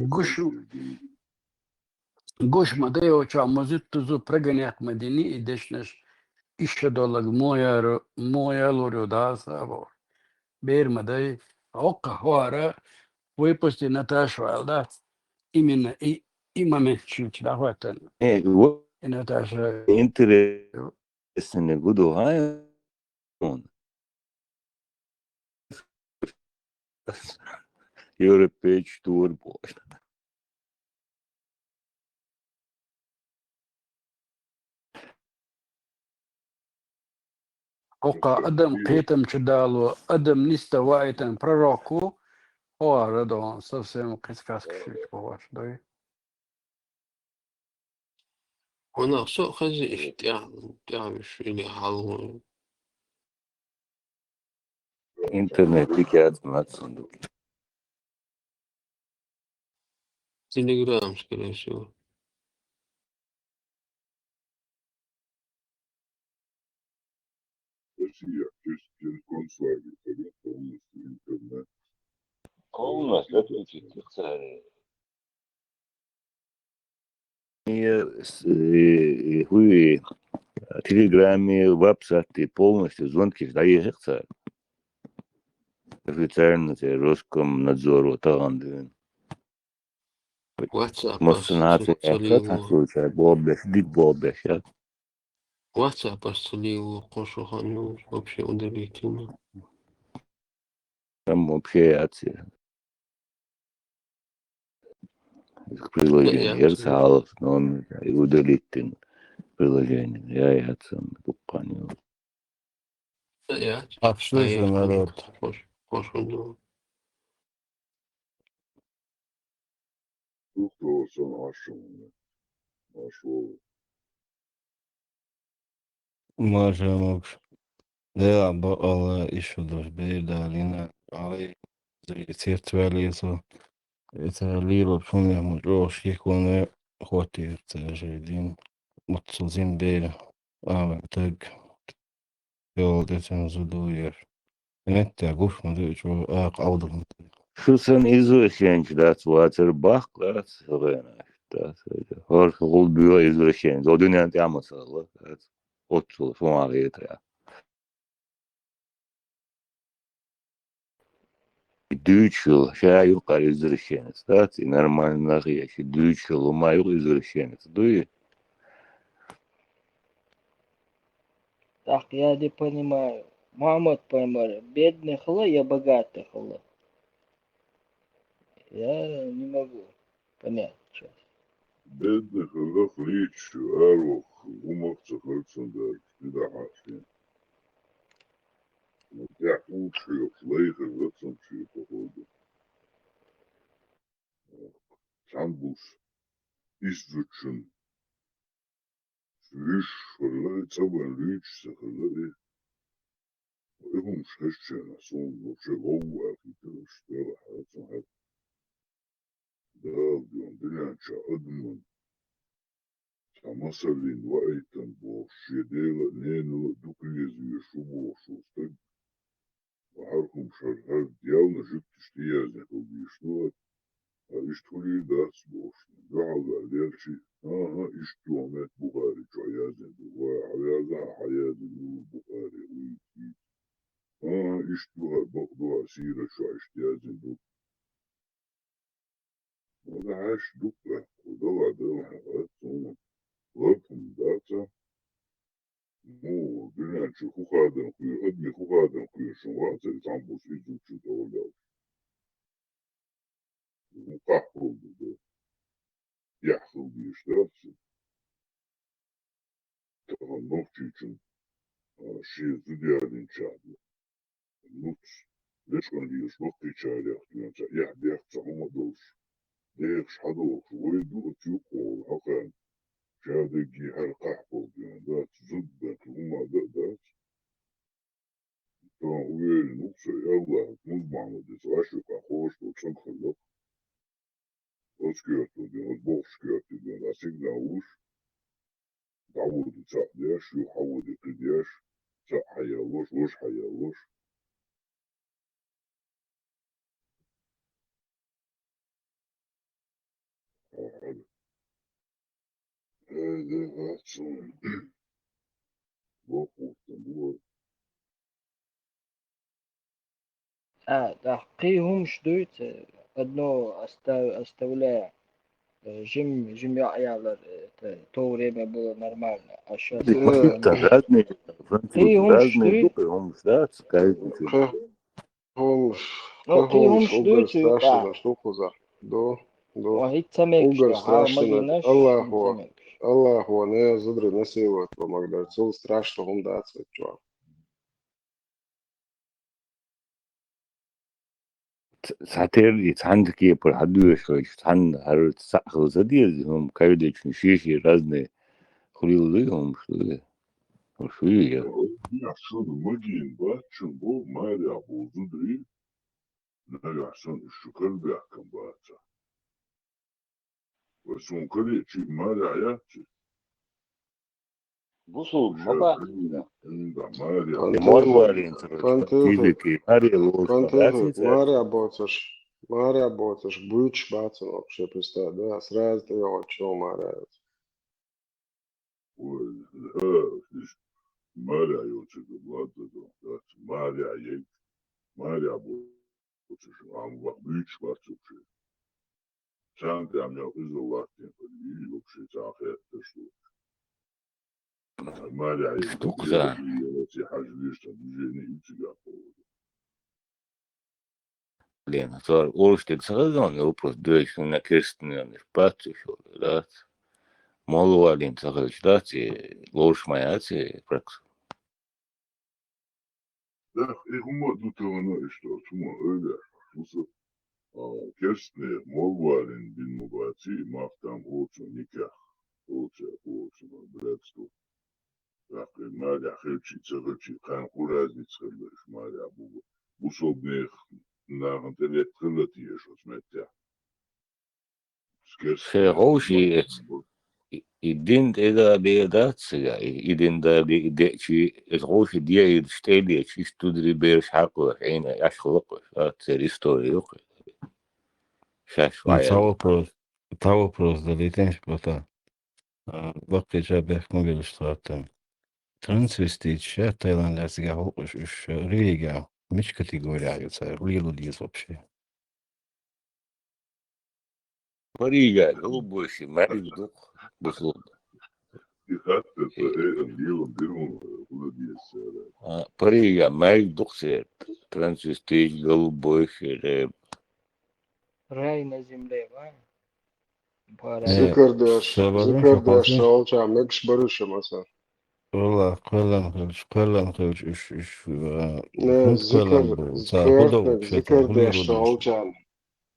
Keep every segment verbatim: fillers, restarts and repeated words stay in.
Гуш, гуш ма дайо, ча музит тузу прогонять ма дини и дешнеш иша долаг моя, моя лорю да саво. Бер ма дай, окка хора, выпусти Наташу, алда. Именно и, и момент чуть да хватан. Э, вот И Наташа интересный гуду, а? Он. Европейч турбо. Окка адам кхетам чудало, адам ниста вайтан пророку, хора дон совсем кыскас кишич поваш, да? Она всё хозяйство, тя-, тя виш или халу. Интернет дикяд мацунду. Телеграм, скорее всего. Россия, то есть через концлагерь, полностью интернет. Полностью отключить царь. Э, с-, э, э, хуй, э, Телеграме, вебсайте полностью звонки ждає царь. Официально царь Роскомнадзору тагандын. WhatsApp Массанаци ас-, ас-, случай, болбеш, дик болбеш, я. WhatsApp ас-, цалилу, кошо ханю, вообще удалить ему. Там вообще яци. Приложение, я, я, я, саалас, но он и удалить тин приложение. Я, я, цам, буквально. Я, я. Ай, народ. Хош, хош, хош. Тух, тух, сон ашын. Ашын. Маша мокш. Да, ба-, ала ишо дош бейдалина. Ала и церт вали со. Это лило псуне мучо шиконе хоти цежедин. Мутсузин бейда. Ала так. Йол децен зудуер. Энетте гуш муду чу а къалдым. Шу сан извращенец дац вацар бахъ дац гъена. Дац. Хор хул бюа извращенец. О дуньян тямасала дац. Отцу шумар етра. Дючил, ша юкъар извращенец дац. И нормально нахи, я ши дючил, ума юкъ извращенец. Дуй? Так, я не понимаю. Мама, поймали, бедный хла, я богатый хла. Я не могу понять сейчас. Бедный хла хлич, арох, гумах цахар цандар, не да хаши. Вот я лучше хлей хла цанчи, походу. Сам бус. Из зучун. Луьш хӀаллари, ца ван луьйчуьца хӀаллари. Ихум шаьшчена сон вообще вовва ахийтар, уж дела хьаца хӀед. Дала дуьхьа дилянча адаман. Ца масаллин ваайтан бохуш, шен дела а, ненала а дукха веза веш ву бохуш ву стаг. Ва хӀара хӀума шара хӀара делна жуьгташ тӀеязъян хила дезаш ду ат, а иштта хуьлийла дац бохуш. Дуьхьал ваьлла лелчи, хӀан-хӀа, иштта ду хӀама бет Бухари чу язъян ду, ва хьавяза, хьан хьаязъян ду Бухари, уй, уй. ХӀан-хӀа, иштта ду хӀара, бакъ ду хӀара, сийра чу иштта язъян ду. Ва хьаьш дукха, дала, дала, хьан, хьан, хьан, лартан даца. Ну, дуьнен чу хӀу хадан кхоьру, адми хӀу хадан кхоьру шун вацара, цхьамбус иззучун тӀе ваьлла. Ну, къахьол ду, да. Яхь хила дезаш дац. Тахана нохчийчун, а, шен зуда ялийначарна. Нуц, лечкъан лелаш баккхийчарех дуьйна ца эхь-бехк ца хӀума а долуш. Дехаш хьадохуш, вай ду оцу юккъехула хьакхарна. Ша дегги хьара къахьпал дуьйна дац, зудбан хӀума а дан а дац. Тахана уверен ву со, и Аллах, Муз-Мухьаммадис гӀаш юкъахь ховш долу цӀанхаллакх. Оцу коьртал дуьйна, оцу бохуш коьртал дуьйна, а сигнал луш, дӀавоьду цхьаъ деш, юха хьавоьду кхин деш, цхьаъ хьаяллош, важа хьаяллош. Э, да, да, цу. Бокъуртам бу. А, да, кхин хӀумаш дуй, ца, одно оста-, оставляя, э, жим, жим йоӀ ялар, э, это, то время было нормально, а щас... Ди-, э, да, разные, французы, кхин хӀумаш разные дуй, духи, хӀумаш, да, ца, каждый день. Кхин хӀумаш, ну, кхин хӀумаш дуй, угар ца, страшно, да, да, что кхуза. Да, да. Ва, хӀаъ, ца мегаш, угар да, хьал страшно, ма гинаш, Аллаху, ца мегаш. Аллаху, не, зударий, насиловать ма магар, цул страшно хӀума дац вай чу. Ц-, цхьатерра и цхьана кепара хьадоьшуш хилча, цхьанна хӀара цхьаъ хила ца деза, хӀума кхевдечун ший-ший разные хуьлийла дуй хӀума, что ли? Хьо шу ю я? Нагахь шуна магийна бац, шун бо маря бу зударий, нагахь санна уьш шу карабаьхкан баца. Вай суна каречи маря яц? Бусулба ма бац. М, да, маря. Пантехик, морвалин ца хилча, пантехик, физики, маря лоша, пантехик, да, ца? Маря боцуш, маря боцуш, буьйцуш бац вообще, представь, да, сразу тӀе йогӀучу маря йоцу. Ой, да, иш маря йоцург ладда ду, дац, маря ейт, маря боцуш, ам ва-, буьйцуш бац вообще. Царна тӀе ам ял иза латтийна хила, и вообще цхьа хетташ ду. Маря, иш ду-кх царна. Яла ца хьажа виршта движение ю цигахь поводу. Лена, цара олуш дерг ца хезна, вопрос доьшуш, на керстненаш бац уьш, дац. Молла валийна ца хилча, дац, и лоруш ма яц и пракса. Дах, и хӀума а ду тахана иштта, оцу хӀума ойла еш, хӀуса, а, керстнех молла валийна бина ма баций, мах там оцу никех, оцу, оцу, братство. ТӀаккха и маря хилчий, ца хилчий, кхана кху разница хилла, иш маря бу, бусулбанех нахана тӀе летта хилла те иш оцу меттехь? Шен вовший эца. И, и дин тӀе да бен дац цига, и, и дин да бен, и деъчий, эца вовший ден и тӀе леча, иштта дудари бераш хьакхалаш, Ӏийна, аьш хала кхуьш, а, церан истори ю кхуьш. Шаьш ваьлла. Цхьа вопрос, цхьа вопрос далийтина шу, Бата. А, баккхийча бехкам белаш тхаттан. Трансвеститаш ша Таиландехь цигахь хӀокхуш уьш религия мича категория ю цара, лело деза вообще? Парижа, голубой ши, маьрг ду-кх, бусулба. И хатта ца хӀеъан лело дирун хӀула деза цара. А, Парижа, маьрг ду-кх церан, трансвестит, голубой ши, ре. Рай на земле, ва? Пара. Э, зикр деш, сабарна зикр деш, шо хоза. Шолча мегаш баруша маса. Валла, кхоьллина хилча, кхоьллина хилча, уьш, уьш, э, не, хӀунда зикр, кхоьллина бу? Ца хӀу ду, коьртаниг ца зикр хӀу деш ду? Шолча.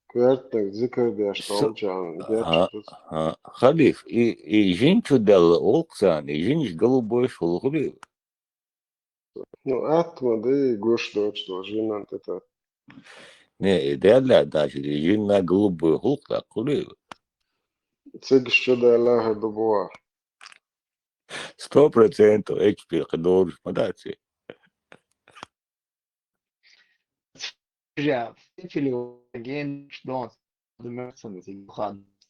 Коьртаниг зикр деш шолча. Гечтуц. А, а, халиф, и, и жин чу делла олу-кх царна, и жинаш голубой ши хуьлу хуьлий? Ну, атта ма дай, гуш доцуш долу жинан тӀе тат. Не, и даьлла а дац, и жинна голубой хӀуллакх даккха хуьлий? Цигаш чу даьлла а хир ду боху. Сто процентов эчпи кхин дораш ма дац и. Жа, фифили ген, что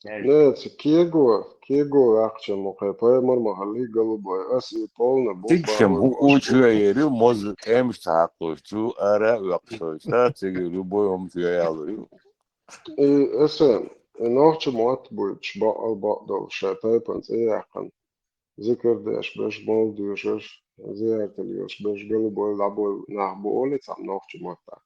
Не, ца кего, кего ваьккхича ма кхе, пайхамар ма хилли голубой, ас и полный бу. Цига шен бу учуья ери, моза тӀемаш ца хьакхуш, цу ара а ваьккхича, цига любой хӀума чуья ялур ю. И эсе, и нохча мотт буьйцуш, бакъал бакъдолуш, шайн тайпана цӀе яьккхина, зикр деш берш, молла доьшурш, зияртал йолуш берш, голубой дӀабойла нах бу олий цхьамма нохча маттахь.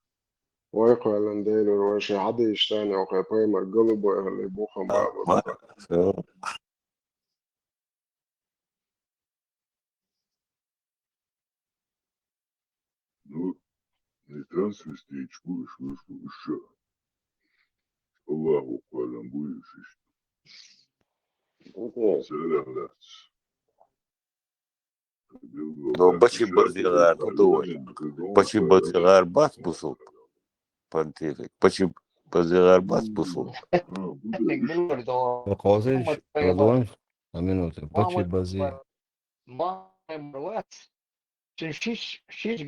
Вай кхоьллина Делора, вай шайн хьадийша царна йоху пайхамар голубой хилли бухам бабур. Ну, и трансвеститаш бу уьш, уьш бу уьш ша. Аллахо кхоьллина бу уьш иштта. Царах лаьцна. Но бачи базигӀар хӀун ду вай? Бачи базигӀар бац бусулба? Понтифик. Бачи базигӀар бац бусулба? Кхозиш, Родон, а минута. Бачи бази. Цуьнан шиш, шиш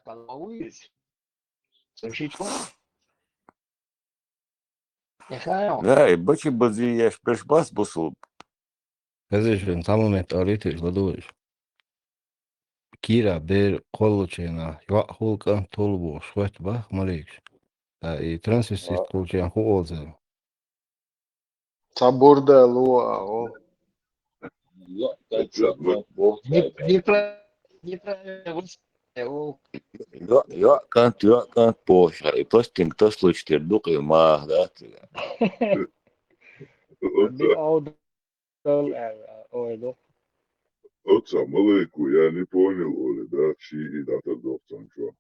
гӀалгӀа ву иза. Цуьнан шиш ву. Да, и бачи бази еш берш бас бусул. Хезиш вен, цхьа момент аритеш ладугӀеш. Кира бер кхоллучу хенахь, йоӀ хул, кӀант хул бохуш, хӀоттабахьа маликаш. Ткъа и трансвестит хулчу хенахь хӀун олу цара? Ца бурда луа, о. Непра-, неправильно выступил. ЙоӀ, йоӀ, кӀант, йоӀ, кӀант бохуш, и пластинка таслуьйтуш тера ду-кх и маха, да, цигахь? Дал аьлла, ой, ду. Оцу малайко, я не понял, олий, да, ши и дӀатар доху цунна чохь.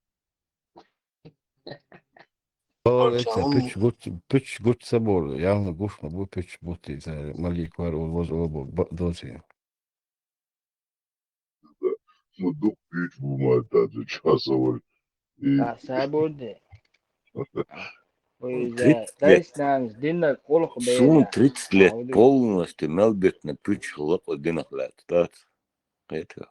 О, эца, пуьчу гуц-, пуьчу гуц ца болу, ялна гуш ма бу пуьчу бутт иза, малик вара, олу, ваза, олу, бу, ба-, доций. Ну, дукха пуьчу бу ма дац, чохь со вара. И А, са бурди. Ой, Тридцать лет. Дайснанас диннарг къулах бер Суна яц. Тридцать лет Хьавди. Полностью мел битна пуьчу лакъу динах лаьцна, дац? Кхетий?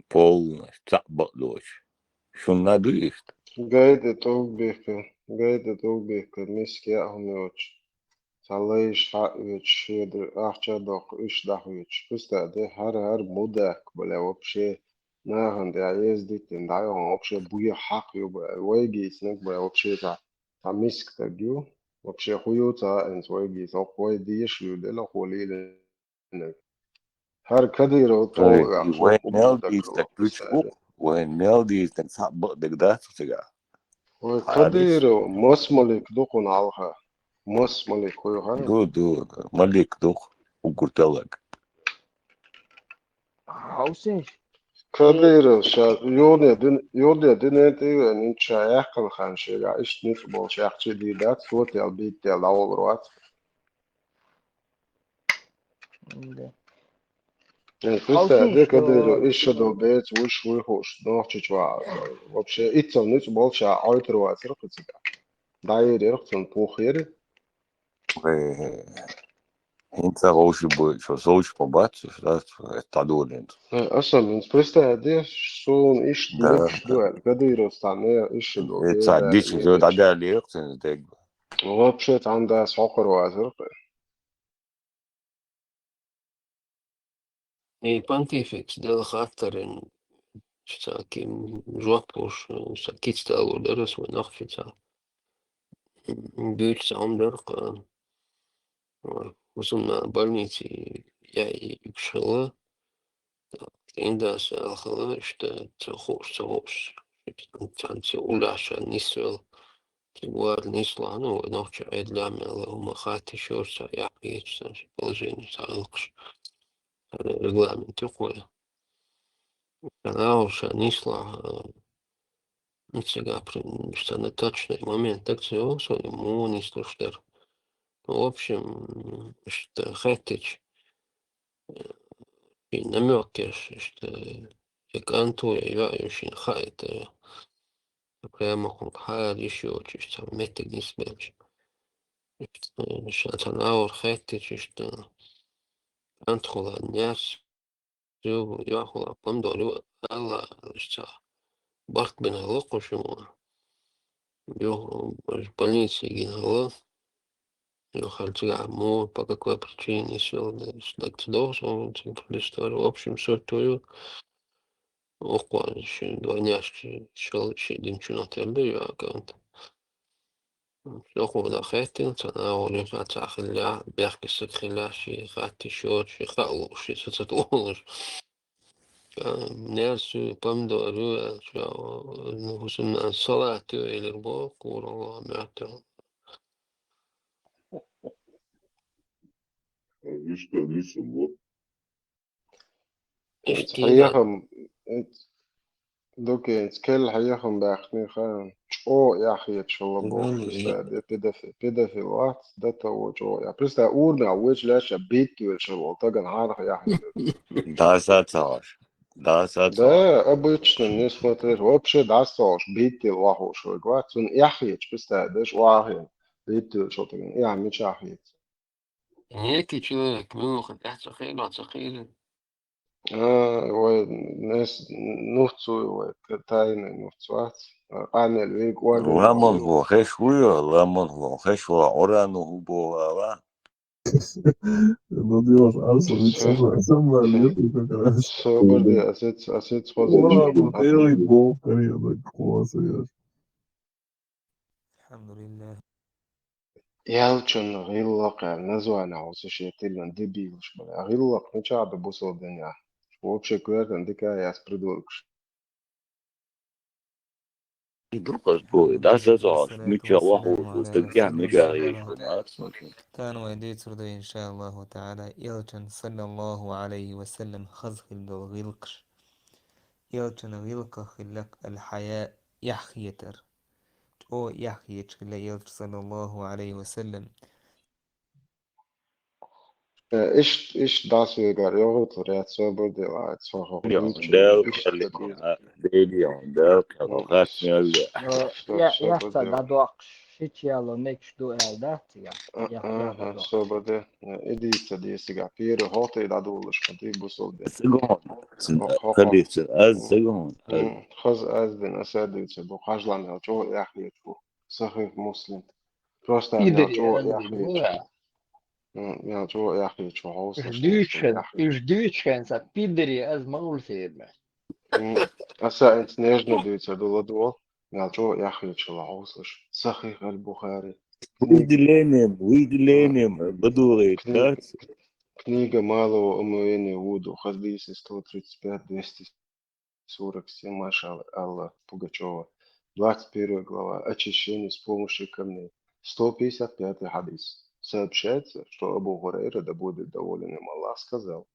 Полностью, цхьаъ бакъ доцуш. Шуна ду иштта? Гайда тӀулг бихкар, гайда тӀулг бихкар, миска яа хӀума йоцуш. Цхьа лайш хьаоьцуш, шедар ахча а доккху, уьш дӀахьоьцуш. Пуста де, хӀара-хӀара мудак, бля, вообще, нахана тӀехь еза диттина дӀайохьун, вообще, буе хьакъ ю, бля, вайгийцинарг, бля, вообще, цхьа, цхьа миска стаг ю. Вообще, хӀун ю цхьа а, хӀинца вайгийцина, хӀокху вай деша ю, дела, хӀо лийла. ХӀара Кадыров Ой, тхо вайн мел дийца пуьчу бу, вайн мел дийца цхьаъ бакъдерг дац цигахь. Ой, Кадыров, мас малик ду кхуна хьалха. Мас малик хуй хьан? Ду, ду, ду. Малик ду, уггар тӀелларг. Хьовсийша. Кадыров ша юхне дин, юхне динен тӀе а веана, ша яьккхина хан шегахь, иштта ницкъ болуш яхчий дийр дац, цо тел, бийттел дӀаволур вац. Да. Э, представь, де, Кадыров, ишшадо беца вуьш вуй хууш, Нохчийчу ваха. Вообще, иццал нуьцкъ болча Ӏойтар вацара кху цигахь. ДӀаерира цунна пух яри. Э, хӀинца гӀовши бу, шо совчу ма бац, шо дац, э, дӀадолийна. Э, аса минц, представь, де, суна иштта Да, нуьцкъ ду да. аьлла, Кадыровс цхьа не ишшадо Э, ца беца дича аьлла, зо дӀадаьллера цуьнан дег. Вообще, цхьана дас хьокхур вацара кху. И понтификс делла хаттаран, ца кем жоп луш, ца кица далур дара, ас вайн нах фица. Буьйцу ца хӀума дара, кха, хӀусамна больници яа юкуш хилла. ТӀе дас аьлла хилла, иштта ца хууш, ца хууш. Цхьаьна ца уллехь ша нисвелла. Цига вара нислахь, ну, вай нохчи Ӏедалехь мел хӀума хаттиш йора ца, яхь хеташ ца, ши положение ца гӀиллакхаш. Цара регламент ю кхуьй. Цара агӀор ша нислахь, а, ну, цига при-, царна точный момент так ца йогӀу, со муха нислуш дара. Ну, в общем, иштта хеттича, э, шен намёк еш, иштта, я кӀант ву, я йоӀ ю, шена хаийта. Прямо хӀун хьара йиш йоцуш, цхьа меттиг нисбелча. Ша цхьана агӀор хеттича, иштта, кӀантхула нерс ю, йохула помидор ю, аьлла, иштта, барт бина хилла кху шуна. Юха больнице гина хилла. Юха хӀара цигахь муха, по какой причине нисвелла, даг ца догӀу суна, цига предыстория. В общем, сорто ю. Укхо ши двойняшка шал ши динчунах тера ду, ю аккаунт. Сохуна хеттина, цхьана агӀор юха цхьа хиллехь, бехке стаг хиллехь, ши хаттиш йоцуш, ши хаа лууш, ши сацат лууш. Ша нерс ю, помидор ю, аьлча, ну, хӀусамнан салат ю, элира боху, куралла, моьттура. Иштта нисам бу. Иштта хьехам, дукенца кел хьехам баьхкина хан, чӀогӀа яхьъечу хилла боху, Галу, и- писаде, педофи-, педофил вац, дата во чӀогӀа яхь. Писаде, урамехь вуьйчу лаьцна битта велча хилла, тагана хьанах яхьъелира. Даса ца хьош. Даса ца Да, хьош. Обычно, несмотря, вообще дас ца хьош, биттал вахуш вайга вац, цунна яхьъечу, писаде, деш вахьа. Битта велча хилла тагана, яхь мича яхьъеца. Некий человек, муьлхха тӀаьхьа ца хилла, ца хилла. А, вай нес-, нуц ву вай, т-, тайный нуц вац. Къамел вейг орган. Ламан хо хеш хуя, ламан хо хеш хуя, оран ху бола. Ну, Дима, а что, ведь сама, сама нет, как раз. Собар де, асец, асец хоза. Ладно, делай бог, я так класс, я. الحمد لله. Ялчун гӀиллакъ название хӀуса шетилан дебилаш бара. ГӀиллакъ мича да бусалденя? Вообще квертан дика яс придуркш. Дуркъас бу, да заза, мича ваху, дагя мича еш, мацмаки. Тан вай дицурда, иншааллаху таала, Элчан саллаллаху алейхи ва саллям хазхил дол гӀиллакъш. Элчан гӀиллакъ хиллак аль-хая, яхъетар. ЧӀо яхъечкъила Элча саллаллаху алейхи ва саллям. Э, ишт, ишт дас вегар йогӀутлар, я цо бурдила, цо хохо. Дел кали, дели, дел кали, гасмелли. Я, я, я, дадох, шичало мекш ду эл, да, тига? Я, я, дадох. Собаде, э, идица десига, пири хоты дадулыш, хоты бусулде. Сегон, хо-, хо-, хо-, калица, аз сегон, аз. М, хаз аз дин, асадица, бу хажлан, чо яхъечку. Сахих Муслим. Просто мел чӀо яхъечу. М, мел чӀо яхъечу, хьо уж дуьйцуш хен, уж дуьйцуш хен, са пидори аз ма улсеерме. М, аса инц нежно дуьйца дула дуол, мел чӀо яхъечу ла хьовсуш. Сахих аль-Бухари. Выделением, выделением, бадугӀе, кни-, книга малого омовения вуду, хадисы сто тридцать пять, двести сорок семь, машалла, Алла Пугачёва. Двадцать первая глава. Очищение с помощью камней. Сто пятьдесят пятый хадис. Сообщается, что Абу Хурайра, да будет доволен им Аллах, сказал: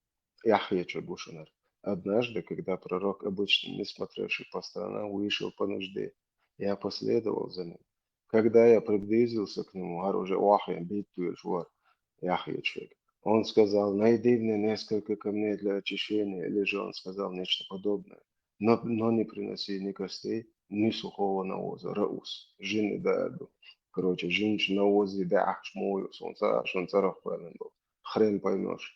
«Яхья чугушинар. Однажды, когда пророк, обычно не смотревший по сторонам, вышел по нужде, я последовал за ним. Когда я приблизился к нему, гар уже вахья бит вуьлуш вар, яхьечвег. Он сказал: «Найди мне несколько камней для очищения», или же он сказал нечто подобное. Но, но не приноси ни костей, ни сухого навоза. Раус. Жин и даду. Короче, жинч навози да ахш мою, сон ца-, сон царах пэлэн был. Хрен поймёшь.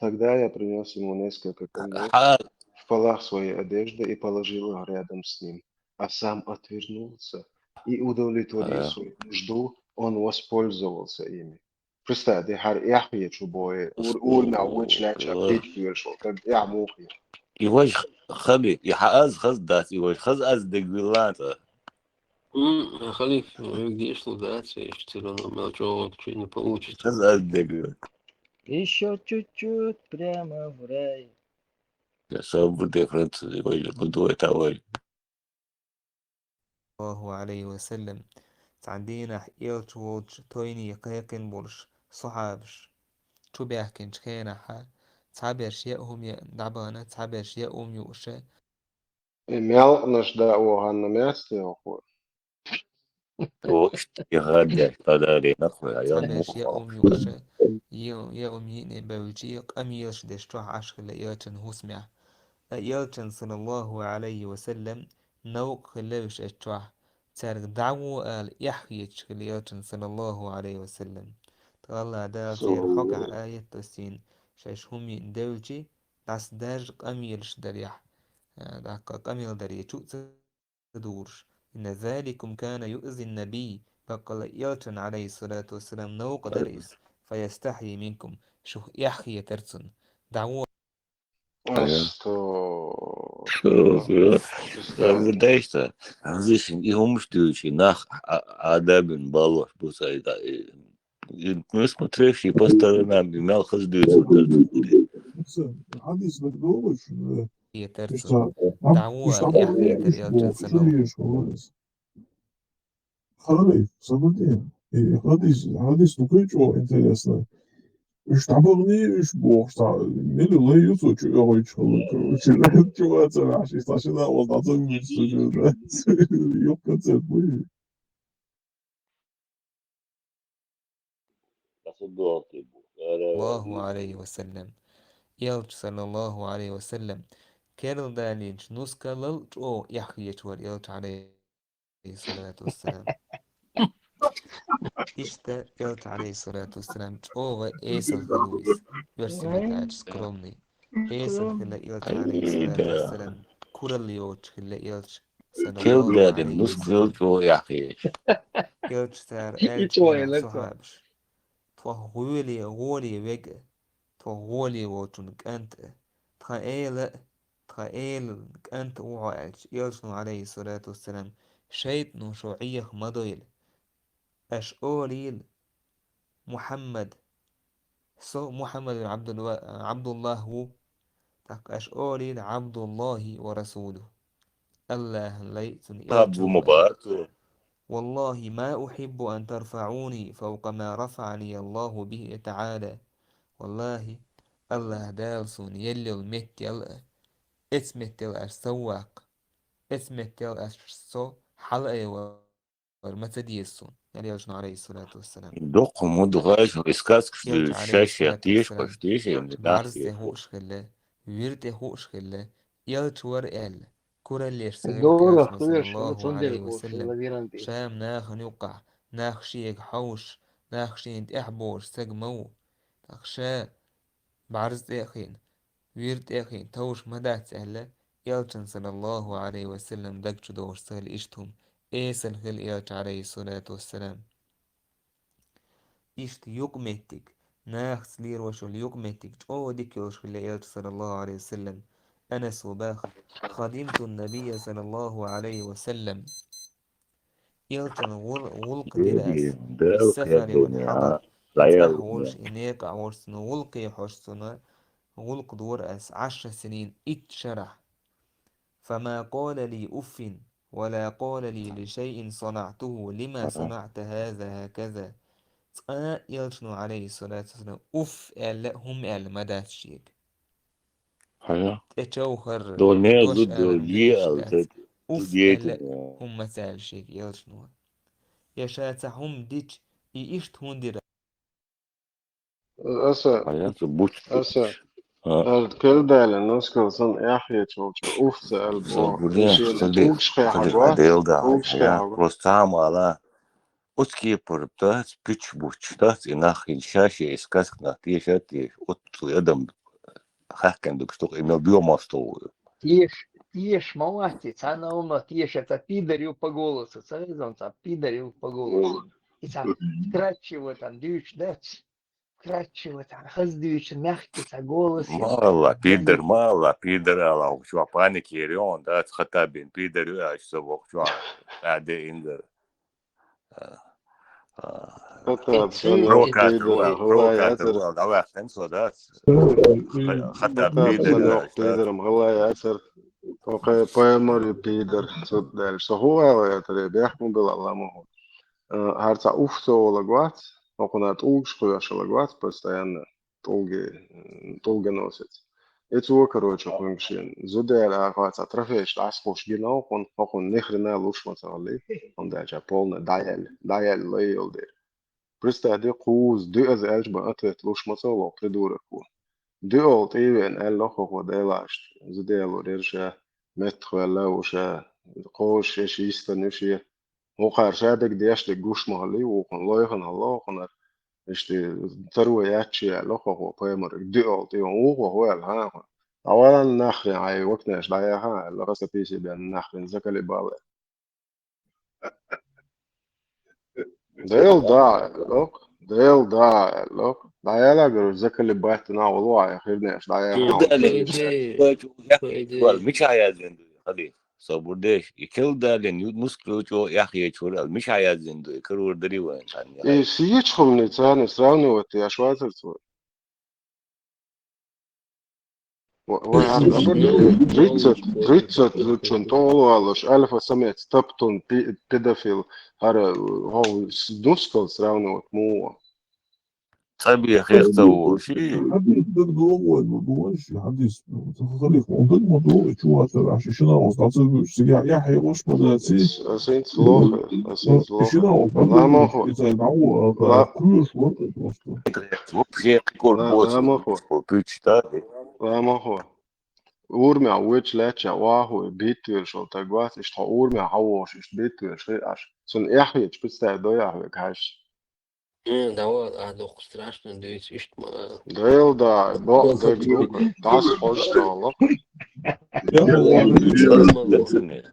Тогда я принёс ему несколько камней в полах своей одежды и положил их рядом с ним, а сам отвернулся и, удовлетворив свою нужду, он воспользовался ими. Представь, ди хьар яхьечу бое, ур-, урна вуч ляча, пить вуьлуш вол, как я мухи. И вож хали, и хьа аз хаз дац, и вож хаз аз дегвилла ца. М, халиф, вегдиш лу дац, и всё равно мел чё, чё не получится. Хаз аз дегвилла. Ещё чуть-чуть прямо в рай. Я сам буду Француз, и вож буду это вож. Саллаллаху алейхи ва саллям. Цхьан дийнахь Элча волчу тойне кхайкхина болуш сахьабаш чу баьхкинчу хенахьа, цхьаберш яа хӀума яа дӀабахана, цхьаберш яа хӀума юуша. И мелкъанаш да вахана месте хӀокхо. Вуш, и хаддеш, тадари, нахуй, а я цхьаберш яа хӀума юуша, яа, яа хӀума йиъне бевлчи, къамелаш деш чохь Ӏаш хилла Элчан хӀусамехь. Ткъа Элчан, саллаллаху алейхи ва саллям, новкъа хилла вуьш эцчохь, цаьрга дӀагӀо ала эхь хеташ хилла Элчан, саллаллаху алейхи ва саллям. Ткъа Аллах Дала церан хьокъехь аят доссийна, шаьш хӀума йиъна девлчи, дӀасадаьржа къамелаш дарехь, а, дӀаккха къамел даре чу а ца догӀуш. Инна заликум кана юъзи ннабий, баккъала Элчан, алейхиссалату вассалам, новкъа дара иза, фаястахьйи минкум, шух эхь хетара цунна. ДӀагӀо Астагфирулла. Астагфирулла. Астагфирулла. Дайшта, хӀанзишин и хӀумаш дуьйцу, нах а-, адабин балош бу цай да, и, и, ну, смотревший по сторонам, и мел хаза дуьйцу. Хьадис ма долуш, э, хетар цунна. ДӀагӀо эхь хетар Элчан, саллаллаху. Хьалалай, сабурдин. Э, хьадис, хьадис дукхачо интересно. Уьш дӀабахни, уьш бохуш, цхьа, мели лай ю цо чу оьгӀуьйтуш хилла, короче, чу вацара, аш, и старшина, вот, дӀа ца вуьйцу, чу, да. Юха концерт буй. Саллаллаху алейхи ва саллям. Элча, саллаллаху алейхи ва саллям, керла далийначу нускалал чӀогӀа эхь хеташ вара Элча, алейхи алейхиссалату вассалам. Иштта Элча, алейхиссалату вассалам, чӀогӀа эсала хилла ву иза, оьрсийн меттахь аьлча, скромный. Эсала хилла Элча, алейхиссалату вассалам, куралла йоцуш хилла Элча. Кел даьдина нускал чӀогӀа яхъеш. Элча цара аьлча, сахьабаш: «Тхох гӀоле, гӀоле вега, тхох гӀоле волчун кӀант а, тхан эла а, тхан элан кӀант а ву хьо», аьлча, Элчано, Ӏалайхи ссалату вассалам: «ШайтӀано шо Ӏеха ма дойла. Аша олийла Мухьаммад. Со Мухьаммад ибн Ӏабдулла-, Ӏабдуллахь ву. ТӀаккха аша олийла: Ӏабдуллахьи ва расулухьи. АллахӀан лай а, цун элчан лай а. Валлахьи, ма ухьиббу ан тарфаӀуни фавкъа ма рафаӀани Аллахьу бихӀи таӀала. Валлахьи, АллахӀ Дала суна елла йола меттел а, эца меттел аша совваккха, эца меттел аша со хьалаайвар ма ца деза суна», аьлла Элчано, Ӏалайхи ссалату вассалам. Дукха ма ду гӀайшал, и сказкаш Элча, дуьйцуш, Ӏалайхи ссалату вассалам, шаьш-шаьш тешаш, Ӏарз тӀе хууш хилла, вир тӀе хууш хилла, Элча вара аьлла, кураллеш ца хилла Элчано, саллаллаху Ӏалайхи ва саллам, ша-м нахана юккъехь, нах шега хьовсуш, нах шена тӀехь бохуш саг ма ву. ТӀаккха ша бӀарз тӀе а хиъна, вир тӀе а хиъна товш ма дац аьлла, Элчан, саллаллаху Ӏалайхи ва саллам, даг чу догӀуш ца хилла иштта хӀума, эсала хилла Элча, Ӏалайхи ссалату вассалам. Иштта юкъаметтиг, нахаца лелош йолу юкъаметтиг чӀогӀа дика йолуш хилла Элча, саллаллаху Ӏалайхи ва саллам. Анаса боху: «Хадимту ннабийя, саллаллаху Ӏалайхи ва саллам». Элчан гӀул-, гӀуллакх дира ас. Ис сафар йолу хьала, и цӀахь волуш, и некъахь волуш, цуьнан гӀуллакхе хьожуш, цуьнан гӀуллакх дора ас Ӏашра синин, итт шарахь. Фама къала ли уффин, ва ла къала ли ли шайин санаӀтуху, лима санаӀта хӀаза хӀаказа. Цкъа а Элчано, Ӏалайхи ссалату вассалам, уфф аьлла а, хӀума аьлла ма дац шега. Хьая? ТӀе човхар, дош ала, дош ала ма дац. Уфф аьлла а, хӀума ма ца аьлла шега Элчано. Я ша цхьа хӀума дича, и иштта хӀун дира? Аса, хьая, цу буч, аса, а, аса кел даьлла, нускал санна эхь хеташ волчо уфф ца аьлла боху. Шена тӀулгаш кхехьа гӀоц, тӀулгаш кхехьа гӀоц. Просто цхьа хӀума ала. Оцу кепара дац, пуьчча буч дац, и нах хила ша-шен, и сказка нах теша а теша, оццул адам хаьхкина дукхаш ду-кх, и мел доьху мостагӀа ву. Теша, теша ма вац и, цхьана хӀуманах теша, цхьа пидар ю по голосу, ца веза, цхьа пидар ю по голосу. И цхьа вкрадчиво там дуьйцуш дац, вкрадчиво цхьа хаза дуьйцуш, мягкий цхьа голос ю. Ма ала, пидар, ма ала, пидар ала, хӀокху чохь паник йийр ю хьуна, дац, Хаттабин пидар ю аьлча, со боху чохь, тӀаьхьа де индара. А, а, провокатор ву аьлла, провокатор ву аьлла, дӀаваьккхина со, дац? Хаттаб пидар ю аьлча, дац? Пидарам гӀалла яцара. Окей, пайхамар ю пидар, цуьнан даьлча. Со хӀун ала гӀертарий, бехк ма била, ламо хӀу. А, хӀара цхьа уфф ца олаг вац, хӀокхунна тӀулгаш кхоьшалаг вац постоянно. ТӀулги-, тӀулганосец. И цо, короче, кхуьнга шена зуда аьлла, а, цхьа трофейш дӀасхуш гина хӀокхунна, хӀокхунна ни хрена луш ма ца хилла, хӀунда аьлча полный дӀаяьлла, дӀаяьлла лай йолу дела. Представь де, кхузза дуьаза аьлча бан ответ луш ма ца хилла придурок ву. Дуьалла тӀе а веана, аьлла хӀокхо Делашна, зуда ялор яра ша, меттахваьлла а ву ша, кхочуш еш йистана ю шен. ХӀокхара ша дерг деш дерг гуш ма хилла, вукхунна лойхана хилла хӀокхунара. Иштта таро яц шен аьлла хӀокхо пайхамарга, дуьалла тӀе а веана, вукхо хӀу аьлла, хьан а хьо. ДӀавала нахрен, хьайн вакнеш дӀаяха аьлла, хаса писи бен нахрен заколебал аьлла. Дела да аьлла, Дела да аьлла. ДӀаяла, говорю, заколебать нах валу хьайн хирнеш дӀаяха. Мича яздина ду, хали? Собар деш, и кел далийна ю, нускал чӀогӀа эхь хеташ вара аьлла, мича яздина ду, и карор дарий вайн цхьаьна? И сечу хӀуманца царна сравнивать еш вацара цо. Ва-, вай хӀара хабар ду, тридцать, тридцать зудчун тӀе а валош, альфа-самец, топтун, пи-, педофил, хӀара, хӀо, с-, нускал сравнивать ма ву. Цхьабен хех ца волуш и? Хьадис даг догӀу вай, ма бу вай ши хьадис. Ца халих, он даг ма догӀу, и чу вацара, ши шина оз дӀа ца буьйцу, цига яхь хьекъош ма дац и. Ас хӀинца лоху, ас хӀинца лоху. Шина оз дӀа ма буьйцу, хьо. И цай дӀа ву, а, кхоьруш вара просто. Вообще кхикор боцу. Ла-, ла ма хьо. Пуьч, да? Ла ма хьо. Урамехь вуьйцуш лаьттача вахо, битта вуьйлуш волу таг вац, иштта хьо урамехь хьан вохуш, иштта битта вуьйлуш хир Ӏаш. Цунна эхь хеташ, представь, дой ахь вега хьаьжча. М, давай, а, доху страшно дуьйцу, иштта ма. Дела да, бо-, дог ду, дас хьожуш тохалла. Я, я, я, я, я.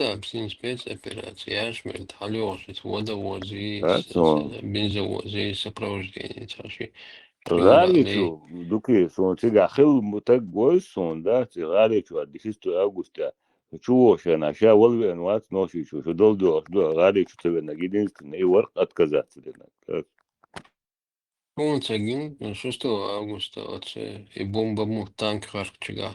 Да, бисин спецоперация, яш мел талёш, это водовози, Да, с- сон. с- бензовози, сопровождение, цаши. ГӀаличу, дуки, сон цигахь хила мутаг гой сон, да, ци гӀаличу а десятого августа. Чу вошена, ша волвен вац ношичу, шу долдош, да, гӀаличу цевена, единственный, и варх отказаться дена. Так. Он цагин, шестого августа, оце, и бомба му танк харчига.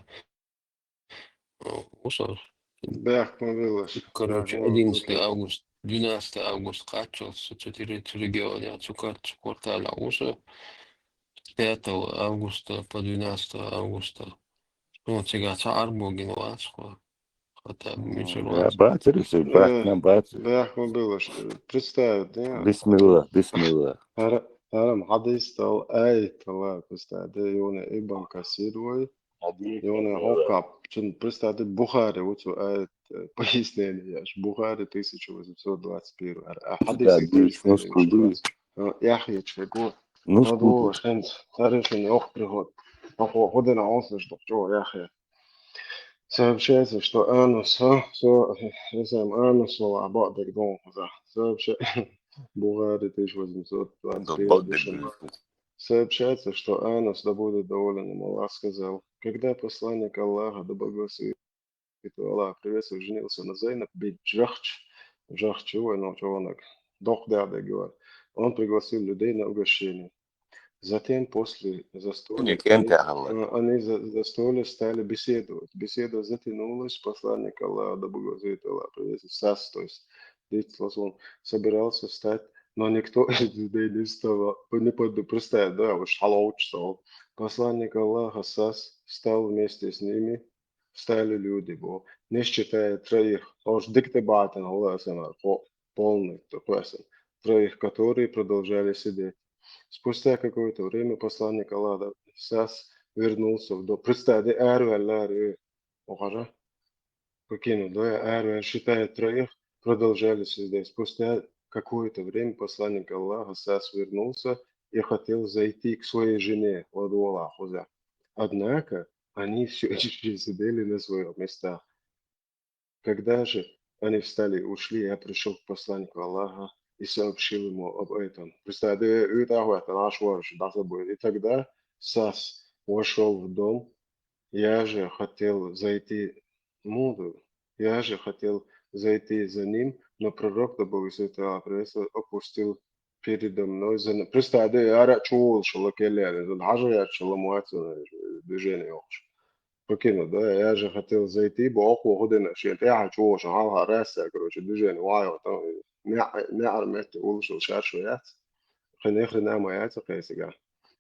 Усо. Бехк ма велаш. Короче, одиннадцатого августа, двенадцатого августа качался, четыре региона, цукат, квартала усо. С пятого августа по двенадцатого августа. Ну, цигахь ца арбогин вацхо. Хотя бы мичур Да, вац. бацари, сой, бац, Э, нам бацари. Бехк ма велаш. Представь, да? Бисмилла, бисмилла. Ара, арам хадис тал, ай, тала, представь, да, ёна Ибн Касир вой. Ёна хокап, чун, представь, да, Бухари, вот цу ай, э, пояснение, яш. Бухари тысяча восемьсот двадцать первый. А, а хадис Да, и да, пояснение ну, скажи. А, Яхья чего? Ну, Надо скажи. шенц, тарифин ох приход. Охо, ходена он слышал, чего, Яхья. Сообщается, что Анус, а, со, я сам Анус, вала, бадак дон, да. Сообща-, Бухари тысяча восемьсот двадцать первый. Сообщается, что Анус, да будет доволен им Аллах, сказал: «Когда посланник Аллаха, да благословит его Аллах, приветствует, женился на Зайнаб бин Джахч, Джахч, ой, ну, чего он так, дох, да, да, говорит, он пригласил людей на угощение. Затем после застолья Не, кем ты, Аллах? Э, они за, за столе стали беседовать. Беседа затянулась, посланник Аллаха, да благословит Аллах, приветствует, Сас, то есть, десять слов, он собирался встать, но никто из людей не вставал, не под-, представь, да, вот шалоуч стал. Посланник Аллаха Сас встал вместе с ними, встали люди, бо, не считая троих, ож дикте батан, Аллах сама, по-, полный, то есть, троих, которые продолжали сидеть. Спустя какое-то время посланник Аллаха Сас вернулся в дом. Представь, да, арвалар, э, охара. Покинул, да, арвал, считая троих, продолжали сидеть. Спустя какое-то время посланник Аллаха Сас вернулся и хотел зайти к своей жене, ладуала хуза. Однако они все еще сидели на своих местах. Когда же они встали и ушли, я пришел к посланнику Аллаха и сообщил ему об этом. Представь, да, это охуенно, наш ворш, да, забыл. И тогда Сас вошел в дом, я же хотел зайти, ну, я же хотел зайти за ним, но пророк, да благословит Аллах, приветствовал, опустил передо мной. За... Представь, да, ара чул шала келле, да, хажа я шала муацина движение охш. Покинул, да, я же хотел зайти, бо оху ходена, шен, я чул шала, хал хараса, короче, движение, вай, вот там, не, не армете, улшал шаршу яц. Хрен, хрена моя, ца кайсига.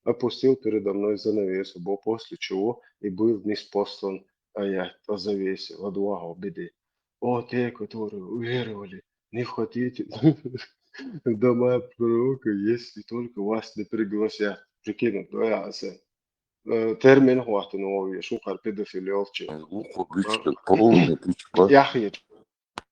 Опустил передо мной занавесу, бо, после чего и был ниспослан аят о завесе, ладуаху биди. О, те, которые уверовали, не входите в дома пророка, если только вас не пригласят. Прикинь, да, я аса. Э, термин хватит новый, шухар педофил ёлчи. Ухо бичка, полный бичка. Яхья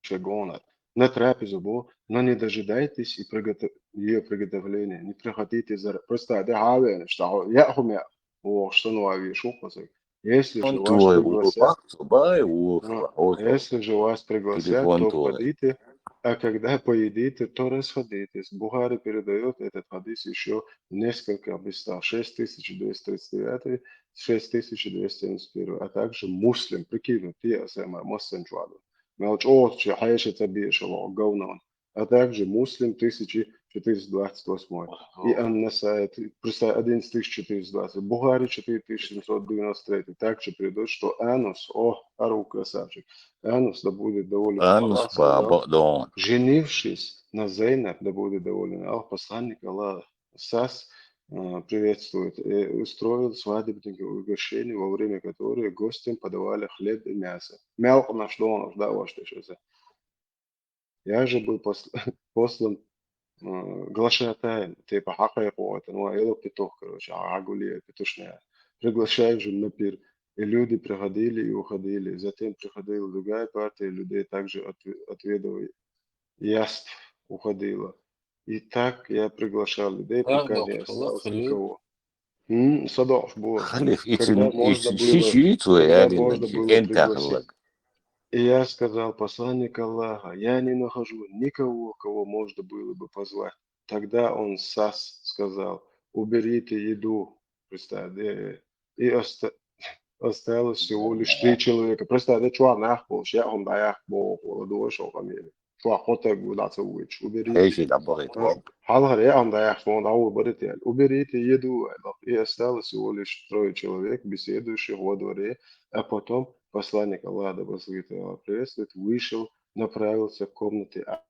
чего он. На трапезу бо, но не дожидайтесь и приготов-, её приготовления. Не приходите за... Просто, да, хавен, что, я хумя. О, что ну, а вижу, хозы. Если же Он вас твой, пригласят, улыбак, бай, ну, ухо. если же вас пригласят, Телефон то твой. Входите, а когда поедите, то расходитесь. Бухари передает этот хадис еще в нескольких местах. Шесть тысяч двести тридцать девятый, шесть тысяч двести семьдесят первый, а также Муслим. Прикинь, ты, а сама, Муслим чуаду. Мел чётче, хьеши цабешало, говно. А также Муслим тысяча четыреста двадцать восьмой. И Ан-Насаи, ты-, представь, одиннадцать тысяч четыреста двадцать. Бухари четыре тысячи семьсот девяносто третий. Также передает, что Анус, о, Ару красавчик. Анус, да будет доволен Анус Аллах, сказал, баба, да он. женившись на Зайнаб, да будет доволен Аллах, посланник Аллаха Сас, э, приветствует, э, устроил свадебное угощение, во время которого гостям подавали хлеб и мясо. Мелко на что он, да, вот что сейчас. Я же был пос-, послан, э, глашатаем, типа, хакай куатан, ну, а ело петух, короче, а гули петушня. Приглашаю же на пир. И люди приходили и уходили. Затем приходила другая партия людей, также отве-, отведывая яств, уходила. И так я приглашал людей, А, пока не доктор, осталось хлеб. никого. М, садов было. Халих, Когда ицин, можно ицин, было, шиши, ицу, когда яри, можно начи, было эн пригласить. тахлак. И я сказал: «Посланник Аллаха, я не нахожу никого, кого можно было бы позвать». Тогда он сас сказал: «Уберите еду». Представь, да, и оста-, осталось всего лишь три человека. Представь, да, чё она ахпол, я он да ахпол, ладуа шо хамили. Чё охота гуда ца увидишь, уберите. Эйши да бахит. А, хал харе, он да ахпол, да уберите, уберите еду, и осталось всего лишь трое человек, беседующих во дворе, а потом посланник Аллаха, да благословит его, приветствует, вышел, направился к комнате А-,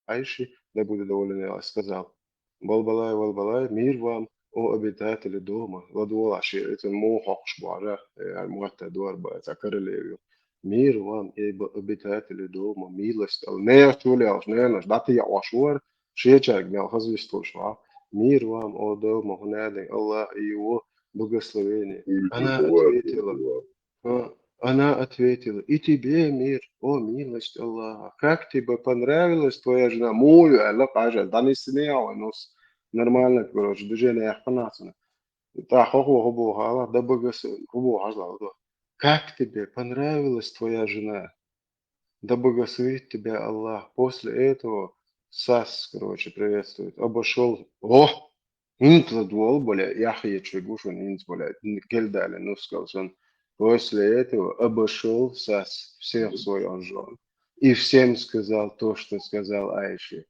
Айши, да будет доволен Аллах, сказал: «Валбалай, валбалай, мир вам, о обитатели дома». Ладуа ши, это мо хокш бара, э, муатта дуар ба, это королеве. «Мир вам, эй, б-, обитатели дома, милость Аллаха». Не, что ли, аж, не, наш, да ты я ошвар, шечак, мел хазвистошва. «Мир вам, о дома, хунадин Аллах и его благословение». Она ответила: а, она ответила: «И тебе мир, о милость Аллаха. Как тебе понравилась твоя жена?» Мою, Аллах, кажа, да не сне, а он нос. Нормально, короче, движение я ханасана. Та хохло хубо хала, да богас, хубо хажла, да. «Как тебе понравилась твоя жена? Да благословит тебя Аллах». После этого сас, короче, приветствует. Обошёл. О! Интла дуал, бля, яхье чугушун, инт, бля, кельдали, ну, сказал он. После этого обошёл сас всех своих жён и всем сказал то, что сказал Айше.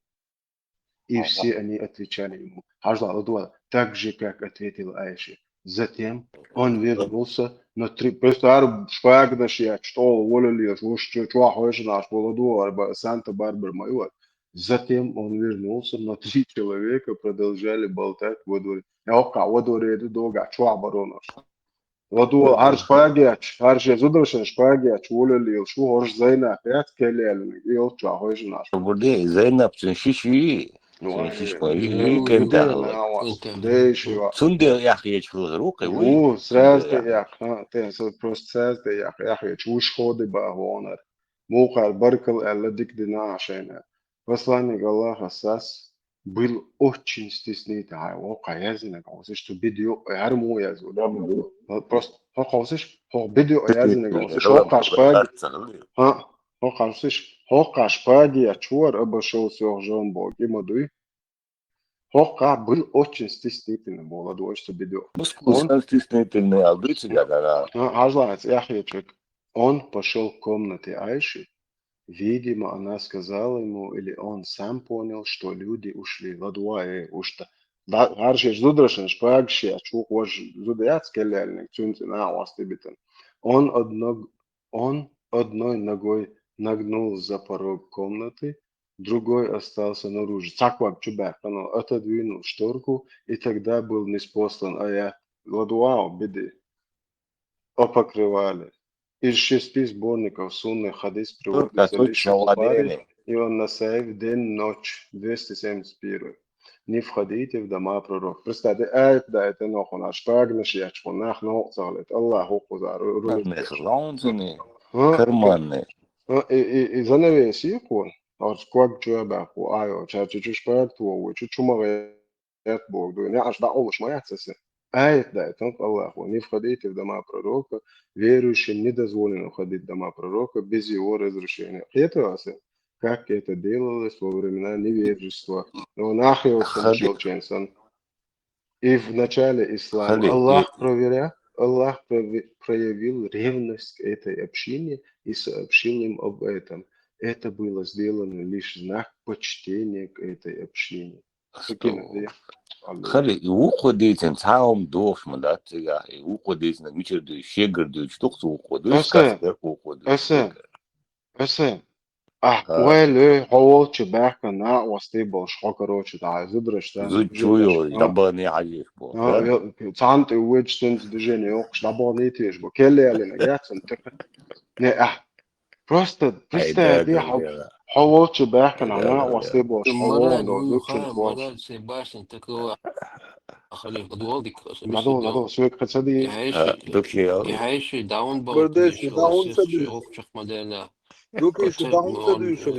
И все они отвечали ему. Хажла, ладуа, так же, как ответил Айше. Затем он вернулся на три, просто ар шпаг на шия, что, волили, что, что, что, хойш наш, володу, арба, Санта-Барбара, моего. Затем он вернулся, но три человека продолжали болтать во дворе. Я ока, во дворе, это долго, чё оборона? Ладуа, ар шпагиач, ар ше зудра шен шпагиач, волили, шу, хойш Зайнап, я, келели, и ол чё, хойш наш. Бурде, Зайнап, цун шиши. Ну, цун шиш, ай, ма, ай, шиш, ай, кенда. Дей шива. Цунде яхье чугур, рукы, уй. О, сразу яхь, ха, тен, со-, просто сразу яхь, яхье чугуш ходы ба, вонар. Мухар, баркал, Алла, дик дина, шейна. Посланник Аллаха сас был очень стеснительный. Ай, о, каязина, каузиш, ту бидио, ар му язу, да, му. Просто, хо, каузиш, хо, бидио язина, каузиш, хо, кашпаги. Ха, хо, каузиш, хо, кашпаги, я чуар, обошёл всех жён Бог, и мадуй. Хо, ка был очень стеснительный, молодой, что бидио. Мускулистый, стеснительный, а в дуте, да, да, да. А, хажлац, яхье чек. Он пошёл к комнате Айши. Видимо, она сказала ему, или он сам понял, что люди ушли. Ладуа, э, ушта. Да, харши зудрашен, шпагши, а чук вож зудаяц келяльник, цунцина, васты битен. Он одно-, он одной ногой нагнул за порог комнаты, другой остался наружу. Цаквак чубак, оно отодвинул шторку, и тогда был ниспослан аят. Ладуа, биди. О покрывале. Из шести сборников сунны хадис приводится лишь Бухари и он Насаи в день, ночь, двести семьдесят первый. Не входите в дома пророк. Представьте, аят да это нохуна, шпагнаш ячхунах нохцалет. Аллаху кузар. Карманны. Карманны. И, и, и занавеси кун. Ар скваг чуя баху, айо, ча чу чу шпаг туо, чу чумагъе Эт Бог дуйна, аш да олуш ма яцасе. Аят да, это Аллаху: «Не входите в дома пророка», верующим не дозволено входить в дома пророка без его разрешения. Это асы, как это делалось во времена невежества. Но нахил сан челчен сан. И в начале ислама Аллах проверя-, Аллах прове-, проявил ревность к этой общине и сообщил им об этом. Это было сделано лишь знак почтения к этой общине. Хали, и вукху дийцин, цхьа хӀума дохуш ма дац цигахь, и вукху дийцинарг мичара дуй, шегара дуй, чу дукха вукху дуй, Аса, касберг вукху дуй, Аса, шегара. Аса. Ахь, хӀа. Вай ле, хьо волчу баьхкан накъостий болуш, хьо, короче, да, зудараш, да, Зуд чу йо, хьо. ДӀабахне хьажийш бо, А, да? Цхьана тӀе вуьйчу цуьнца движение йоккхуш, дӀабахне теш бо. Келла ялина, яц цунна тӀе. Не, ахь. Просто представь, хьо волчу баьхкина, накъостий болуш, хьо волчу баьхкина, накъостий болуш. Ма дол, ма дол, соьга хаза ца дийша. Дукхе. Айса, даун ца дийша,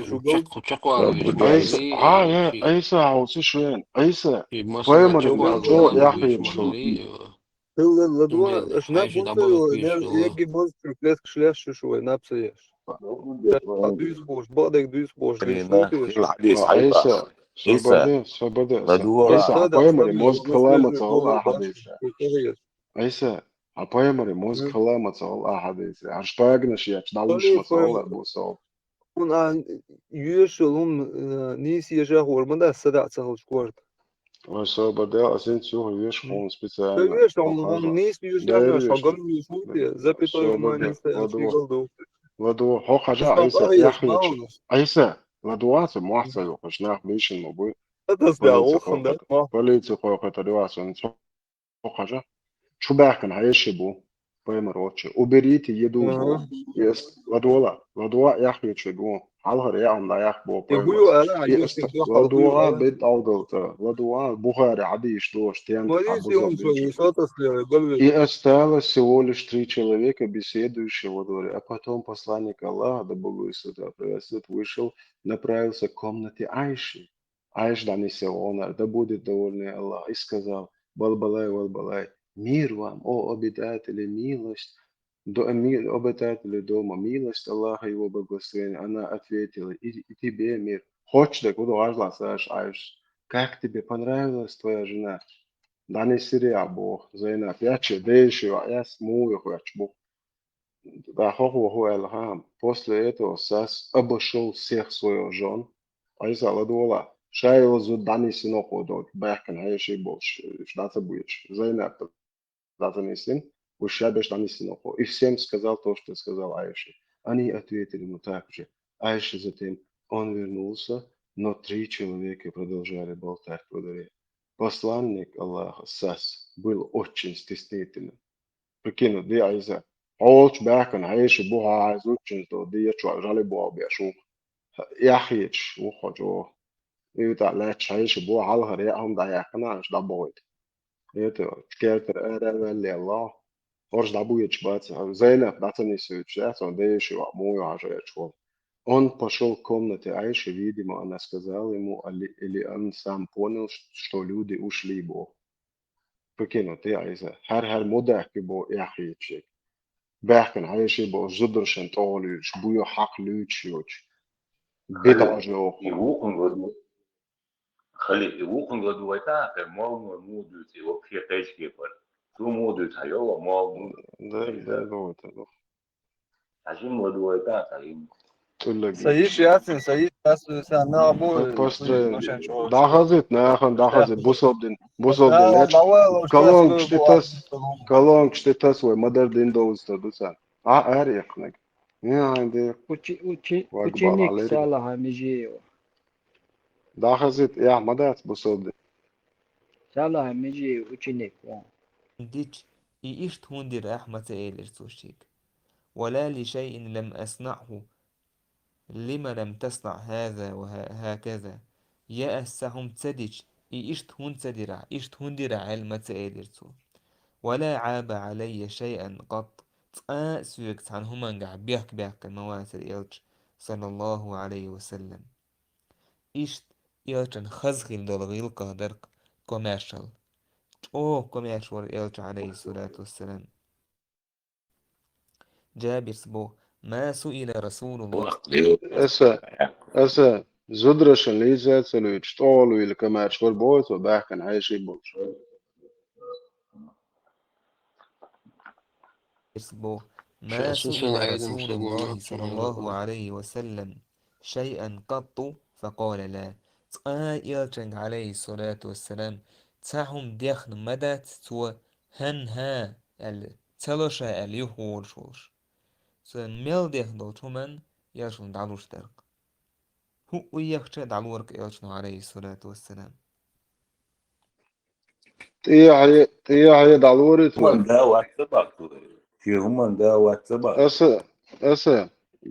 шу гал. Айса, а, я, айса, хьо ца шен. Айса, вай ма дол, чо яхйина шу. Хилла ладва, аш наб бунта ю, яги моз трюклет кшлеш шу, шу вай наб ца еш. Дуьйцу бохуш, бакъдерг дуьйцу бохуш, Блин, дуьйцу нахуй, бохуш. Хьайса, Хьайса, собаде, собаде, ладугӀа. Хьайса, хьан пайхамаре мозга хала ма ца хилла ахьа дийцар. Хьайса, хьан пайхамаре мозга хала ма ца хилла ахьа дийцар. Хьан шпагаш еш, дӀалуш ма ца хилла бусалба. Хьуна а йоьшал хӀума, э, нийса еш хӀора ма дац, садаӀа ца хилча корта. Ой, собаде, ас хӀинца юха йоьшу хьуна специально. Ца йоьшу хьуна, хӀуна нийса йоьшу яхаш, хьо гам йоьшу хӀума те, запятой ма нийса, ладугӀа. ЛадугӀа, хьо хьажа, Хьайса, яхъеча. Хьайса, ладугӀа, ца мохь ца юхаш, нах бийшина ма буй. Полици кхойкхуьйтар ю ас, хьо хьажа. Чу баьхкина хьеший бу, пайхамар волчу. Уберите еду бу. Ага. И ас, ладугӀа, ладугӀа, яхъеча бу. Хьалхара яа хӀума дӀаяккха бу, пайхамар. ЛадугӀа, бед алгалта. ЛадугӀа, Бухари хьадийш дош, тем. И осталось всего лишь три человека, беседующие во дворе. А потом посланник Аллаха, да благословит его, вышел, направился к комнате Айши. Айша дӀанисъелла гӀонара, да будет довольный Аллах, и сказал: «Балбалай, балбалай, мир вам, о обитатели, милость, до-, ми-, обитатели дома, милость Аллаха, его благословение». Она ответила: «И, и тебе мир». Хочешь, так буду гажла, Саш, Айша. «Как тебе понравилась твоя жена?» ДӀанисъира боху Зайнап, яьчча, дайша ваӀ яц, муха ваьчча бу. ТӀаккха хӀокхо хӀу аьлла хаам: «После этого Сас обошёл всех своих жён». Айса, ладугӀа, ша йолу зуда дӀанисйина хӀокхо долчу, баьхкина хьеший болуш, уьш дӀа ца буьйцуш. Зайнап дӀа ца нисйина, уьш ша берш дӀанисйина хӀокхо. И всем сказал то, что сказал Айше. Они ответили ему так же. Айша затем: «Он вернулся, но три человека продолжали болтать во дворе». Посланник Аллаха Сас был очень стеснительным. Прикинь, ди Айса. Хьо волчу баьхкина хьеший бу, хьо хьайза зудчуьнца долу ди я чохь жӀали боху беш ву. Яхъечаш ву хьо чӀогӀа. И тӀе лаьтташ хьеший бу, хьалхара яа хӀума дӀаяьккхина, аша дӀабохуьйту. Это, кертара ара а ваьлла лелла. ХӀорш дӀабуьйцуш бац. Зайнап дӀа ца нисвуьйтуш, я, цо дайша ваӀ, муха хьажа эчу волу. Он пошёл к комнате Айши, видимо, она сказала ему, али, или он сам понял, что люди ушли, боху. Прикинь, вот я, Айса, хӀара-хӀара мо даьхки бо яхъечиг. Баьхкина хьеший болуш, зударшна тӀе луьйчуш, буьйцу хьакха луьйчуш йоцуш. БидӀа жоху. И вукхунга ладу-, хали, и вукхунга ладугӀуьйту ахь, кхин мол муха дуьйцу, и вообще кхечу кепара. Цо муха дуьйцу хьан йо, мол муха. Да, да, да, вот это. Хьажим ладугӀуьйту ахь, хьажим. Сан йиш яцин, сан йиш яцин, сан нах бу, просто дӀахазийта, нахана дӀахазийта, бусалба дин, бусалба дин лечу. Колонкаш тӀе тас, колонкаш тӀе тас вай, ма-дарра дин довзуьйтур ду царна. А, аьрра экхнарг. Яхьан де. Учи-, учи-, ученик Салаха Межиева. ДӀахазийта, яхь ма дац бусалба дин. Салаха Межиев ученик вон. Дича, и иштта хӀунда дира ахь ма ца элира цо шега. ولا لشيء لم أصنعه لم لم تصنع هذا وه-، هكذا. Я ас цхьа хӀума ца дича, и иштта хӀунда ца дира ахь, иштта хӀунда дира ахь аьлла ма ца элира цо. ولا عاب علي شيئا قط. Цкъа а соьга цхьана хӀумангахь бехк баьккхина ма вацара элча, саллаллаху Ӏалайхи ва саллам. Иштта элчан хаза хила долу гӀиллакхах дара-кх комаьршалла. ЧӀогӀа комаьрша вара элча, Ӏалайхиссалату вассалам. Джабирс боху: «Ма суила Расулуллах». Аса, аса, зударшна лийца ца луьйчу, тӀе луьйла комаьрша вара боху цо, баьхкина хьеший болуш. Ма суила Расулуллахи саллаллаху Ӏалайхи ва саллам шайъан къатту факъала ла. Цкъа а элчанга, Ӏалайхиссалату вассалам, цхьа хӀума дехна ма дац цо, хӀан-хӀа аьлла, ца ло ша аьлла, юхаволуш волуш. Цо мел дехна долчу хӀуманна элчано дӀалуш дара-кх. ХӀуъу ехча а дӀалора-кх элчано, Ӏалайхиссалату вассалам. ТӀехье, тӀехье дӀалорийта вай. ХӀуманна да вац ца баккхале. Шен хӀуманна да вац ца баккхале. Аса, аса,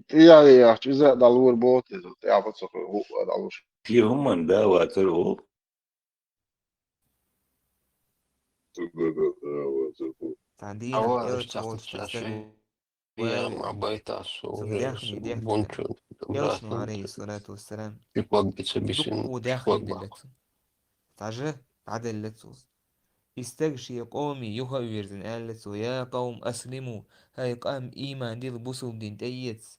тӀехье яхча, иза а дӀалора боху те, тӀехьа ца хӀуъа а дӀалуш. Шен хӀуманна да вацара оха. Цхьа дийнахь элча волчу тесна. Цуьнан даьхни дехна дара. Элчано, Ӏалайхиссалату вассалам, дуккха даьхни делла цунна. Цхьа жа дӀаделла цо. И стаг шен къоме юха а вирзина аьлла цо: «Я къавм, аслиму, хӀай къам, ийман дила, бусулба дин тӀеэца».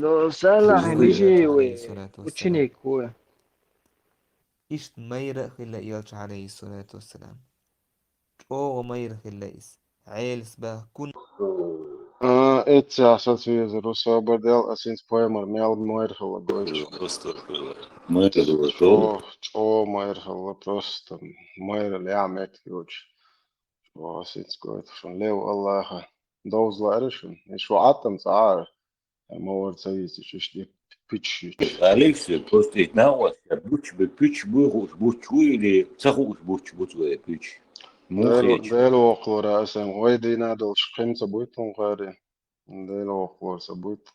Ну, салахь, Жугьуй. нижи вай, Салату вассалам. Ученик вай. Иштта майра а хилла элча, алейхиссалату вассалам. ЧӀогӀа майра хилла иза. Ӏелас баха кун. А, эццахь сацвезар ву, собар Дала, ас хӀинца пайхамар мел майра хилла гойтуш. Просто майра хилла. ЧӀо-, чӀо майра хилла, просто майра лаьа меттиг йоцуш. ЧӀо ас хӀинца гойтуш. Лев Аллаха довза лаьара шуна. И шу Ӏаттам цӀа Ӏара. Ма вара ца йийцича, иштта пич йича. Алексей, просто и нагӀа, буч бу, пич бу, хууш буч ву или ца хууш буч бу цо пич? Муха Дела, хеташ. Дела воккхалора асан вай дийна долуш кхин ца буьйту хӀума хари. Дела воккхалора ца буьйту.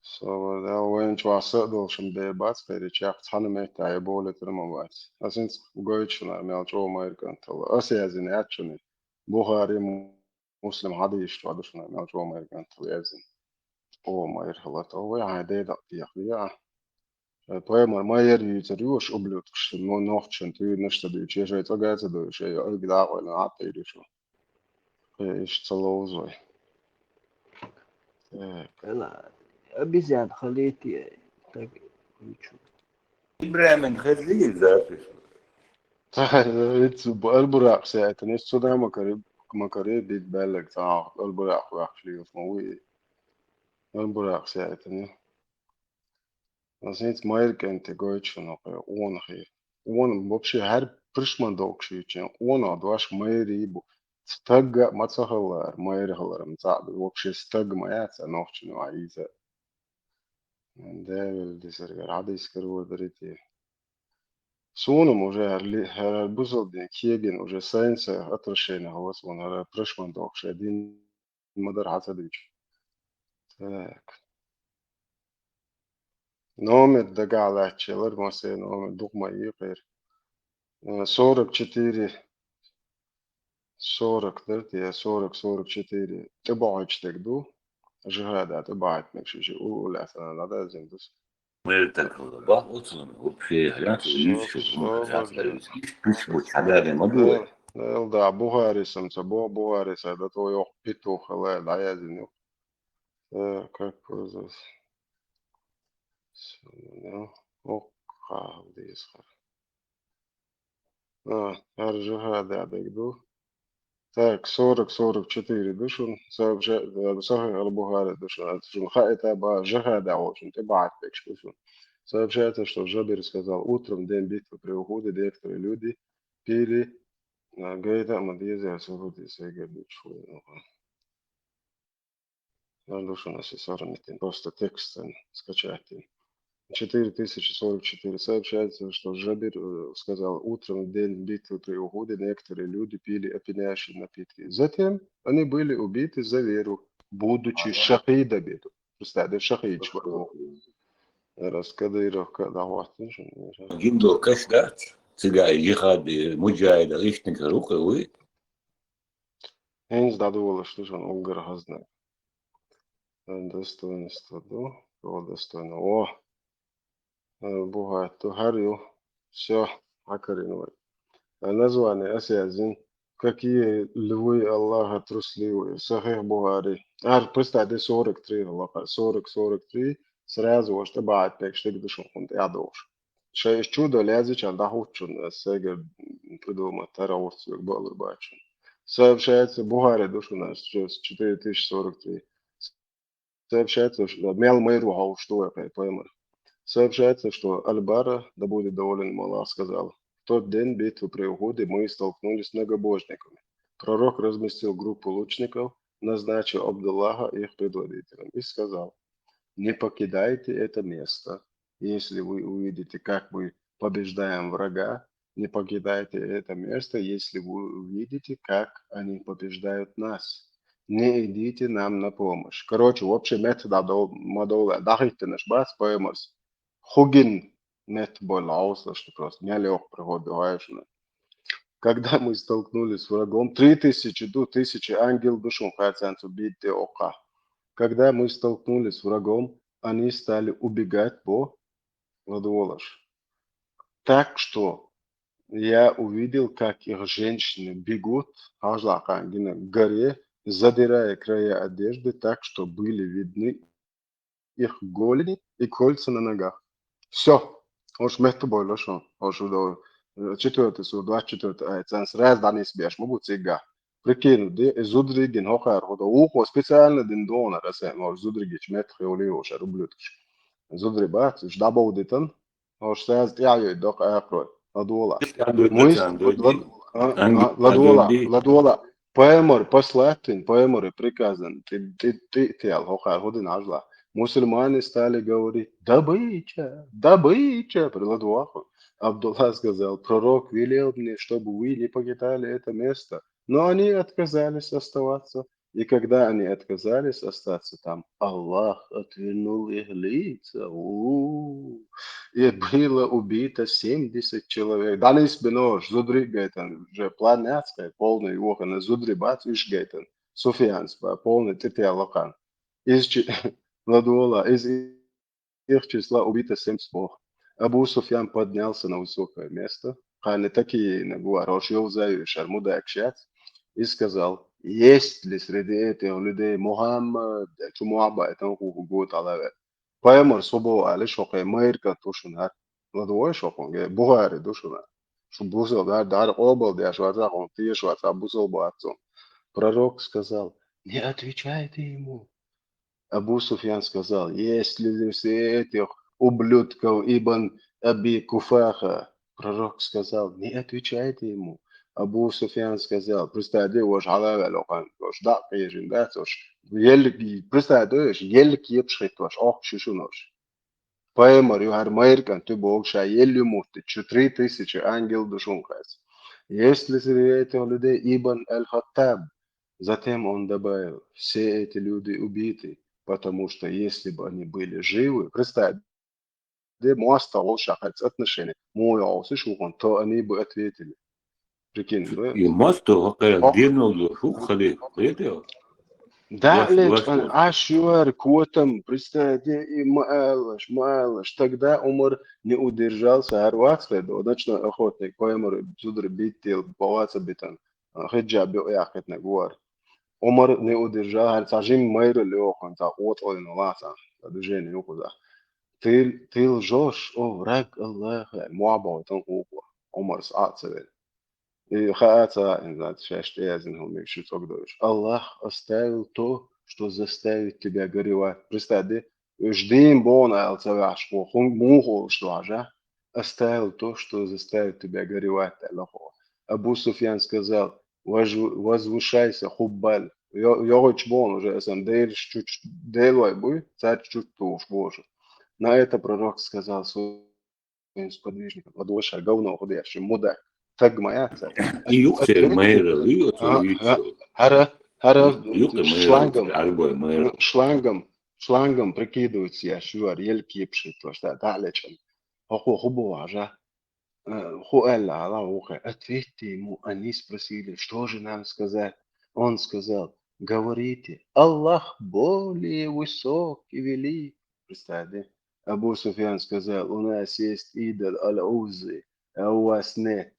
Собар Дала, вайна чохь са а долуш бен бац, кхерий чекх цхьана метта я болитар ма бац. Ас хӀинца гойту шуна мел чӀогӀа майра кӀантала. Ас яздина яц шуна. Бухари, Муслим хьадисаш чохь ду шуна мел чӀогӀа майра кӀантала яздина. ЧӀогӀа майра хилла тхо, вай хьайн ден дакъа техале а. Шайн пайхамар майра юьйцур ю аша, ублюдкаш, но нохчашна туьйранаш а ца дуьйцуш, шайн цӀа а ца дойуш, шайн ойга дакъа вайна Ӏаттийра шу. Кхин иштта ца ловза вай. Так. Ла, обезьян халити, так, ничего. ИбрахӀиман хезлий запись? Ца, ца, Аль-Буракъ сайтана, ца да Макари, Макари бит баьлларг цхьа Аль-Буракъ ваьккхаш лелаш ма вуй. Аль-Буракъ сайтана. Ас хӀинца майра кӀанте гойту шуна хӀокху къонахий. Къона вообще хӀара пришман долуш йича, къонах дош майрий бу. Стаг а ма ца хилла, майра хилар-м цхьаъ ду. Вообще стаг ма яц а нохчийн ван йийца. Девел дисаргара хьадис карор дарий те. Суна-м уже хӀара ли-, хӀара бусалба дин кегина уже сайн-сайн отвращение хилла суна, хӀара пришман долуш шайн дин ма дара хьан ца дуьйцу. Так. Номер дагахь лаьтташ ялар, массеран номер дукха ма йийкхира. Э, сорок четыре, сорок дара те, сорок, сорок четыре. ТӀебахьуьйтуш дерг ду. Жихада тӀебахьуьйту мегаш ши, ши уллу лаьцна дӀадаздина ду. Мертак бах оцун вообще, я Со-, юриш собар Дала. пуч пуч хьадале ма ду. Дел, дел, да, Бухарис-м ца боху, Бухарис а да то йоху петух хила дӀаяздина ю. Э, как пользоваться? Ну, ох, ха, деза хара. А, хӀара жихада дерг ду. Так, сорок, сорок четыре ду шуна. Сообща-, э, Сахих аль-Бухари ду шуна. Шуна хаита баха жихада волчун тӀебахьуьйту дерг ду шуна. Сообщается, что Жабир сказал: «Утром в день битвы при Ухуде некоторые люди пили, а, гайта, ма деза, аса хӀун деза, сайгара дучу хуйна». Надо шуна аса сорнитин, просто текстом скачать. четыре тысячи сорок четыре. Сообщается, что Жабир э, сказал, утром в день битвы при Ухуде некоторые люди пили опьяняющие напитки. Затем они были убиты за веру, будучи шахидами. Представь, да, шахид. Раскадыровка, да, вот. Гиндо каш дац. Цигай жихади, муджайда, ишник рукы, уй. Энз дадула, что же он, Олгар Хазнай. Достоинство, да? Кого достойно? О, э, бухать, то харю. Все, акариновый. Название асязин. Какие львы Аллаха трусливые. Сахих Бухари. Ар, представь, сорок три, лаха, сорок, сорок три. Сразу вот, чтобы опять что-то дышал, он я должен. Шай чудо лязичан да хучун, сегер придумать, тараурцвек балур бачун. Сообщается, Бухари душу нас, четыре тысячи сорок три. Сообщается, что мел мэру хаушто, поймар. Сообщается, что Аль-Бара, да будет доволен Аллах, сказал: «В тот день битвы при Ухуде мы столкнулись с многобожниками. Пророк разместил группу лучников, назначил Абдуллаха их предводителем и сказал: не покидайте это место. Если вы увидите, как мы побеждаем врага, не покидайте это место, если вы увидите, как они побеждают нас. Не идите нам на помощь». Короче, вообще метод мадола дахиттенеш бас поймарс. Хугин мет боль ауслаш, что просто не лёг приходу, знаешь. Когда мы столкнулись с врагом, три тысячи, ду тысячи ангел душун хайцанцу битте ока. Когда мы столкнулись с врагом, они стали убегать по ладволаш. Так что я увидел, как их женщины бегут, хажлакан гина горе, задирая края одежды так, что были видны их голени и кольца на ногах. Все. Ош мехту бойло шо. Ош до четвертый сур, двадцать четвертый ай. Ценс раз данис беш, могу цига. Прикинь, де зудриген хохар, хото ухо специально дин дона, расе, но зудригич мет хеули ош, рублютыш. Зудри бац, уж дабо дитан, ош саз тяю док акрой. Ладула. Муис, ладула, ладула. Пэмор послатин, пэмор и приказан, ты, ты, ты, ты ал хохар, ходин ажла. Мусульмане стали говорить: «Добыча, добыча», приладуаху. Абдулла сказал: «Пророк велел мне, чтобы вы не покидали это место». Но они отказались оставаться. И когда они отказались остаться там, Аллах отвернул их лица. У-у-у. И было убито семьдесят человек. Данис бинош, зудри гайтан, же план яцкай, полный вохана, зудри бац, иш гайтан. Суфьянс ба, полный тетя лакан. Из чи-, ладула, из их числа убито семь слуг. Абу Суфьян поднялся на высокое место, хани такие на гуар, ош ёвзаю шармуда акшац, и сказал: «Есть ли среди этих людей Мухаммад?» Чумуаба это гугут алаве. Паймар собо али шоке майрка тушунар. Ладуой шокунге, Бухари душуна. Шу бусал дар, дар обал дяш ваца, он тиеш ваца, бусал бацун. Пророк сказал: «Не отвечайте ему». Абу Суфьян сказал: «Если среди этих ублюдков Ибн Аби Куфаха». Пророк сказал: «Не отвечайте ему». Абу Суфьян сказал: «Представьте, ваш халавел охан, ваш да, кежин да, ваш ел, представьте, ваш ел кепшхит, ваш ох шишунош». Паймар ю хар майркан ту богша ел ю мутты, чу три тысячи ангел душун хас. «Если среди этих людей Ибн Аль-Хаттаб». Затем он добавил: «Все эти люди убиты, потому что если бы они были живы», представь, де моста ол шахац отношения, мой олсы шухан, то они бы ответили. Прикинь, да? И моста хакая Ох. Дернул ду, фу, хали, это. Да, Ваш, леч, ваш, ан, ваш. Аш юар, котам, представьте, и маалаш, маалаш. Тогда Умар не удержался, арвакс, ночной охотник, поймар, зудр битил, палаца битан. Хиджаб яхетна гуар. Умар не удержал, хар ца жим майра лёхан, ца отолин ласа, ца движение юхуза. Ты, ты лжёшь, о враг Аллаха, муаба тон уху. Умар с ацевел. И хааца, не знаю, шесть язин хумик шуцок дойш. Аллах оставил то, что заставит тебя горевать. Представь, да? Ждим бон ал цавяшку, хун муху, что ажа. Оставил то, что заставит тебя горевать, аллаху. Абу Суфьян сказал: «Воз-, возвышайся, хуббаль». Йо-, йогыч бон уже, эсен, дейл чуч, дейл вай буй, царь чуч туш боже. На это пророк сказал своим сподвижникам: «Ладувша, говно худеш, муда, таг ма яц». И юхсер майрал, и оцо А, вичо. а, хара, хара Юхе майрал, шлангом, арбой майрал. шлангом, шлангом прикидывается, я шуар, ель кипшит, то что, да, лечен. Хохо хубо важа. Э, ху Аллах, Аллах ухе. Ответьте ему, они спросили, что же нам сказать. Он сказал: «Говорите, Аллах более высок и велик». Представь, да? Абу Суфьян сказал: «У нас есть идол Аль-Уззи, а у вас нет».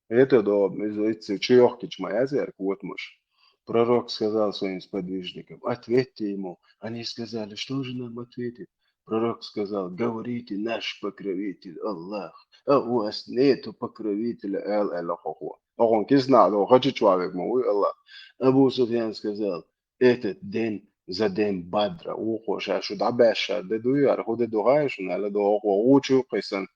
Это да, из этих чуёхкич моя зерк, вот муж. Пророк сказал своим сподвижникам: «Ответьте ему». Они сказали: «Что же нам ответить?» Пророк сказал: «Говорите: наш покровитель Аллах, а у вас нету покровителя». Эл, эл, хохо. Охо кисна, до, хочет человек, ма, уй, Аллах. Абу Суфьян сказал: «Этот день за день Бадра». Ухо, ша, шу дабаша, де дуяр, ху де дугай, шу, нала, до, охо, учу, кисан.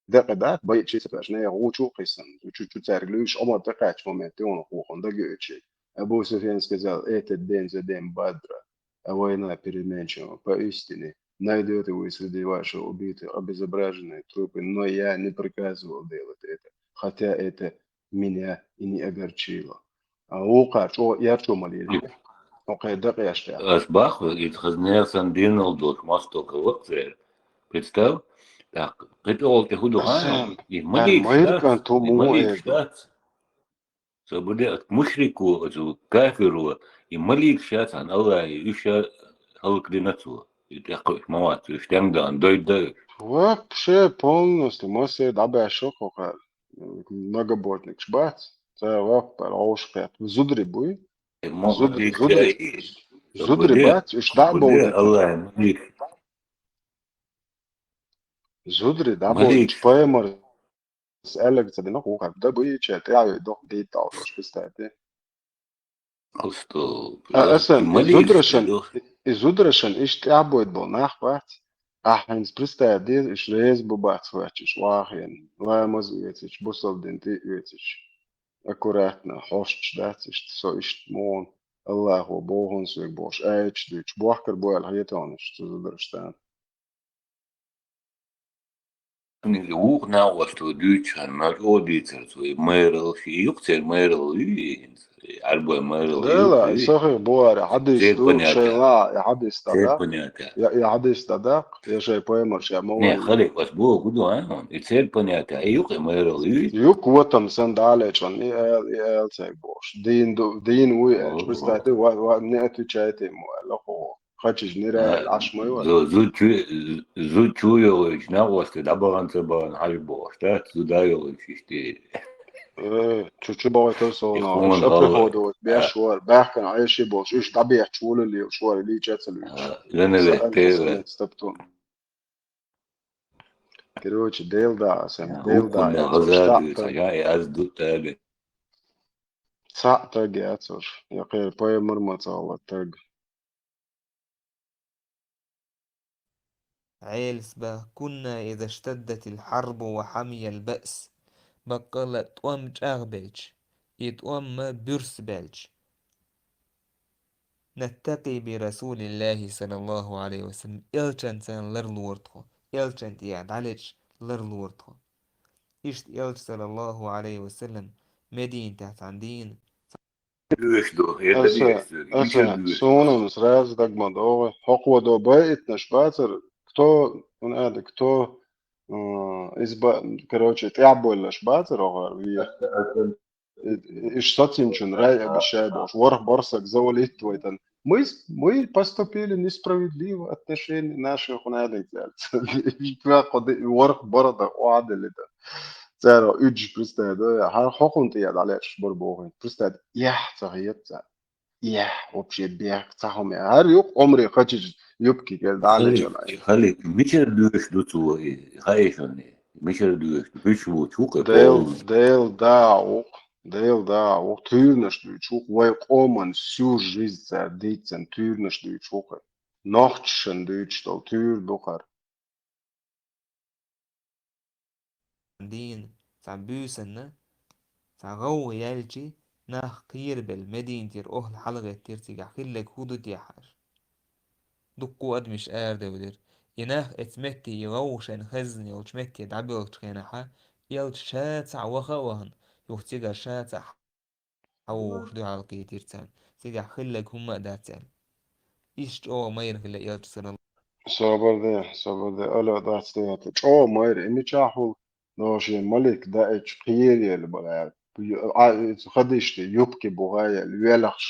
Декъе дац, байчи сапаш, не, гъучу кисан. Чу-чу царглуш, омар текач момент, он хохо, да гечи. Абу Суфьян сказал: «Этот день за день Бадра, а война переменчива. Поистине, найдёте вы среди ваших убитых обезображенные трупы, но я не приказывал делать это, хотя это меня и не огорчило». А укхар чо, яр чо малили. Окей, да, яшта. Ас баху, ит хазнесан динал дош масток вакцер. Представь, так, кит ол те худу хан, и Асан, малик ар майркан штат, то и му малик эду. Штат. Со буде от мушрику, от кафиру, и малик штат, ан Аллах, и уша халк динацу. И так мават, уш тем да, ан дойда. Вообще полностью, мосе дабя шоко, многобожник шбац. Це вак пар ошкет. Зудри буй. Зудри, зудри. Зудри бац, уш да буде болдик. Аллах, малик. Зудри, да, бо Малик. Пайгамбар с элек цадина хукар, да, бу иче, те, ай, дох, дейт, ал, дош, кстати. Алсто. А, эсен, Малик, из удрашан, из удрашан, иш тя будет был, нах, бац. А, хэнс, представь, ди, иш рез бу бац, вач, иш вахен. Ламаз ветич, бусал дин ти ветич. Аккуратно, хошч, да, иш, со, иш, мон. Аллаху, Богун, свек бош, айч, дич, бохкар, боял, хетон, иш, из удрашан. Низ ух нагъвас ту дуьйцуш хьан, мел о дийцар цу, и майрал, и юкъ цер майрал ю, и арбой майрал ю, Дела, и и сахих буара, хьадис цер ду, понятие. Шайла, и хьадис Цер тада. Понятие. Я, и хьадис тада, я шай поэмар, шай Не, мавай. Халик, вас бо гуду, а, он, и цер понятие, и юкъ и майрал ю. Юкъ вотам сан далечан, и эл, и эл цей бош. Дин ду, дин уй, О. Представьте, ва, ва, не отвечайте ему, лохо. Хачиж нира А, аш мой ва. Зу, зу чу, зу чу йолуш, нагъвасти дабагъан цабагъан хьаж богъуш, да? Зу да йолуш ишти. Э, чу чу богъуй тав сол И нагъваш. Хун А хала. Приходу, А. Бяш вар, бяхкан айши болш, иш дабиях чула ли, шуар ли чацали. А, лена ве, Са-, певе. Стаптун. Короче, дел да, сам, А, дел да, хукун я, хаза цош, ду, та, та. Сага, я, аз ду, таби. Са таг я, цош. Я, кер, поэмар ма цала таг. Гьелсба, كنا إذا اشتدت الحرب وحمي البأس. Баккъала тӀом чӀагӀбелча, и тӀом ма буьрса баьлча. نتقي برسول الله صلى الله عليه وسلم. Элчанца ларлур тхо. Элчан тӀехьа дӀалеча ларлур тхо. Иштта Элча, саллаллаху алейхи ва саллям, Мединатехь цхьана дийна Дуьш ду, это Аса, дуьш ду, аса, мичара дуьш ду? Суна сразу дагма догӀу. Хьокхо до бай итнаш бацар, кто, он ада, кто, м, из ба-, короче, тӀехь боллаш бацар оха ве. Аса, аса. И-, иш сацинчун рай обещай бош. Ворх борсак завалит твойтан. Мы с-, мы поступили несправедливо отношение наших, он ада, цаьрца. Иш тва куди ворх борода, о ада лида. Царо уьдж, представь, да, хьар хохун тӀе дӀалеш бар бохин. Представь, яхь ца хьет ца. Яхь, вообще бех ца хьоме. Хьар юк омри хачиж юбки кер дӀалеш Халик, ана. Халик, мичара дуьш ду цо и, хаишани? Мичара дуьш ду? Пуьч ву, чу кхе Дел, полный. Дел да ук, дел да ук, туьрнаш ду чу, вай къоман сюр жизнь цар дийцан, туьрнаш ду чу кхе. Нохчашан дуьйцуш долу туьйра дукхар. Дийна, цхьа буьйсанна, цхьа гӀовгӀа яьлчи, нах кхерабелла Мединатера охьла хьалагӀеттира цигахь хилларг хӀун ду техьаш. Дуккха адамаш арадевлира. И нах эцу метте, и гӀовгӀа шайна хезна йолчу метте дӀабоьлхучу хенахьа, элча ша цхьаъ ваха а вахана, юха цигара ша цхьаъ хьавогӀуш дуьхьал кхийтира царна. Цигахь хилларг хӀумма а дац аьлла. Иштта чӀогӀа майра хилла элча, саллаллаху. Собар де, собар де, ала дац де хӀета. ЧӀогӀа майра, и мичахь хуьлу? Но шен малик даьчча кхераелла бара аьлла. А, иза хадиште юбки бухаелла, велхаш,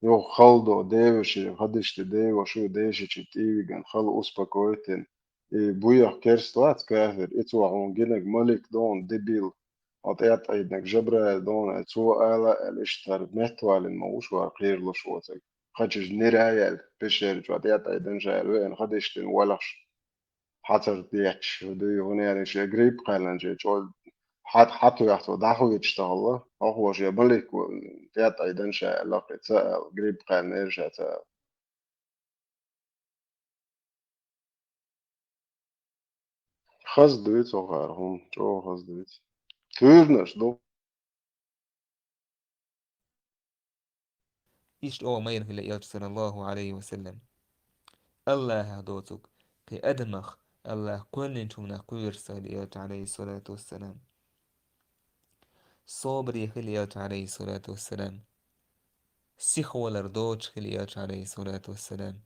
юха хала до, девешин хадиште девашу, дешичи тӀевиган хала успокойтина. И буьйах керста вац кафир, и цо хьуна гинарг малик дона, дебил, хьо тӀаьтӀайдинарг Жабраил дона, цо ала аьлла, иштта хӀара меттавалина ма ву шуьга кхералуш воцург. Хачиж нира яьлла, пещера чохь тӀаьтӀайдина ша аьлла, веана хадиштина велхаш. Хьацар детташ, дуй, хӀунда аьлча шен грипп кхаьллинчу, чӀо-, хьат-, хьатоьхна дӀахоьцуш тахана, хӀокхо шен малик ву, тӀаьтӀайдина ша аьлла, кхин ца аьлла, грипп кхаьллинера ша ца аьлла. Хаза дуьйцу хӀара хӀума, чӀогӀа хаза дуьйцу. Туьйранаш ду. Иштта чӀогӀа майра хилла элча, саллаллаху Ӏалайхи ва саллам. Аллахьах доцург, кхин адамах, Аллахь кхоьллинчу хӀуманах кхоьруш ца хилла элча, Ӏалайхиссалату вассалам. Собаре хилла элча, Ӏалайхиссалату вассалам. Сихвалар доцуш хилла элча, Ӏалайхиссалату вассалам.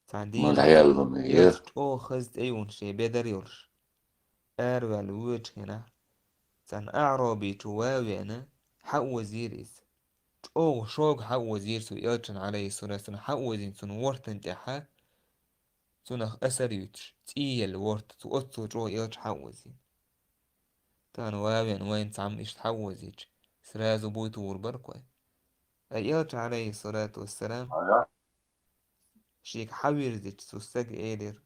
Цхьана дийнахь чӀогӀа хаза тӀеюьйна шен бедар йолуш, араваьлла воьдучу хенахь, цхьана аӀраби чу ван а веана, хьа а вазийра иза. ЧӀогӀа шога хьа а вазийра цу элчана, Ӏалайхиссалату вассалам, хьа а вазийна цунна вортан тӀехьа, цунах асар юьтуш, цӀий елла ворта, цу оццул чӀогӀа элча хьа а вазийна. Тахана ван а веана вайна цхьамма иштта хьа а вазийча, сразу буй тухур бара-кх вай. Ткъа элча, Ӏалайхиссалату вассалам, шега хьа а вирзича, цу стага элира: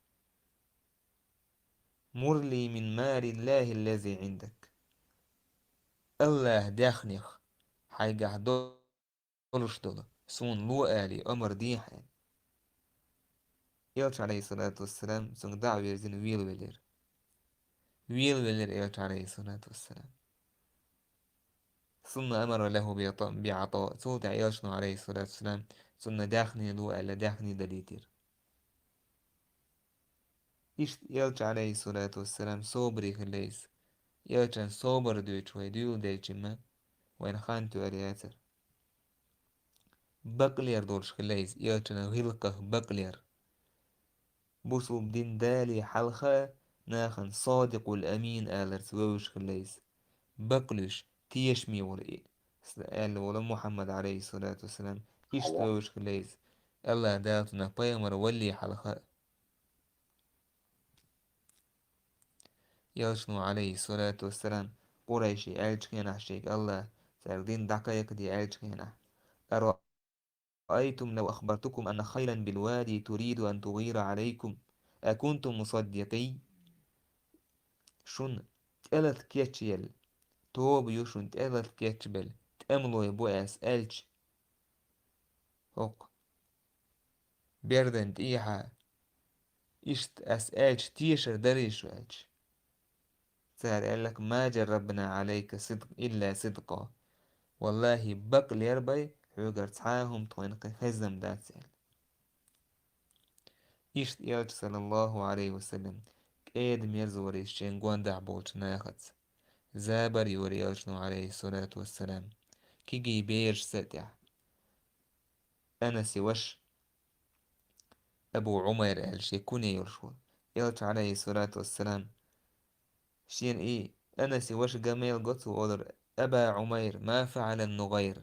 «Мур ли мин малиллахи ллази Ӏиндак». Аллахьан даьхнех хьайгахь долуш долу суна ло, алий, омра де хьайна. Элча, Ӏалайхиссалату вассалам, цуьнга дӀа а вирзина, велавелира. Велавелира элча, Ӏалайхиссалату вассалам. Сумма амара лаху би Ӏата-, би Ӏата. Цул тӀаьхьа элчано, Ӏалайхиссалату вассалам, цунна даьхни ло аьлла, даьхни далийтира. Иштта элча, Ӏалайхиссалату вассалам, собаре хилла иза. Элчан собар дуьйцуш вай дуьйладелча-м, вайна хан тоьар яцара. Бакълер долуш хилла иза, элчан гӀиллакхах бакълер. Бусулба дин дале хьалха нахана Содикъул Амин аларца вевзаш хилла иза. Бакълуьйш, тешаме волу и, аьлла волу Мухьаммад, Ӏалайхиссалату вассалам, иштта вевзаш хилла иза. Аллахь Дала цунах пайхамар валле хьалха. Элчано, Ӏалайхиссалату вассалам, къурайший аьллачу хенахь шега Аллахь, цаьрга дин дӀакхайкхаде аьллачу хенахь: «أرأيتم لو أخبرتكم أن خيلا بالوادي تريد أن تغير عليكم أكنتم مصدقين؟» Шуна тӀелата кечъелла, тоба ю шуна тӀелата кечбелла, тӀемалой бу ас аьлча, хӀокху бердан тӀехьа иштта ас аьлча, тешар дарий шу аьлча? Цара аьлла-кх: «Ма джаррабна Ӏалайка сидкъ-, илла сидкъа». Валлахьи, бакълер бай, хьоьгара цхьа а хӀума тхойна кхин хезна дац аьлла. Иштта элча, саллаллаху Ӏалайхи ва саллам, кӀеда-мерза вара иза шен гондахь болчу нахаца. Забар йора элчано, Ӏалайхиссалату вассалам, кегий берашца а тӀехь. Анаси ваша Абу Ӏумайр аьлла шен куне йолуш ву. Элча, Ӏалайхиссалату вассалам, шена и Анаси ваша ган мел го, цо олура: «Аба Ӏумайр, ма фаӀала ан-нугӀайр?»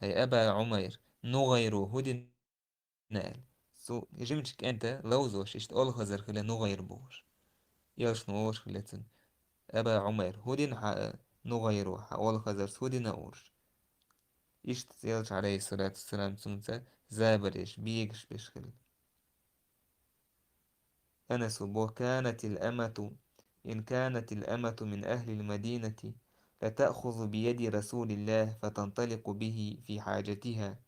«ХӀай Аба Ӏумайр, нугӀайро хӀун дина?» аьлла. Цу жимачу кӀентан ловзош иштта олхазар хилла нугӀайр бохуш. Элчано олуш хилла цуьнга: «Аба Ӏумайр, хӀун дина хьан, э, нугӀайро, хьан олхазарца хӀун дина?» олуш. Иштта элча, Ӏалайхиссалату вассалам, цуьнца забареш, бегаш беш хилла. Анасо боху: «كانت الأمة، إن كانت الأمة من أهل المدينة لتأخذ بيد رسول الله فتنطلق به في حاجتها».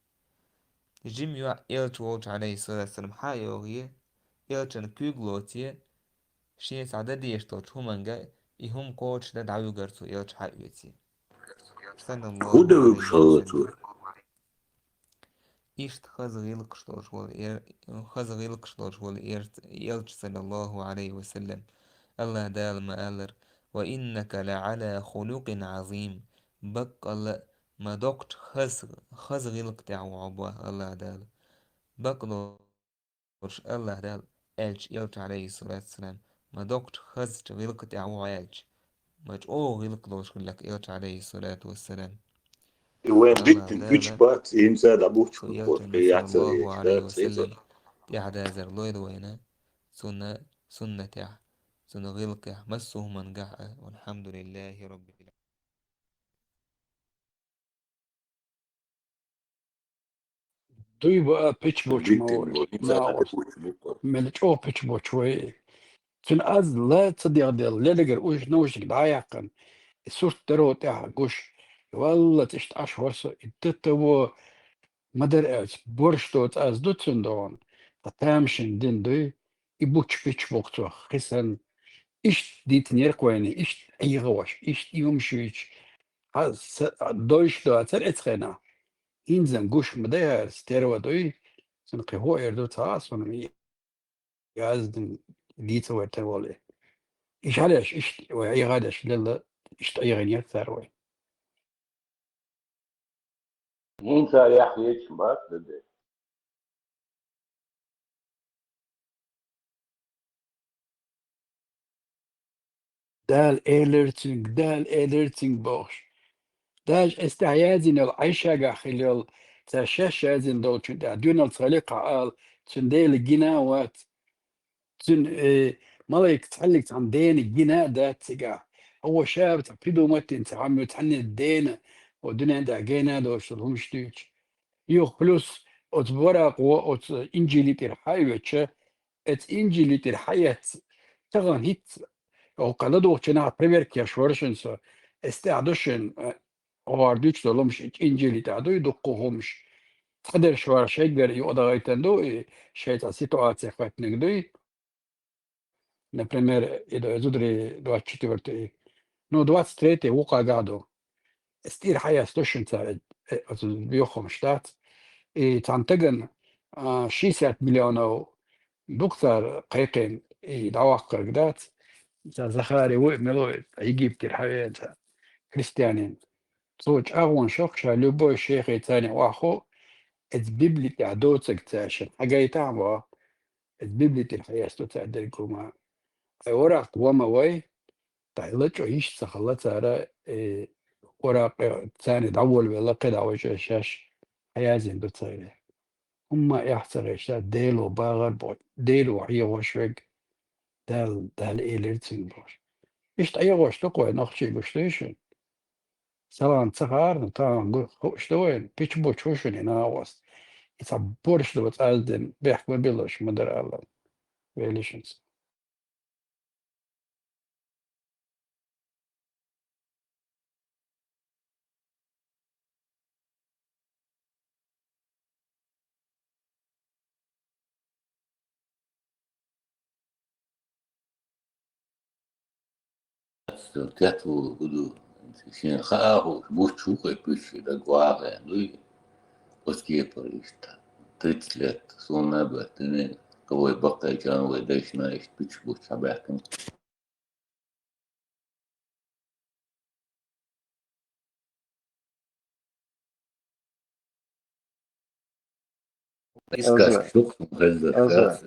Жима йоӀ элча волчу, Ӏалайхиссалату вассалам, хьа а йогӀий, элчан куьйга лоций, шен цхьа дан дезаш долчу хӀуманга и хӀума кхочушдан дӀавуьгура цо, элча хьа а оьций. ХӀун дан вуьгуш хилла цо? Иштта хаза гӀиллакхаш долуш волу эр-, хаза гӀиллакхаш долуш волу эрц-, элча, саллаллаху Ӏалайхи ва саллам. АллахӀ Дала ма-аллара: «Ва иннака ла Ӏала хулукъин Ӏазим». Баккъалла а ма доккхачу хаза, хаза гӀиллакх тӀехь ву хьо боху АллахӀ Дала. Бакъдолуш АллахӀ Дала аьлча, элча, Ӏалайхиссалату вассалам, ма доккхачу хазачу гӀиллакх тӀехь ву хьо аьлча, ма чӀогӀа гӀиллакх долуш хилла элча, Ӏалайхиссалату вассалам. И вайн АллахӀ биттина Дала гучу бац, хӀинца а дӀабухучу цу элчан, кхин яц а саллаллаху Ӏалайхи ва саллам, тӀаьхьадазар лойла вайна цунна суннатехь, цунна гӀиллакхехь, массо а хӀумангахь а. Валхьамдулиллахи Раббил Дуй баа пич боч ма вай, нагӀуш. Мел чӀогӀа пич боч вай. Цуьнан аз ла ца дегӀделла, лелигара уьш наушник дӀа а яьккхина, и сурт даро тӀехь гуш, валлаца иштта Ӏаш вара со, и д-, т-, во ма дара аьлча, борш доцу аз ду цуьнан догӀун, ткъа тамашийна дина дуй, и буч пич боху цо, хисан. Иштта дийцинера-кх вайна, иштта Ӏехаваш, иштта и хӀумаш юьйцуш, хьан са-, дойш доцара эцхьенахь. ХӀинца гуш ма дай хӀара, стерва дуй, цуьнан кхин хӀун эр ду ца хаьа суна, яздина дийца вайтар волу. И шалеш, иштта вай Ӏехадеш лелла, иштта Ӏехийнера цара вай. ХӀинца яхь ечу бац, даде. Дала элира цуьнга, Дала элира цуьнга бохуш. Даже эс тӀехь язйина йолу Ӏайшагахь хилла йолу, цара шаьш язйина долчун тӀехь, доьналлица гӀале кхаъ ала, цуьнан Дела гина а вац. Цуьнан, э, малайка цхьаьллиг цхьана дена гина а дац цигахь. Хьо ша цхьа придумать дина цхьа хӀума ю цхьанне дена, хьо дуьнен тӀехь гена а доцуш хӀумаш дуьйцуш. Юха плюс оцу баракъо оцу инжили тӀера хьаоьцуш, оцу инжили тӀера хьаэцна, тахана хӀинца, оха ладугӀучу нахах проверка еш вара шуна со, эс тӀехь ду шуна, э, хӀора дуьйцуш долу хӀумаш, инжили тӀехь дуй дуккха хӀумаш. Цхьадерш вара шайгара юкъадахийтина ду, и шайн цхьа ситуаци хоьттинарг дуй. Например, и ду, зударий двадцать четвёртый, ну, двадцать третий вукхагахь ду. Эс тӀера хьаэцна ду шуна цара, э, оцу боху хӀумаш дац. И цхьана стагана, а, шестьдесят миллионов ду-кх цара кхайкхина, и дӀаваккхарг дац. Цхьа Захари ву, мила ву, Египтера хьавеана цхьа христианин. Цо чӀагӀонаш йо-кх ша любой шайх царна охьахуу, эцу Библи тӀехь доцург цара шайна хьагайтахь а боху, эцу Библи тӀера хьаэцна ду цара дерг хӀума. Ткъа воракх ван ма вай, ткъа лачкъо йиш ца хилла цара, э, воракх царна дӀаволавелла, кхидӀа вайша шаьш хьаязйина ду цара. ХӀумма эхь ца гӀерташ, Дело багӀар боху, Дело хьехош верг, Дала, Дала элира цуьнга бохуш. Иштта Ӏехош ду-кх вай, нохчий гуш дуй шуна? Салам ца хаьара, тахана гу-, хууш ду вайна, пич буч ву шуна и нагӀост. И цхьа борш доцу аз дина, бехк ма биллалаш ма дара аьлла. Велишинца. Тет ву хӀу ду, шен хаа хӀу, буч ву кхе пуьччи даг вагӀе дуй, оцу кепара иштта. Тридцать лет, суна а баттине, кавай баккхайчан вай дайшна иштта пуьччи буч хьабаьхкина. Иза, иза, иза,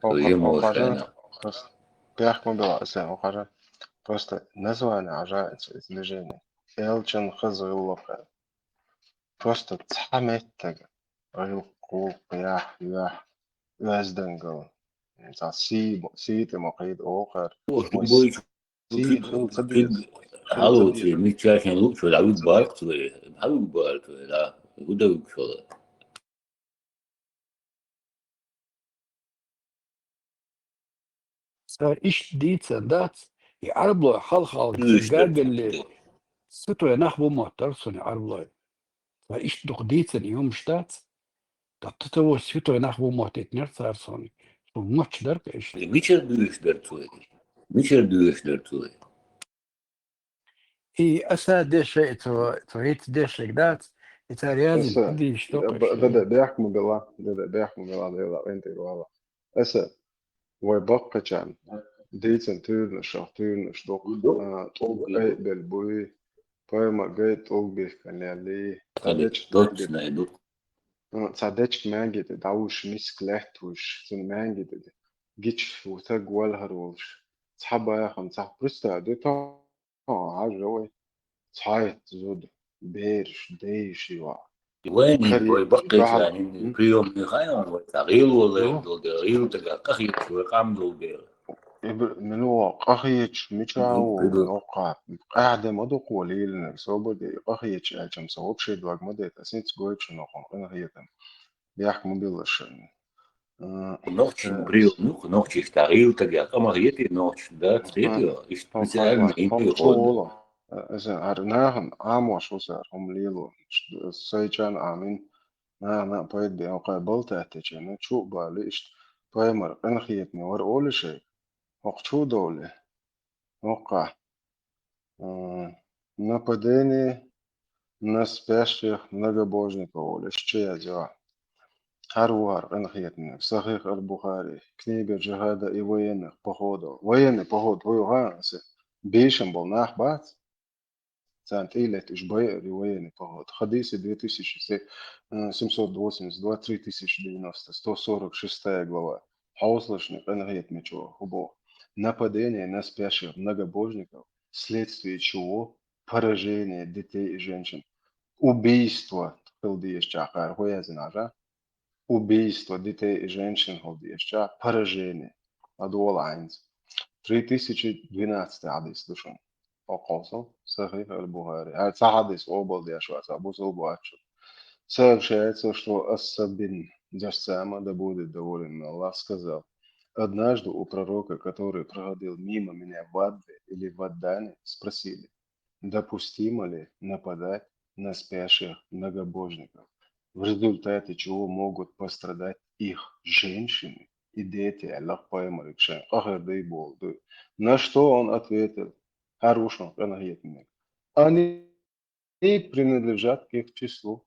хӀокху хьажа, просто бехк ма била иза, хьажа. Просто название хьажа, это движение. Элчан хаза гӀиллакх. Просто цхьа меттиг. ГӀиллакх, гӀуллакх, яхь, юьхь, оьздангалла. Цхьа сий, сий тӀе ма кхийда оха. О, любой Цига хӀума ца деза. Хьалуций, миччахьен луучо дӀавуьгу бара цо, дӀавуьгу бара цо, да, хӀу дан вуьгу шуна? Цара иштта дийцина дац, и Ӏараблой хьалха-хьалха гаргалле сатуьйсуш нах бу моттара цунна Ӏараблой. Цара иштта дукха дийцина и хӀумаш дац. Ткъа т-, т-, во святой нах ву моттийтинера цара суна. Суна моча дара-кх иштта. Мичара дуьйцуш дара цо? Мичара дуьйцуш дара цо? И аса дешай цо, цо хӀинца дешнарг дац, И цара язйина, аса, хӀун дийш, да, токхаш б-, да, да, бехк ма била, да, да, бехк ма била, Дела къинтӀера вала. Аса, вай баккхачарна дийцина туьйранаш, туьйранаш ду-кх, а, тӀулг айбелла буй, пайхамар гайта тӀулг бихкан леллий, цхьа дечка маьнги тӀе, а, цхьа дечка маьнги тӀе дӀавуьш, миска лаьттавуьш, цун маьнги тӀе гича ву саг валхар волуш, цхьа бахам, цхьа, представь, ду тхьо, хьажа вай, цхьайтта зуда, бераш, дайший ваӀа. Вайна, вай баккхийчарна приёмный хаьа вай, цхьа гӀийла волу дела, гӀийла дагахь къахеташ вай къам долу дела. Ибр-, мила ваха къахеташ, мичахь ву, йоккха, къаьхьа де ма ду кхо лелийнарг, собар де, и къахеташ аьлча-м со вообще дог ма дайта, ас хӀинца гойту шуна хӀокхунна къинхетам. Бехк ма билла шуна. А, нохчийн, э, приём ю, нохчийн тӀе гӀийла дагахь къа ма хетий нохчашна, да, хетий, иштта специально хӀинца чу волу. Иза хӀара нахана Ӏамош ву цара хӀума лело. Сайчарна Ӏамийна, нахана а пайда бен, хӀокхай балтаьттича, ну, чу а балий иштта, пайхамар къинхетаме вара олий шайга. ХӀокху чу а довлий? ХӀокхахь. М, нападение на спящих многобожников олуш чу язйо. ХӀара ву хӀара къинхетаме, Сахих аль-Бухари, книга джихада и военных походов. Военный поход хӀун ю хаьа аса? Бийшина болу нах бац? Царна тӀе а летта уьш байъара и военный поход. Хадисы две тысячи семьсот восемьдесят два, три тысячи девяносто, сто сорок шестая глава. Хьовсалаш, къинхетаме чӀогӀа хӀун боху. Нападение на спящих многобожников, вследствие чего поражение детей и женщин. Убийство хила дезачохь кхара хӀун яздина хьажа? Убийство детей и женщин хила дезачохь, поражение. ЛадогӀал хӀинца. Три тысячи двенадцатый хьадис ду шуна. Хьо кховсал, Сахих аль-Бухари. ХӀара цхьа хьадис къобалдеш вац, а бусалба вац шу. Сообщается, что Асад бин Джассама, да будет доволен им Аллах, сказал: «Однажды у пророка, который проходил мимо меня в Адве или в Аддане, спросили: допустимо ли нападать на спящих многобожников, в результате чего могут пострадать их женщины и дети», аьлла пайхамарга, шайн къа хир дай боху ду. На что он ответил: хӀара ву шуна къинхетаме. Они принадлежат к их числу.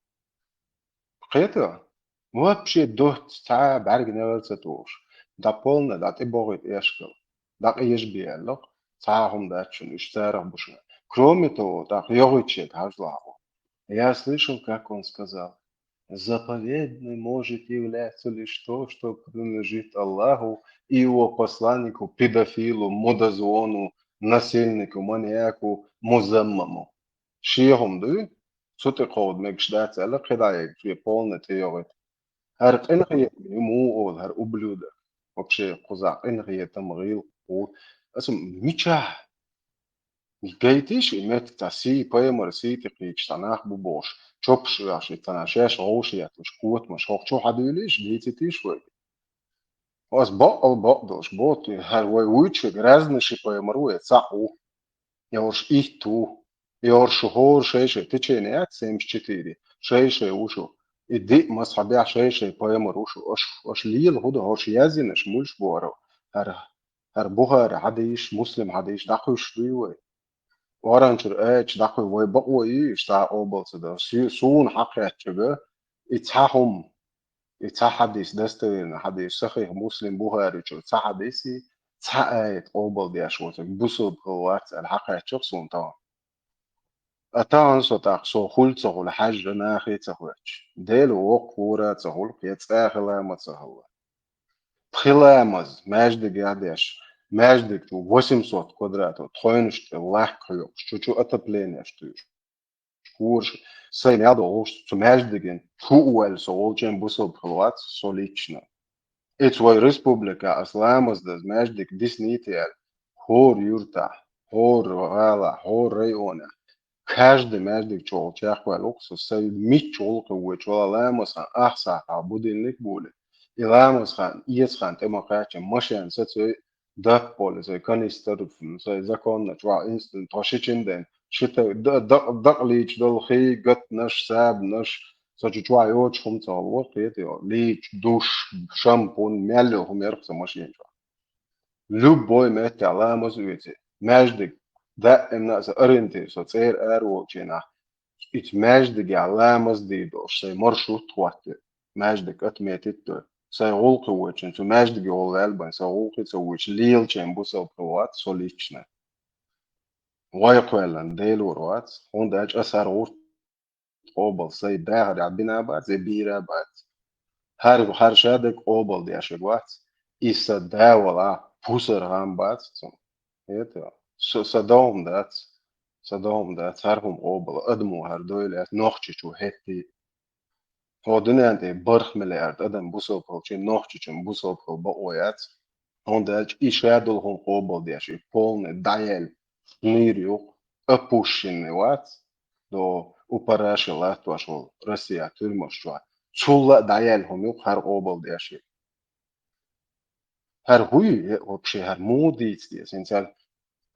Кхета? Вообще доцца цхьа а бӀаьрган негӀар ца тухуш, дӀа полна, дӀа тӀебогӀийта эшкал, дӀакъежабе аьлла-кх, цхьа а хӀума дац шуна, уьш царах бу шуна. Кроме того, тӀаккха йогӀуьйтуш ерг хьажалахь хьо. Я слышал, как он сказал: заповедной может являться лишь то, что принадлежит Аллаху и его посланнику, педофилу, мудозвону, насильнику, маньяку, музаммаму. Шен хӀума дуй? Цу тӀе кховда мегаш дац аьлла, кхидӀа ерг шен полна тӀейогӀуьйту. ХӀара къинхетаме ю муха олу, хӀара ублюдок? Вообще, кхузахь къинхетам, гӀиллакх, аса мичахь? Гайтиш и меттиг, цхьа сий, пайхамар сий тӀе кхийдаш цхьа нах бу бохуш, чопаш оьхуш, и цхьана шаьш гӀовшах етталуш, котамаш, хӀокху чу хьадуьйлийша, дийцитийша вайга. Аса бакъал бакъдолуш, боху, хӀара вай вуьйцург разный ши пайхамар ву, я цхьаъ ву, я хӀорш итт ву, я хӀорш хӀора шай-шай, течение яц, семьдесят четыре, шай-шай ву шу. И диъ мазхьабехь шай-шай пайхамар ву шу. Аша, аша лела хӀун ду, хӀорш яздинарш муьлш бу хӀара? ХӀара, хӀара Бухари хьадийш, Муслим хьадийш, дӀакхуьйш дуй вай? Оранчуьра аьлча, дӀакхуьй вай бакъо йий, иштта къобал ца дан. Су-, суна хьакхаьччага, и цхьа хӀума, и цхьа хьадис, достоверный хьадис, Сахих Муслим, Бухари чуьра цхьа хьадис, цхьа аят къобал деш воцург бусалба хила вац аьлла хьакхаьчча-кх суна тахана. А тахана со тӀаккха со хуьлу ца хуьлу хьаьжжа нахе ца хоьттуш. Дела воккха вора ца хуьлу, я цкъа хила ма ца хилла. Пхи ламаз, маьждиг яхь деш, маьждиг чу восемьсот квадратов, тхойнаш тӀе лакха хьоькхуш, чу-чу отоплениеш туьйш. Хурш, сайн мел догӀуш, цу маьждиган чу а ваьлла со волчийн бусалба хила вац, со лично. Ица вай республика, ас ламаз даза маьждиг диснийта аьлла, хӀора юртахь, хӀора гӀалахь, хӀора районехь, каждый маьждиг чухула чекхваьлла ву-кх со, сайн мичча гӀуллакхе воьдуш вала ламаз хан, ах сахьтахь будильник а буьллий, и ламаз хан, эца хан тӀе ма кхаьчча, машен сацой, даппале, сайн канистр, сайн законна чохь институт, тхо ши чин ден, ши та-, да-, да-, дакъа лийча долу хий, гатнаш, сабанаш, со чу чохь йоцуш хӀума ца хилла, кхета йо, лийча, душ, шампунь, мел йолу хӀума яра-кх сан машен чохь. Любой меттехь ламаз оьций, маьждиг, даимна а сан ориентир, со цӀера ара волчийнахь, ицу маьждигехь ламаз дийр долуш, сайн маршрут хӀоттийра, маьждиг отметить дойра. Сайн гӀуллакхе вочун, цу маьждиге гӀолла ваьлла бен, сайн гӀуллакхе ца вочун, лелачийн бусалба вац, со лично. Вай кхоьллина Делора вац, хӀунда аьлча аса хӀара гӀурт къобал сайн дахарехь бина бац, я бийр а бац. ХӀара, хӀара ша дерг къобал деш верг вац, и сан да валахь, пусар гӀан бац цунна. ХӀета? Со, сан догӀма дац, сан догӀма дац, хӀара хӀума къобал, адамо хӀара дойла яц, Нохчийчу хӀетте. Хьо дуьнен тӀе барх миллиард адам бусалба хилча, Нохчийчун бусалба хила бакъо яц. ХӀунда аьлча и ша долу хӀума къобал деш, и полный дӀаяьлла шнур ю-кх, опущенный вац, до упараши латтош волу Россия туьрмаш чохь. Цул а дӀаяьлла хӀума ю-кх хӀара къобал деш. ХӀара хӀун ю, э, вообще, хӀара муха дийца деза? ХӀинца хӀара,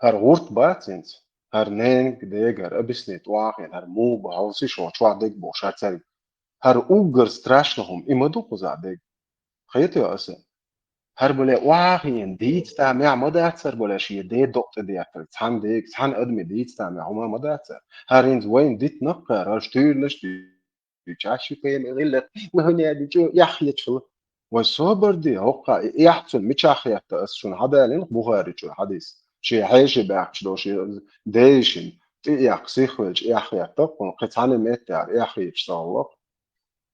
хӀара гӀурт бац хӀинца? ХӀара ненан дега, хӀара объяснить, охьахиъна, хӀара муха бу, хьовсийша, чохь дерг бохуш, хӀара цаьрга. ХӀара уггар страшно хӀума, и ма ду кхузахь дерг. Хетий аса? ХӀара бале охьахиъна дийца тамехь ма дац хӀара бале шен ден докъа тӀе деттарг, цхьана дега, цхьана адаме дийца тамехь хӀума ма дац хӀара. ХӀара хӀинца вайна дитинарг кхара, хӀара туьйранаш ду. Чаьшши пхьема гӀиллакх, ма хӀун яьдича, эхьечула. Вай собар де, хӀокху и эхь цунна мичахь хетта, ас шуна хьадалийна Бухари чуьра хьадис. Шен хьеший баьхкаш долу шен дайшин тӀе а эккха, сихвелча эхь хетта, кхунна кхин цхьана меттехь эхь хеташ ца хилла.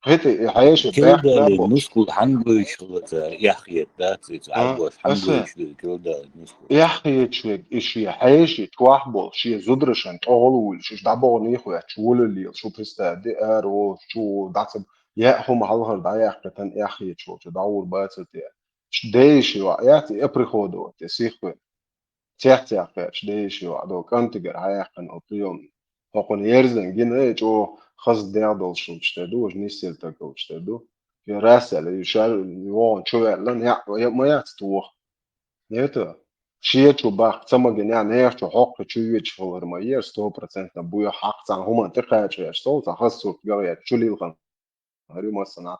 Кхин тӀе и хьеший баьхкина Килдали бохуш. Мускул хьан гойтуш хилла цара, эхь хетта, дац, иза А, Ӏарбош хьан аса гойтуш ду, килдали мускул. Эхь хеташ верг, и шен хьеший чохь болу, шен зударшна тӀехула вуьйлуш, уьш дӀабоху нийхветташ, вуьлаллелаш, шу представь де, ара волуш, чу дӀа ца яа хӀума хьалхара дӀаяьккхийтина эхь хеташ волчу дӀагӀур бацара те. Дайши ваӀ яц и оприходовать, те сихве. Цех-цех кхеташ дайши ваӀ до кӀантигара хьаяьккхина оцу приёмна. ХӀокхунна ерзина гина, э, чӀогӀа хаза дегӀ долуш хилча тера ду, важа нисъелла таг хилча тера ду. Шен расал, и ша вогӀун чу ваьлла, яа, я ма яц тоха. Нета, шен чу баккха ца магина, нехан чу хьокху чу йоьдуш хилар ма яра, сто процентов буй хьакха цхьана хӀуманна тӀекхача гӀерташ, цхьа хаза сурт ган гӀерташ, чу лилхина. ХӀара ю массанхьа.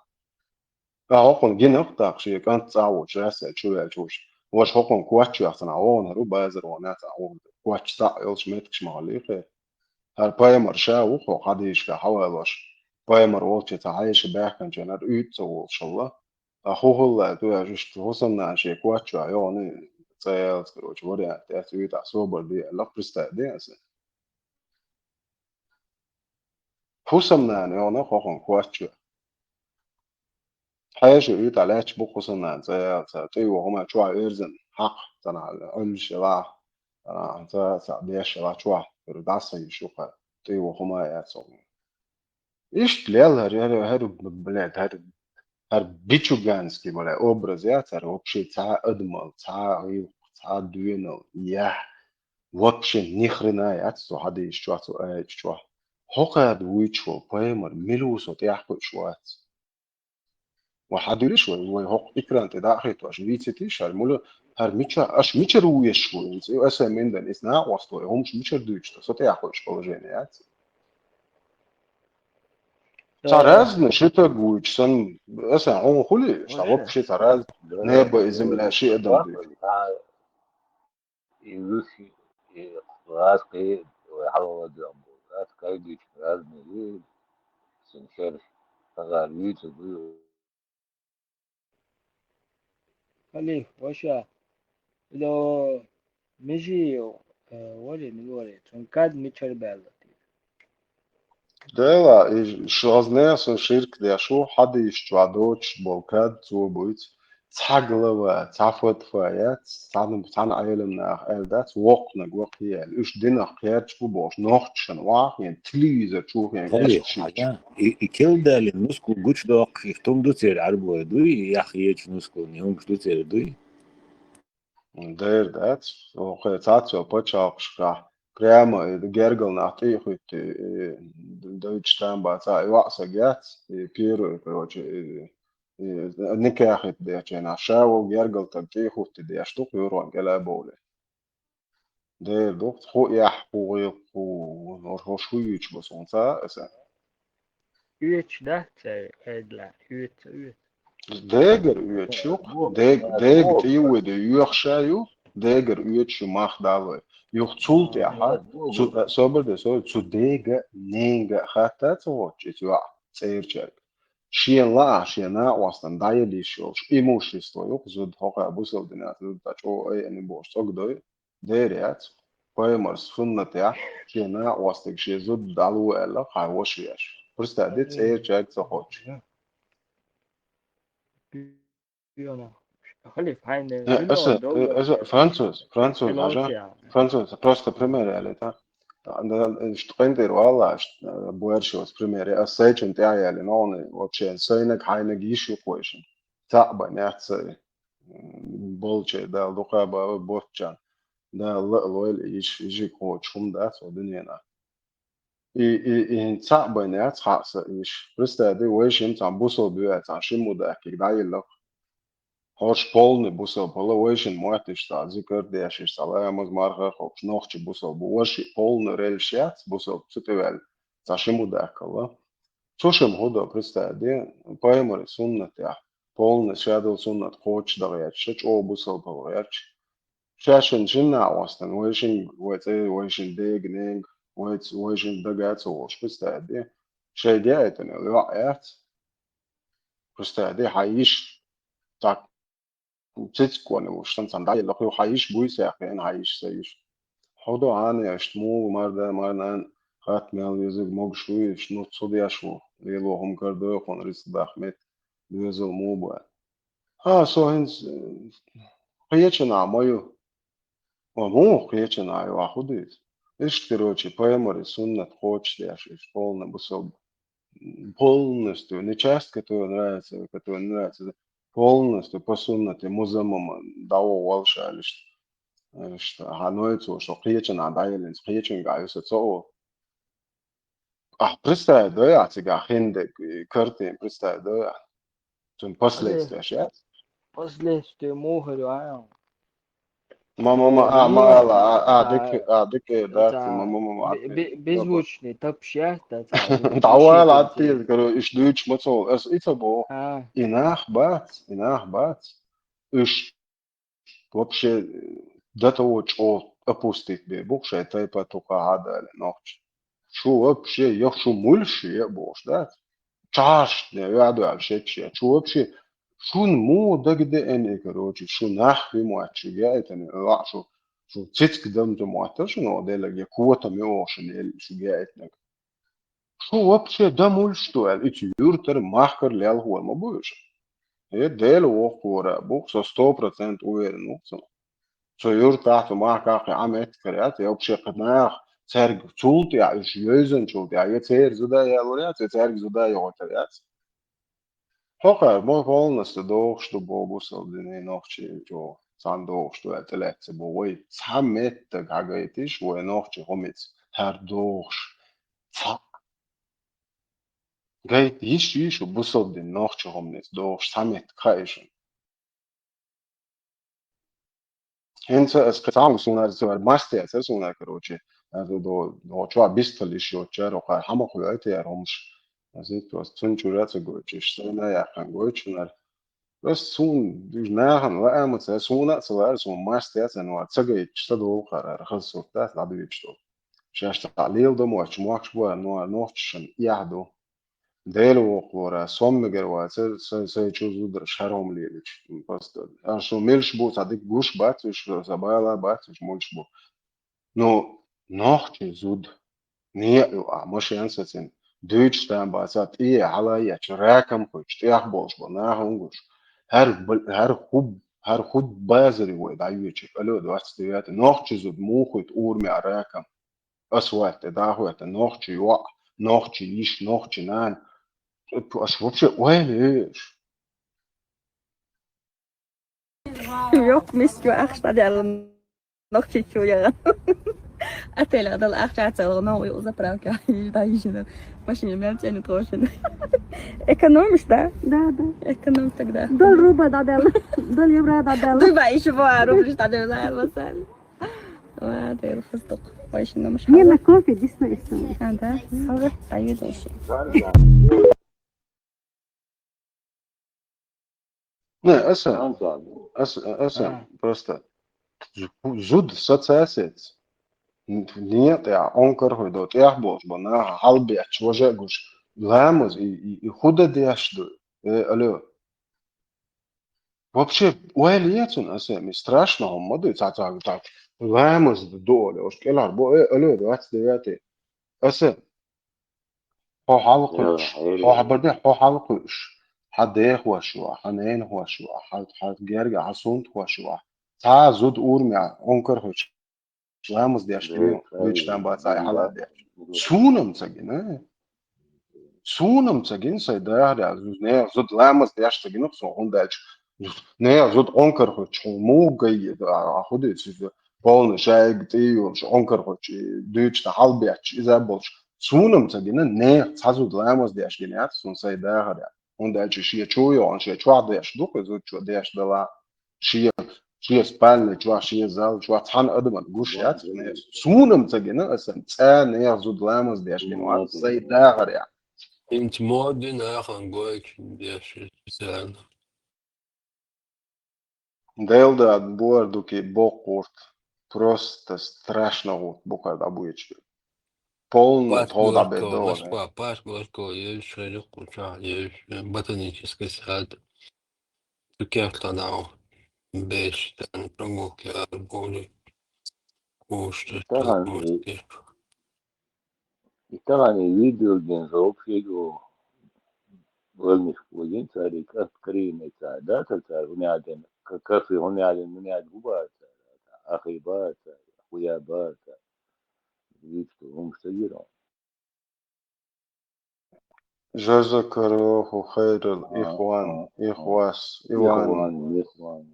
Ткъа хӀокхунна гина-кх тӀаккха шен кӀант цӀахь волчу Расел чу ваьлча вуш. Ваша хӀокхунна коч а яхцина, вогӀу хӀара ву базар вон яц а вогӀу. Коч цхьаъ йолуш меттигаш ма хилла хье. ХӀара пайхамар ша ву хьо хьадийшка хьавалош. Пайхамар волчу цхьа хьеша баьхкинчу хӀара уьйтӀа ца волуш хилла. Ткъа хӀун хилла, ту аьлча, иштта хӀусамнана шен коч а йогӀу, цӀе ялац, короче, вариант яц, уьйтӀахь собар де аьлла, представь де аса. ХӀусамнана йогӀу хӀокхунна коч а. Хьеша уьйтӀахь лаьтташ бу хӀусамнана цӀе ялац, тӀе йоху хӀума чохь оьрзина хьакха, цхьана Ӏуьллуш ялахь, цхьана ца, цхьа беш ялахь чохь, дӀасайиш ю-кх, тӀе йоху хӀума яц хӀокхунна. Иштта лелла хӀара, хӀара, хӀара, блядь, хӀара, хӀара бичуганский, блядь, образ яц хӀара, вообще цхьа адамал, цхьа гӀиллакх, цхьа доьнал, яхь, вообще ни хрена яц цу хьадийша чохь, цу аьлча чохь. ХӀокхаьрда вуьйцуш волу пайхамар мила ву со тӀехь кхуьуш вац. Ва хьадуьллуш вай, вай хӀокху экран тӀе дӀа а хӀиттош, вийцитий ша, муьлха, хӀара мича, аша мичара вуьйш ву, иза, аса миндан, иза накъост вай, хӀумаш мичара дуьйцуш ду, со тӀехь кхуьуш положение яц. Цхьа разный ши таг вуьйчу санна, аса хьуна хуьлий, ша вообще цхьа разный, небо и земля ши адам дуьйцу. И вуьш, и гӀаз кхин, вай хьалхалла дуьхьа бу. ГӀаз кхайбича разный ю, цуьнан шераш, хазар вуьйцург вуй. Халиф, ваша, ило мижи, э, вари, милори, цунна кад мичара баьлла те? Дела, и шозне сан ширк деш ву, хьадийш чохь доцуш болу кад цо буьйцу. Цхьа глава, цхьа фатва яц, цхьана, цхьана Ӏелам наха аьлла дац, воккханиг вакхе аьлла. Уьш динах кхерчаш бу бохуш, нохчашна вахийна, телевизор чу хиъна, Халиф, эшча хьажа, и, и килдали мускул гучудоккхуш, и хӀума ду церан Ӏарбой дуй, и яхъечу мускулна, и хӀумаш ду церан дуй? Дера дац, оха цхьацца пачхьалкхашкахь прямо и гергал нах тӀе а хӀуьтту, и дойчу там бац, а, и ваӀсаг яц, и первый, короче, и, и никахь хӀиттадечу хенахь, ша ву гергал таг тӀе а хӀуьтту деш ду, кхоьруан кӀел а бовлий. Дера ду, хӀу эхь, хӀу гӀиллакх, хӀу, хӀорш хӀу юьйцуш бу суна ца а аса. Оьцуш дац цара, айдла, оьцу, оьцу. Дегара оьцуш ю, дег-, дега тӀе а вуьду, йоьхуш а ю, дегара оьцуш ю мах далой. Юха цул тӀаьхьа, цу, собар де, собар, цу дега, ненга хатта ца гӀоччи, цу йоӀ цӀерчарг. Шен лаа, шен накъостан дӀаяла йиш йолуш, имущество юха зуда хӀокхара бусалба динан зуда чӀогӀа айъина болуш цӀогдой, дера яц. Пайхамар суннатехь шен накъостиг шен зуда дӀало аьлла, хьан ваша веш. Представь, де цӀерчарг ца кхоччу. Э, аса, э, аса, француз, француз, ажа, француз, просто пример яли, да. Ишта къинтӀера валла, ишта, э, буэршос пример, аса сайчун тӀаьхьа яли, но он вообще сайнаг, хьайнаг йиш юкъойшин. Цхьаъ бан яц сай, м, болче, Дала дукха бан боцчан. Дала ла а лойла йиш, йиш кхочу хӀума дац, о, дуьненахь. И, и, и хӀинца цхьаъ бан яц хьаъ са йиш. Представь де, вайшимма цхьана бусалба веа, цхьана шиммо даьхкиг дӀаелларх. ХӀорш полный бусалба хила, вайшимма мотташ цхьа зикар дешаш, цхьа ламаз марха ховш, нохчи бусалба. Ваши полный релш яц, бусалба цу тӀеваьлла, цхьа шиммо даьхкалла. Цу шимма хӀу до, представь де, пайхамари суннатехь, полный шадал суннат кхочуш дан гӀерташ, чӀогӀа бусалба хила гӀерташ. Шаьшшинна шина накъостан, вайшинна, вай цӀе, вайшинна дега, ненга, вай ц-, вайшинна дага ца волуш, представь де. Шайга яйтина йоӀ яц. Представь де, хьан йиш, так, цицконе вуш, сан цхьана дӀаелла хьо, хьан йиш буй сехкена, хьан йиш, сан йиш. Хьо до Ӏана, ишта мугӀа марда, марнан, хатта мел везиг могуш вуй, ишта нуц хӀу деш ву, лело хӀума кара дойхун, рицкъ дахмет, доьзал мугӀа бу. А, со хӀинца, э, кхечанхьа ма ю. Ва муха кхечанхьа ю, а хӀу дуьйцу? Иштта, короче, пайхамари суннат кхочушдеш, иштта полный бусалба. Полностью, не часть, которая нравится, которая не нравится, полностью по суннате музаммама дӀавогӀу волуш аьлла иштта. Иштта, хьан ойцо, шо кхечанхьа дӀаеллинца, кхечуьнга ю со ца олу. А, представь, да, я цигахь хиндерг, и картина, представь, да, я. Цуьнан последствияш яц? Последствия муха ю, а? Ма, ма, ма, а, ма, ала, а, а, дика, а, дика, да, ма, ма, ма, ма, бе-, бе-, беззвучный тапш яц, да, дӀавала, аттийла, короче, иш дуьйцуш ма цо, ас и ца боху. А. И нах бац, и нах бац. Уьш вообще, э, до того чӀогӀа опустить бе бу-кх шайн тайпа тукха хьадали нохча. Шу вообще, я шу муьлш я бохуш дац? Чаршне веа ду аьлла шекаш я. Шу вообще, шуна муха дага деана и, короче, шу нах хи мотташ шу гаийтина, а шу, шу цицка дам ду моттар шуна оха деллаг, я котам ю оха шуна елла шу гаийтинарг. Шу вообще да муьлш ду аьлла, и цу юьртара махкара лелхор ма бу уьш. Э, Дела воккхавара бу, со сто процент уверен ву цунах. Цу юьртахь, цу махкахь кхин Ӏа меттиг кара яц, я вообще кхин наха цаьрга цул тӀаьхьа уьш йевзанчул тӀаьхьа, я церан зуда ялор яц, я цаьрга зуда йогӀуьйтур яц. ХӀокхара мо полностью догӀуш ду боху бусалба динан нохчий чӀогӀа. Цхьана догӀуш ду аьлла тӀелаьцна бу вай. Цхьа меттиг хьагайтиш вай нохчий хӀумица. ХӀара догӀуш. Цхьаъ. Гайта йиш йий шу бусалба динан нохчий хӀуманца догӀуш цхьа меттиг хаий шуна? ХӀинца ас кхин цхьа хӀума суна ца вара, мастер ца суна, короче, аса до, до чуа бистал йиш йоцучара, кхара хьама хуьлу ай те яра хӀумаш. Аса итт вас цун чуьра ца гойтуш, сайна яьккхина гойтуш хӀунар. Ас суна, уьш нахана лаамаца, суна а ца лара, суна мастер ца нуар, ца гайтуш, ца долу кхара, хаза сурт дац, дӀадуьйцуш долу. Шаьш цхьа лела дан мотташ мохкаш бу, нуар нохчашан эхь ду. Дела воккхавара, со мегар вац, са, са чу зударш хӀара хӀума лелича. Просто, а, шу милш бу, цхьа дика гуш бац, уьш сан бала бац, уьш муьлш бу. Ну, нохчий зуда, некъа ю а, машен сацина, дуьйцуш там бац, а, тӀе хьала ечу, ракам хуьйцу, тӀех болуш бу, нахана гуш. ХӀара б-, хӀара хӀуб-, хӀара хӀуб базаре вай дӀайоьчу, алло, двадцать девятый, нохчий зуда муха хуьйту урамехь ракам? Ас ваьтта, даха ваьтта, нохчий йоӀ, нохчий йиш, нохчий нана. Аш вообще ойла еш? Йоккха миска ахча дӀадаьлла нохчий чу яра. Отель дала ахча а ца ло, но заправка дӀайижина. Машина мел цӀена тхошина. Экономишь, да? Да, да. Экономь тогда. Дол руба дӀадаьлла. Дол евро дӀадаьлла. Дуй ба иши бо а рублиш дӀадаьлла, масала. Ва, дел хастук. Вайшин номаш. Не, на кофе, действительно. А, да? Хавра, поеду ещё. Не, аса, аса, аса, просто зу-, зуда сацасец. Н-, некъа тӀехь, Ӏункархой до тӀехь болуш бо, наха хьалбетташ, важа а гуш, ламаз, и, и, и хӀун дан деш ду? Э, алло. Вообще, ойла е цунна, аса, ми страшно хӀума ма ду, цхьа, цхьа, цхьа, ламаз ду оле, уж кӀелхьарбо, э, алло, двадцать девятый. Аса, хьо хьалакхуьуш, хьо хьабаде, хьо хьалакхуьуш, хьан дехош ю, хьан ненахош ю, хьан, хьан герга, хьан сунтахош ю, цхьа а зуда урамехь Ӏункархочу ламаз деш гина, вуьйцу там бацахь хьала деш. Суна-м ца гина. Суна-м ца гина сайн дахарехь, нехан зуда ламаз деш ца гина, со хӀунда аьлча, нехан зуда Ӏункархочу хьуна муха гайе, а, а хӀун дуьйцу иза, полный шайга тӀе йолуш, Ӏункархочу дуьйцу тӀе хьалбетташ, иза а болуш. Суна-м ца гина, нехан цхьа зуда ламаз деш гина яц суна сайн дахарехь. ХӀунда аьлча шен чу йогӀун, шен чохь деш ду-кх иза, зуда чу деш дала. Шен, шен спальня чохь, шен зал чохь цхьана адамна гуш яц-кх нехан. Суна-м ца гина аса, цкъа а нехан зуда ламаз деш гина вац сайн дахарехь. ХӀинца мода ю нахана гойчу деш царна. Делдад бор ду-кх боккха гӀурт. Просто страшно гӀурт бу кхара дӀабоьдуш. Полный тхов дӀабедда вахана. Москва, Паш Горько, езаш хир ю кху чохь, езаш, ботанический сад. Цу кехтана дӀа беш, тӀаьхьа прогулки ара бовлий. Кхуш тӀе тӀаьхьа тӀе. И тахана и видео гина сообщить ву, больничка ву гина цара, и кӀант карийна цара, да, цара, цара хӀун яьдина, ка-, кафе хӀун яьдина, хӀун яьдина, хӀун бара цара, ахий бара цара, хуя бара цара. Вуьйцу хӀумаш ца гира. Жазакаллаху хайрал, а, ихван, а, а. Ихвас, Иван. Ихван, ихван.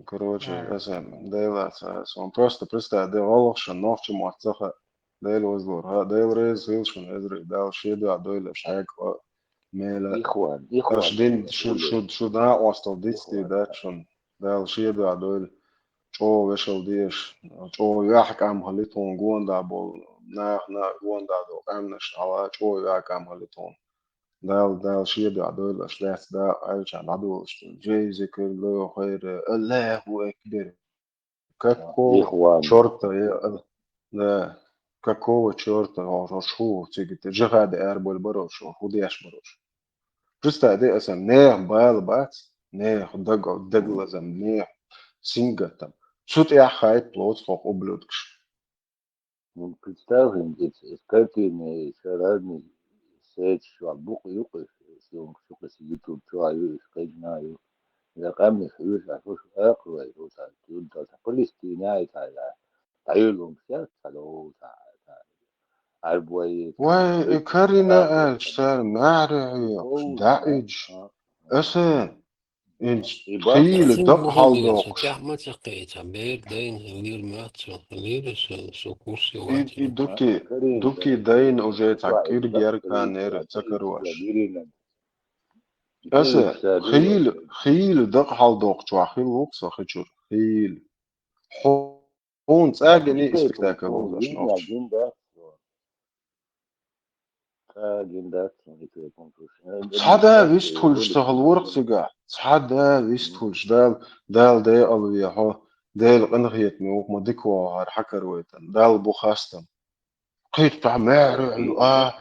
Короче, а, аса, дайлаца, сон просто представь, де гӀалгӀаша нохча мотт ца хаьа, Дела вазлур, ха, Дела реза хила шуна, эзри, Дала шен дуьхьа дойла аша хьаьга мела. Ихван, ихван. Аша дин, шу, шу, шу дакъостал дицдий дац шуна, Дала шен дуьхьа дойла. ЧӀогӀа вешал дезаш, чӀогӀа юьхькӀам хили тхуна гонда болу, нах, нах гонда долу къаьмнаш хьала, чӀогӀа юьхькӀам хили тхуна. Дала, Дала шен дуьхьа дойла аша, лаьцна дакъа аьлча дӀадолуш ду. Джей зикр ло хайра, Аллаху акбар. Какого чёрта, э, да, какого чёрта, хьо, хьо шу цига, жихаде ара болу баро шу, хӀун деш баро шу? Представь, де аса, нехан бала бац, нехан даг-, дагалазам, нехан сингаттам. Цу тӀехь хайп лоцу хӀокху ублюдкаш. Ну, представь, эс картины, эс разные сети чохь букъ ю-кх, съёмка ю-кх, YouTube чохь ю, эс кхечна ю. Я къаьмнаш хьоьжуш, а хӀуш акхарой, хӀуш а, ю, да, Палестина, Италия. Даюлунг сейчас, алло, та, та. Арбой, вай, и карина аьлча, цара маьхьарий хьоькхуш, даӀуьдуш. Аса, ХӀинца хийла дакъа хьалдоккхуш. Тяхма ца кхеча, бер дайна лир мацо, лира со, со курсе вац. И дукки, дукки дайна уже цхьа кӀиргеркан нера ца карош. Аса, хийла, хийла дакъа хьалдоккхучохь хила ву-кх со хи чуьра. Хийла. Хьо Хьуна цӀа а гина и спектакль ловзош нохчо. Цхьа а да вистхуьлуш ца хилла вара-кх цигахь. Цхьа а да вистхуьлуш, Дала, Дала декъала ве хьо, Дела къинхетаме ву-кх, ма дика вогӀу хӀара хьакаравайтина. Дала бу хастам. Кхин цхьа маьхьарий хьуна, а,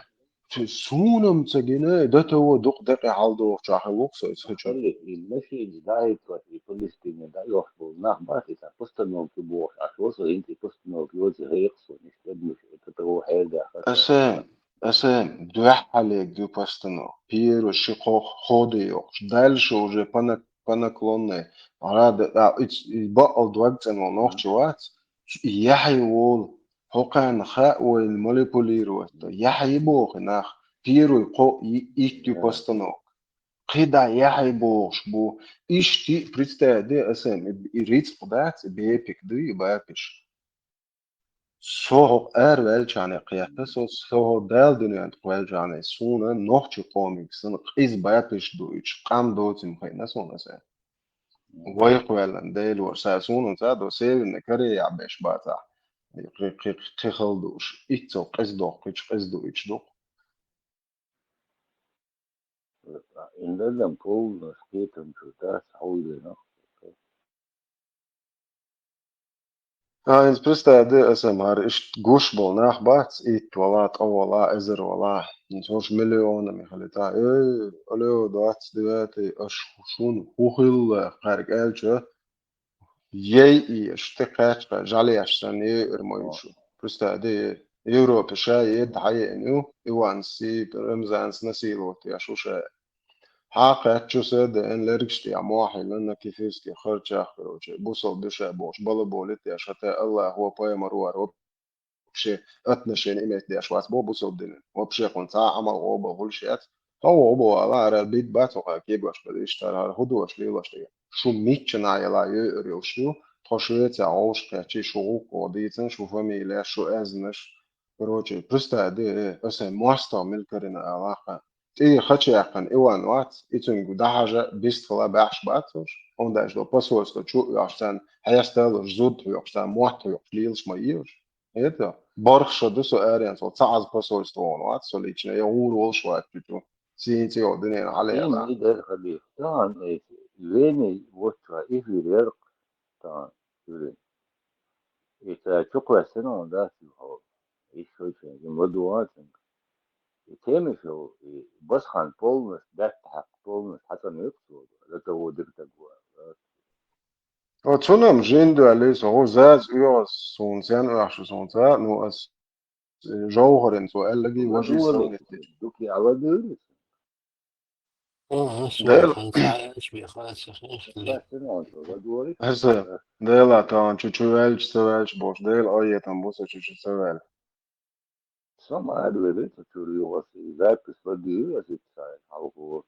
цу суна-м ца гина, ДТО дукха декъе хьалдохучохь хилла ву-кх со иза хи чуьра. И машинаш дӀаийцош, и Палестине дӀайохуш болу нах бац, и цхьа постановка бохуш, аш ву со, хӀинца и постановка йоций хьекха суна, иштта адамаш ДТО хьердаьхна. Аса, аса, дуьххьалега ду постановка. Первый ши-кхо ходы йоккхуш. Дальше уже по на-, по наклонной. Рада, а, и, и бакъал дог цӀена волу нохчо вац. Яхье волу. Хьо кхарна хаьа вайна манипулировать дан. Яхье боху нах. Первый кхо и-, итт ю постановка. КхидӀа яхье бохуш бу. Иштта представь де аса, и рицкъ дац, и бепик ду, и бапиш. Со хӀокху араваьллачхьана кхетта, со, со хӀо Дала дуьнен тӀе кхоьллачхьана, суна нохчи къомиг санна, къиза бапиш дуьйцуш, къам доцийна хиъна суна аса. Вай кхоьллина Дела вара, сан суна ца до, Северный Корея беш бацахь. Кхи-, кхи-, кхин хала дууш. Иццо къиза доккхуьйтуш, къиза дуьйцуш ду-кх. Ин адам полностью кхетам чу дац хьулдина. А, хӀинца представь де, аса мара иштта гуш болу нах бац, итт вала, ткъа вала, эзар вала. ХӀинца хӀорш миллионами хилийтахь. Э, алло, двадцать девятый, аш шуна хӀун хилла, кхаьрга аьлча, ей и, аш тӀе кхаьчча, жӀалеш санна, ей, эр ма ю шу. Представь де, Европе ша е дӀаеана ю, Иванс и Рамзанс насиловать еш ву ша. Хьакхаьчча, шу са деана лергаш тӀехь мохь хилла на кефирский харчах, короче, бусалба ду ша бохуш, балаболит еш, хӀаьта Аллахо пайхамар вара, вообще отношение иметь деш вац боху бусалба динан. Вообще кхунна цхьа а Ӏамал гӀо бан хуьлуш яц. Хьо гӀо бан вала, хӀара бит бац, хьо кхара кегош бан иштта, хӀара хӀун дош лелош дерг. Шу миччанхьа яла йойур йолуш ю, тхо Швецехь вовшахкхаьччий, шу гӀуллакх дийцина, шу фамилеш, шу аьзнаш. Короче, представь де, э, аса мостагӀа мила карина алахьа. ТӀера хачаяьккхина Иван вац, и цуьнга дӀахьажа, бистхила баьхьаш бац уьш. Онда аьлча до посольство чу а оьхуш царна, хьесталуш, зуда хьоькхуш царна, мотт хьоькхуш лелаш ма езаш. Это, бархӀ шо ду со аренца, ца Ӏаза посольство вон вац, со лично, я гӀур волуш вац чу-чу. Сийна цӀе йолу дуьненан хьалаэла. Сийна и дара хабир. Тахана и Вене воцчохь эфир яра-кх тахана, Вене. И ца чукхоьссина хьуна дац и хьо. И шайчаьнга ма дугӀа цуьнга. И Темишев, и Басхан полностью, даьтта хьакха полностью хьацӀанвеккха цо, за того диктаг ву аьлла. О, цунам жин доьллий со, хӀу заз оьгӀаз суна, сен оьхуш суна ца, ну, ас, э, жовхарин цо аьллагий, важий сан меттиг. Дукхи Ӏаладуьйру? Ага, Дела. Суна ца аьлча, бехаца хӀинца. Аса, Дела, тахана чу-чу ваьлча, ца ваьлча бохуш, Дела, айетам бу со чу-чу ца ваьлла. Со ма аьлла, вай ца чуьра юха аса и запись ладуьйгӀира аса итт сайна хьалхо.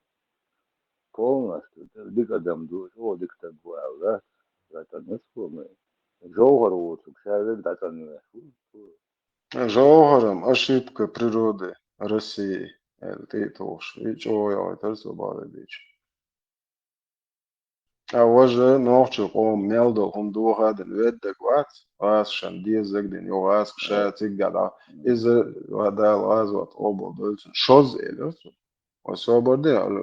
Полностью, дика адам ду, чӀогӀа дика стаг ву аьлла, дац, дац, дац, дац, дац. Жовхар воцург ша верг дӀацӀанвеш ву. Жовхарам ошибка природы России, аьлла, тӀе а тухуш, и чӀогӀа яхийтар цо бахьана дийча. Ткъа важа нохчийн къоман мел долу хӀума дохадина веддаг вац, гӀазкхашна дезаг дина, йо гӀазкхаша цига дӀа. Иза ва Дала гӀазот къобал дойла цунна. Шозза элира цо. Ой, собар де, алло,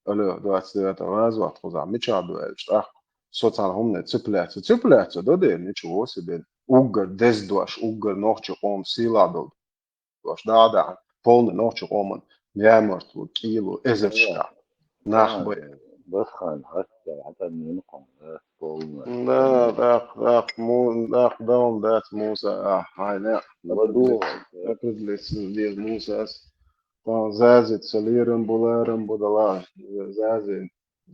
алло, двадцать девятого гӀазот кхузахь мичахь ду аьлча, тӀаккха со цхьана хӀумане цепляться. Цепляться до дела, ничего себе. Уггар деза дош, уггар нохчийн къоман сийлахь долу дош, да, да, полный нохчийн къоман мамартло, кӀийло, эзарчка нах бай. Басхан хатта хьатаннина кхуна, полный. Да, да, да, му-, да, да, он дац Муса, а, хьайна. Ладу. Определиться деза Мусас. Тахана Зазица лерам бу, ларам бу дала. Зази,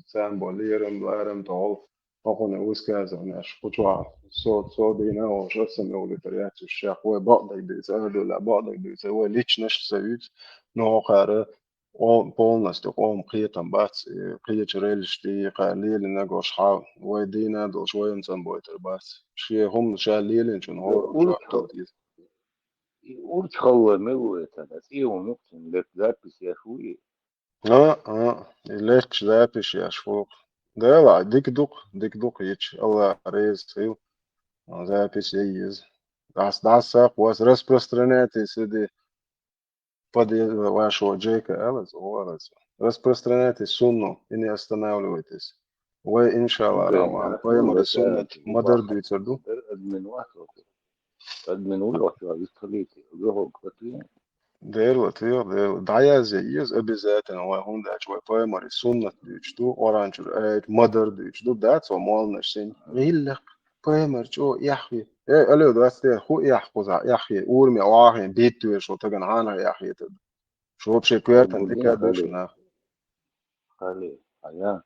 царна бо лерам, ларам тохал. Хьо кхуьнан высказыванеш кху чохь со, со дийна волуш аса мегӀлитар яц уьш шех. Вай бакъдерг дуьйцу, ара дуьйла бакъдерг дуьйцу, вай личнаш а ца юьйцу, но хӀокхара къо-, полностью къоман кхетам бац, и кхечу реллаш тӀе кхара лелина гуш хьал, вай дийна долуш вайна цӀанбойтар бац. Шен хӀума ша лелинчунна хӀора чохь товтийта. И урчу халла мел ву эцана, цӀе хӀума юкъ цуьнан, лерт запись еш ву и? А, а, и лерча запись еш ву. Дела, дика ду-кх, дика ду-кх, йича, Аллах реза хила. Запись е еза. Дас, дас сакъ вас распространяйте среди подъезда вашего Джека, а, лаз, о, лаз. Распространяйте сунну и не останавливайтесь. Вай, иншаллах, Рахман, пайхамаран суннат ма-дарра дуьйцур ду. Админ ву, вистхилийта, вехо кхатве. Дела, тӀе, Дела. ДӀаязъе еза обязательно вай, хӀунда аьлча вай пайхамаран суннат дуьйцуш ду, Къуръан чуьра аят ма-дарра дуьйцуш ду, дац вай молланаш син. ГӀиллакх, пайхамар чӀогӀа эхь ве. Э, алло, двадцать лет, хӀун эхь кхузахь, эхь ве, ураме охьахиъна, битта вешо тагана хьанах эхь хетар ду. Шу вообще коьртан дика а ду шу нах. Хали, хьая.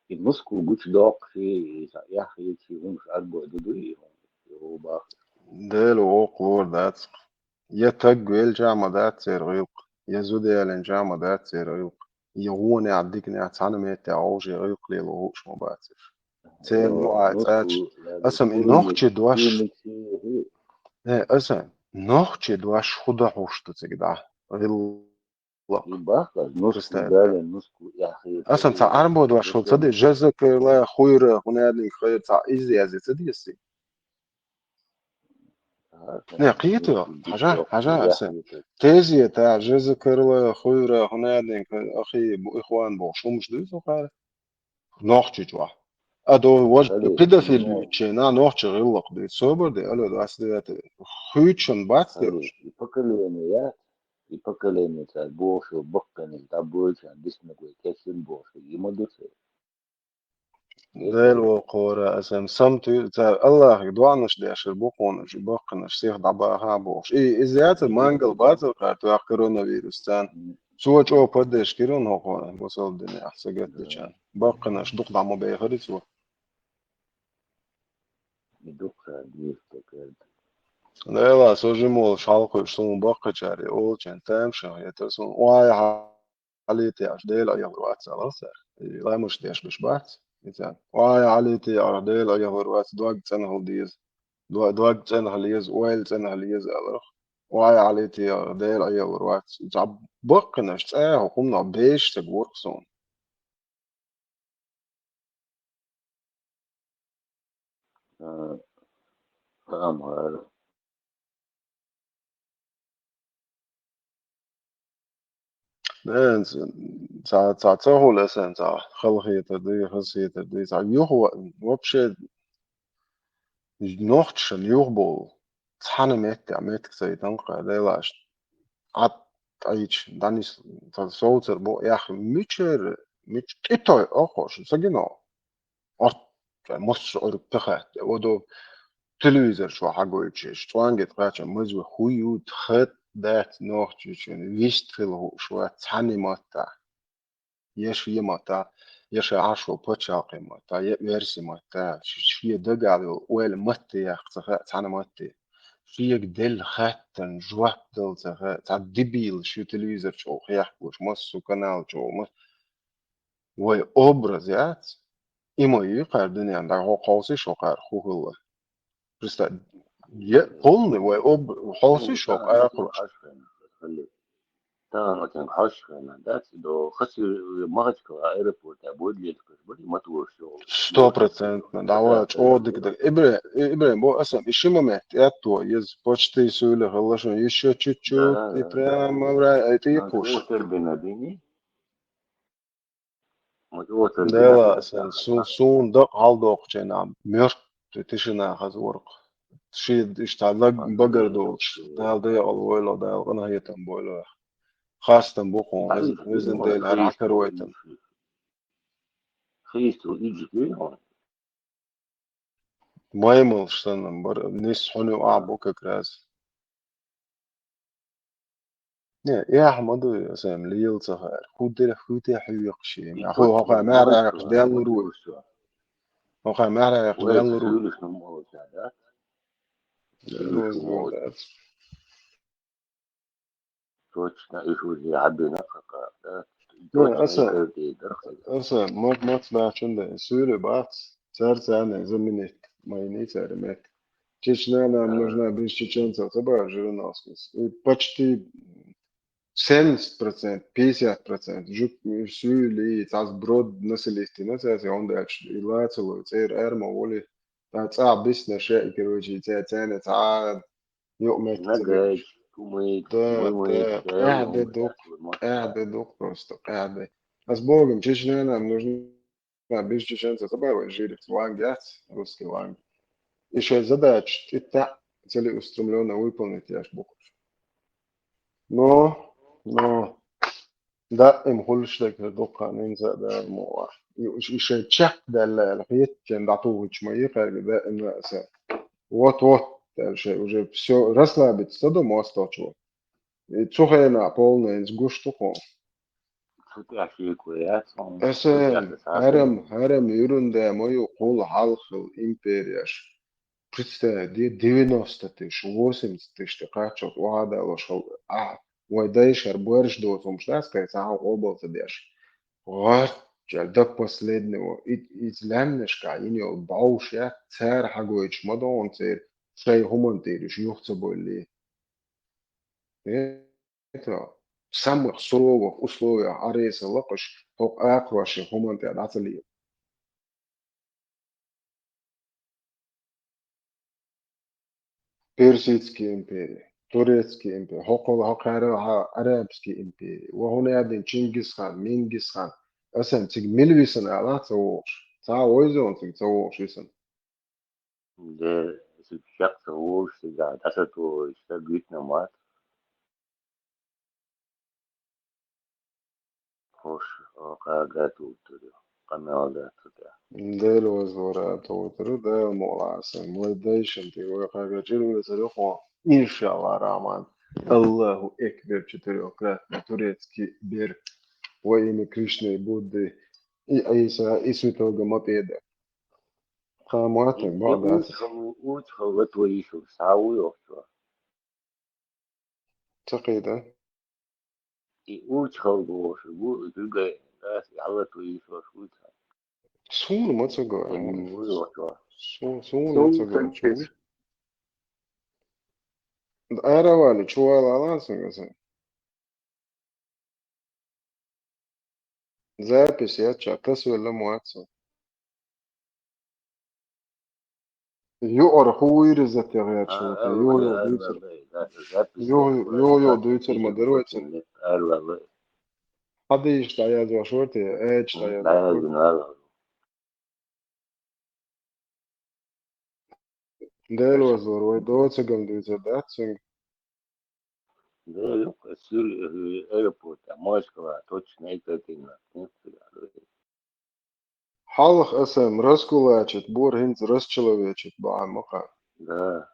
И нуску гучудоккхуш, и, и ца эхь хеташ, и хӀумаш арбой ду ду, и хӀума, и хӀу бахаш. Дела воккхалора дац. Я таг велча а ма дац церан гӀиллакх, я зуда ялийнача а ма дац церан гӀиллакх, я вонехь, диканехь цхьана меттехь вовшийн гӀиллакх лело хууш ма бац уьш. Церан ду Ӏа цӀаьча. Аса-м и нохчийн дош, э, аса нохчийн дош хӀун дан хьуш ду цига дӀа? ГӀиллакх. Аса-м цхьа Ӏарбойн дош хӀума ца де, жазакалла хуйра, хӀун аьлла, хайр, цхьа иза язъе ца деза цига? Не, кхета, хьажа, хьажа аса. Тезета, жазакалла хуйра, хӀун аьлла, ахи, бу-, ихван бохуш хӀумаш дуй цу кхара? Нохчийчохь. А до вож педофил ючена нохча гӀиллакх дуй. Собар де, алло, двадцать девятый. Хуьйчун бац де. И поколение, я? И поколение цар боху баккханин, да бойчан, дисна гой, кесин боху, има дусе. Дел во кхора, асам сам ту, цар Аллахига дуанаш дешар бу кхонаш, баккханаш сих дӀабаха бохуш. И изяца мангал бацар кхар, туях коронавирус цан. Цо чӀо поддержка кирун хӀокхо, бусалба дине ахь сагатдичан. Баккханаш дукха дӀа ма бехари цо. И дукха дийр текерда. Дела, со жимолаш хьалкхуьйш, суна баккхачаре олчен, тамашах, это суна, ой, хьалите, аш Дела Ӏехур вац, алал сар. И ламаш деш беш бац. Ица, ой, хьалите, аш Дела Ӏехур вац, дог цӀенхал деза. Дог, дог цӀенхал еза, ойла цӀенхал еза, аларх. Ой, хьалите, аш Дела Ӏехур вац. Ица баккханаш цӀа, хӀумнах беш саг ворх суна. Э, тамара. Ден, ца, ца, ца хуле сен, ца, халхетар ди, хасетар ди, ца, юха, вообще, нохчашан юха болу. Цхьана метте, а метка ца йитан кхара, делаш. Ат, айч, данис, ца, совцар бу, яхи, мичер, мич, китой, охош, ца гино. Ат, массо а Ӏуьрг тахаьтта, водо телевизор чу хьагойтуш, цӀонгет кхача, мазва хуй ю, тхат дац нохчичун, вист хила хууш вац, цхьана матта. Я шен матта, я шен Ӏашо пачхьалкхе матта, я верси матта, шен дагал йолу ойла матте яхка ца хаьа, цхьана матте. Шега делла хаттан жоп дала ца хаьа, цхьа дебил шу телевизор чу хехкош, массо канал чу, мас-, вай образ яц. И ма ю кхара дуьнен, да, хьо кховсий шо кхара хӀу хилла. Представь, е, полный вай об-, хьовсий шо кхара хӀу. Тахана оцен хьош хена, да, ци до хасир Махачкала аэропорта, бодлетка, бори мотор всё. Сто процентно, да, ва, чӀо дика да. Ибре-, Ибрем, бо асам, и ши момент, я то, ез почти суйла халашон, ещё чуть-чуть, и прямо в рай, а это и куш. Тербина дини. Дела, сан, су-, суна дакъа хьалдоккхучу хенахь, мертвый тишина хаза вара-кх. Шен иштта лаг-, багар долуш, Дала декъал войла, Дала къинхетам бойла. Хастам бу хьуна, везан Дела, хӀара хьакаравайтина. Маймалш санна бара, нис хьуна юкъахь бу как раз. Не, эхь ма ду, сан лела ца хаьара. ХӀу дера, хӀу де хьоькхуш ю. Ахьо хӀокхай маьхьарахь дел лур ву. ХӀокхай маьхьарахь дел лур ву. Точно, и хӀу де хьабина кака, да? Ну, точно, аса, и хӀу де дар хьай. Аса, мат, мат бачун да, суьйре бац, цар царна заменить, майни цар мет. Чечня нам нужна без чеченцев, ца бара Жириновскийс. И почти семьдесят процентов, пятьдесят процентов жук суьйли, цас брод населенности, на цас, и он дальше, и лацало, цер арма воли, та ца бизнес, и, короче, ца цене, ца юкъ меттиг. Нагайт, кумайт, да, мамайт, да, да, къаьхьа де дук, къаьхьа де дук, къаьхьа де дук просто, къаьхьа де. Ас богом, Чечня нам нужна. Ма, без чеченца ца бара вай жирикс, ланг яц, русский ланг. И шайн задача тӀе таьӀ целеустремлённо выполнить еш бу кхуш. Но, но, даим хуьлуш дерг хир ду кхана, инза а дара мо вахь. И, и шайн чекхдаьлла аьлла, хетачен дӀатухучу ма йикхаьрга даим а аса. Вот, вот, аьлла шайн уже всё, расслабиться ца до мосточо. И цу хенахь полненца гуш ду кхуна. Цу тӀехь шеко яц хьуна. Аса, цу тӀехь аса хьарам, хьарам юрунда ма ю кхул хьалхал империяш. Представь, де девяносто тыш, восемьдесят тыш тӀе кхаччалц охьадалош хьал, ахь, вай дайшар боьрш доцу хӀумаш дац, кхай цхьа хьал къобал ца деш. ГӀаттача до последнего, и, и лаьмнашкахь йина йолу бӀовш яц, цара хьагойтуш ма догӀу церан, шайн хӀуманна тӀера уьш юха ца бойли. Это в самых суровых условиях Ӏаресалла кхуш, хӀокху акхаройн хӀуманна тӀе дӀа ца лела. Персидская империя, Турецкая империя, хӀокхул хӀокхара хьа Арабская империя, ва хӀун аьлла Чингисхан, Мингисхан, асан цига мила висина ала ца вогӀуш, ца Цхьа а войзонциг ца вогӀуш висана. Де, цига чекх ца вогӀуш, цига дӀасатоха, иштта гуьтна ма дац. Хош, о, кхага тутур ю, къамел датта тӀе. Дела вазвара тутур, Дела мукълахь сан. Вай дайшан тӀе, вай кхага чӀир вецар юхо, иншаллахь рахьман. Аллаху экбер, четырёхкратный турецкий бер. Во имя Кришны, Будды и Иса, и Святого Мопеда. Кхаматан, И баъ дац. Уч хал, уч хал латва йиш ву, схьа ву йохчо. Ца кхийда? И уч хал бохуш, ву, дуьга, дас, ялла ту йиш ву, уч хал. Суна ма ца го, Ай, амма. Ву йохчо. Су-, суна ма ца го, Суна чуна. Ара вали, чувала алан сан гаса. Запись яц, тасвелла ма вац со. Юкъара хӀу вуйра затегӀ яц А, шуна, а, юхьо-юхьо а, дуьйцар. а, а, а, запись Юхьо-, яц, юхьо-юхьо запись дуьйцар ма яц, дарвайцар. а, а, а. Хьадийша дӀаязвеш вара те, эча М, дӀаязвеш вара. дӀаязвина, а, а. Дела вазлур, вай доцагам дуьйцур дац цуьнга. Да, юкъа, Сюр-, э, аэропорта, Москва, точно, это ты на, нет, ты, а, Хьалха аса раскулачить, бора хӀинца расчеловечить бахьан ма хаьа. Да.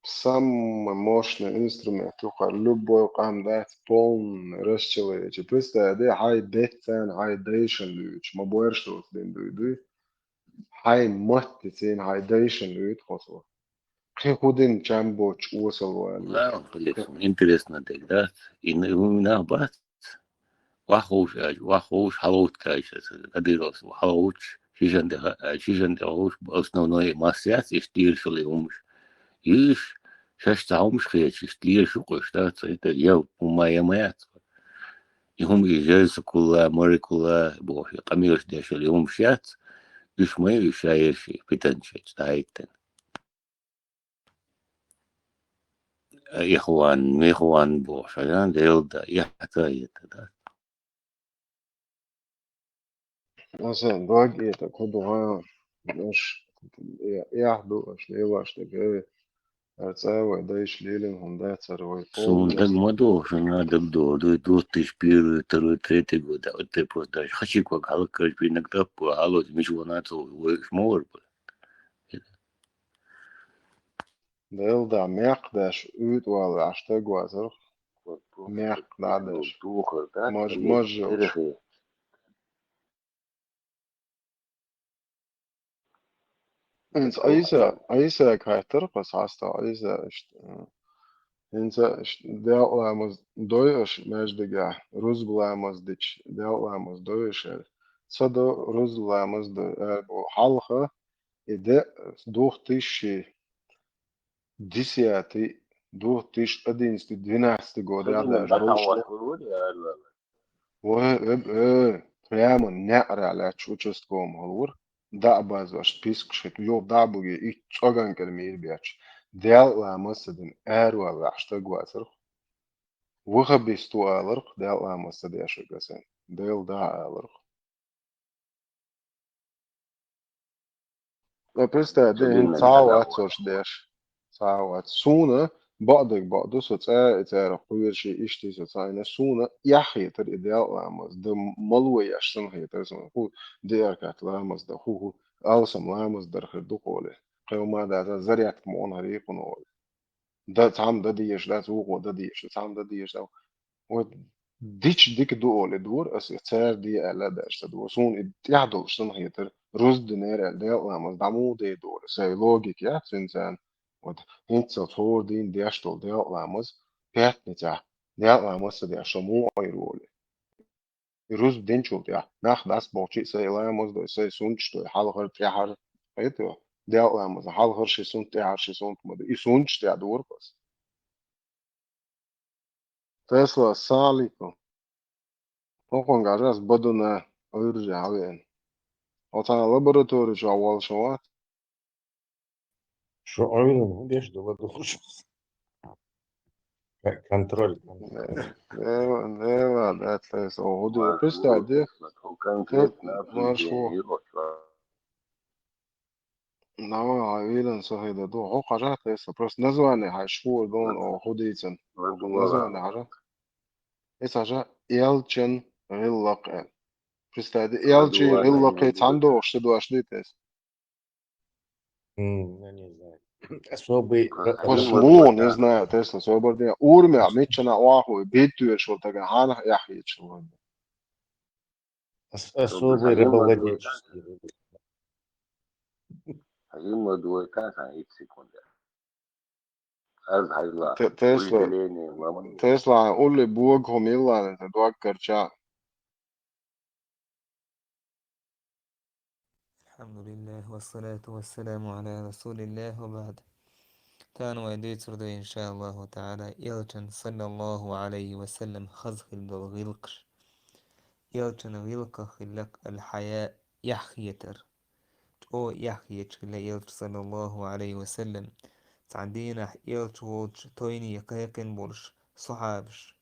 Самый мощный инструмент юкъара любой къам дац, полный расчеловечить. Представь, де, хьай беццан, хьай дайшан дуьйцуш, ма боьрша доцу дин дуй, дуй. Хьай матте цийна, хьай дайшан дуьйцу хоза. Кхин хӀу дина чам боцуш осал ван. Ла, интересно, интересно дерг дац. И н-, и нах бац. Вахуш, а, вахуш, хьалгӀутташ, а, Кадыровс, хьалгӀутташ, шишан де ха-, а, шишан де хӀуш, основной масса яц, иш тӀера шули хӀумаш. Иш, шаьш цхьа хӀумаш хеташ, иш тӀера шу къуш, да, ца хӀита, я, хӀума, я ма яц. И хӀума, и жеза кулла, мари кулла, боху, и къамелаш дешал, и хӀумаш яц, уьш ма ю, уьш ша ерши, питанча, цхьа хӀиттина. Ихван, михван бохуш, а, делда, яхьта, яхьта, да. Аса дог это кху дугӀа, аш, я-, яхь ду, аш лелаш дага, ар цӀа вай дайш лелин хӀума дацар вай Суна даг полностью. ма ду, шуна даг ду, ду, ду, тыш первый, второй, третий год, а вот ты просто даже хачи квак халак каш, пинак тап, халос, миш вона цо, вай шмор. Делда, мекх даш, уьйтӀа вала, аш таг вазар. Мекх дӀадаш. Мож-, мож йолуш. ХӀинца Ӏийса, Ӏийсага хаттар кхас хьаста, Ӏийса иштта, ХӀинца ш-, делкъа ламаз дой аша маьждигехь, рузба ламаз дича, делкъа ламаз дой аша аьлла. Ца до, рузба ламаз дой, аьлла боху. Хьалха и де две тысячи десятый, две тысячи одиннадцатый, двенадцатый года Ца дина дӀа дӀа дӀа хьан вахур ву, я аьлла. Вай, э, э, прямо неӀарехь лаьтташ участковый хьалвара, дӀа а базош, спискаш хӀита, юха дӀа а бугий, итт цӀоган кӀира мийра бетташ. Делкъа ламаз ца дина, аьрру ваьлла ваьхьаш стаг вацарх. Ваххабист ву аларх, делкъа ламаз ца деш верг аса. Делкъа дӀа аларх. Ва представь, де, хӀинца цхьа а вац цо деш. Цхьа а вац. Суна бакъдерг бакъду, со цӀа и царах кхоьруш, иштта со цхьаьна. Суна эхь хетар и делкъа ламаз, дан мало еш санна хетар суна. ХӀу, диъ ракаӀат ламаз дан, хӀу, хӀу, алсам ламаз дар хир ду кхоле. Кхел ма дац, зарядка ма вон хӀара кхуна оле. Да, цхьамма дан дезаш дац, вукхо дан дезаш дац, цхьамма дан дезаш дац. Вот дича дика ду олий дора аса, цара де аьлла а даьржа ца дора. Суна и тӀехь долуш санна хетара, рузба динера аьлла, делкъа ламаз дӀа муха де дора. Сайн логика яц цуьнан царна. Вот хӀинццалц хӀора дийна деш долу делкъа ламаз, пятницахь делкъа ламаз ца деш, со муха Ӏийр волий? И рузба динчул тӀехь, нах дӀасабохчий, сайн ламаз дой, сайн суннаташ дой, хьалхара, тӀаьхьара, хетий? Делкъа ламаза хьалхара ши суннат, тӀаьхьара ши суннат ма ду. И суннаташ тӀехь дора аса. Тесла, салам алейкум. Окхунгахь ас бадуна Ӏуьйраже хьавеана. Оцхьана лаборатори чохь волуш вац? Шу Ӏуьйранна хӀун деш ду ладугӀуш? К- Контроль. Э, э, ладно, это всё. Представь, да? Конкретно. Нава, Ӏилан сахида ду. Хо хажа теса. Просто название хай шкур дон, о, худийцан. Название хажа. Эс хажа Элчан гӀиллакъ. Представь, Элчи гӀиллакъи цандо, что дуаш дитес. М, я не знаю. Особый... По слову, не знаю, теса, собор дня. Урмя, мечана, уаху, битве, что так, хана, яхи, что. Особый рыбовладельческий. Хагим ма дуай кан хан ит секунда. Аз хайла. Тесла. Тесла, улли буаг хумилла, дуаг карча. الحمد لله والصلاة والسلام على رسول الله وبعد. Тахан вай дийцар да, иншааллаху таала, Элчан, саллаллаху алейхи ва саллям, хаза хилла дола гӀиллакхаш. Элчан гӀиллакх хилла аль-хьаяъ, яхь хетар. ЧӀо яхь хеташ хилла Элча, саллаллаху алейхи ва саллям. Цхьан дийнахь Элча волча тойне кхайкхина болуш сахьабаш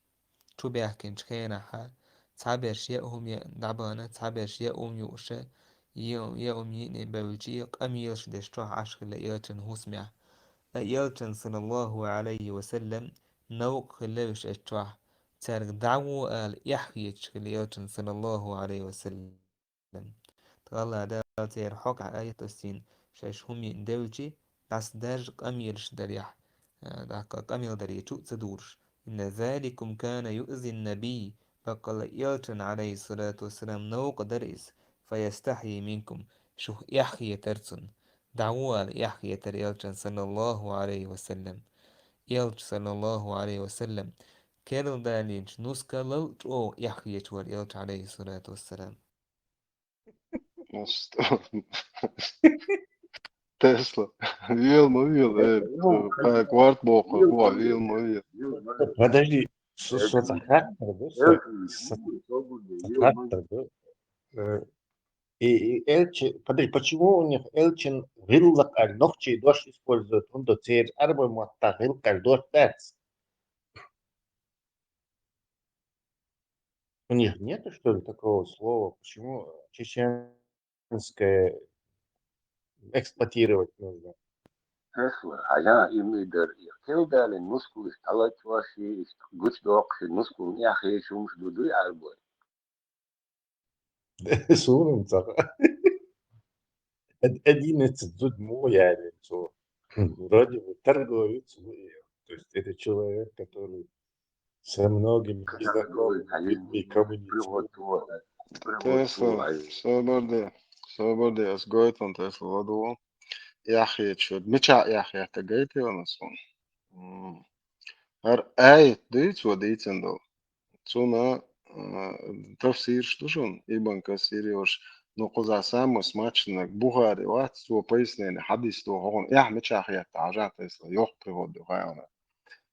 чу баьхкинчу хенахь, цхьаберш яа хӀума яа дӀабахана, цхьаберш яа хӀума юуша, яа хӀума йиъна бевлча, къамелаш деш чохь Ӏаш хилла Элчан хӀусамехь. Ткъа Элчан, саллаллаху алейхи ва саллям, новкъа хилла уьш эцчохь, цаьрга дӀагӀо ала эхь хеташ хилла Элчан, саллаллаху алейхи ва саллям. Ткъа АллахӀ Дала церан хьокъехь аят оссийна, шаьш хӀума йиъна девлчи, дӀасадаьржа къамелаш дарехь, а, дӀаккха къамел даре чу а ца дуруш. إن ذلكم كان يؤذي النبي, баккъалла Элчан, алейхиссалату вассалам, новкъа дара иза, فيستحيي منكم, шух эхь хетара цунна. ДӀагӀо ала эхь хетара Элчан, саллаллаху алейхи ва саллям. Элча, саллаллаху алейхи ва саллям, керла далийначу нускалал чӀогӀа эхь хеташ вара Элча, алейхиссалату вассалам. Тесла. Вел ма вел, э, кварт бокъо, вел ма вел. Подожди, со, со, цхьа хаттар ду, со, со, цхьа хаттар ду. Э, и, и Элчи, подожди, почему у них Элчин гӀиллакъ аьлла нохчий дош используют, хӀунда церан арабой маттахь гӀиллакъ аьлла дош дац? У них нету, что ли, такого слова? Почему чеченское эксплуатировать нужно? Тесла, хьажа, имни дар, кел далин нускалаш талачваши, гуч доккхи нускал яхи шумш ду дуй арбой. Суна ма ца хаьа. Од-, одиннадцать зуда мо яьлла цо. Вроде бы торговец, ну, и, то есть это человек, который со многими незнакомыми людьми коммуницирует. Тесла, собар де, собар де, ас гойтун Тесла ладу. Яхье чуд. Мича яхье та гайтилан ас вон. М. ХӀара аят дуьйцу ван дийцан долу. Цуна, а, тафсираш ду шуна, Ибн Касир йолуш, ну, кхуза самый смачнаг Бухари вац, цо пояснение хьадис ду хьуна, эхь мича хетта хьажа Тесла, йоху привод ду хьайна.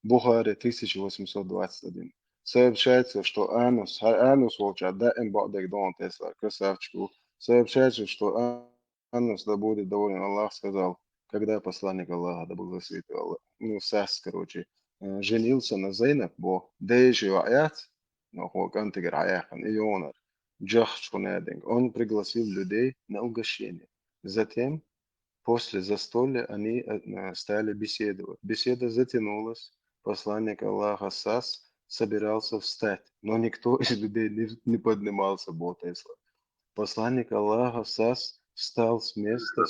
Бухари тысяча восемьсот двадцать один. Сообщается, что Анус, хьай Анус волча даим бакъдерг дон Тесла, красавчик ву. Сообщается, что Анус, да будет доволен Аллах, сказал, когда посланник Аллаха, да благословит его Аллах, ну, сас, короче, э, женился на Зайнаб, бо, дайши ваъ яц, ну, хо кантигар хьаяххан, и йонар, джахчу хунадинг. Он пригласил людей на угощение. Затем, после застолья, они, э, стали беседовать. Беседа затянулась. Посланник Аллаха Сас собирался встать, но никто из людей не, не поднимался, бо Тесла. Посланник Аллаха Сас встал с места.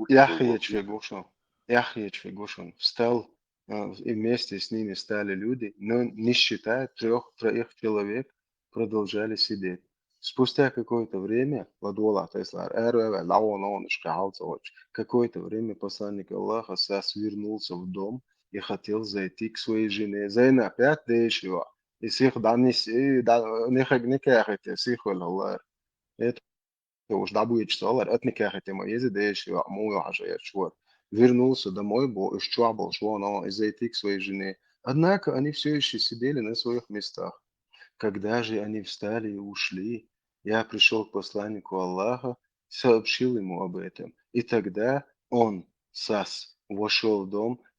Яхье чуьгушун, яхье чуьгушун. Встал, э, и вместе с ними стали люди, но не считая трёх, троих человек, продолжали сидеть. Спустя какое-то время, ладвола Тесла, эр, эр, эр, лавон, он, шка, хьалца, оч. Какое-то время посланник Аллаха Сас вернулся в дом и хотел зайти к своей жене. Зайнаб яц дайши ваъ. И сих дӀанис, и дӀа-, нихаг никаьхьите сих вел хӀаллара. Это уж дӀабуьйчу ца хӀаллара, ат никаьхьите ма еза дайши ваъ, муха хьажа яц вара. Вернулся домой, бо, уьш чохь болуш вон, и зайти к своей жене. Однако они всё ещё сидели на своих местах. Когда же они встали и ушли, я пришёл к посланнику Аллаха, сообщил ему об этом. И тогда он, Сас, вошёл в дом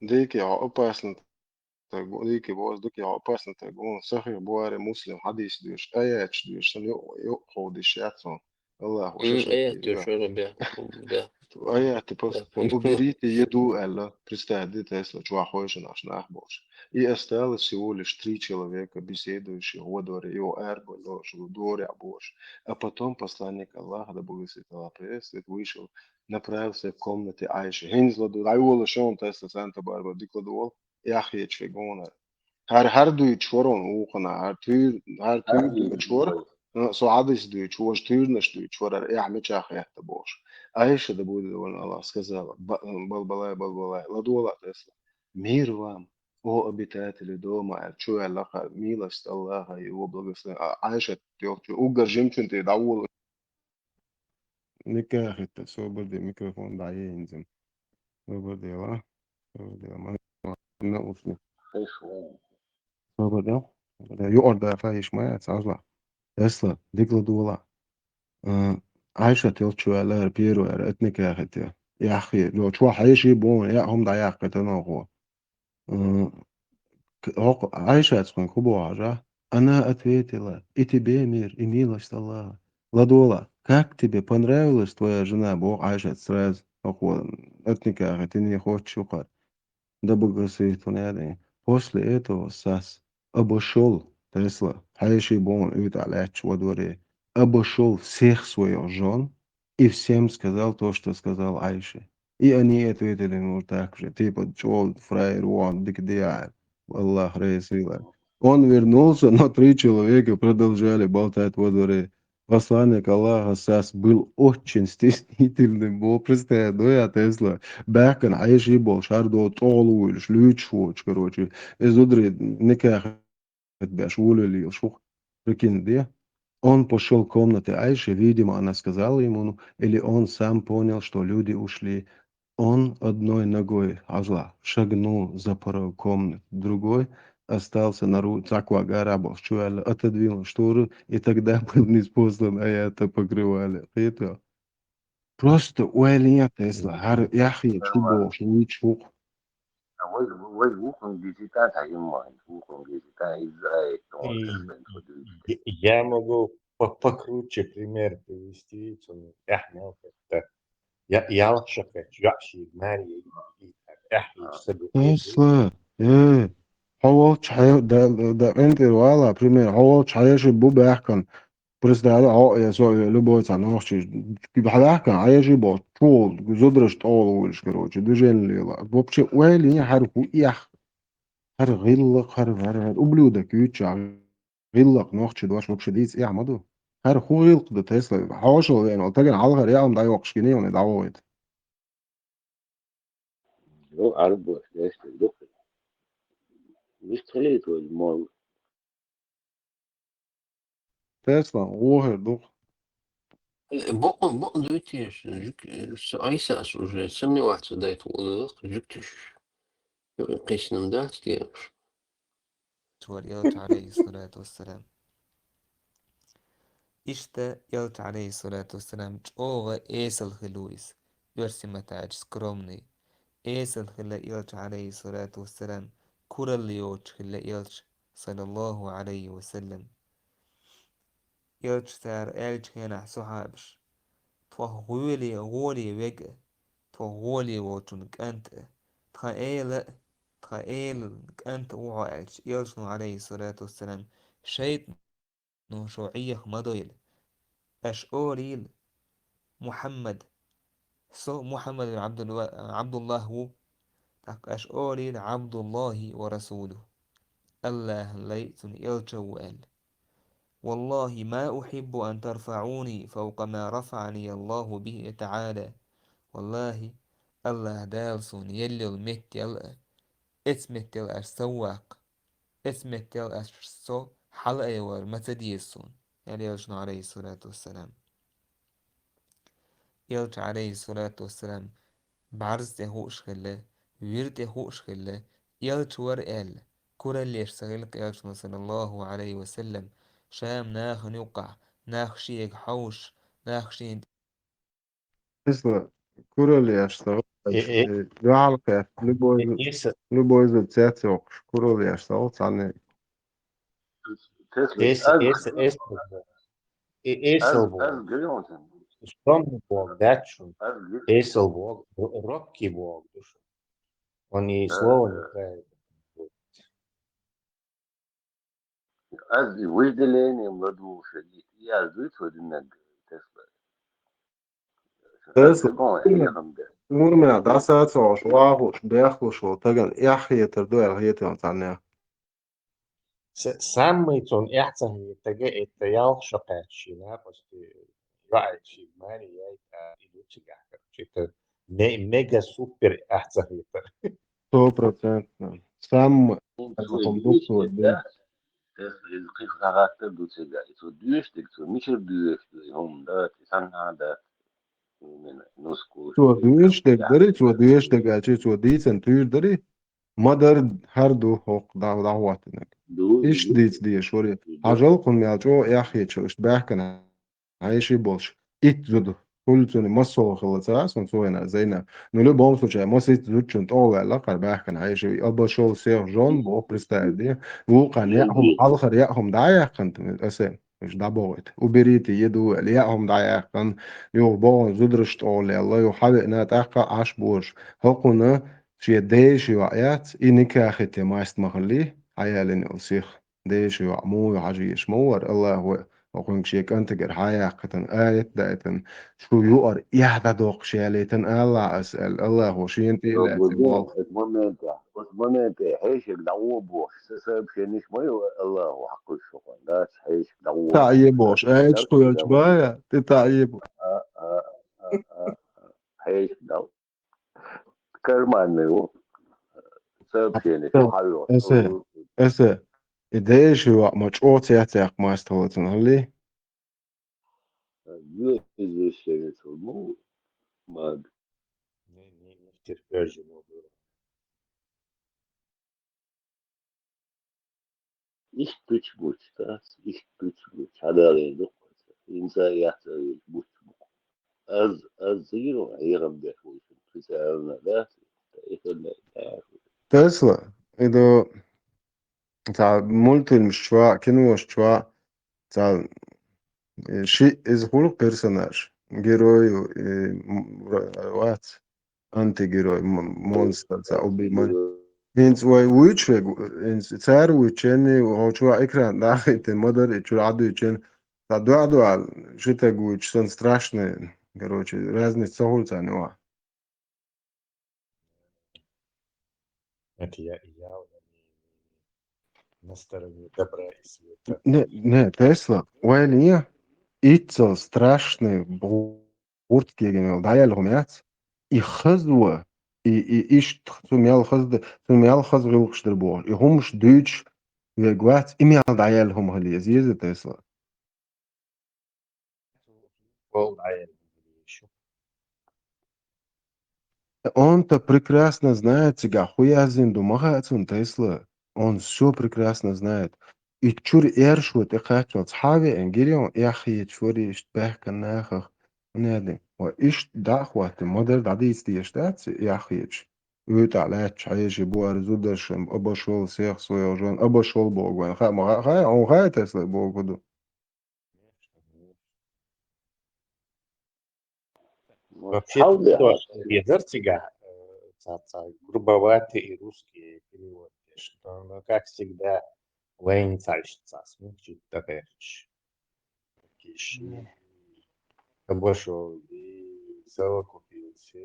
Дикий хьо опасный таг, дикий бос, дикий хьо опасный таг, он сахих Бухари, Муслим, хьадис дуьш, аяташ дуьш, сан ю-, ю-, хьо диш яц он. Аллах, М, аят дуьш, да, да. Аят, просто, уберите еду, аьлла, представь, де, Тесла, чувак хойшин аш нах бош. И осталось всего лишь три человека, беседующих во дворе, его эрбо, лош, дворе бош. А потом посланник Аллаха, да благословит Аллах, приветствует, вышел, направился к комнате Айши. Хинзла ду, ай вола шон Тесла, Санта Барбара, дикла ду вол, яхье чве гонар. Хар, хар дуй чворон ухана, хар туй, хар туй дуй чвор, э, со адис дуй чвор, туйрнаш дуй чворар, яхь мечах ятта бош. Айша, да будет довольна Аллах, сказала: «Ба-, э, балбалай, балбалай, ладула Тесла. Мир вам, о обитатели дома, эр чуя лаха, милость Аллаха и его благословение». А, Айша, тёлчу, угар жимчун ты, да, вол. Никахита, собади, микрофон, да, ензим. Собади, ла? Собади, ла, ма-, наушник. Собади, да, ю орда фаиш ма, сажла. Тесла, дикла дула. Э, Айша тёлчу, эр первая, эр этникахита. Яхье, ло, чуа хьеши бон, я хом да яхката нохо. М, к-, хӀокху Ӏайшаца хӀун хӀу бохьажа? Она ответила: «И тебе мир, и милость Аллаха». Ладола, как тебе понравилась твоя жена? Боху Ӏайшаца сразу, хӀокхо, от никаха, ты не хочешь ухар. Да благословит он это. После этого Сас обошёл, Тесла, хьеший бон уьйтӀа лаьтташ во дворе, обошёл всех своих жён и всем сказал то, что сказал Айше. И они ответили ему так же, типа, чё, фраер, вон, дик диар, Аллах Расула. Он вернулся, но три человека продолжали болтать во дворе. Посланник Аллаха Сас был очень стеснительным. Бо, представь, ну я Тесла. Бахкан Айши бол, шардо, толу, лючу, короче. Из удри никах беш, волю лил, шух, прикинь, да? Он пошёл к комнате Айши, видимо, она сказала ему, ну, или он сам понял, что люди ушли. Он одной ногой, хьажла, шагнул за порог комнаты, другой остался на ру-, цхьа ког арабахь чу ваьлла, отодвинул штору, и тогда был ниспослан аята покрывали. Кхетий? Просто ойла е Тесла, хӀара яхъе чу бохуш вуьйцу хӀух. А вай, вай вукхун гезита таим вайн, вукхун гезита изза аят, ну, И- тхен тхо дуьйцу. Я могу по- покруче пример привести, цунна эхь мел хетта. Я- ялх шо кхетча, йоӀ шийга маре яйта, эхь йича са гу- Тесла, э, хьо волчу хье-, да, да, къинтӀера вала, пример, хьо волчу хьеший бу баьхкан, Представь, хьо, я со, я любой цхьа нохчи, хьадаьхкина, хьеший болчу, чу волу, зудараш тӀехула вуьйлуш, короче, движение лела. Вообще, ойла е хӀара хӀу эхь? ХӀара гӀиллакх, хӀара, хӀара, хӀара ублюдок юьйцу, гӀиллакх нохчи дош вообще дийца эхь ма ду. ХӀара хӀу гӀиллакх ду Тесла? Хьошал веана волу, тагана хьалхара яа хӀума дӀайоккхуш гина, юна дӀавогӀийта. Ну, арабош, дешта, дукха. Вист хилийта вай, мол. Тесла, вохер ду-кх. Э, бакъ-, бакъ дуй теша, жук-, э, со Ӏийсас уже сомневаться дайта ву-, жук теш. Юкъе кхиссина дац те уж. Чур Элча, алейхиссалату вассалам. Иштта Элча, алейхиссалату вассалам, чӀогӀа эсала хилла ву иза, оьрсийн маттахь аьлча скромный. Эсала хилла Элча, алейхиссалату вассалам, куралла йоцуш хилла Элча, саллаллаху алейхи ва саллам. Элча цара аьллачу хенахь сахьабаш: «Тхох гӀоле, гӀоле вега, тхох гӀоле волчун кӀант а, тхан эла а, тхан элан кӀант а ву хьо», аьлча, Элчано, алейхиссалату вассалам, шайтӀано шо Ӏеха ма дойла. Аша олийла: «Мухьаммад, со Мухьаммад бин Абдулла-, Абдуллах ву». ТӀаккха аша олийла: «Абдуллахи ва расулуху». Аллахьан лай а, цуьнан элча а ву аьлла. «Валлахи, ма ухьиббу ан тарфаӀуни фавкъа ма рафаӀани Аллаху бихи таӀала». Валлахи, Аллахь Дала суна елла йолу меттел а, эцу меттел аша сов ваккха, эцу меттел аша со хьала айвар ма ца деза суна, аьлла Элчано, алейхиссалату вассалам. Элча, алейхиссалату вассалам, бӀарз тӀе хууш хилла, вир тӀе хууш хилла, элча вара аьлла, кураллеш ца хилла-кх Элчано, саллаллаху алейхи ва саллам, ша-м нахана юккъахь, нах шега хьовсуш, нах шена Тесла, кураллеш ца хилла, Э, э, э, дуьхьал кхетта, любой, э, зу-, эса- любой зуда цец йоккхуш, кураллеш ца хилла цхьанне. Тесла, эса, эса, эса, э, эсал боху. Скромный боху дац шуна. Эсал боху, р-, рокки боху ду шуна. Он и слово неправильно. Аз и вожделением ладугӀуш а гита, и аз дуьйцу вай динарг Тесла. Тесла, Тесла, урмех дӀасацалуш, вахуш, бехлуш волу тагана эхь хетар ду аьлла хетий хьуна цхьаннех? С-, самый цунна эхь ца хетарг, это ялх шо кхаьчча шена, почти йоӀ шийга маре яйта, и лучигахь, короче, это ме-, мега супер эхь ца хетар. Сто процентов. Сам Тесла, иза кхин схьагӀаттар ду цига. И цо доьшург, цо мичара доьшуш ду и хӀума, дац, и санна дац. Именно, ну, скучно. Цо доьшург дерг дарий, цо доьшург аьлча, цо дийцина туьйра дарий? Ма-дарра хӀара ду хӀокху дӀа-, дӀахӀоттинарг. Ду, иштта ду, дийца дезаш варий? Ду. Хьажал, кхунна мел чӀогӀа эхь хеташ, иштта баьхкина хьеший болуш, итт зуда. Хуьлу цуьнан массо а хилла ца хаьа суна цу хенахь Зайнап. Ну, в любом случае, массо а итт зудчун тӀехула ваьлла кхара баьхкина хьеший. Обошёл всех жён, боху, представь, де. Вукхарна яа хӀума, хьалхара яа хӀума дӀа а яьккхина, аса, уьш дӀабохуьйту. Уберите еду аьлла, яа хӀума дӀа а яьккхина, юха боху зударшна тӀехула лелла, юха хьавеана тӀаккха Ӏаш божуш. ХӀокхунна шен деши йоӀ яц, и никахи тӀе маст ма хиллий, хьаялина йолу сиха. Деши йоӀ муха ю хьажа езаш ма вара, Аллахо хӀокхуьнга шен кӀантагара хьаяьккхитина, аят а даийтина, шу юкъара эхь дӀадоккхуш ялийтина алахьа аса аьлла, Аллахо шена тӀе а лаьцна боху. Оцу моментехь, оцу моментехь хьешега дӀагӀо бохуш, сан сообщениш ма ю Аллахо хьакхуьйсуш хӀокхунна, дац хьешега дӀагӀо. ТаӀе бохуш, аят кхоьллича бая, тӀе таӀе бохуш. А, а, а, а, а, хьешега дӀа. Карманный ву. Сообщение, хьавоьгӀуш. Эсе, эсе. И деши йоӀ ма чӀогӀа цецъяккха маста хилла цунна, хӀаллий? Юьзза шерицал ма ву, маг. Не, не, не терпёжи, ма ву. Иштта пуч буч, да? Иштта пуч буч. Хьадале дукха. Инца яхца буч бук. Аз, аз зиро, хӀерам беш вуйшин. Специально, да? Ихэннэ, да. Тесла, иду, ца мультфильмаш чуа, кинош чуа, ца, э, ши из хулу персонаж, герою, э, м, ра-, вац, антигерой, м-, монстр, ца, убий ман. ХӀинца вай вуьйчу вегу, хӀинца цара вуьйченни, хьо чуа экран дахийтина, мадар и чура Ӏадуьйчен, ца дуа-дуа, ши таг вуьйчу, сан страшный, короче, разница ца хуьлу царна юа. Это я, я на стороне добра и света. Не, не, Тесла, вай лия, иццал страшный бу-, гӀурт кегина йолу дӀаяьлла хӀума яц. И хаза ва, и, и иштта цу мел хаза д-, цу мел хаза гӀиллакхаш дара бохуш. И хӀумаш дуьйцуш верг вац, и мел дӀаяьлла хӀума хила еза, еза Тесла. Он-то прекрасно знает, цигахь хӀун яздина ду ма хаьа цунна, Тесла. Он всё прекрасно знает. И чуьра аьршо тӀе кхаччалц хьа а веана, гирион эхь хеташ вара иштта баьхкан нахах. Ва иштта дӀа а хӀоттина, ма-дарра дӀадийца дезаш дац и эхь хеташ. УьйтӀахь лаьтташ хьежа бу ара зударшна, обошёл всех своих жён, обошёл боху вайн. Хаа ма хаьа, хаа, хьуна хаьа Тесла боху ду. Вообще, хьал де хьал. Везар цигахь, э, ца, ца, грубоватый и русский перевод деш. Но, но, как всегда, вайн цаьршца смягчить тӀекхаьчча. Киш. Мгм. Обошёл и совокупился.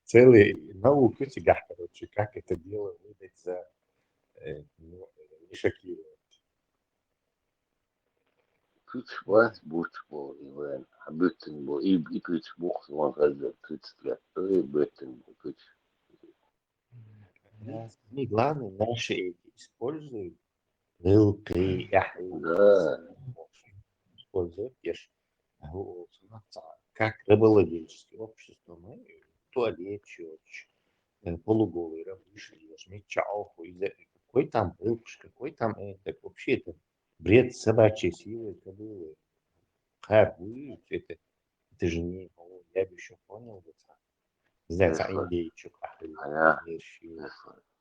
Целый наука цигахь, короче, как это дело выдать за, э, ну, не шокировать. Пуч вац буч бу, и вайн, а буьттина бу, и, и пуч бу, ван хаза пуч тӀе, и буьттина бу пуч. Они, главное, наши эти используют. Гӏиллакхий, эхь. Да. Используют, еш. Как рабовладельческое общество, мы туалет щётчешь, э, полуголый рабыш ешь, мича оху, и за-, какой там гӏиллакхаш, какой там это, вообще это бред собачьей сивой кобылы. Как будет это, это же не, о, я бы ещё понял бы, не знаю, цхьа индейчух ахь.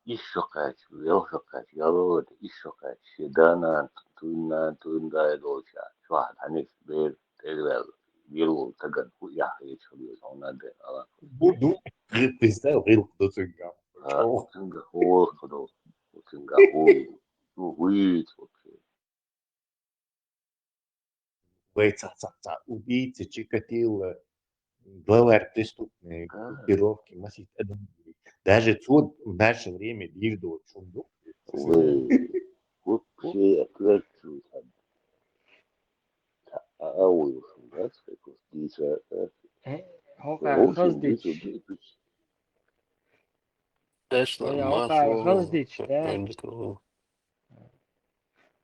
Ишо кхаьчча, велха кхаьчча, яло ишо кхаьчча, шен да-нана, туьйна-нана, туьйна-дай долча, чохь хьанис бер, тӀедваьлла, вирволу тагана хӀу яхь хеташ хила веза, хьуна ден ала. Бу ду, представь, гӀиллакх ду цуьнгахь. А, цуьнгахь хӀу гӀиллакх ду, цуьнгахь хӀу, ну, хӀу йийца вообще. Вай цхьа, цхьа, цхьа, убийца, Чикатило, главарь преступной группировки, масийтта адам. Даже цо в наше время дийр долчу хӀума ду. Ой, вот все отвертывают. А, а, ой, да, дийца, да. Э, хьо хаза дийца. Тесла, я, хьо мафо, хаза дийца, да?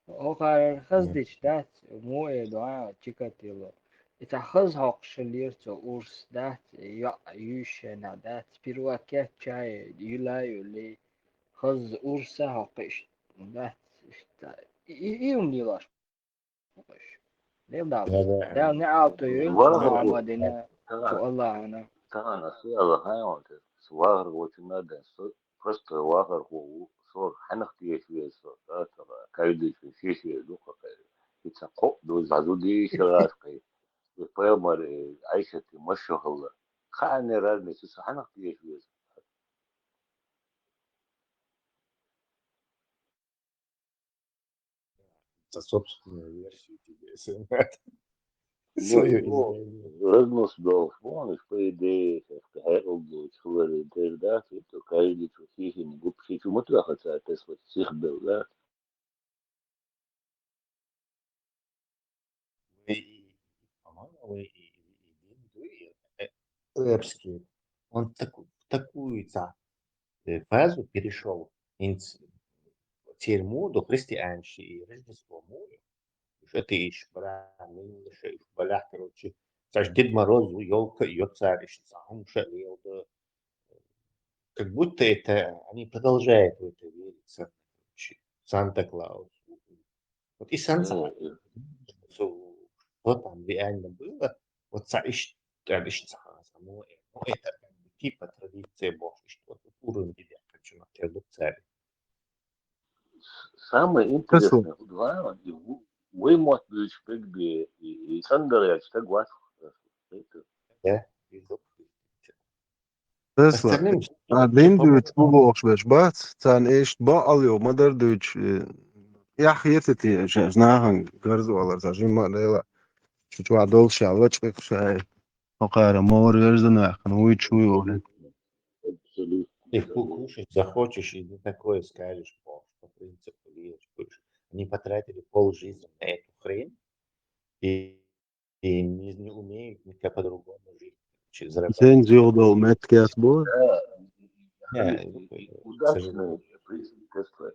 Оха хаза дийца дац, мо э дуьхьа Чикатило. И цхьа хаза хьокхуш хиллера цо урс дац, йоӀ юьйшина дац, пирог кечъяй, юьла а юьллий, хаза урс а хьокхуш дац, иштта. И, и, и хӀума лелош. Лел Дала. Да, да. Дала неӀалт йойла цу Мухьаммадина, цу Аллахьана. Тахана, со аьлла хьан ван те, со вахар гочунна а ден, со простой вахархо ву, сор хьанах теша веза со, да, ца, кайдича шиш веза ду-кх кхайра. И ца кхоъ ду, зӀазу дийша гӀаш кхай. И пайхамар, э, Ӏайшатти машо хилла. Хаанера армеца со хьанах теша веза. Ца собственную версию тебе, сын. Ну, своё ну, измерение. Разнос долуш, вон, по идее, сейчас, хьекъал долчу хиларе дер дац, это каждый чу хихина гуп, ши чу ма тоьхна цара тесла сих бел, да? Вай и, по-моему, вай и, и, и дин дуй, э, арабский. Он таку-, в такую ца-, э, фазу перешёл, инц-, церемонию христианщи и Рождество мою. Уж это иш бра, милша, уж баля, короче, цаш Дед Мороз, ёлка, ёцар, иш цахум ша лелда. Как будто это они продолжают в это верить, короче. Санта-Клаус. Вот и Санта-Клаус. Что там реально было? Вот са иш, там иш, ну, это как бы типа традиция боху, что вот уровень или хочу на продукция. Самое интересное, удивительно, вы можете быть как бы и Сандарьевич, так вас. Да, Тесла. А дин дуьйцу бу бохуш берш бац, царна иштта бакъал йо, ма дар дуьйцу, э, яхь хетати шаьш нахана гарза валар, ца жимма а дела. Чу чохь долуш ша лачкъа шай. Хокхара мора веждан ваьккхина, вуй чу вуй олу. Ты ку- кушать захочешь и не такое скажешь, бохуш, по принципу лежишь, кушаешь. Они потратили пол жизни на эту хрень, и, и не, не умеют никак по-другому жить. Чи- зарабатывать. Сен зио долу меттигес бу? Удачный,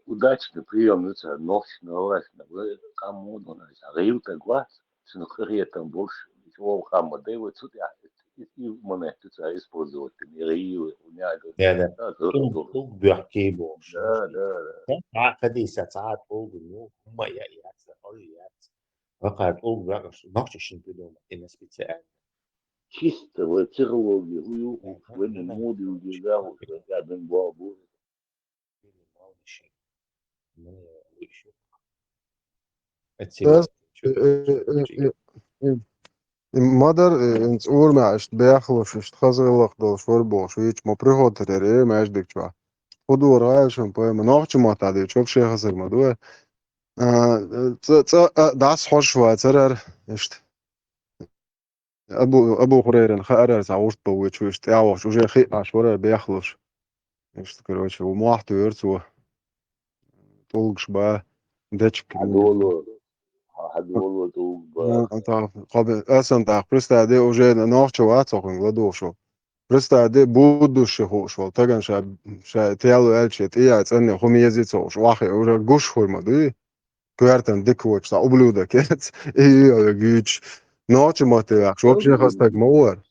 удачный прием, ну, ца, нохчи, ну, власть, ну, вы кому, ну, ца, гъил так вас, ну, хрен там больше, ничего, хамма, да, вот тут я, и, и монету, ца, использовать, не гъил, у меня, Да, да. да, Тул- тул бехке бу. Да, да, да. А, кадиса цаат олгу, ну, хумма я, я, ца, ой, я, ца. Вакар олгу, я, нохчи шин придумать, именно специально. Чисто вот психология, уюк, вот не моду, да, вот, я, бен, бабу. Ма дар, э, хӀинца урамехь иштта бехлуш, иштта хаза гӀиллакх долуш вара бохуш, вуьйцу ма приход тера, э, маьждиг чохь. ХӀун дора гӀайшан пайма, нохча маттахь дийцича, вообще хазар ма ду вай. А, цӀа, цӀа, а, дӀасахьожуш вацара, иштта. Абу, Абу Хурайран хаьара цхьа гӀуртбан вуьйцу, иштта тӀаьхьа вахча, уже хиъ Ӏаш вара бехлуш. Иштта, короче, ву мохь туьйхира цо. ТӀулгаш ба, дечиг. Хьадоло, хьадоло тӀулг ба. А, а, та, кхо бе-, асан тӀаккха, представь де, уже нохчо вац хьо кхуьнга ладугӀуш ву. Представь де, буддуш ши хууш волу, тагана ша, ша тело аьлча, тӀе яй цӀанне хӀума еза ца хууш, вахе, уже гуш хуй ма дуй. Коьртан дика воцуш, цхьа ублюдок яц, и юьйцуш. Нохча матте ваьккхаш, вообще хаза стаг ма вара.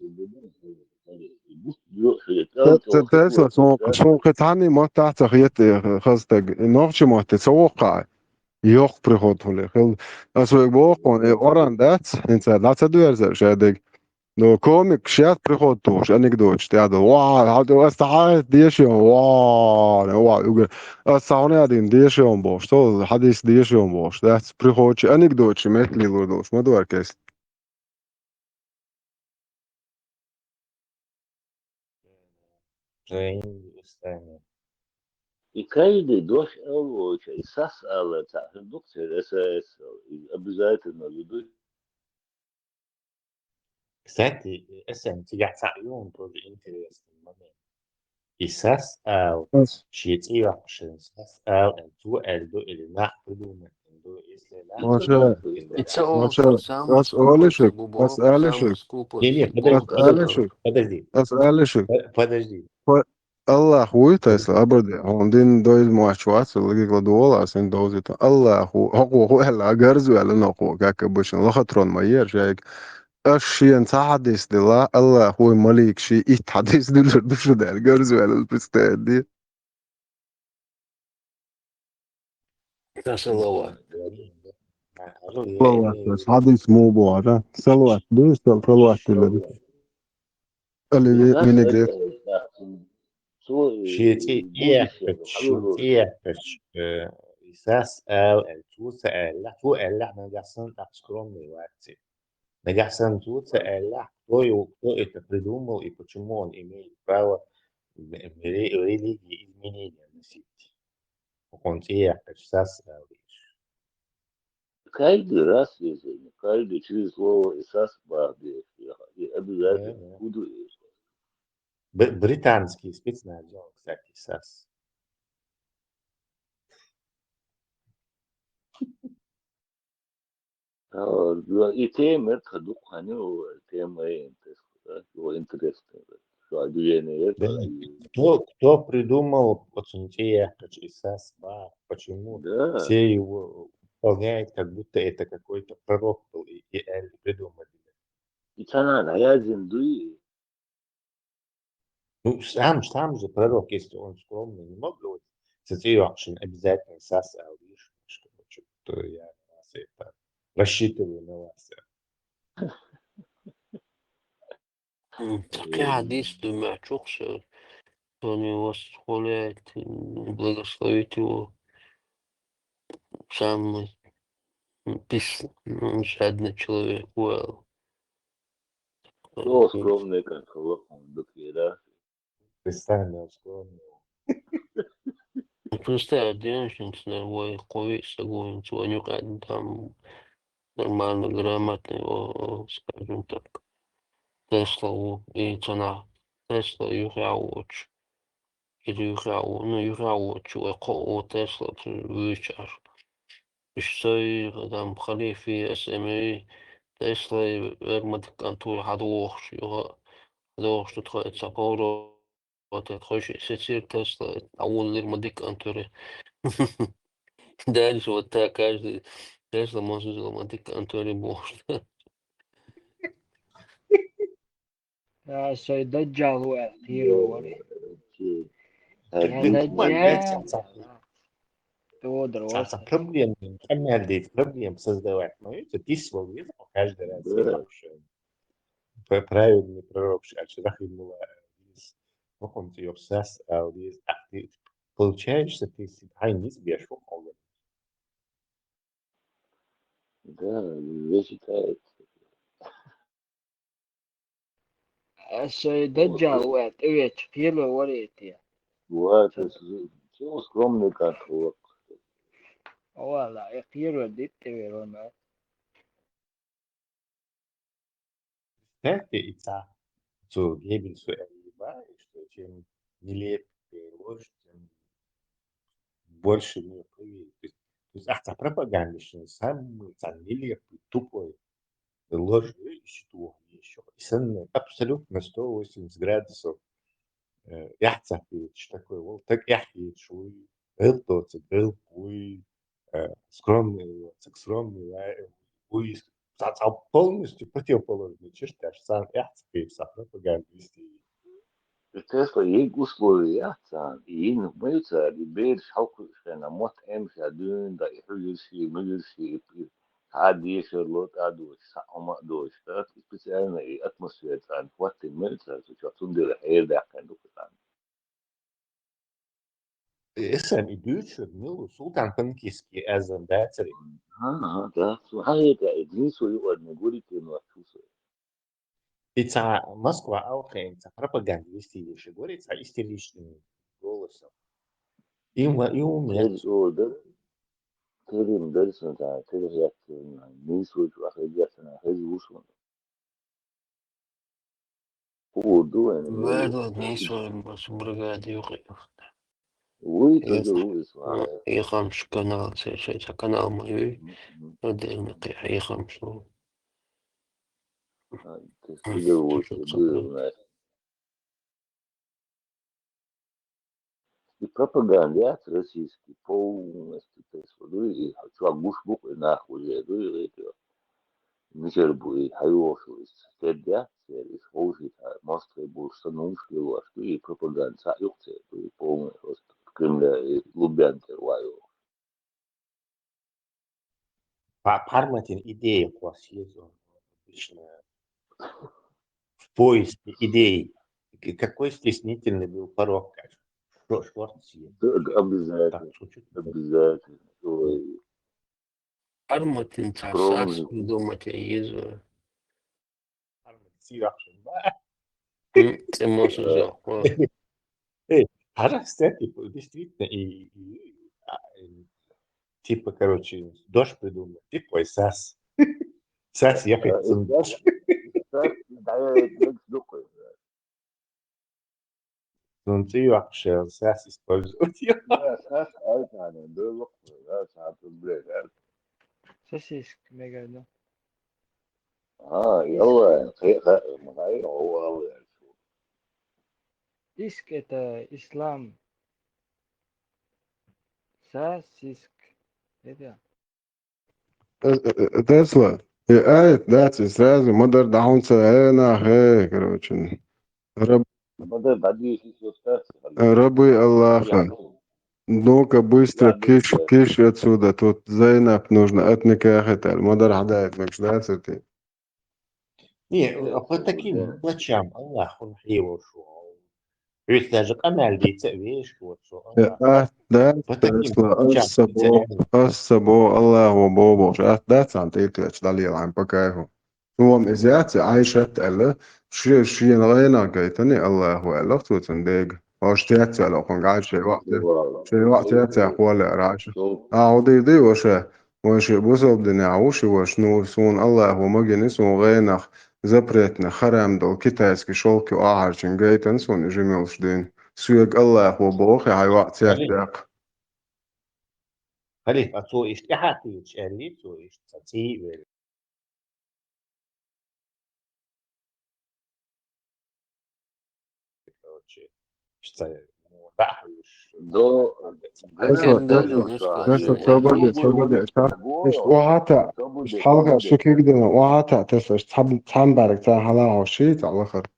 Ца, ца, Тесла, сон, сон кхин цхьанний маттахь ца хета хаза стаг. Нохча матте ца воккхахь, йоккха приход хуьлий. Хил, ас вайга боху, и оран дац, хӀинца дӀа ца доьрзар шадерг. Но комик шаьш приход тухуш, анекдоташ тӀехь ду. Ва, хьан ас цхьа хьадийс дешион, ва, ва, угар. Ас цхьа хьуна дийна дешион бохуш, со хьадийс дешион бохуш. Дац, приходчи анекдоташ метталур долуш, ма дора кест. Жени устами. И каждый дош алоча, и сас алаца, дук цер эсэс, и обязательно ведут. Кстати, эсэм цигахь цхьаъ юн тоже интересный момент. И сас ал, шен цӀе йоккхушин сас ал, цо аьлла ду или нах придумать ду, если нах Маша, И ца Маша, олуш самый ас олуш, скупость, бу ас боху, олуш, самый скупость. Не, не, ас подожди, олуш, подожди, ас олуш. по- подожди. Аллах вуй, Тесла, абарде, хьуна дин дойла моьттуш вац, логика ладогӀал ас хӀинца довзуьйту. Аллах ву, хӀокхо хӀу аьлла, гарз ваьлла нохо, как обычно, лохотрон ма ера шайга. Ас шена цхьа хьадис дила, Аллах вуй, малик ши итт хьадис дуьллур ду шу даьлла, гарз ваьлла, представь де. Ца салават. Салават, хьадис муха боху, а? Салават, ду, сал-, салават дилла. Али ви-, винегрет. Шен цӀе яьккхича, шен цӀе яьккхича, э, и сас ал, э, цо ца аьлла, цо аьлла, нагахь санна тӀаккха скромный вац. Нагахь санна цо ца аьлла, кто его, кто это придумал и почему он имеет право в, в ре-, в религии изменения вносить. ХӀокхуьнан цӀе яьккхича сас ал дийш. Каждый раз, если не каждый, через слово и сас бах, и обязательно Да, да. Буду. Б-, британский спецназ, он, кстати, сас. А, и тема это духани, тема интересная, движение. Кто, кто придумал оцунан цӀе яьккхича и сас бах? Почему Да. все его выполняют, как будто это какой-то пророк был и, и Эль придумали? И цана наязин дуй. Ну, сам, сам же пророк, если он скромный, не мог говорить, Цу цӀи йоккхачун обязательно сас ала йиш, короче, то я вас это рассчитываю на вас. М, такая действует, мячук, что не восхваляет, м, благословит его самый, м, пис-, м, жадный человек, well. Кто скромный, как лохом, да? Представь, скромный. Представь, девушка, вой, куви, сагуин, звоню, там, нормально, грамотный, о, о, скажем так. Тесла у, и цена. Тесла юхяуч. Или юхяу, ну, юхяуч, вой, ко, о, Тесла, ты вычаш. Ишсой, там, халифи, эсэмэй, Тесла, вермадик антур, хадуохш, юха, хадуохш, тут хой, цапоро, вот, это хойш, сетир Тесла, а он вермадик антуре. Дальше вот так каждый Тесла может вермадик антуре бохш. Ай, сой даджал вай, кхийра вари. Чи. Ай, даджал. Цхьа, цхьа проблема, къамаьл дийца, проблема создавать. Ну, это письмо, видно, каждый раз. Да. Вообще. П-, правильный пророк, аж рахимулла, из, ну, он тебе сас, а, из, а ты получаешь, что ты с-, ай, не сбежишь, вот он говорит. Да, засчитает. Ай, сой даджал вай, тӀевеча, кхийра вари те. Вот, это с-, чего скромный, как вот. Вала, я кхийра дит тӀевера вай. Представьте, и ца-, цу Геббельсу аьлла, что чем нелепее ложь, тем больше в неё поверят. То есть, то есть, ах, ца пропагандист, самый ца нелепый, тупой ложь, э, ещё. И сан абсолютно сто восемьдесят градусов, э, яхцахь, что такое, вот так яхь, что вы, это, это, это, вы, э, скромный, вот, так скромный, э, вы, ца-, ца-, полностью противоположный чертаж, сан яхцахь, ца пропагандист. Тесла йига условия яц царна, йина мел цар, и бераш хьалкхуьучу хенахь мотт Ӏемаш а дуьйна, да, и хьуьйраш, и муьлхаш, и, и цхьа а дешар ло, тӀе а доцуш, цхьа а хӀума а доцуш, так, и специально и атмосфера царна хӀоттийна мел цара, цу чохь цундела хьерадаьккхина ду-кх царна. Эсан и дуьйцуш верг мила ву, Султан Панкисский азан дацаре? Ага, да, цу хьан хета, и дин со юкъарна гури те ноц цу со. И ца Москва алхен, ца пропаганда вести деши гори, ца истеричным голосом. И ма-, и у меня. Кер-, о, да. Керим дарсан та, кер хьяттина, нийсочу ахе геттана, хеза вушун. Хуур ду вайн, Вай вай, ду, вай. Нийсочу бас бригада юкъе. Вуй, Эс-, тӀе ду, ислам. Эхамш канал, се, се, се канал ма юй. Мгм. Отдельно кхе, эхамш лу. А, ты сидел, вот, ты был, знаешь. И пропаганда яц российский полностью, то есть, вот, и чувак гуш бу-кх и нах уже, ду, и это. Мичара бу и хьайогӀуш ву иза? Цердех, церан иза ховшийта, мостагӀий болуш санна хӀумаш лелош ду, и пропаганда цхьаъ ю-кх церан, ду, и полный просто Кремля и Лубянкера вайо. Па-, Парматин идея кхосса еза, обычно в поиске идей. К-, какой стеснительный был порог, конечно. Шо-, шорта съезд. Да, да, обязательно. Так, чуть-чуть. Обязательно. Ой. Парматин цхьа сас придумать еза. Парматин сийрахь шун ба. М, цӀе мосаза. Э, хӀара, кстати, действительно, и, и, а, и, типа, короче, дождь придумал, типа, и сас. Сас ехать. Э, и сас, и сас, да, я, я, я, Цунна цӀе йоккхуш, сас использовать. Да, сас, ай, царна, да, лохуш, да, царна, блядь, да. Сосиска, мега, да. А, ялла, хе-, хе-, хай, о, алла, я. Сиск — это ислам. Сосиск. Это. Э, э, э, Тесла. Э, ай, да, ци сразу ма-дарра дӀа хьуна ца, э, нах, э, короче. Раб-, ма-дарра дӀадийши, что, Тесла? Рабы Аллаха. Я, ну. Ну-ка, быстро, киш, киш отсюда. Тут Зайнаб нужно отникахать, аьлла. Ма-дарра хьадаийта мегаш дац те. Не, по таким мелочам Аллахо хьийволуш ву. Хьоьца даже къамел дийца а везаш воцу. Э, Аллах. Атта дац, по таким мелочам ас ца боху, ас ца боху, Аллахо боху бохуш. Атта дац цхьана тӀе а тоьттуш дӀалелахь по кайфу. Цо-м иза яц, Ӏайшат аьлла, ше-, шена гӀенах гайтина Аллахо аьлла цо цуьнан дега. Хьо аш тец аьлла, хьуна гӀайша шайн ваӀ те-, шайн ваӀ тец аьлла, хьо лаьара Ӏайша. А, хьо дийр ду ваша, вайн шен бусалба динехь ву ши ваша, ну, суна Аллахо ма гина, суна гӀенах запретный, харам долу китайский шёлк юкъахь ахьарчун гайтина суна и жималш дуьйна. Соьга Аллахо боху, хьайн ваӀ тец аьлла. Халиф, а цо иштта тӀаьхьа кхийча аьллий, цо иштта цхьа цӀий а велла. Короче, иштта, ну, дӀа а хьуьйсуш. До, Тесла, Тесла, Тесла, тобаде, тобаде, ша, иштта охьа а таӀа, иштта хьалха шу кегдана, охьа а таӀа, Тесла, иштта цхьа-, цхьана бӀаьрг цхьа хьала хьо ший, цхьа лахара.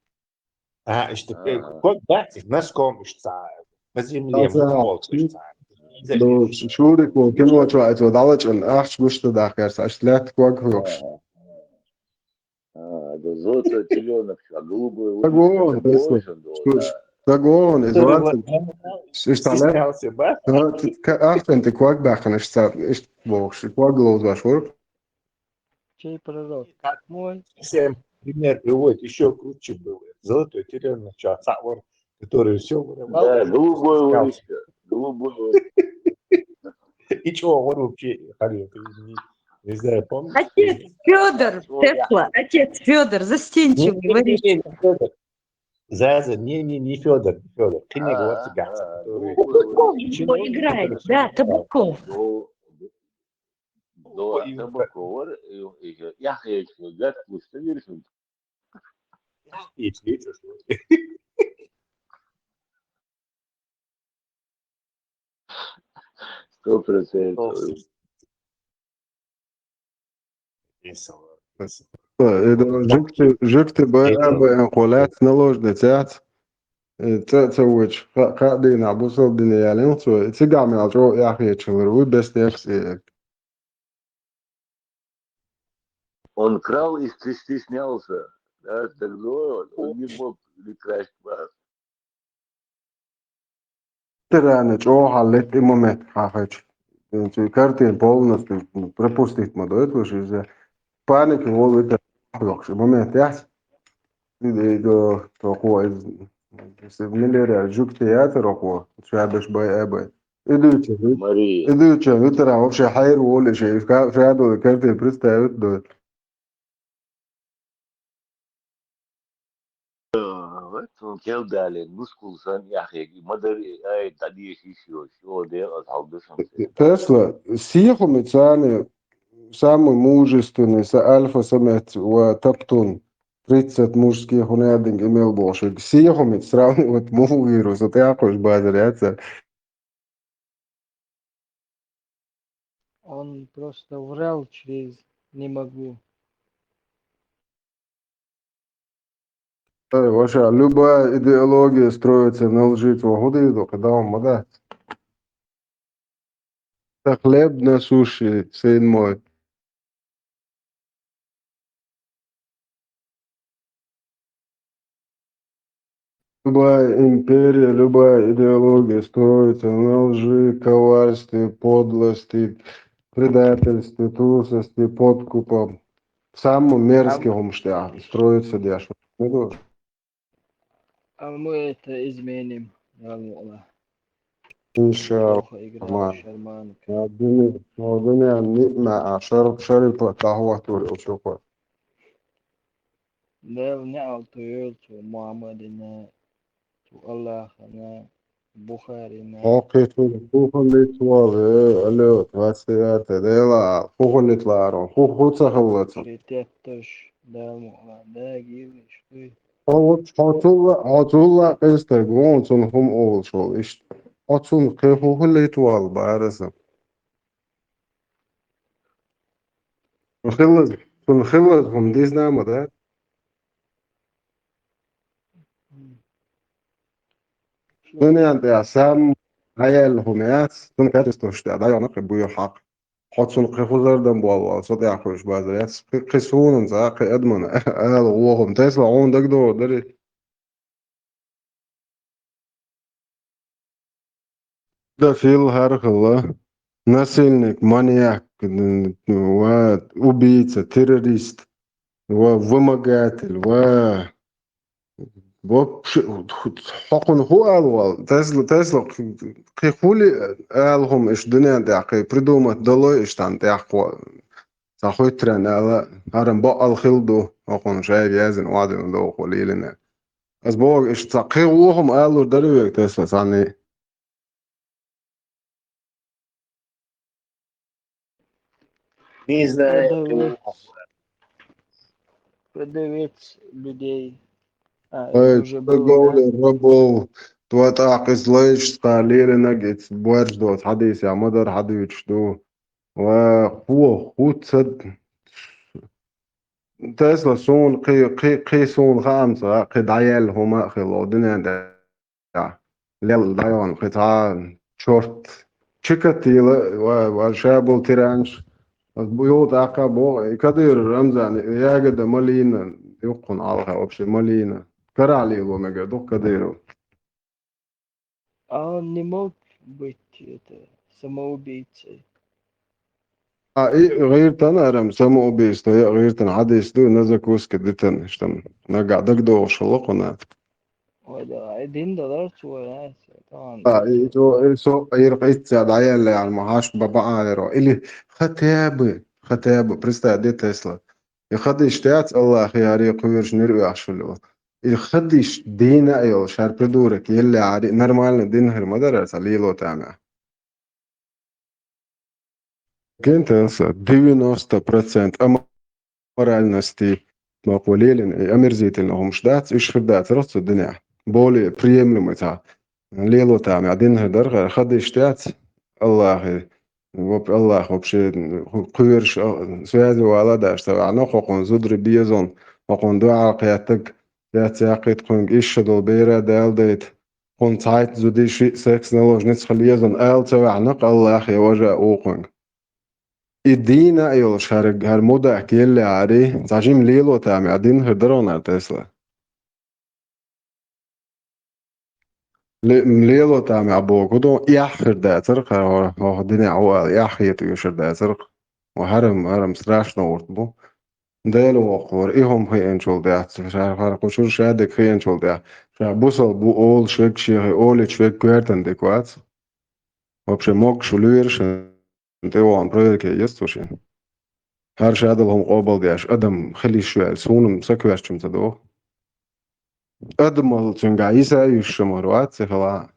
А, иштта, э, ког бац, носком иштта цхьа, по земле, муха болчу иштта цхьа. Ну, Шурик вон кино чохь а цо дӀалачкъина, ахча гуш дан даккхар цхьа, иштта лаьтта ког хьоькхуш. А, да, золотой телёнок, а голубой. Стаг вон, Тесла. Стаг вон, иза вацан. Иштта лаьтта. Стеснялся, да? Ахчанна тӀе ког баьккхина, иштта, иштта бохуш, ког ловзош вара. Чей пророк? Мой. Всем пример приводит, ещё круче было. Золотой телёнок, чё, цхьаъ вара, который всё воровал. Да, голубой вара ещё, голубой вара. И чё, вара вообще, Халил, ты не, не знаю, помнишь? Отец Фёдор, Тесла, отец Фёдор, застенчивый, не, не, не, не, Фёдор. Заза, не, не, не Фёдор, не Фёдор. Кхин а вара цигахь, а, который... Бабков его играет, да, Табаков. До, до Табакова, э, э, я хочу, гад, пусть ты веришь. Сто процентов. Жуьгти, жуьгти бай а бай, кхо лаьцна наложница яц. Э, ца, ца вочу, кхаа дийнахь бусалба дине ялийна цо, и цигахь мел чӀогӀа эхь хеташ хилар вуй, бес дехас и. Он крал и стеснялся. Да, так, ну, он не мог не красть глаз. Ветерана чӀогӀа хьаллетта и момент хьахайча. Цуьнан картина полностью пропустить ма дойту вуш иза. Паника волу ветеран хьалдоккхуш и момент яц. И, и, до, то кхо из, из миллиард жуьгти яцара кхо, ша беш бай а бай. И дуьйцу, и дуьйцу, ветеран вообще хьайра волу и шен, ша долу картина представить дойту. Э, вот он кел дале, мускул сан яхеги, мадар ай дадеш ишио, шо де от халдышам. Тесла, сихуми цани самый мужественный, са альфа самец ва таптун, тридцать мужских у неадинг имел бошек. Сихуми сравнивать муфу вирус, от якуш базар яца. Он просто врал через «не могу». Э, ваша, любая идеология строится на лжи, цо хӀун дийр ду, кхидӀа хӀума ма дац. Ца хлеб насущий, сын мой. Любая империя, любая идеология строится на лжи, коварстве, подлости, предательстве, трусости, подкупа. Самым мерзким хӀумаш тӀехь строится деш. А мы это изменим, Аллах. Иншаллах. Плохо играл Шарманка. Дуьне, дуьне, ниъма, а шар-, шарипа тахватур ушуква. Дел неал ту йоьлчу Мухаммадина, ту Аллахана, Бухарина. Хьо кхетур, хӀун хилла вала, э, алло, двадцать девятое, дела, хӀун хилла лаарон, хӀун, хӀун ца хилла цу? Тетташ, Дала мукъла, да, гилиш, дуй. Хьо, хьо цулла, хьо цулла къинстаг вон, цунна хӀума олуш волу иштта. Хьо цунна кхин хӀун хилла вала, бара сан. Цунна хиллаза, цунна хиллаза хӀума дизна ма дац. Дуьнен тӀехь самый дӀаяьлла хӀума яц, цунна качествош тӀехь дӀайогӀна кхин буй хьакха. Хьо цунна кхин хузар дан болла, со тӀехь хуьйш базар яц. Кхин, кхин суна цкъа, кхин адамна ала гӀо хӀума. Тесла хьуна дагадогӀур дарий? Педофил хӀара хилла, насильник, маньяк, ва убийца, террорист, ва вымогатель, ва вообще, хьо кхунна хӀу ала вала? Тесла, Тесла, кхин хули ала хӀума иштта дуьнен тӀехь, кхин придумать далой иштта тӀехь кхо? Цхьа хуьттаренна ала, хӀара бакъал хилла ду, хӀокхунна шайга яздина, охьадина дохо лелина. Ас боху, иштта цхьа кхин вохам алур дара вега Тесла цхьанний? Не знаю. Продавец, продавец людей. А, это Ой, уже было, да? Торговля рабов. Тва тӀаккха иза лайшца лелинарг, ица боьрша доцу хьадийсехь ма-дарра хьадуьйцуш ду. Ва хӀу, хӀу ца Тесла суна кхин, кхин, кхин суна хаамца, кхин дӀаяьлла хӀума а хилла, дуьнен тӀехь лелла дӀайогӀна кхин цхьа чорт. Чикатило ва, ва ша болу тиранаш, юха тӀаккха а боху, и Кадыров Рамзан, ягода малина, юххуна хьалха вообще малина. Карахь лело мегар ду-кх Кадыров. А он не мог быть, это, самоубийцей? А и гӀиртана арам самоубийство, я гӀиртана хьадис ду, на закуска дитан, что нагахь дагадогӀуш хилла кхуна. Ой, да, и дин далар цо, а, это он. А, и цо, и со, ира къитца дӀаяьлла, яхьа, ма хьаш ба баӀаеро. Или хотя бы, хотя бы, представь, де Тесла. И хадиш тӀаьц Аллахе яри кхуьйраш нир оьхуш хилла. И хадиш дийна а йолуш, хӀара придурок елла яри, нормально дин хир ма дара цхьа лело тамехь. Кентелса девяносто процент аморальности, ма кхо лелина, и омерзительно хӀумаш дац, уьш хир дацарах цу динехь. Более приемлемый цхьа лело тамехь дин хир дара, хадиш тӀаьц Аллахе. Воп-, Аллах вообще, ху-, кхуьйраш, а, связи вала даш ца ваьхьна, хӀокхунна зудри безон, хӀокхунна дуьхьал кхеттаг, яц яккхийта кхуьнга ишша долу бера Дала дайта. Кхунна цхьайтта зуди шиъ секс наложница хила езан ала ца ваьхьна, Аллах я важа а вукхуьнга. И дийна а йолуш, хӀара, хӀара мудак елла яри, цхьа жима лело тамехь дин хир даронара Тесла. Ле-, лело тамехь боху ду, эхь хир дацара, хӀара хӀо-, хӀо-, хӀо динехь ву ала, эхь хета оьшур дацара. Ва хӀарам, хӀарам страшно урт бу. Дела воккхура, и хӀума хиъначул тӀаьхьа, ша хӀара кху чуьра ша дика хиъначул тӀаьхьа, ша бусал бу олуш верг шех, олуьйтуш верг коьртан дика вац. Вообще, могуш лоьраш тӀе вахана проверка еза цо шен. ХӀара шадолу хӀума къобалдеш адам хила йиш йоьлла, суна-м са коьртачу-м ца догӀу. Адамал цуьнгахь йиса а йиш ма вац цхьа хила.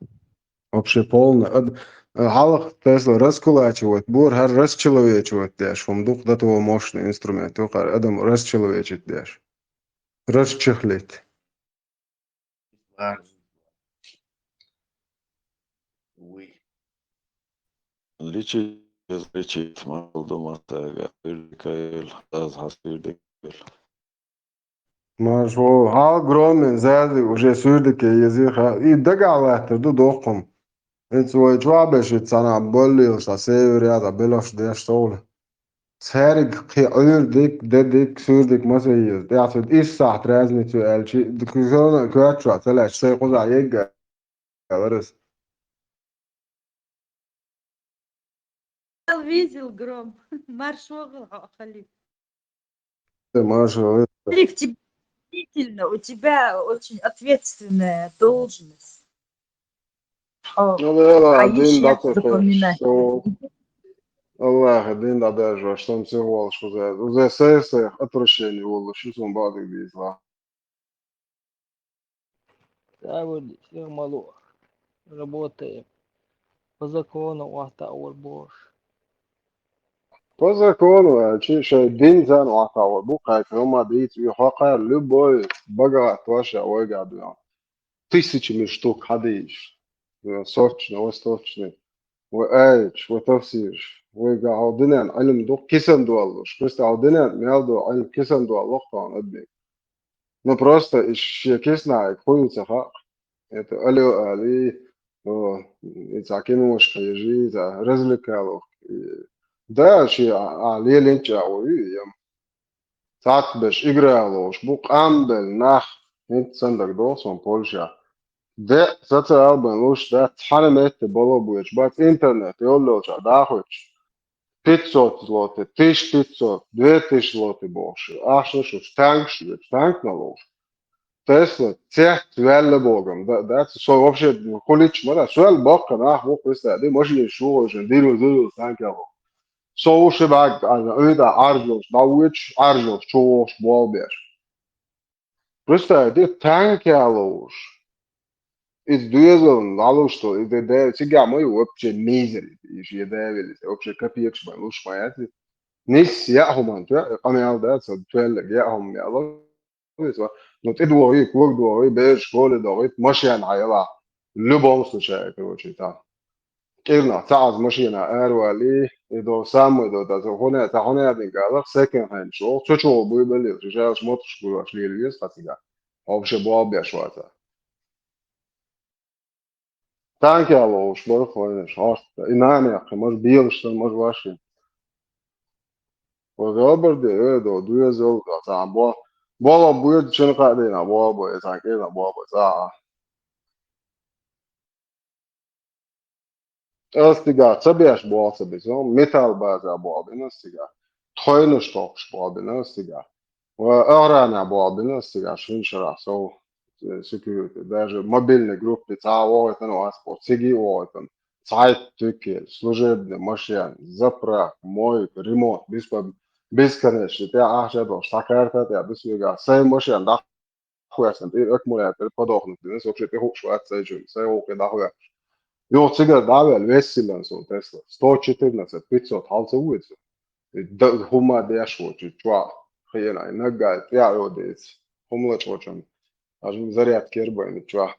Вообще полно ад-, хьалха Тесла раскулачивать бора, хӀара расчеловечивать деш, хӀума дукха до того мощный инструмент ю, хӀара адам расчеловечить деш. Расчехлить. Личить, личить, мал ду масага, суьрдикаел, аз хьан суьрдикаел. Марш ву, хьал громин зази уже суьрдике езий ха, и дагахь латтар ду доккхум. Эца вай чохь беш и цхьана боллийла ша север яза белаш деш совла. Цаьрга кхин Ӏуьйр дик, де дик, суьрдик ма ца еза. ТӀехь цу исс сахьт разницу аьлчи, дукха коьртачохь ца лаьцча, сайн кхузахь егга аьлла ас. Видел гром. Марш вогӀал хьо, Халид. Э, Маша, э. Халид, тебе действительно, у тебя очень ответственная должность. О, Ну, да, а дин ещё дату запоминать. Что Аллаха дин дӀадажош, сон ца волуш уза. Уза сай-сай отвращение волуш, шу сон бадиг дийзла. Да, вот, всё, мало. Работаем. По закону, вот так вот, Боже. По закону, а, чи шай дин зан, вот так вот, бу кайф, ма дийц, и хакар, любой богат, ваша, ой, гадуя. Тысячами штук хьадийш. Э, сочно, восточный. Вай аьлча, вай тафсирш. Вайга хьо дуьнен Ӏилм ду, кисан доллуш. Просто хьо дуьнен мел ду, Ӏилм кисан доллух тхуна адмик. Ну, просто и шен киснахь хуй ца хаьа. Это алё али, О, и цхьа киношка ежи, и цхьа развлекаловка. И, да, ши а, а, лелинча а вой, ям. Цхьацца берш игра ловш бу, къамбел нах, хӀинца сан даг доху сон Польша. Де, социал бен луш, да, цхьана метте боло буьйцуш бац, интернет йоллолча дахуьйтуш. Пятьсот злотых, тысяча пятьсот, две тысячи злотых бохуш. Ахьа шу танкаш, танк налогаш. Тесла, цец ваьлла богам, да, да, со вообще хулич мара, соьл баккха нах ву, представь, ди машина шу уже, диру, диру, танк яху. Со уж бак, а, уйда аржуш, да уйч, аржуш, чу вохуш, бол беш. Представь, ди танк ялуш. Из доьзал, налуш, что, и да, да, цига мой вообще мизер, и же да, вообще копеек, шмай, луш, моя, нис, я, хуман, тя, камял, да, со, туэллег, я, хум, я, лу. Ну, тӀедогӀий, когадогӀий, бераш школе догӀий, машен хьаяла. В любом случае, короче, там. КӀирнах цхьа аз машена аравали, и до самый до, да, хьуна, цхьа хьуна дин гала, second hand шо, цу чу буй бали, шаьш мотош гуш лели вес хатига. Вообще бо беш вата. Танк ялуш, бор хойнаш, хьаста. И нана яххи, маж белаш сан, маж ваши. Ва габар де, э, до, дуя зол, да, цан бо. Бола буя чен кадина, бо, бо, э, цан кена, бо, бо, ца. Астига, ца беш бо, ца беш, металл база бо, бина стига. Тхойнаш тохш бо, бина стига. Ва аграна бо, бина стига, шин шара, со. Э, security, даже мобильный группе ца вогӀитан, у вас по циги вогӀитан, цхьайтта туькел, служебный машен, заправка, мойка, ремонт, беспо-, бесконечно, тя ахча долуш, цхьа карта тя, бисвига, сай машен, дахуясан, тӀе аккумулятор подохнуть, дина, вообще тӀе хууш вац цайчун, сай вовхе дахуяш. Юха цигара дӀавел, вессилан сон Тесла, сто четырнадцать, пятьсот, хьалца вуьйцу. И да-, хӀума деш ву, чу чохь хиъна, и наггай тӀе а йодийца. ХӀума лачкъочун. Аж зарядка яр байна чохь.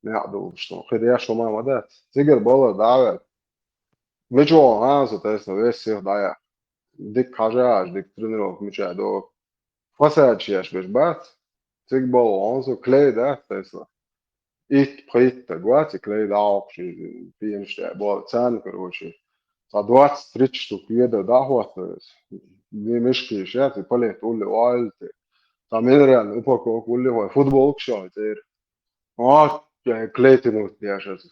Неа долуш сон. Хи деш хӀума ма дац. Цигара бала дӀаваьлла. Мича вогӀу хьан со тесна, вес сих дӀаяхьа. Дика хьажа аш, дика тренировка мича а догӀу. Фасад шеш беш бац. Цига бала вон со, клей дац тесна. Итт-пхийтта гуа цига клей дӀахьокхуш, и пенаш тӀе а бала царна, короче. Цхьа двадцать-тридцать штук ведар дӀахӀоттар иза. Ми-, мешки шаьц, и палет улле ваьлла те. Цхьа минеральная упаковка улле вай, футболка шо цӀера. А, я клей тянуть деш аса.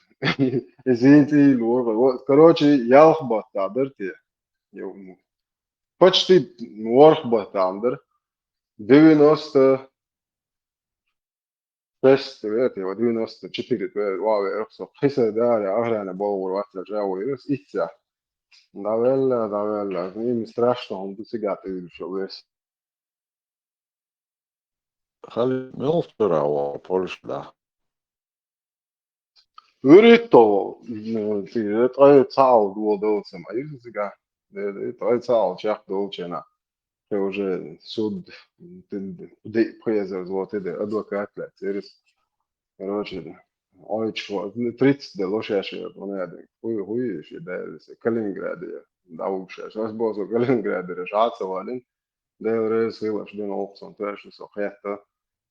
Извините, и лур, вот, короче, ялх баттахь дар те. Йо, ну. Почти ворхӀ баттахь дар. Девяносто шесть, это, вот, девяносто четыре, то есть, вау, я рухсо, хиса, да, я, охрана, бо, вор, ватра, жа, вор, ирус, итца. Давелла, давелла, им страшно, он тут сига, ты видишь, весь. Хали, милфтера, вау, Польша, да. ВуьрхӀитто, м, ти, ткъе цхьаалла дола долу ца ма иза цигахь. Э, э, ткъе цхьаалла чекхдолчу хенахь. Те уже суд, м, ди-, ди-, пхезар зло, те де, адвокат лаьцна, церис. Короче, ойчу, ну, тридцать де ло шаьш, я, понятно. Хуй, хуй, ши, да, Калининграде, да, угу шаьш. Ас бо со Калининграде, ша ца валин. Дела реза хила, аш дина оха сон тоьшна со хетта,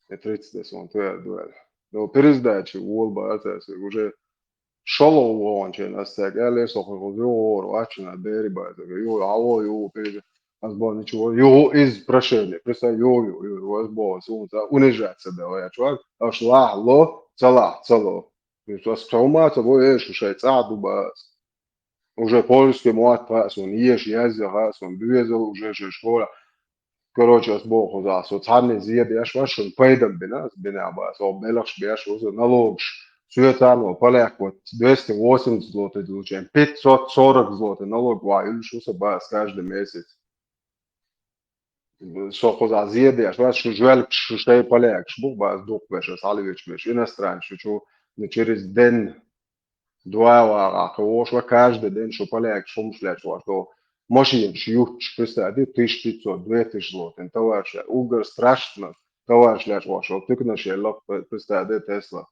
и тридцать де сон тоьар дуьйла. Но пересдача вола бац аса, уже шолгӀа вогӀанчийн ас цаьрга аьлла, со хӀокху юхагӀора ваччина бери бац, ю, алло, ю, переда-, ас бо ничего, ю, из прошение, представь, ю, ю, ю, ас бо, суна ца унижаться бела, я чувак, аш лахь ло, ца лахь, ца ло. Ас ца хӀума ца бо, эш, шай цӀа ду бац. Уже польский мотт хаьа суна, еша язъян хаьа суна, доьзал уже шаьш хӀора. Короче, ас боху кхузахь, со цхьанне зедеш вара, шуна пайда бина, ас бина бац, со белхаш беш ву со, налогаш. Соьца но поляк вот двести восемьдесят злотых долчу, пятьсот сорок злотых налог ван юллуш ву со бац каждый месяц. Со кхузахь зедеш вара, шу жоьлкаш, шу шай полякаш бу бац, дукха беш, ас хьалавечу беш, иностранец шу чу, ну, через день Дуай вагӀахь, кхин вовшах каждый день шу полякаш хӀумаш лечкъош долу машинаш юттуш, представь, тысяча пятьсот, две тысячи злотых, товарищ, уггар страшно, товарищ лечкъош долу туьканаш елла, представь, Тесла.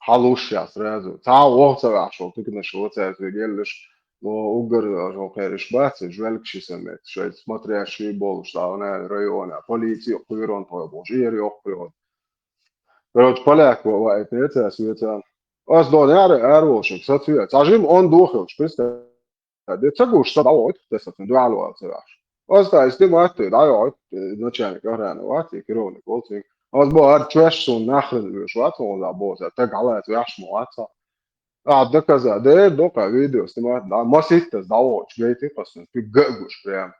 Хьалуш ша сразу. Цхьа а воху ца ваьхьаш волу туьканаш вацаьрца вегеллаш, но уггар шо кхераш бац, жоьлка ши сан метр, шайн смотрящий болуш, цхьа района, полиция, кхоьрун тхой болуш, иер йоккхуьйгӀун. Короче, поляк ваийтинера цара соьца. Ас дон яра, ара волшеб, сацуя. Цажим он духилш, представь. Де ца гуш, са дӀавойту, те са дуьхьал вац ваьш. Оста исти матти дӀайойту, э, начальник охраны вац, и керовник волцинг. Ас бо ар чвеш сун нахрен веш вац, он да бо, са таг гьалац вяхш мо вац. А, доказа, де, дока видео снимать, да, маситта дӀавойту, гайти къасын, пи га гуш прям.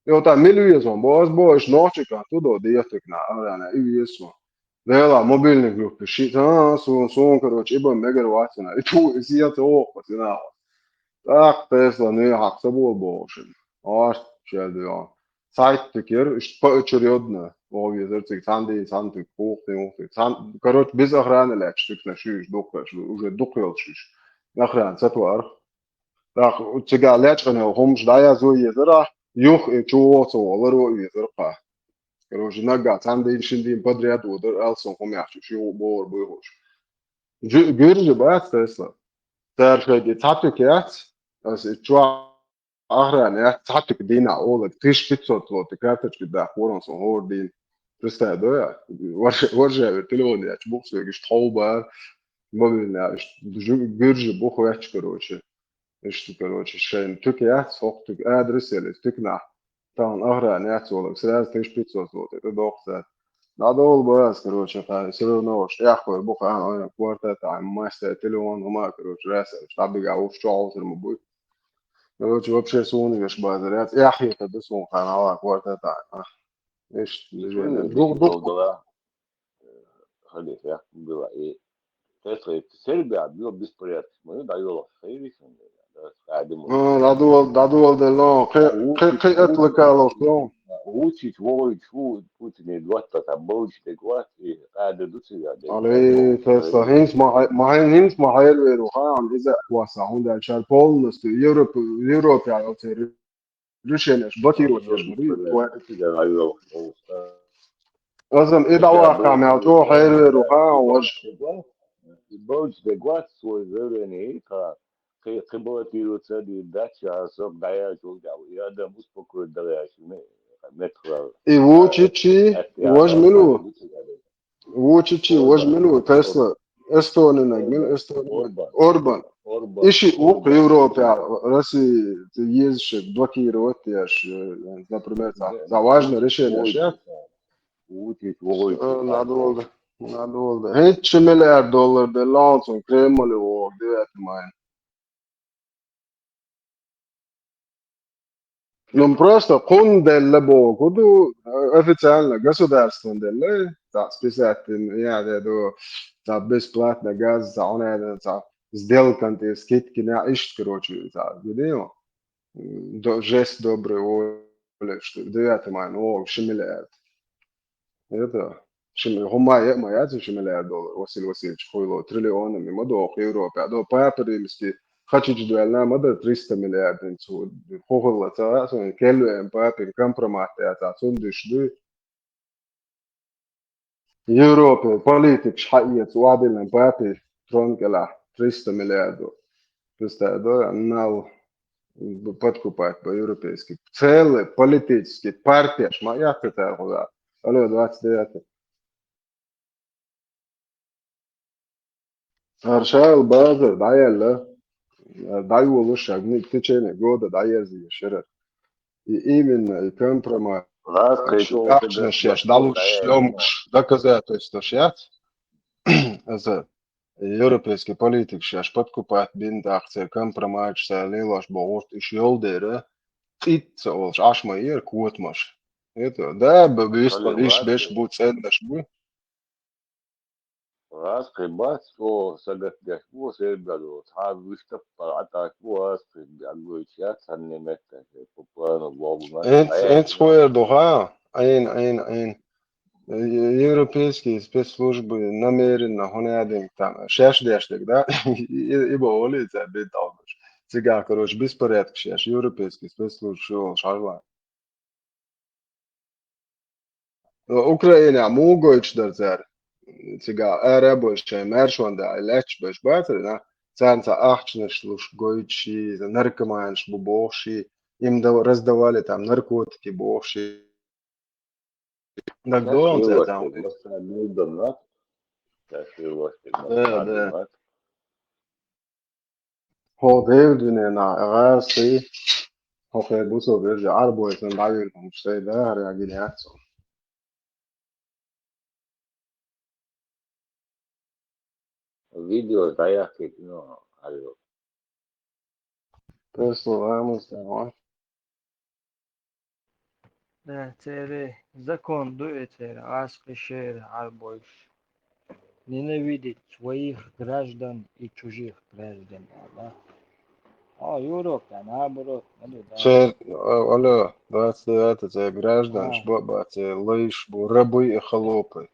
И вот а мил везон, бо, ас бо, иш ночика, тудо, диятик на, охрана, и везон. Дела, мобильный группы, ши, а, сун, сун, короче, ибо мегар вацина, и ту, и сият, о, пацина. Так, Тесла, не, хак, са бул бошин. Аш, чел, да. Сайт тикер, иш по очередно. О, везер, цик, санди, сантик, кухни, ухни, сан, короче, без охраны лячтик, на шиш, духаш, уже духел шиш. Охрана, сатвар. Так, у тебя лячка не хумш, да, я зу езера, юх, и чуо, со, ларо, езер, ка. Короче, нага, санди, шинди, подряд, удар, алсон, хумяхчу, ши, бор, буйхуш. Гю-, гюржи бац, Тесла. Цар шайги цатик яц, ас и чуа охрана яц, цатик дина олаг, тысяча пятьсот лоти карточки да, хорон сон хор дин. Представь, да, я? Варше-, варшавер телефон яч, бухсвегиш, тхолба, мобильный, аш, жу-, гюржи бух вяч, короче. Ишти, короче, шайн тук яц, хох тук адрес или тук на. Там охрана яц, олаг, сразу тысяча пятьсот лоти, это дохца. Надо было бы, короче, всё равно, уж я хуй, буха, а, квартета, а, мастер, телефон, ума, короче, раз, штабига, уж чё, аутер, мы будет. Короче, вообще, сунвеш базар, я, я хи, это, да, сун, хана, а, квартета, а. Ишти, движение, друг, друг. Халиф, я, была, и Тесла, и Сербия, было беспорядок. Мы, да, ёлок, хайрик, да, скажем, а, дадуал, дадуал, да, но, кы, кы, кы, это локало, что? Учить, Вович, Путин, и двадцать, а больше, и двадцать, и, а, да, до тебя, да. Али, Тесла, хинс, ма, ма, хинс, ма, хайр веру, ха, он, из-за кваса, он, да, чар полностью, Европа, Европа, а, вот, решение, блокировать, я же говорю, Азам, и дава, камял, то, хайр веру, ха, он, ваш. Больше, да, двадцать, свой заявление, и, ха, Кы-, кы блокируется, ди, дача, а сок даяр, чё, я, я дам успокоить, даяр, ме-, метра. И Вучичи, вож мину. Вучичи, вож мину, Тесла. Эстонина, мин Эстонина. Орбан. Орбан. Иши ук Европе, Россия, ты ездишь блокировать, я ж, э, например, за, за важное решение, щас. Вучич, Вучич. Э, надолго, надолго. Хетчи миллиард доллар де лаунсон Кремль вог, девятый май. Ну, просто кун делла богу ду, э, официально государствон делла, да, списать, я, я ду, да, бесплатно газ, да, он, да, да, сделкан, ты скидки на ищет, короче, да, где, м, до-, жест доброй воли, что девятый май, ну, вообще миллиард. Это, шим-, хумма е-, ма яц ши миллиард доллар, Василий Васильевич, хуйло, триллионами, ма дох Европе, а до папа римский, хачич дуэльна, ма да триста миллиард, хухулла, ца, ца, келлу, м, папин компромат, я, ца, цун диш ду. Европе политик шхаиец, уабилен папи, трон кела, триста миллиард. Триста, да, нал подкупать по-европейски. Целый политический партия, шма, я, это, да. Алло, двадцать девятый. Аршал базар, да, я, ла. Да, я, в течение года, да, я, зи, шерер. И именно, и компромат. Лас, Аш-, кайто, ахчна да, шеш, да, далуш, да, я, шлёмкш, доказательство шеш. Аза, европейский политик шеш подкупать бин, да, ахце компромат, ша лилаш, бо, вот, иш ёл дере, цӀитца олш, аш ма ер, квотмаш. Это, да, б-, б-, иш, иш беш бу, цӀендаш бу. Аз кхин бац, цо сагатдеш бу, сербияло, цхьа вуьшта пара Ӏаташ бу, аз кхин бегӀ гойча, цхьанне меттан, по плану, богу, Эц, эц хуер ду, ха? Айн, айн, айн. Е-, европейские спецслужбы намеренно, хӀунадинг там, шеш деш дег, да? И, и бо оли, ца бит албаш. Цигахь, короче, беспорядок шеш, европейские спецслужбы шо, шарла. Украина мугойч дар цар. Цига арабойш шай маршван да, лач беш бацар, на. Царна ца ахчнаш луш гойчи, за наркоманш бу бохши, им дав-, раздавали там наркотики бохши. Так долго там. Да, да. хьо Даьла дуьненахь гӀазкхий, хьо хер бу со вежа, Ӏарбой сан дӀавийр хӀумаш сай дахар ягина яц хьо. Видео дӀаяхкийта, ну, алло. Тесла ламаз тӀехь. Да, церан закон ду и церан, гӀазкхий шера Ӏарбойш. Ненавидеть своих граждан и чужих граждан, да. А Европа, наоборот, ма ду, да. Церан, а, алло, двадцать девятый, церан гражданаш А. бу, бац, церан лайш бу, рабы и холопы.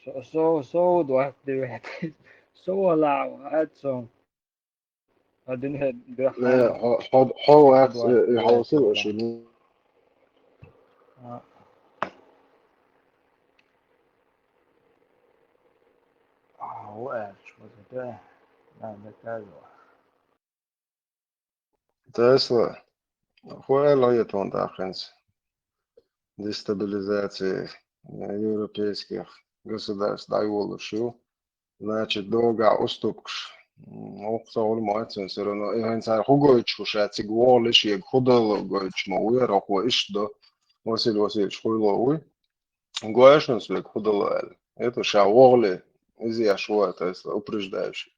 Со, со, со двадцать девятый. Со валахь, хьад сон. Хьо дина хӀе, бехк Не, хьо, хьо, хьо вац, хьо двадцать девятый, э, э, хьо сил да. Ошиб. А. А, ву аьлча, вот это, надо доказывать. Тесла, хӀу аьлла хета хьуна тӀаккха хӀинца дестабилизация, э, европейских государств дӀайолалуш ю? Значит, догахь уступкаш, м, воккха ца гӀур ма вац, всё равно, и хӀинца цара хӀу гойтуш хӀу ша цига вогӀале шега хӀу дало гойтуш ма ву яра, хӀокхо иштта до, Василий Васильевич хуйло вуй. Гой шуна соьга хӀу дало аьлла. Это ша вогӀале, иза еш ву, Тесла, упреждающий.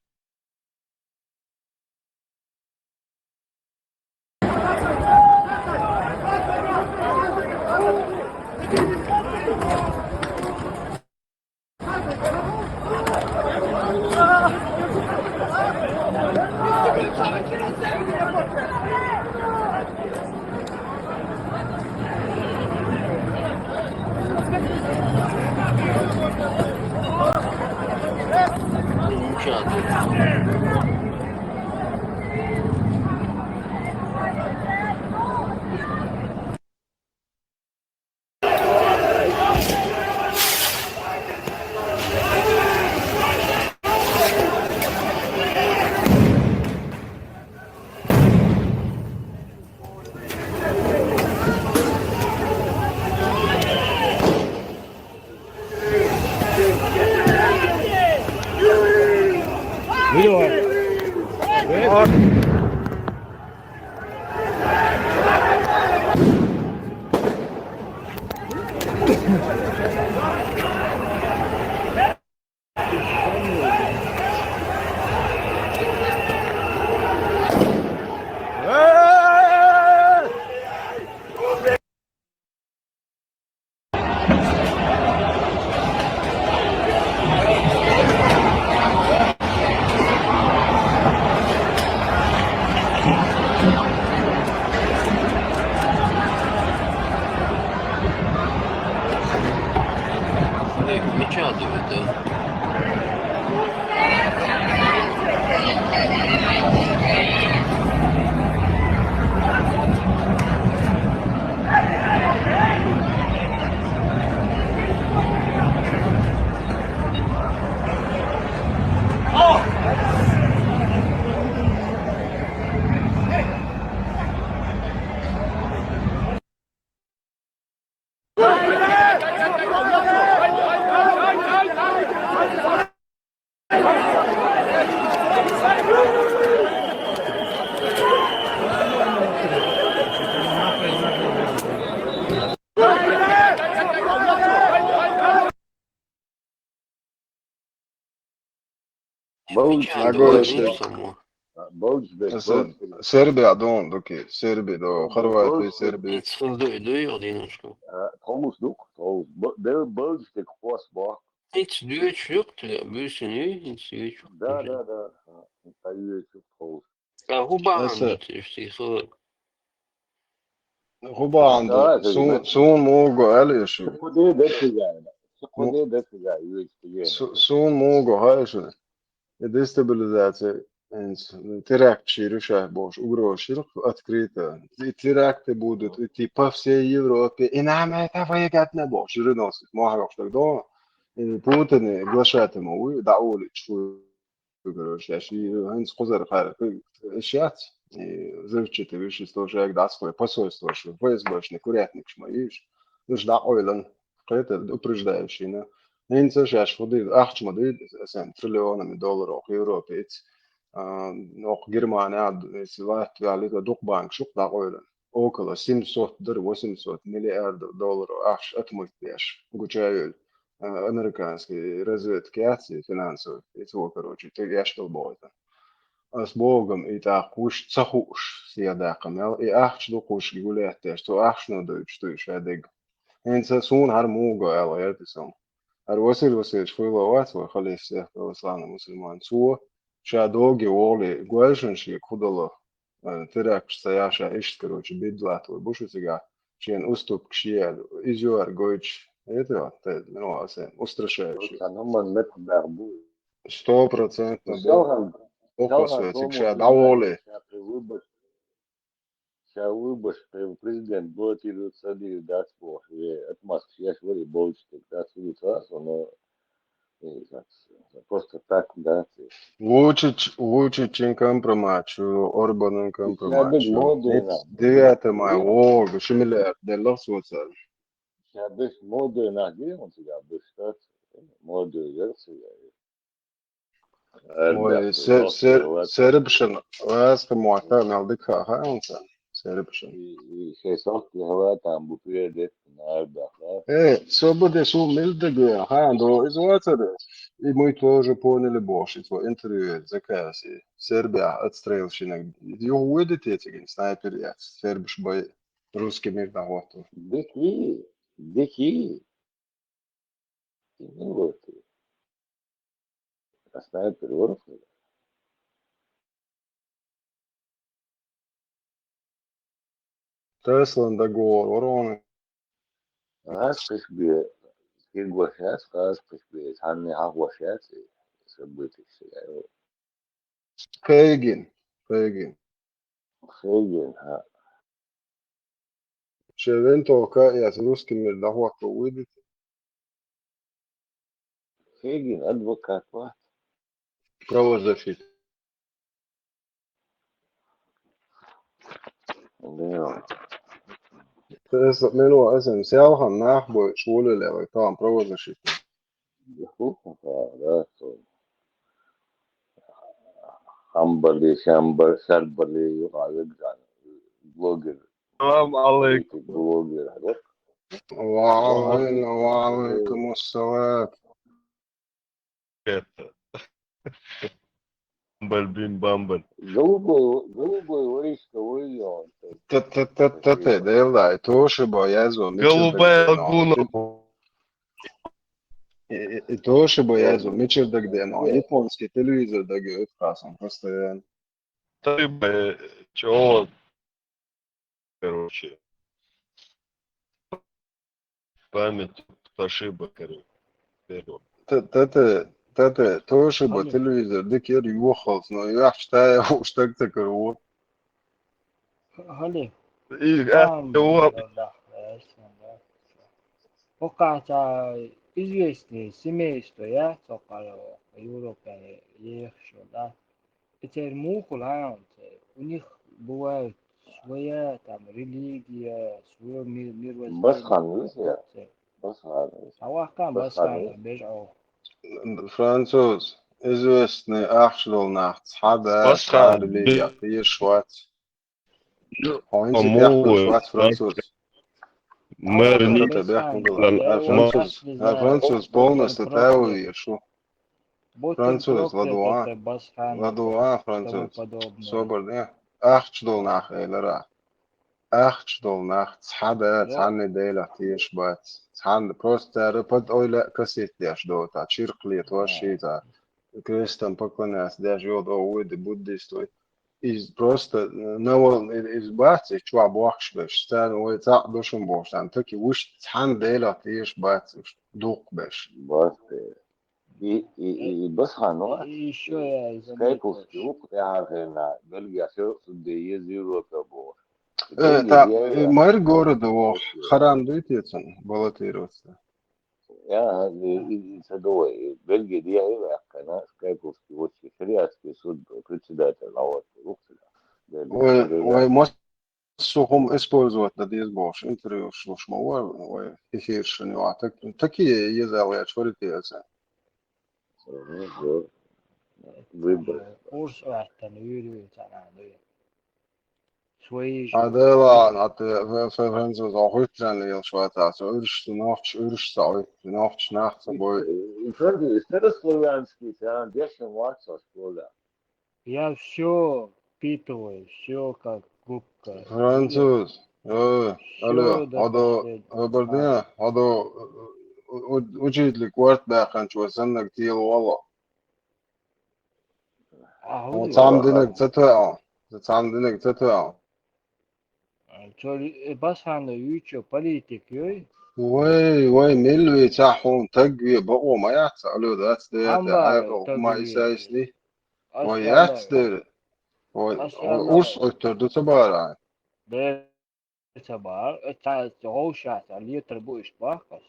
Меча дивити. Бовза, Нагорный Карабах. Бовза, Бе-, Аса Бовза. Сербия дон, дукхе, Серби до, Хорватия, Бовза. Серби. Ицхын дуй, дуй, одиночку. А, тхомус дук, тхомус. Бо-, Бе-, Бовза, Бе-, хос бо. Иц дуй, чук, ты, бюсин, иц дуй, чук. Да, да, да. А, та юй, чук, тхомус. А хӀу бахьана Аса. Ду, тешти хӀу? ХӀу бахьана ду, Да, это сун, именно. Сун муго аьлла шу. Куди да тигаьна? Куди да тигаьна? Су-, сун муго хай шу. И дестабилизация, инс-, теракт шируша бохуш, угроза ширх открыто. И теракты будут идти по всей Европе. И нам это выгодно бохуш, Жириновский, мохьагахуш даг до. И Путин глашатый ма вуй, да улич вуй. Короче, аш и хӀинца кхузара хара, иш яц, и взрывчатый вещество шайга дӀасхой, посольство шу, ФСБшный курятникаш ма йиш, уьш дӀакъойлан, кхета упреждающий, ну. ХӀинца шаьш хӀу дийр, ахча ма дийр, сан триллионами долларов Европе иц. а, нокъа Германия, если Латвия, Литва дукха банкаш ю-кх дӀакъовлина. Около семьсот дара, восемьсот миллиардов долларов ахча отмыть деш, гучаяьлла, а, американский разведка яц, и финансовый, и цо, короче, тӀе гешдала бохуьйту. Ас боху-м, и тӀаккха уьш ца хууш сехьа даьккхина мел, и ахча дукха уьш гулъеттеш, цо ахчано дойтуш ду и шадерг. ХӀинца суна хӀара муха го аьлла гӀерта со. ХӀара Василий Васильевич хуьлуш вац вай, Халиф Сехков Аслан, мусульман. Цо ша доге вогӀале, гойшан шега хӀун дало, э, теракташ ца яьша, иштта, короче, бидла твой бушу цигахь, шен уступкаш е, иза йоьр гойтуш. Это, это, ну, а с-, устрашающий. Ца нуман мет бах бу. Сто процентов. Ну, бу-, селхан, бу-, селхан хосве, циг ша дӀаволе. Ша при выбор-, ша выборш при-, президент баллотируется, дир дац боху, э, отмазкаш еш вари болчу, так дац вуду ца, но, э, так, просто так, да, ты. Вучич, Вучичин компромат шу, Орбанан компромат шу. Девятое мая, о, ши миллиард делла соцал. Ша беш молодой нах гирем он цигахь беш, молодой версия. Ой, се-, се-, сербашна, ваьсса мотта мел дика хаьа хьуна царна, сербашна. И, и шей сохти хьала там бу перед этим на арбах, да? Э, свободе су мел дага, ха, до из вацара. И мы тоже поняли больше, твой интервью, заказ, и Сербия отстрелщина. Его увидите, эти снайпер, я, сербаш бай, русский мир на вот. Дики, дики. Именно вот. А снайпер вырос. Теслан договор, ворона. Аз кыш бе, киргош яц, аз кыш бе, цхьанне хьахош яц, событий шига. Фейгин, Фейгин. Фейгин, ха. Шевен только, я с русским мир дохлопал выйдет. Фейгин, адвокат вац. Правозащита. Да. Эс, мено, эсен селхан нах бой шуле левай, там правозащита. Да, да, да. Хамбали, шамбали, шарбали, юха вегзан. Блогер. Салам алейкум. Блогер, вот. Ва алейкум, ва алейкум ассалам. Это. Бальбим бамбаль. Голубой, голубой войсковой он. Т-т-т-т-т, да, и то ошибо, я зо, голубая лагуна. И, и, и то ошибо, я зо, мичир дагдено. Японский телевизор дагы, это красный, постоянно. Ты бы, чё, короче. Память ошибок, короче. Вперёд. Т-, т-, т-, т-, то ошибо, алло, телевизор, дикер юхалц, но я считаю, уж так-то, короче. Алло. И, а, там, вот. Да, да, ясно, да. Пока известное семейство, я, только Европа ехал, да. Эти муху лаунт, у них бывает своя там религия, свое ми-, мировоззрение. Басхан есть, я? Басхан есть. А вахкан Басхан, Басхан есть. Бежал. Француз, известный ахча долу нах, цхьа да, Басхан, цхьа религия, бе-, еш вац. Хьо хӀинца тӀехь хуьлуш вац француз. Мэр, а, француз, а, француз полностью тӀаьхьа везаш ву. Француз, ладугӀа. ЛадугӀа, француз. Собар де. Ахча долу нах элира. Ахча долу нах цхьа да, цхьанна делахь тешаш бац. Цхьанна просто цара под ойла кассет деш дота, чиркх летош шийтар. Крестам поклоняться деш йода, о, вуй де буддист вуй. Иза просто, э, навал-, и-, иза бац, и чохь бохкаш беш. Царна вай цхьаъ ду шуна бохуш, царна таки вуьшта цхьанна делахь тешаш бац уьш, дуккха беш. Бац, э. И, и, и, и Басхан вац, и ещё я из Скайповский ву-кх тӀаьхьархьерна, Бельгия, всё, судья из Европы бохуш. Э, Бельгия, та, я, э, я. Мэр города воху, харам дуй те цунна баллотироваться? Я, и, и, и ца ду вай, Бельгия дехьа ваьккхина, Скайповский вочу, шариатский суд председатель, а вот, ву-кх цигахь. Бельгия, вай, Бельгия. Вай мас-, Сухум использовать дан деза бохуш, интервьюш луш ма вара, вай эфиршна юкъа. Так, такие еза ваьлла чуьра те аса. Мгм, да. Выброс. Урс ваттан юрю цана. Свои же. А да ладно, а ты француз охуйтан лел швата. Урш ты нохч, урш сой, нохч нах собой. Француз старославянский, а дешен ватса школа. Я все впитываю, все как губка. Француз. Э, Всё алло, до адо, последнего. Робердина, адо, учитель кварт баханч васаннаг тил вало. А Он хули? сам динег цатуа. Сам динег цатуа. Чё, э, басана ючо политик ёй? Вай, вай, милви цахун тагви бао маяца, алло, дац де, Амбар, ай, тагви. ма исайсли. Вай, Асала. яц дер. Вай, Асала. Урс оттор ду цабара. Бе цабар, э, ца говшат, а литр буш бахас.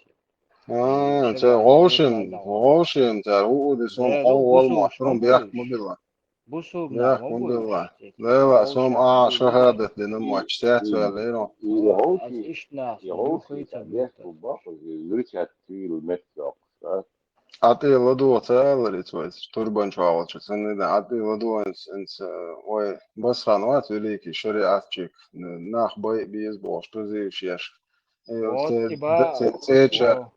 А, це говшим, говшим, це у, у, де сон, Де, о, ну, вол, бусу, махрум, шо бях, буш? мобила. Бусу Бях, на мобила. буш. Лела, сом, а, Говшат, шахадат, де, ну, мач, це, це, леро. Аз ишнас, Ягоки, юхица ягоки бута. баху, лючат тил метлок. Ати ладу цалари цвайс, турбан чуавал чу, сен не да, ати ладу инс, инс, э, ой, басхан ват великий шариатчик, нах бай биз бош, тузившеш. Вот, типа, Церчар,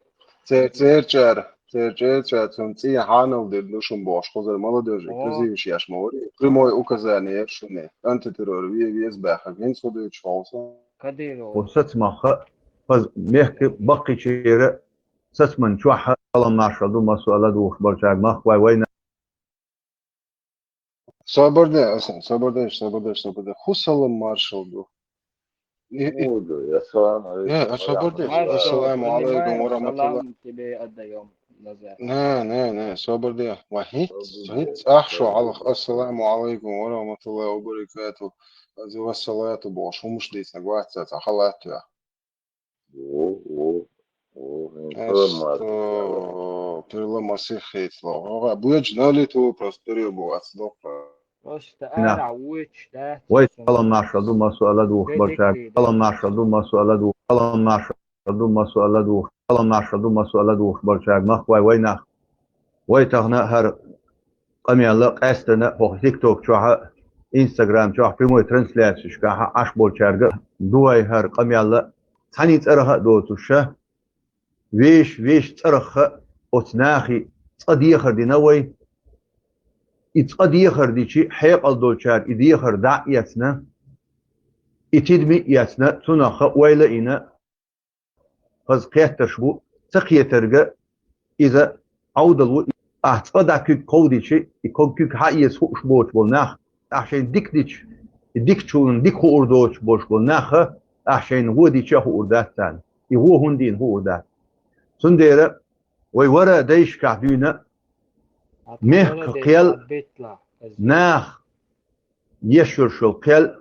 церчар, церчар, церчар, цун ци ханал дир душум бош, хузар молодежи, О. Тузившеш мори, прямое указание шуне, антитеррор, ви, ви, избаха, гин судуч холса. Кадыров. Ху сацмаха, паз мехки баккичера, сацман чуаха, салам маршал ду, масу ала ду, ух барчаг мах, вай, вайна. Собарде, асан, собарде, собарде, собарде. Ху салам маршал ду. И, и, Буду, я салам алейкум. Э, а собарде. Маршал, Ассаламу алейкум принимаем ва рахматуллах. Салам тебе отдаём назад. Не, не, не, собарде. Ва хит, Собарде. хит, ах, шо, алах, ассаламу алейкум ва рахматуллах ва баракату. Ази ва салату бош, хумуш дисна, гватца, ца халату. О, о, о, салам алейкум. Перла масих хит ло. Ога, буяч на литу, просто перебу, ацдок. Просто Да. ара уч, да? Вай, салам маршал ду, масу ала ду, ух барчаг. Салам маршал ду, масу ала ду, салам маршал ду, масу ала ду, салам маршал ду, масу ала ду, ух барчаг мах, вай, вайна. Вай тахна хар къамяла къастана хох TikTok чуаха, Instagram чуаха прямой трансляция шкаха аш болчарга дуай хар къамяла цани цараха доцуша. Веш, веш цараха оц нахи цӀа дехар дина вай. И цӀа дехар дичи хьекъал долчар и дехар да яцна. И тидми яцна, цунаха вайла ина. Хаз кхетташ бу, ца кхетарга иза Ӏовдал ву, ахь цкъа дӀа куьг кховдичи, и ког куьг хьаэца хууш боцуш болу нах, ахь шайна дика дича, и дика чулан дика хуур доцуш болуш болу наха, ахь шайна гӀо дича а хуур дац царна. И гӀо хӀунда дийна хуур дац. Цундела вай вара дайшкахь дуьйна мехка кхел, нах ешшурш йолу кхел,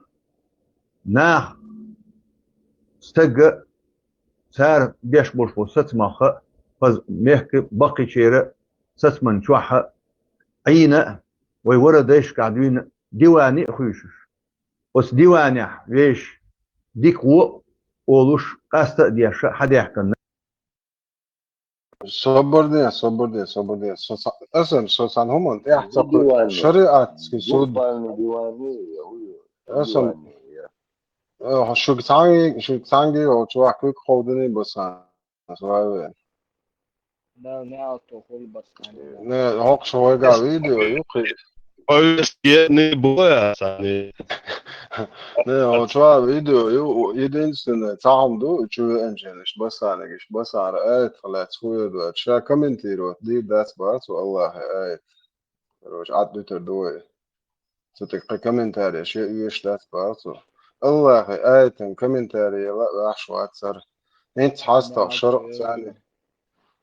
нах стагга цара деш болуш болу сацамахха, хаза мехка баккхийчера сацаман чохьа Ӏийна а, вай вара дайшкахь дуьйна диване а хуьйшуш. Оцу диванехь вешан дика гӀо а олуш, къаста а деш а хьадаьхкина. Собар де, собар де, собар де. Со ца-, аса, со цхьана хӀуманна тӀехь ца кхуьу. Шариатский суд. Аса, э, шуьга цхьаьнга, шуьга цхьаьнга йолчу вахь куьг кховдиний басан. Славе. Да, не алто хул басан. Не, хӀокхуш вайга видео ю кхи. Ой, не боя, сани. Не, хӀокхуш видео ю, единственное, цхьа хӀума ду, чу веанчераш басанигаш, басара аят хилац хуьр ду. Ша комментировать дийр дац бацу Аллахе аят. Короче, Ӏад дуьтур ду вай. Цу тӀе кхин комментарий ше оьшуш дац бацу. Аллахе аятан комментарий ла а ваьхьаш вацара. ХӀинца хьастагӀа шаркъ царни.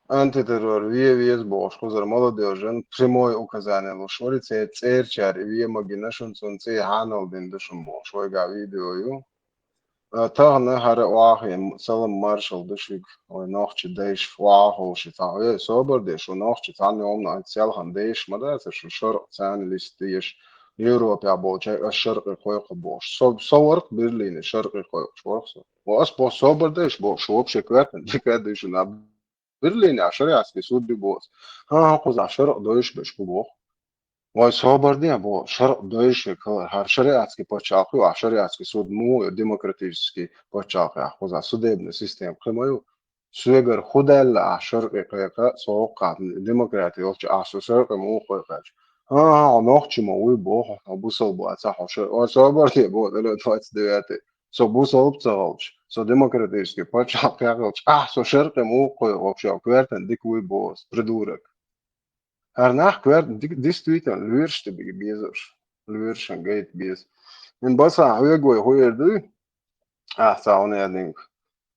Антитеррор ве веза бохуш, кхузара молодежан прямое указание луш вари, церан цӀерачара и ве магина шун цунна цӀе хьанал дина ду шун бохуш, вайга видео ю. А, тахана хӀара а вахийна, салам маршалла ду шуьга, вай нохчи дайша вахаховши цхьа. Э, собар де, шу нохчи цхьанна йомна селхана дайша ма дац, шу шаркъ царна листа деш, Европехь болчай ас шаркъе кхойкху бохуш. Со, со варх Берлине шаркъе кхойкхуш варх со. Ва ас боху собар дайша боху, шу вообще коьртан дика а дуьйшина. Берлине а шариатский суд ду боху. ХӀан-хӀа, кхузахь шаркъ дойуш беш бу боху. Вай собар де, бо, шаръ дойши калар, хӀара шариатский паччахьалкхе, а шариатский суд му, демократический паччахьалкхе, а хоза судебная система кхы ма ю. Соьгара хӀу даьлла ахь шаръи кхайкха, со хӀокхахь демократи йолчу ахь со шаръи муха кхайкхаьча? ХӀан-хӀа, хьо нохчи ма вуй боху, хьо бусалба вац, хьо шар-, ой, собар де боху, тӀе двадцать девятый. Со бусалба ца хилча, со демократический паччахьалкхехь хилча, ахь со шаръи муха кхайкхо, хьо коьртана дика вуй боху, придурок. ХӀара нах коьрта ди-, действительно лоьраш тӀе бига безаш. Лоьрашна гайта беза. Ин баса хьоьга вай хӀу эр дуй? Ахь ца хьуна яьдинга.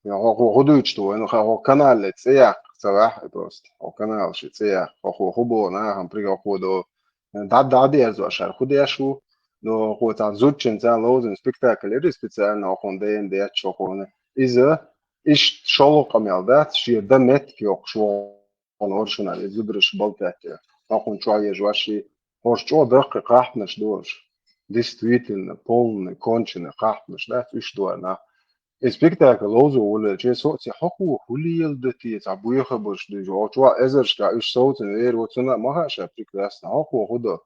Я хьо, хьо, хӀу дуьйцуш ду вайна, хьо, хьо канале цӀе яккха ца ваьхьа просто. Хьо канал ши цӀе яккха. Хьо, хьо, хӀу боху нахана прига хьо до. ДӀа-, дӀадерзо шара хӀу деш ву? Но хьо цхьана зудчуьнца ловзина спектакль ери специально хьо хьуна дайна детташ хьо хьуна. Иза иштта шолгӀа къамел дац, шен дан меттиг йоккхуш ву хьуна оршанара, и зудараш балтаьттира. Хьо хьуна чохь езаш ваши, хӀорш чӀогӀа даккхий кхахьпанаш ду уьш. Действительно, полный, конченый кхахьпанаш дац уьш дуьйна. И спектакль ловзо волавелча, со а ца хьокхо хӀу леладо те, цхьа боьха барш дуьйжу. Хьо чохь эзаршка уьш совцина вер ву, цунна а ма хаьа ша прекрасно. Хьокхо хӀу до?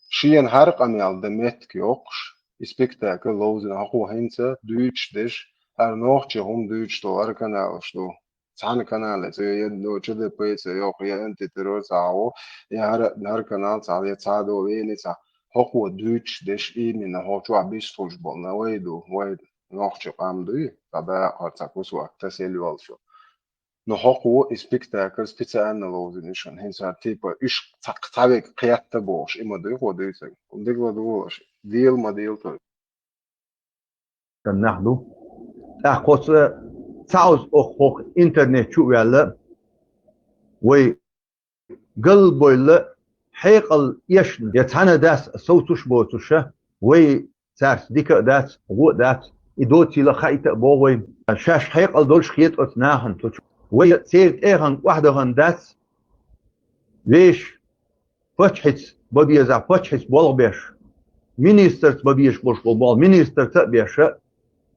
Шена хӀара къамел дан меттиг йоккхуш, и спектакль ловзина хьокхо хӀинца дуьйцуш деш, хӀара нохчи хӀума дуьйцуш долу хӀара каналаш ду. Цхьана канале цӀе я, ну, Ч Д П цӀе йоккху, я антитеррор цхьа ву, я хӀара, хӀара канал цхьа, я цхьа ду, вени цхьа. ХӀокхо дуьйцуш деш именно хьо чохь бистхуьлуш болу, на вай ду, вай нохчи къам дуй, цхьа дакъа хӀара цхьа кусок тасийла йолчу. Но хӀокхо и спектакль специально ловзина шуна, хӀинца типа уьш цхьа, цхьа вега кхетта бохуш, и ма дуй хьо дуьйцург. Дигла дугӀуш, дела ма дела тхо. Сан нах ду. ТӀаккха оцу цхьаъ оцу оху хӀокху интернет чу а ваьлла, вай галбойла хьекъал эшна, я цхьана дас совцуш боцуша, вай цаьрца дика а дац, гӀо а дац, и доцийла хаийта а боху вай. Шаьш хьекъал долуш хета оцу нахана цу чу. Вай церан тӀехана охьадахана дац, вешан паччахьца бан беза, паччахьца болх беш, министрца бан безаш болуш болу болх министрца а беш,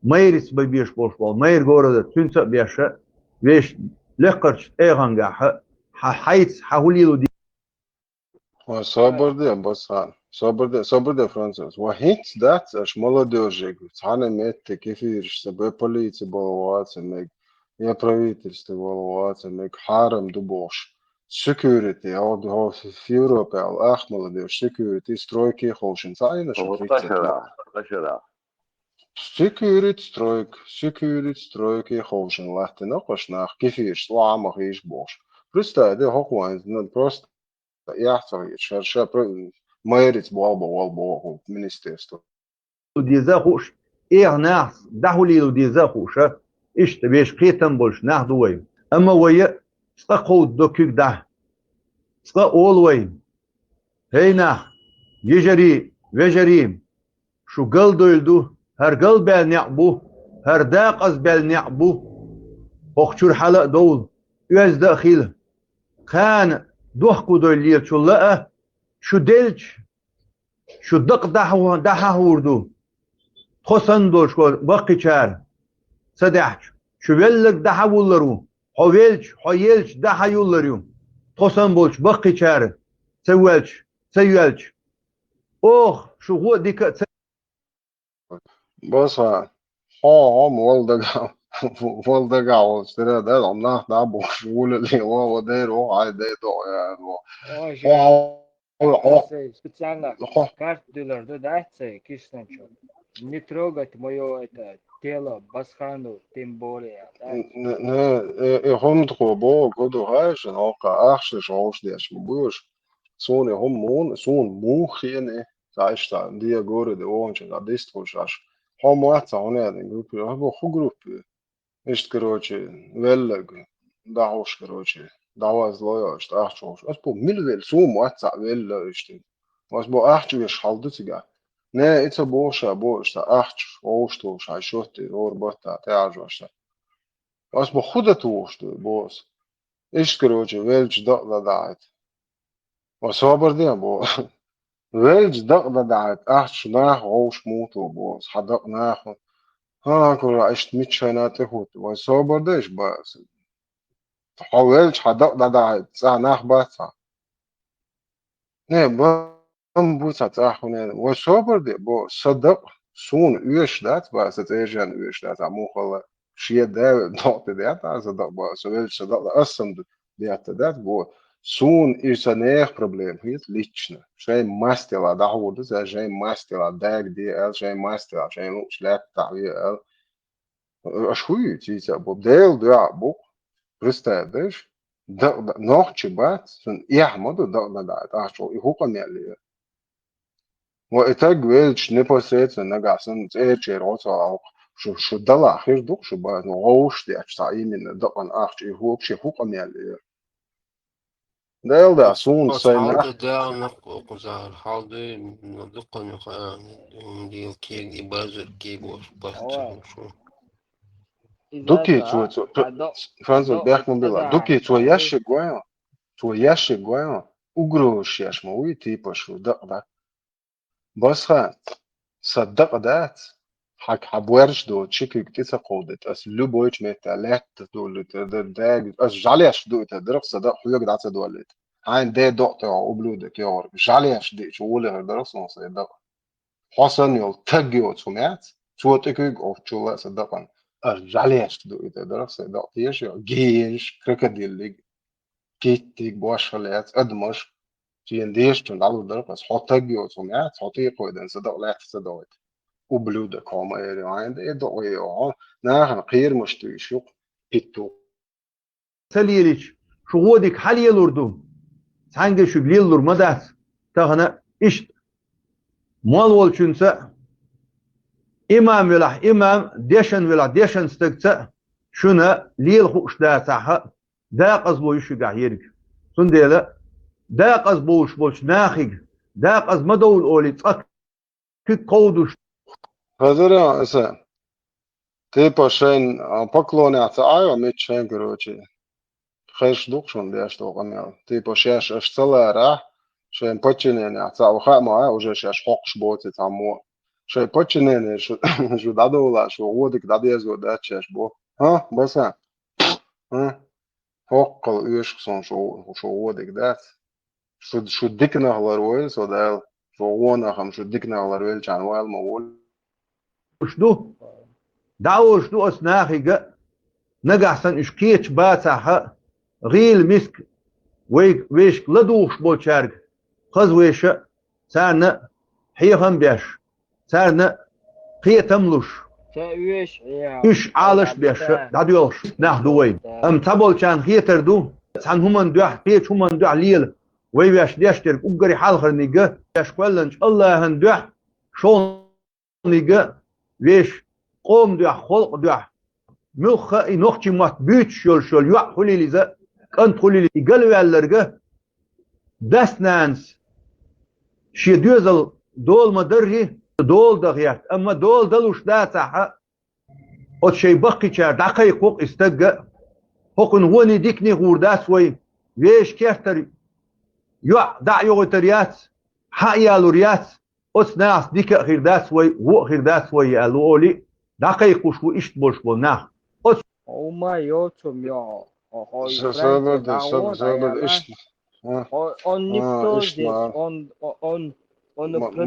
майрица бан безаш болуш болу майр города цуьнца а беш, вешан лекхарчу тӀегӀангахь хьан хьайца хьан хӀу лело де. Ой, собар де, Басхан. Собар де, собар де, Француз. Ва хӀинца дац аша молодёжега, цхьана метте кефираш ца бе, полиция болу ваца мег, я правительство болу ваца мег, хьарам ду бохуш. Security, а вот хо в Европе ал ах молодёжь, security, стройки ховшин ца айна шо О, тридцать лет. Кашара, кашара. Security стройка, security стройки ховшин латтина къаш нах кефираш, лама хиш бохуш. Представь, де хохвайн, ну, просто яхцахь, ша, ша, про-, майриц болба, болба, министерство. Деза хууш, эх нахс, дахулил деза хууша, иштта веш кхетам больш нах ду вай. Амма вай цкъа кховдадо куьг дахь. Цкъа олу вай. ХӀей нах, йижарий, вежарий, шу галдойла ду, хӀара галбаьлла некъ бу, хӀара дакъазбаьлла некъ бу. ХӀокху чуьра хьала а довла, оьзда а хила. Кхана дохкудойла лелачул а, шу делча, шу дакъа дахьа-, дахьа хӀур ду. Тхо санна долуш вара баккхичара, ца даьхча, шу велларг дахьа вуллар ву. Хьо велча, хьо елча, дахьа юллар ю. Тхо санна болчу баккхичара, ца воьлча, ца йоьлча. Оха, шу гӀо а дика а ца Баса, хьо, хьо, вала дага, вала дага волчу дера, да, нах да бохуш, вула ли, ва, ва, дер, ва, ай, дер, до, я, ва. Ой, Хьо, жа, хьо, хьо, хьо, цей специально хьо. Карта дилар, да, да, цей, киснанчу. Не трогать моё это тело, Басхану, тем более, да. Не, не, э, э, хьо ма тхо бо, году хайшан, ока, ахши, шоуш, деш, ма буш. Суна хьо мун, суна мун хине, цаьш ца, диа гори де, онча, да, дистхуш аш. Хьо маца, хьо не, группе, хьо бо, ху группе. Ишт, короче, веллаг, дахуш, короче, даваз лоёш, тахчуш. Ас бо, мил вел, сум ваца велла, ишт. Ас бо, ахчу веш халду цига. Не, ица боша, бо, ишта, ахчу, оушту, шай шотти, ор батта, тяжу, ашта. Ас бо, худа тушту, бос. Ишт, короче, велч да, да, да, Ва собар де, бо. Велча дакъа дан дахьайта, ахча нах вовш муто, бо. Хьан дакъа наху. Ха, кура, иштта миччайна тӀехӀутту. Вай собар деш, ба. Хьо велча, хьан дакъа дан дахьайта, цӀа нах бац хьан. Не, ба. Ам бу цхьа цӀахь хӀунен, вай собар де, бо, са дакъа суна оьшуш дац, ба, са цӀержен оьшуш дац, а мухала шен да докъ де даьт, а са дакъа, ба, со велча са дакъа, ас сам ду, даьтта дац, бо, суна и са нех проблема хӀета лично. Шайн мастела дӀахьурда, за шайн мастела даг де аьл, шайн мастела, шайн луш лаьттахь ве аьл. Аш хуй, цийца бу, Дел дуьа бу, представь, даш, дакъа, нохчи бац, сун эхь ма ду, дакъа да, тӀахчо, и хӀу къамел е. Ва и таг велча непосредственно нагахь санна цӀерчера гӀо ца валахь, шу, шу дала хир ду, шу ба, ну, гӀовш деча цхьа именно дакъан ахча и хӀу, вообще хӀу къамел е. Дел да, суна сайна. Хьалда дагӀна кхузар, хьалда, ну, дукха ну, ха, ну, дил кег, и базар кег, ош, бахча, шу. Дуки цо, цо, француз бехк ма била. Дуки цо ящик гойла, цо ящик гойла, угроза шеш ма вуй, типа шу дакъа да. Басха, са дакъа дац, хьаг хьа боьрш ду, чикиг тӀе ца кховдит, ас любой чу метта лаьтта ду, лита, да, да, ас жалеш ду, ита дарах са дакъа хьоьга дӀа ца доллит. Хьайн де докъ тӀе, ублюдок, йогӀар, жалеш ди, чу улихар дарах сон са дакъа. Хьо санна йолу таг йоцу хӀума яц, цо тӀекуьйга офчула а са дакъана. Ас жалеш ду, ита дарах са дакъа теша, геш, крокодиллиг, киттиг, бошхал яц, адамаш, шена дешачун дӀалур дарах ас, хьо таг йоцу хӀума яц, хьо тӀекхойдан са дакъа лаьтта ца догӀит. Ублюдок, хьо ма эри, хьайн де докъа йо, хьо нахана кхерамаш туьйш юкъ, питту. Ца лелийча, шу гӀодик хьалелур ду, цхьаьнгге шуьга лелалур ма дац. Тахана иштта, мол волчуьнца, имам велахь, имам, дешан велахь, дешан стагца шуна лела хууш дацахьа, дакъазло ю шуьгахь ерг. Цундела дакъазбовлуш болчу нахиг, дакъаз ма довла олий, цкъа куьг кховдуш. Хазара аса, типа, шайн, а, поклонехь ца Ӏайо, мит шайн, короче. Хезаш ду-кх шуна деш долу къамел. Типа, шаьш аша ца ларахь, шайн подчиненехь ца, хаьа ма, уже шаьш хьокхуш боцу цхьаммо. Шайн подчинение шу, шу дӀадовла, шу гӀодик дӀадезо дац шаьш бо. ХӀа, баса? ХӀа? ХӀоккхал оьшух сон шу, шу гӀодик дац. Шу, шу диканах ларвойла со Дала, шу гӀонахам шу диканах ларвеллачарна вала ма волу. Уьш ду. ДӀа олуш ду ас нахига, нагахь санна уьш кхечу бацахьа, гӀийла миска вай, вешка ладугӀуш болчаьрга, хаза веша, царна хьехам беш, царна кхетам луш, уьш Ӏалаш беш, дӀадоьлхуш нах ду вай. Амма цхьаболчарна хетар ду, цхьана хӀуманна дуьхьа, кхечу хӀуманна дуьхьа лела, вай веш деш дерг уггаре хьалхарнига, веш кхоьлланчу АллахӀан дуьхьа, шолгӀаниг а веш, къоман дуьхьа, халкъан дуьхьа, муьлхха а и нохчийн мотт буьйцуш йолуш йолу йоӀ хуьлийла иза, кӀант хуьлийла и галваьлларг а, дас-нанас шен доьзал дола ма дарра, дола дан гӀерта, амма дола далуш дацахьа, оцу шайн баккхийчара дӀакхайкхо-кх и стаг а, хӀокхуьнан гӀоний дикане гӀур дац вай, вешан кертара йоӀ дӀа а йогӀуьйтур яц, хьа а ялур яц, оцу нахаца дика а хир дац вай, вон а хир дац вай аьлла олий, дӀакхайкхуш ву иштта болуш болу нах. Оцу Хьо ма йоцу ма йо, хьо, хьо и Франция дӀагӀо, дӀаяла. Хьо, он никто здесь, он, он, он, он ПДВ, э,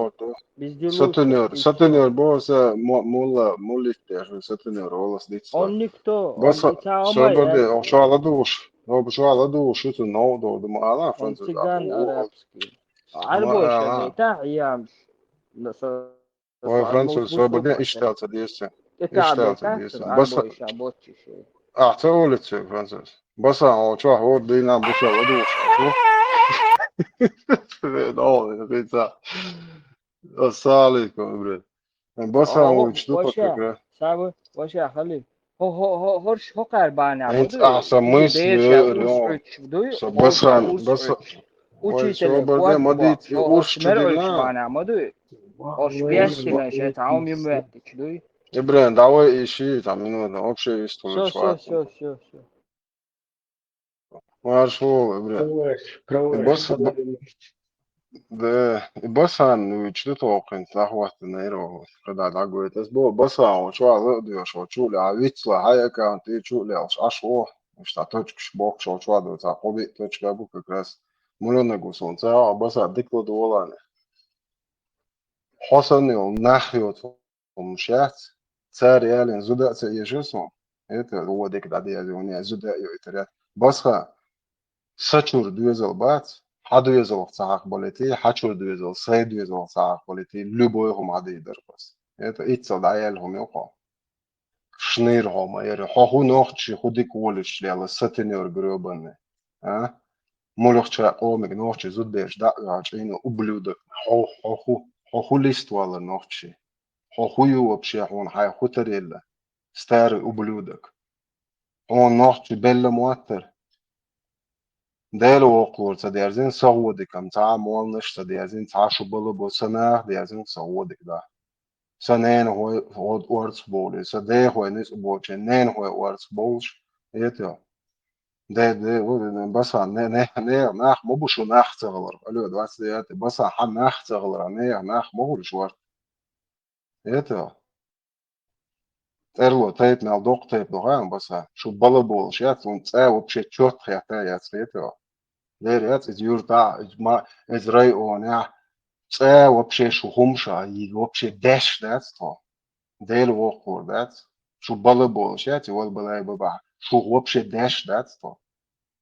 это, безделушка. Сутенёр, сутенёр бо, са мо-, мулла, муллит деш, сутенёр, олас диц. Он никто, он баса, ца омай, собар де, э, охча ладугӀуш, охча ладугӀуш, шу цу нов дор, ду ма ала, он француз, цыган арабский. Арбоша, да, я, Ой, француз, собар де, иштта ца деза. Иштта ца деза. Баса. Ахь ца олица, француз. Баса, о, чо, о, дина, буша, ладугӀуш. Ассаламу алейкум, брат. Баса, о, чо, как раз. Савы, вообще, хали. Хо-, хо-, хо-, хорш хӀокхара бахьана. ХӀинца ахьа сан мысли, со басан, баса. Ой, собар де, ма дийца, и урс чу дина. Бахьана ма дуй. Орш беш дина, шайн цхьа хӀума юм веттича дуй. Ибран, давай иши, там, минута, вообще, история. Всё, всё, всё, всё. Марш вол, Ибран. Баса, да, и басан, ну, чу токхин, сахватта нейро, когда дагойтас бо, басан, о, чуала дуьш, о, чуля, а вицла, хай аккаунт, и чуля, аш, о, ишта точкаш бокшо, чуа ду, ца, кхо-биъ точка бу как раз. Муьланнаг ву суна, цхьа а баса дика ладогӀалахь. Хьо санна йолу нах йоцу хӀумнаш яц, цара ялийна зуда а ца эшар суна. ХӀета, вон дика дӀадеза вуьне, зуда а йойтар яц. Басха, са чуьра доьзал бац, хьан доьзалх ца хьакхабалийтий, хьан чуьра доьзал, сайн доьзалх ца хьакхабалийтий, любой хӀума хьан дийр дара ас. ХӀета, иццал дӀаяьлла хӀума ю хьо. Шнийр хьо ма яра. Хьо хӀун нохчий, хӀун дика волуш лела, сатинер грёбанный. А? Муьлххачу къомиг нохчий зудбераш дӀа а оьхьа чӀийна, ублюдок. Хьо, хьо хӀу, хьо хӀу лист валар нохчий? Хьо хӀу ю вообще, хьуна хьайн хӀу тарелла? Старый ублюдок. Хьуна нохчий белла моттар. Дела воккхалора ца дерзина, са гӀодикам, цхьа а молланаш ца дерзина, цхьа шу бала бо, са нах дерзина, са гӀодик да. Сан ненахой гӀод орцах бовлий, сан дехой ницкъ боций, ненахой орцах бовлуш, эта. Де, де, басан, не, не, не, нах ма бу шу нах ца гӀалар. Алло, двадцать девятый, басан, хьан нах ца гӀалар, не, нах ма гӀулуш варт. Эта. ТӀерло тайп мел доккха тайп дохаан, басан. Шу бала болуш яц, вон цӀа вообще чот хетта яц, эта. Лер яц, иза юртахь, иза ма, иза районехь, цӀа вообще шу хӀумаш а, и вообще деш дац тхо. Дела воккхалора дац. Шу бала болуш яц, и вала балай бабахь. Шу вообще деш дац тхо.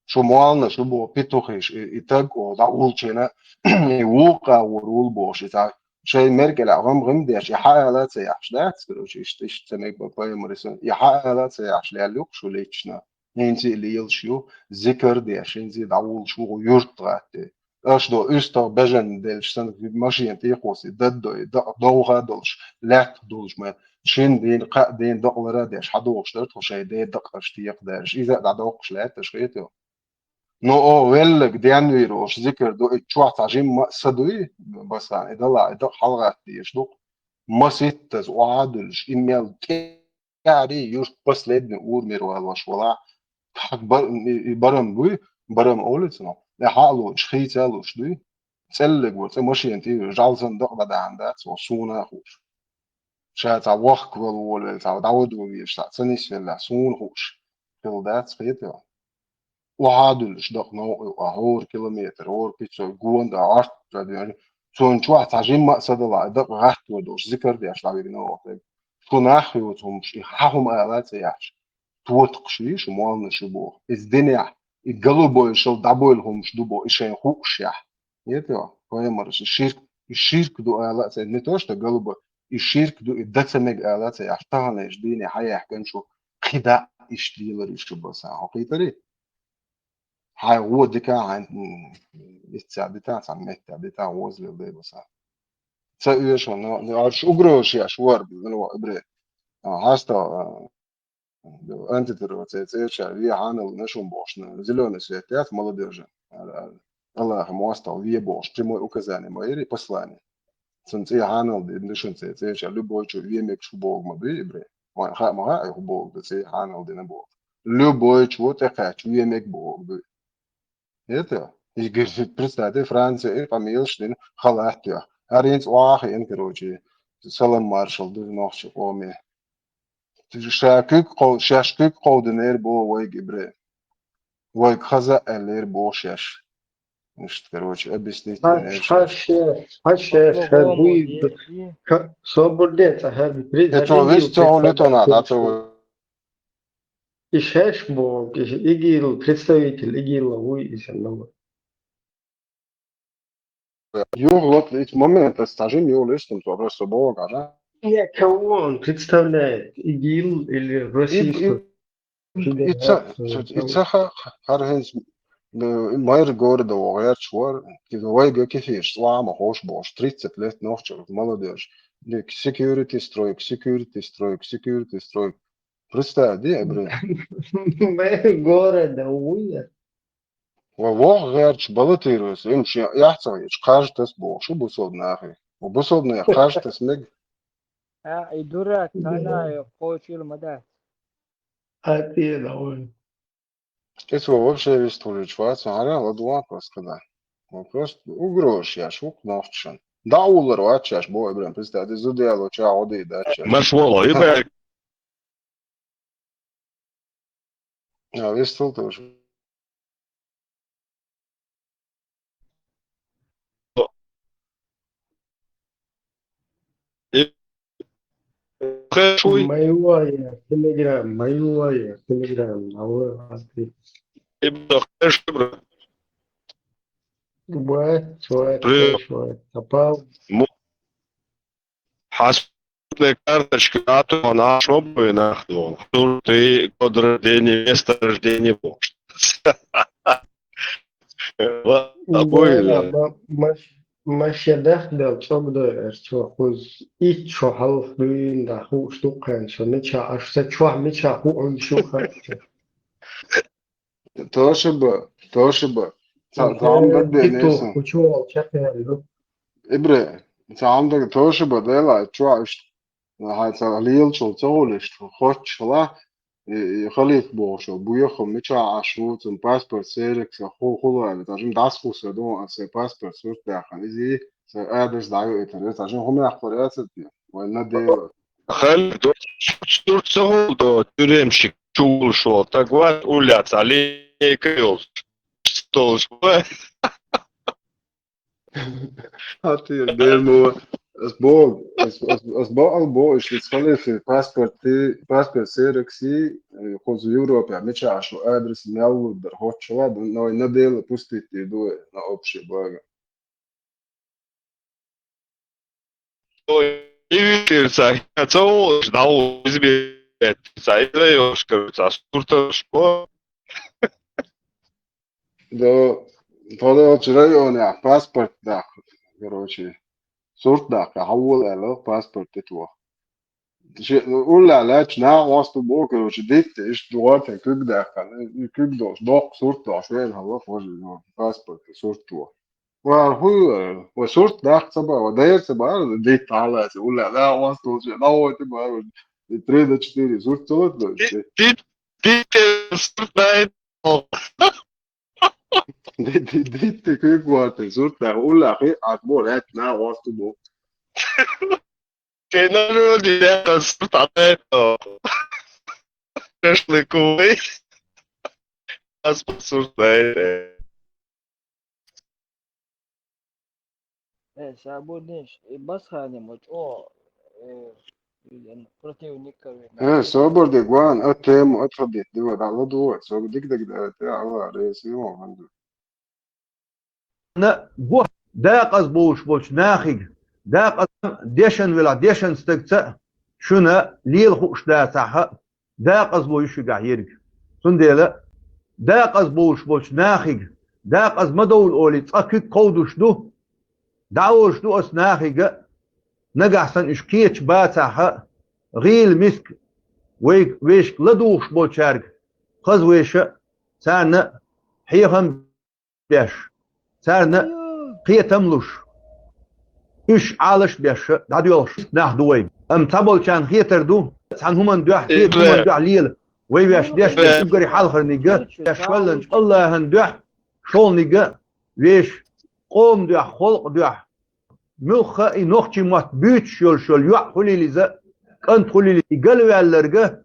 Шу молланаш ю боху петухиш, и, и таг оха дӀа улчина, и вукху агӀор вул бохуш, и цхьа шайн мергелахь гӀам-гӀим деш, и хьан ала а ца яхьаш дац, короче, иштта, иштта ца мега бан пайхамаре сан, и хьан ала а ца яхьаш лел юкъа шу лична. ХӀинца а лелаш ю, зикар а деш, хӀинца а дӀавуллуш ву юрт гӀатте. Аша до уьстагӀ бежан делча санна машина тӀехуссий, даддой, дакъа довха а долуш, лаьтта долуш ма. Шина дийна, кхаа дийна дакъалара а деш, хьадогӀуш дара тхо шайн ден дакъаш текхадаьраш. Иза а дӀадоккхуш лаьтташ хетийла. Ну, о, веллаг денвийр ош зикар ду, и чохь цхьа жимма а са дуй, басан, и дала, и дакъа хьалагӀатта дезаш ду. Маситтаза охьа а дуьллуш, и мел тӀе тӀаьхьарий юрт последний ур мир валош вала. Тхьак бар-, и, и барам буй, барам олуьйту но. Эхьа а луш, хийца а луш дуй. ЦӀеллиг вара, цӀе машина тӀе, жӀалсан дакъа дӀадахьана дац, о, суна а хууш. Ша цхьа вахка вала волавелла, цхьа дӀавадо везаш, цхьа ца нисвелла, суна хууш. Хила дац, хетийла. Охьа а дуьллуш дакъа новкъа юкъа, хӀора километр, хӀора пятьсот, гонда, гӀорта дуьйна. Цунна чохь цхьа жимма а са дала, дакъа гӀатто долуш, зикар деш дӀавигна оха. Шу нах йоцу хӀумаш, и хьан хӀума ала а ца яхьаш, тотакхаш ю шу, молланаш ю боху. Иза динехь, и голубой шал дӀабойла хӀумаш ду боху, и шайн хууш яхь. Хетийла, пайхамарша, и ширк, и ширк ду ала а ца, не то что голубой, и ширк ду, и дан ца мега ала а ца яхьаш, таханлерчу дийне хьан яхкан шу, кхидӀа иштта лелар ю шу басан. Хьо кхийтарий? Хьайн гӀо дика, хьайн, м, иццехь дита, цхьана меттехь дита, гӀоза лела дай басан. Ца оьшу, но, но, аш угрозаш еш вара, ну, ибре. А, хьаста, а, антитеррор цӀе, цӀеча, ве хьанал нашум бохуш, на, зелёный свет яц, молодёжи. А, а, Аллахьа мостагӀа ве бохуш, прямой указание ма яри, послание. Цунна цӀе хьанал ди, душан цӀе, цӀеча, любой чу ве мега шу боху ма дуй, ибре. Вайн хаа ма хаьа, хӀу боху ду, цӀе хьанал дина боху. Любой чу тӀекхаьчча ве мега боху дуй. Это, и гирзит, представьте, Франция, и къамелаш дина, халат тӀехь. ХӀара хӀинца охьа а хиъна, короче, салам маршал ду нохчи къоме. Ша куьг кхов-, шаьш куьг кховдинера боху вайга ибре. Вайга хаза а аьллера боху шаьш. Иштта, короче, объяснить Хьан, динера хьан шаьш. Ше, хьан ше, ша По-другому буй, есть, и ха-, собар де, ца хьан, при-, Ты что, хьан весь игил цього лето надо, а то представитель. И шаьш боху, и игил, представитель игила вуй, и ша нова. Юхлот, эти моменты, стажим, юлистым, то просто бога, да? Не, кого он представляет? ИГИЛ или И, российскую? И, и ца-, Федерацию? И ца ха-, хар хинс, э, мэр города вогъяч вар, ки вайга кефирш, слама хош бош, тридцать лет нохча, молодёжь. Ник security стройк, security стройк, security стройк. Представь, ди, бре. Мэр города вуя. Ва вогъ гӀерташ балатийра вайса, им шен эхь ца хеташ, кхаж тас боху шу бусалба нахе. Ва бусалба нах кхаж тас мега. А, и дурак, тана, кхочуьйла ма дац. А те да вай. Эцо вообще вистхуьлуьйтуш вац, хӀара ладугӀа просто кхаьда. Ва просто угрозаш еш ву нохчашан. ДӀа а уллар вац шаьш, бо Ибрахим, представь, ди зуда яло ча гӀо дий дац шаьш. Маш вала, и бай. А, вистхуьлуьйтуш. Моего я, Telegram, моего я, Telegram, моего. Ибра, хорошо, бро. Бывает, бывает, Привет. Хорошо, бывает. Попал. Мо-, хьан суртный карточка а ту, хьан аш ма бой нах дон. Суртый, год рождения, место рождения бо. Ва-, Да, обои, да. Ма-, маш-, машья дахдал, цогдо, эрчо, хуз, ич шо хьалф дуин, да, ху, штукхан, шо, мича, аш са чуа, мича, ху, он шу, ха. Тошиба, тошиба. Ца-, Ин цаам тайна дагде гиту несан. Учуал чакхян ду. Ибре, цаам даг тошиба дела, чуа ишт. Хай ца лиел чул цогулишт, хоч шла, и, и халиф бошо, буяху мича ашу, цун паспорт серекса, ху-, хула, это же дас хуса, думал, а се паспорт сурт дахан, изи, се адрес даю, это же, это же хумя хуряцет, вай на дела. Хали до сурцогул до тюремщик чул шо, так вот уляц, а лейка ёл. Стол шо. Хати демо. Ас бо, ас, ас, ас бо, ал бо, иш, ис халифи паспорти, паспорт серекси, э, хоз Европе, мича ашу адрес мяллу дар, хоч шла, но на дела пустить иду на общий благо. Ой, и витер ца, ца о, ждал избе, ца, и даёшь, короче, а сурташко. Да, подал вчера он, я, паспорт, да, короче, сурт, да, хавул, алло, паспорт, это во. Ши, улла, ляч, на, вас ту бо, короче, дитте, иш, дуарте, кык, да, кык, док, док, сурт, да, швен, хава, пожи, паспорт, сурт, во. Ва ху, ва сурт дахца ба, ва дайрца ба, дит халаси, уля, да, вас тут же, да, вот, ба, три до четыре сурт, вот, да. Дит, дит, дит, сурт, да, это. Дит, дит, дит, ты как вот, сурт, да, уля, хи, отбор, это, на, вас тут был. Кей на роде, да, сурт, а это. Шашлыковый. Ас сурт, да, это. Э, сабурдин, э, басхани мочо, э, противника вина. Э, собор де гуан, а тему, а тхабит, дива, да, ладу, собор дик, дик, да, те, ала, рейс, имо, ванду. На, гуа, да, къаз болуш болчу нахиг, да, къаз дешан вела, дешан стаг ца, шуна, лел хуш да, саха, дакъазло ю шуьгахь ерг. Цундела дакъаз болуш болчу нахиг, дакъаз ма довла олий, цкъа куьг кховдуш ду, дӀаолуш ду ас нахига, нагахь санна уьш кхечу бацахьа, гӀийла миска вай, вешка ладугӀуш болчаьрга, хаза веша, царна хьехам беш, царна кхетам луш, уьш Ӏалаш беш, дӀадоьлхуш нах ду вай. Амма цхьаболчарна хетар ду, цхьана хӀуманна дуьхьа, кхечу хӀуманна дуьхьа лела, вай веш деш деш уггаре хьалхарнига, деш валланчу АллахӀан дуьхьа, шолгӀанига, веш къоман дуьхьа, халкъан дуьхьа, муьлхха а и нохчийн мотт буьйцуш йолуш йолу йоӀ хуьлийла иза, кӀант хуьлийла и галваьлларга,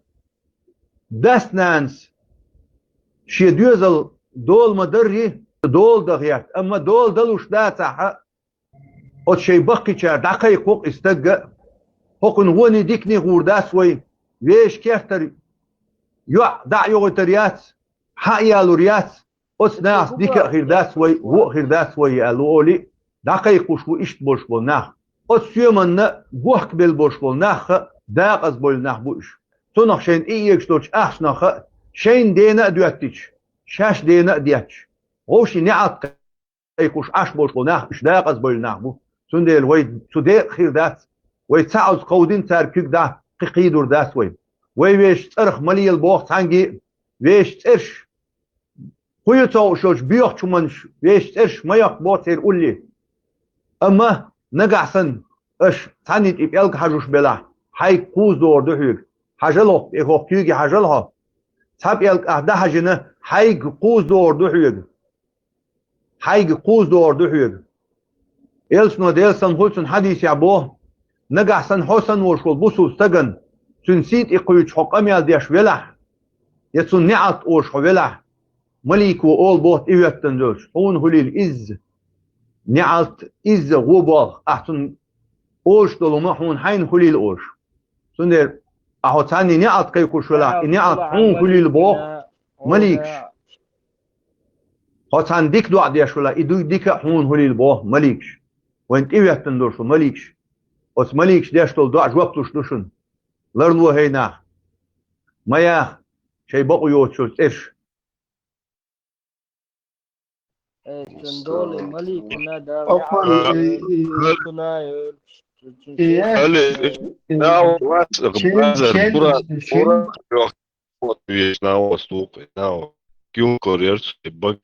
дас-нанас шен доьзал дола ма дарра, дола дан гӀерта, амма дола далуш дацахьа, оцу шайн баккхийчара дӀакхайкхо-кх и стагга, хӀокхуьнан гӀоне дикане гӀур дац вай, вешан кертара йоӀ дӀа а йогӀуьйтур яц, хьа а ялур яц, оцу нахаца дика а хир дац вай, вон а хир дац вай, аьлла олий, дӀакхайкхош ву иштта болуш болу нах. Оцу соьманна гохкабелла болуш болу нахха дакъазбевлла нах бу уьш. Цунах шайна тӀеэгаш долчу ахчанах а шайна дена а доьттича, шаьш дена а детташ, вовшийн неӀалт кхайкхош Ӏаш болуш болу нах уьш дакъазбевлла нах бу. Цундела вай цу декъа хир дац, вай цхьа Ӏуза кховдина цара куьг дӀа кхин кхийдур дац вай. Вай вешан цӀарах ма лела боху цхьаьнгге а, вешан цӀераш кху ю ца хууш йолчу боьхачу хӀуманаш вешан цӀераш ма яккха боху церан улле. Амма нагахь санна аша цхьаьннан тӀе пӀелг хьажош белахь, хьайга кхуза догӀур ду хьоьга. Хьажал хӀокху тӀе, хӀокху куьйге хьажал хьо. Цхьа пӀелг ахь дӀахьажина, хьайга кхуза догӀур ду хьоьга. Хьайга кхуза догӀур ду хьоьга. Элчано, Делан салам хуьлда цунна, хьадисехь боху: нагахь санна хьо санна волуш волу бусалба стагана, цуьнан сий тӀе кхуьйчу хьо къамел деш велахь, я цунна неӀалт олуш хьо велахь, малико олу боху тӀехӀоьттина долуш: хьуна хуьлийла изза неӀалт, изза гӀо болх, ахь цунна олуш долу хӀума хьуна хьайна хуьлийла олуш. Цундела Ахьо царна неӀалт кхайкхуш велахь, и неӀалт хьуна хуьлийла боху маликаш. Хьо царна дика доӀа деш велахь, и ду-, дика а хьуна хуьлийла боху маликаш. Вайн тӀехӀоьттина долуш ву маликаш. Оцу маликаш деш долу доӀа жоп луш ду шуна. Ларло, хӀей нах. Ма яха шайн бакъо йоцучуьра цӀераш. Э, цундоле маликана да Окман, веа, и, и, цуна, э, и, цун э, шех, Али, э, э, нау вац, э, чен, базар, чен, Куран, чен. Куран, ёх, вот, веш, нау, стук, нау. Кюнкор, ерц, э, баг,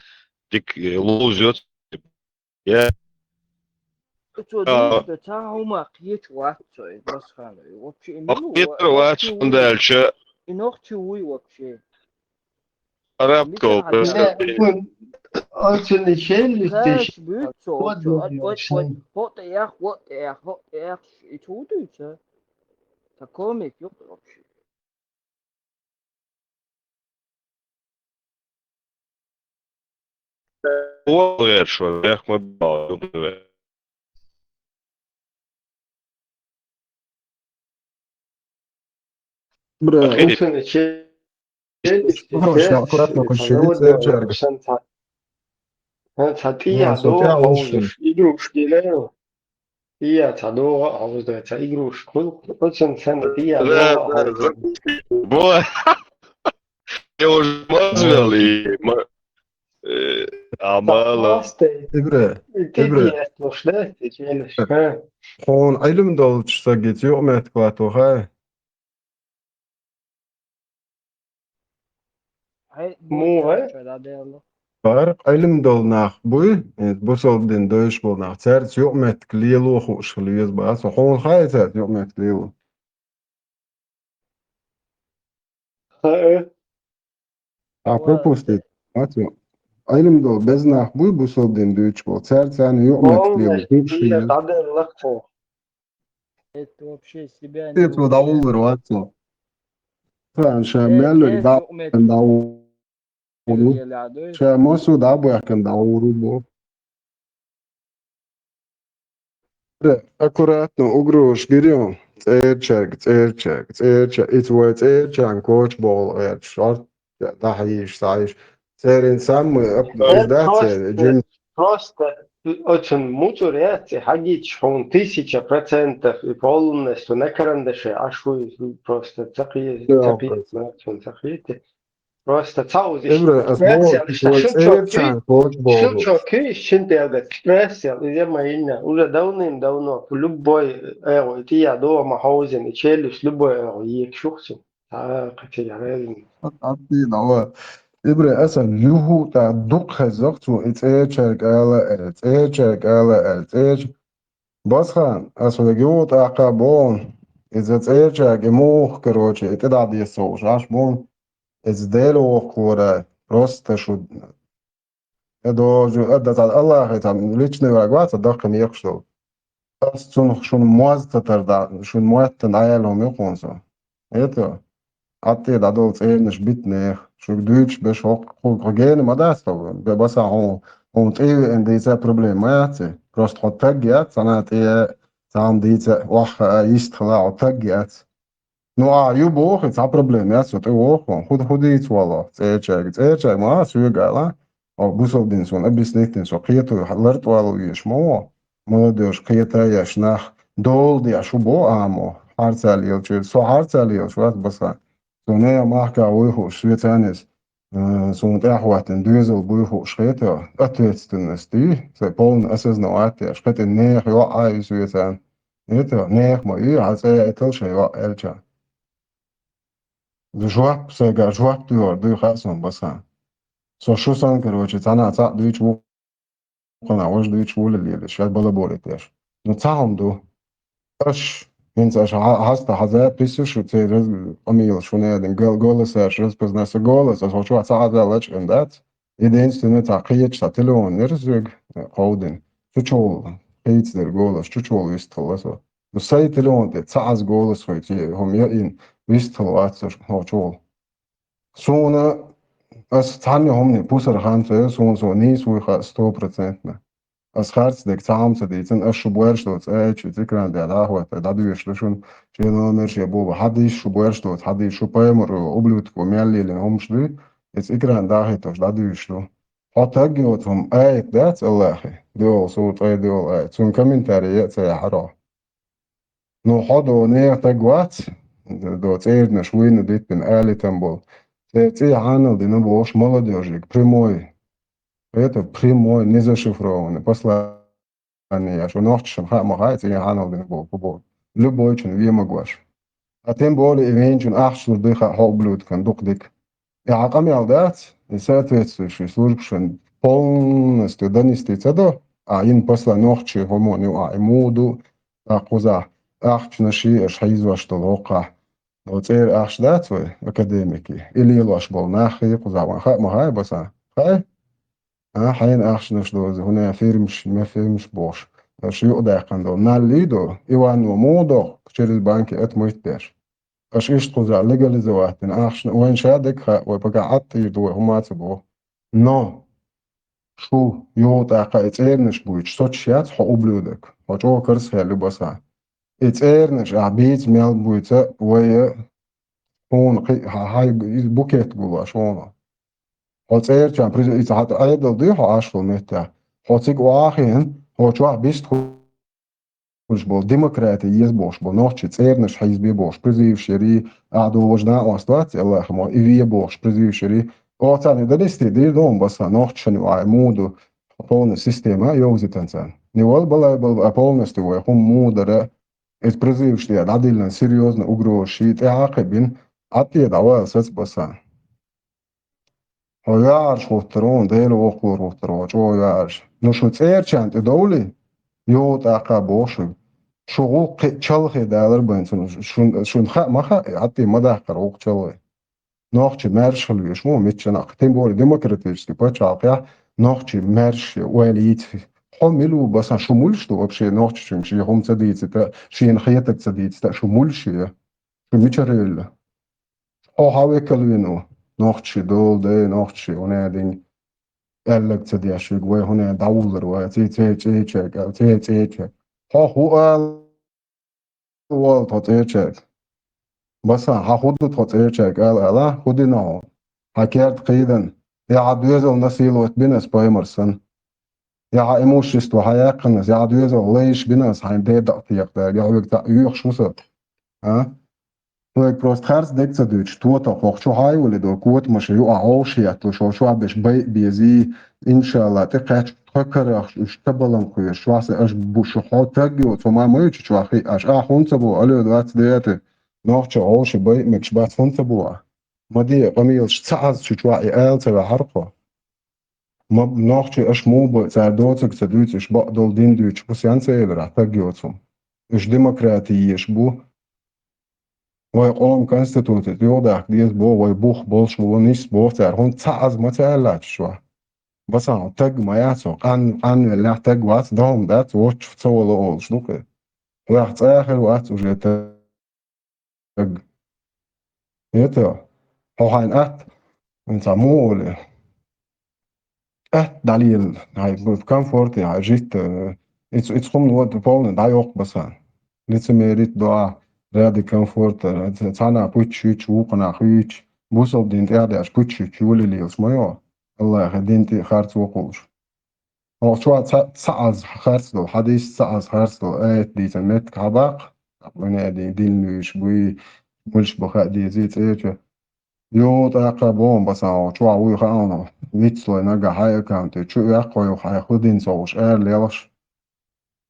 дик, э, луз, ёц, э, я. Цо А. Дуьйцу, ца хӀума кхечу вац цо, и Басхана. И вообще, и мила Кхечу вац, вообще вуй. Фундальча. И нохчи вуй вообще. Арабского Митар происхождения. Оцунна челюсть Кхаьш буьйцу цо, вот, оцу, вот, ой, вот, ой, вот, хӀотта эх, хӀотта эх, хӀотта эх, и чу дуьйцу, а? Ца комик юкъ вообще. О, гӀерш вара, эх, ма бал, юкъ вара. Бра, Окей. Оцунна челюсть, Хорош, я аккуратно челюсть, кучу, церчарга. Сан ца, сан ца тӀия Ну, а со догӀа тя хьовзуш, лучше. Игрушки лео. Тия ца догӀа а хьовзуш, ца игрушки хуьлу, оцунна сан тия Да, догӀа а да, хьовзуш. Да. Бо-, я уже мазал и ма-, э, амала. Просто Ибре, и ты Ибре. Тия слушай, да, ты челюсть, а? Хьуна Ӏилма долчу стаге юкъаметтиг латто хай? Хье, муха? Барх Ӏилма долу нах буй, э, бусалба дин доьшуш болу нах, цаьрца юкъаметтиг лело хууш хила веза бац. Хьуна хаьий цаьрца юкъаметтиг лело? Хаа. А пропустить. Ма цо. Ӏилма долу беза нах буй, бусалба дин дуьйцуш болу, цаьрца юкъаметтиг лело хууш хила веза. ДӀадерла-кх цо. Это вообще себя не Цо дӀавуллур вац цо. Хан ша мел вара дӀа-, дӀавуллу. Ша массо а дӀабоьхкина дӀавуллу бо. Аккуратно, угрозаш гири хьуна. ЦӀерачаьрга, цӀерачаьрга, цӀерачаьрга. Иза вай цӀерачарна коча бохула гӀерташ. ДӀахьийша, схьайша. Церан саммы ап-, иза дац церан, просто, жим- просто оцун муцур яц, и хьагича хьуна тысяча процентов и полностью на карандаше Ӏаш вуй, просто ца кхе-, ца кхета, ца кхета. Просто ца узиш. Эбра, ас боху, шун чо цӀерачарна кхочу боху. Шун чо кхиш, шун тӀелга. Просто, иза ма йинна. Уже давным-давно, любой, э, тӀе дома хьовзина, челюсть любой, э, екшух цу. А, кхача яра. Ат-, атти дала. Эбра, аса юху та дукха хеззах цу, и цӀерачаьрга ала, э, цӀерачаьрга ала, э, цӀерача-, Басхан, ас вайга юха тӀаккха а боху, иза цӀерачаьрга и муха, короче, и тӀе дӀадеса совгӀуш, Ӏаш боху, иза Дела воккхавара, просто шу, э, дожу, э, да, цхьа Аллахе, цхьа личный враг вац, цхьа дахкана екхаш долу. Ас цунах шуна моз ца тар да, шуна моьттан Ӏаьлла хӀума ю хьуна со. Это, Ӏатте дӀадолу цӀернаш бита нехан. Шуьга дуьйцуш берш хӀокху, хӀокху гена ма дац хьо, бе баса хьуна, хьуна тӀе а веана дийца проблема ма яц и. Просто хьо таг яц, цхьана тӀе а, цхьана дийца а, охьахаа, йист хила, хьо таг яц. Ну, а ю боху, цхьа проблема яц, со тӀе воху хьуна. ХӀу, хӀу дийца валахь, цӀерачаьрга. ЦӀерачаьрга ма а соьга ала. О, бусалба дин суна объяснить дина, со кхетуй, лартӀа вала везаш ма ву. Молодёжь кхета еш нах, дола деш ву бо амо, хьарца лелачуьра. Со хьарца лелаш вац, баса. Со нехан махка вуй хууш, соьца низ, э, суна тӀаьхьахӀоттина доьзал буй хууш хета, ответственность ю, сайн полный осознавать еш, кхетӀе нехан йоӀ а ю соьца. Это, нехан ма ю, хьан цӀе а этал шайн йоӀ аьлча. Жоп, сайга жоп дуьйгӀар дуй хаьа суна, баса. Со шу сан, короче, цхьана цхьаъ дуьйцуш ву, кхана важа дуьйцуш вула лелаш, шаьш балаболить деш. Ну, цхьа хӀума ду. Аш, хӀинца аш хьа-, хьаста хьаза, писсуш, церан раз-, къамелаш, шуна яьдина гол-, голосаш, распознать, сан голос, ас хьо чохь цхьа хьаза лачкъина дац. Единственное, цхьа кхечу цхьа телефон нерзуьг, кховдина. Цу чухула хийцадерг голос, цу чухула вистхилла со. Ну, сайн телефон тӀе цхьа хьаза голос хой, цу хӀума яина, вистхилла вац со хьо чухула. Суна ас цхьанна хӀумане пусар хан ца йо, суна со нийса вуй хаьа стопроцентно. Ас харц дег цхьа хӀума ца дийцина, ас шу боьрш доцу аьлча, иза экран тӀехь дӀахӀотта, дӀадоьшуш ду шуна, шен номер шен боху, хьадийша шу боьрш доцу, хьадийша шу пайхамар, ублюдко мел лелина хӀумаш ду, иза экран дӀахӀиттош дӀадоьшуш ду. Хьо таг йоцу хӀума аят дац Аллахе, дуьхьал сура ткъе дуьхьал аят, цунна комментарий яа ца яхьара хьо. Ну, хьо до нехан таг вац, до цӀернаш вуйна диттина алитам болу. Церан цӀе хьанал дина бохуш молодёжиг, прямой. Это прямой, незашифрованный послание. Шу нохчашна хаа ма хаьа, цӀе хьанал дина боху, боху. Любойчун вен магош. А тем более и венчун ахча лур ду хаьа хьо ублюдкан дукха дика. И хьан къамел дац, и соответствующий службашан полностью донести ца до, а йина посла нохчий хӀумо ю а, и муду, а кхуза, ахчанаш и аша хьийзош долу хӀокхахь. О, цӀера ахча дац вай, академики? И лелош болу нах и кхуза ван хаа ма хаьа баса? Хай? А, хьайна ахчанаш дозу, хӀуна фирмаш, ма фирмаш бохуш. Аша юкъадаьккхина долу, налли до, Иванова муха доху, через банки отмыть деш. Аша иштта кхуза легализовать дина ахчана, вайн ша дага хаьа, вай пага Ӏаттийр ду, вай хӀума ца боху. Но шу юха тӀаккха и цӀернаш буьйцуш соцуш яц хьо ублюдок, хьо чӀогӀа карзахъяьлла ю баса. И цӀернаш ахь бийца мел буьйца вай хьуна кхин а хьан хьайн букет гулош хьуна. Хьо цӀерачарна приз-, иза хьан Ӏедал дуй хьо Ӏаш волу меттехь? Хьо цига охьахиъна, хьо чохь бист хуьлуш болу демократи еза бохуш болу нохчий цӀернаш хьийзабе бохуш, призываш ярий, ахьа догӀуш дакъост вац, Аллахьа мо, и ве бохуш, призываш ярий. Оха царна донести дийр ду хьуна баса, нохчашна ю ахьа муду, полная система а йовзитан царна. Не вала балай бала, а полностью вай хӀума мудара, иза призываш тӀе дӀадиллина серьёзно угрозаш, ший тӀаьхьа а кхин бина, Ӏад тӀе дӀавала саца баса. Хьо веарш хӀуттур ву, Дела воккхалур хӀуттур ву, чӀогӀа веарш. Ну шу цӀерачарна тӀе довлий, юха тӀаккха боху шуьга. Шу гӀуллакх кхин чалхе далар байна цунна, шун, шуна хаа ма хаьа, хьатта ма даккхара гӀуллакх чалхе. Нохчий маьрша хила везаш ву миччанахь, тем более демократический пачхьалкхехь нохчий маьрша ойла йийца. Хьо мила ву басан, шу муьлш ду вообще нохчичуьнга шен хӀума ца дийцита, шена хетарг ца дийцита, шу муьлш ю? Шу мичара елла? Хьо хьан векал вина ву? Нохчий долу дай, нохчий хӀунедин аьлларг ца деш вига вай хӀуне дӀавуллар вай, цей, цей, цей чайга, цей, цей чайга. Хьо хӀу ала волу тхо цӀерачаьрга? Басан, хьан хӀу ду тхо цӀерачаьрга ала, ала, хӀу дина хьо? Хьан керта кхийдана, я хьан доьзал насиловать бина ас паймар санна? Я хьан имущество хьан яьккхина ас, я хьан доьзал лайш бина ас хьайн ден дакъа текхадаьлла, я хьоьга цхьаъ йоьхуш ву сан? А? Вайга просто харц дег ца дуьйцуш, тотал хӀокху чу хьай вали до, котамаша юкъа хьовша етталуш, хӀо чохь беш байа безий, иншалла, тӀекхаьчча тхо карахш, уьш табалам кхоьруш, чохь сан аш бушу хьо таг йоцу, хӀума ма ю чу чохь хиъ, аш а хӀунца бу, алло, двадцать девятый, нохчо хьовша байа мегаш бац хӀунца бу а? Ма де, къамелаш ца Ӏаз чу чохь и ала ца ваьхьара кхо. Ма нохчий аша муха бу, цара доцург ца дуьйцу, уьш бакъдолу дин дуьйцуш бу сенца элира, таг йоцу хӀума. Уьш демократи еш бу. Вай къоман конституци юхадахка деза боху, вай бух болуш ву нис боху цара, хӀунда ца Ӏаз ма ца аьллачу чохь. Басан хьо таг ма яц хьо, къан-, къанвеллехь таг вац, дохӀум дац, воччух ца вало олуш ду кхе. Хьоьх цӀа а хир вац уже таг. Ета, хьо хьайн атта, хьуна цхьа муха оле. Атта дӀалела, хьайн комфорте, хьайн житта, э, иц-, иц хӀума вот полный дӀайоккху басан. Лицемерить доа, ради комфорта, ц-, цхьана пуч юьйчу, вукхана хуьйчу, бусалба дин тӀехь а даьш пуч юьйчу, юле лелаш ма йо. Аллахьа дин тӀе харц вокхулуш. Хьо чохь ца, ца Ӏаз харц долу хьадис, ца Ӏаз харц долу аят дийцан меттиг хьабаккха, вуьне дин, дин луьйш буй, муьлш бу хаа дезий цӀерачу. Йо, тӀаккха боху басан хьо, чохь вуй хаална, вицлой нагахь хьайн аккаунте чу оьккхо ю хьайн хӀу дин совгӀуш ара лелаш.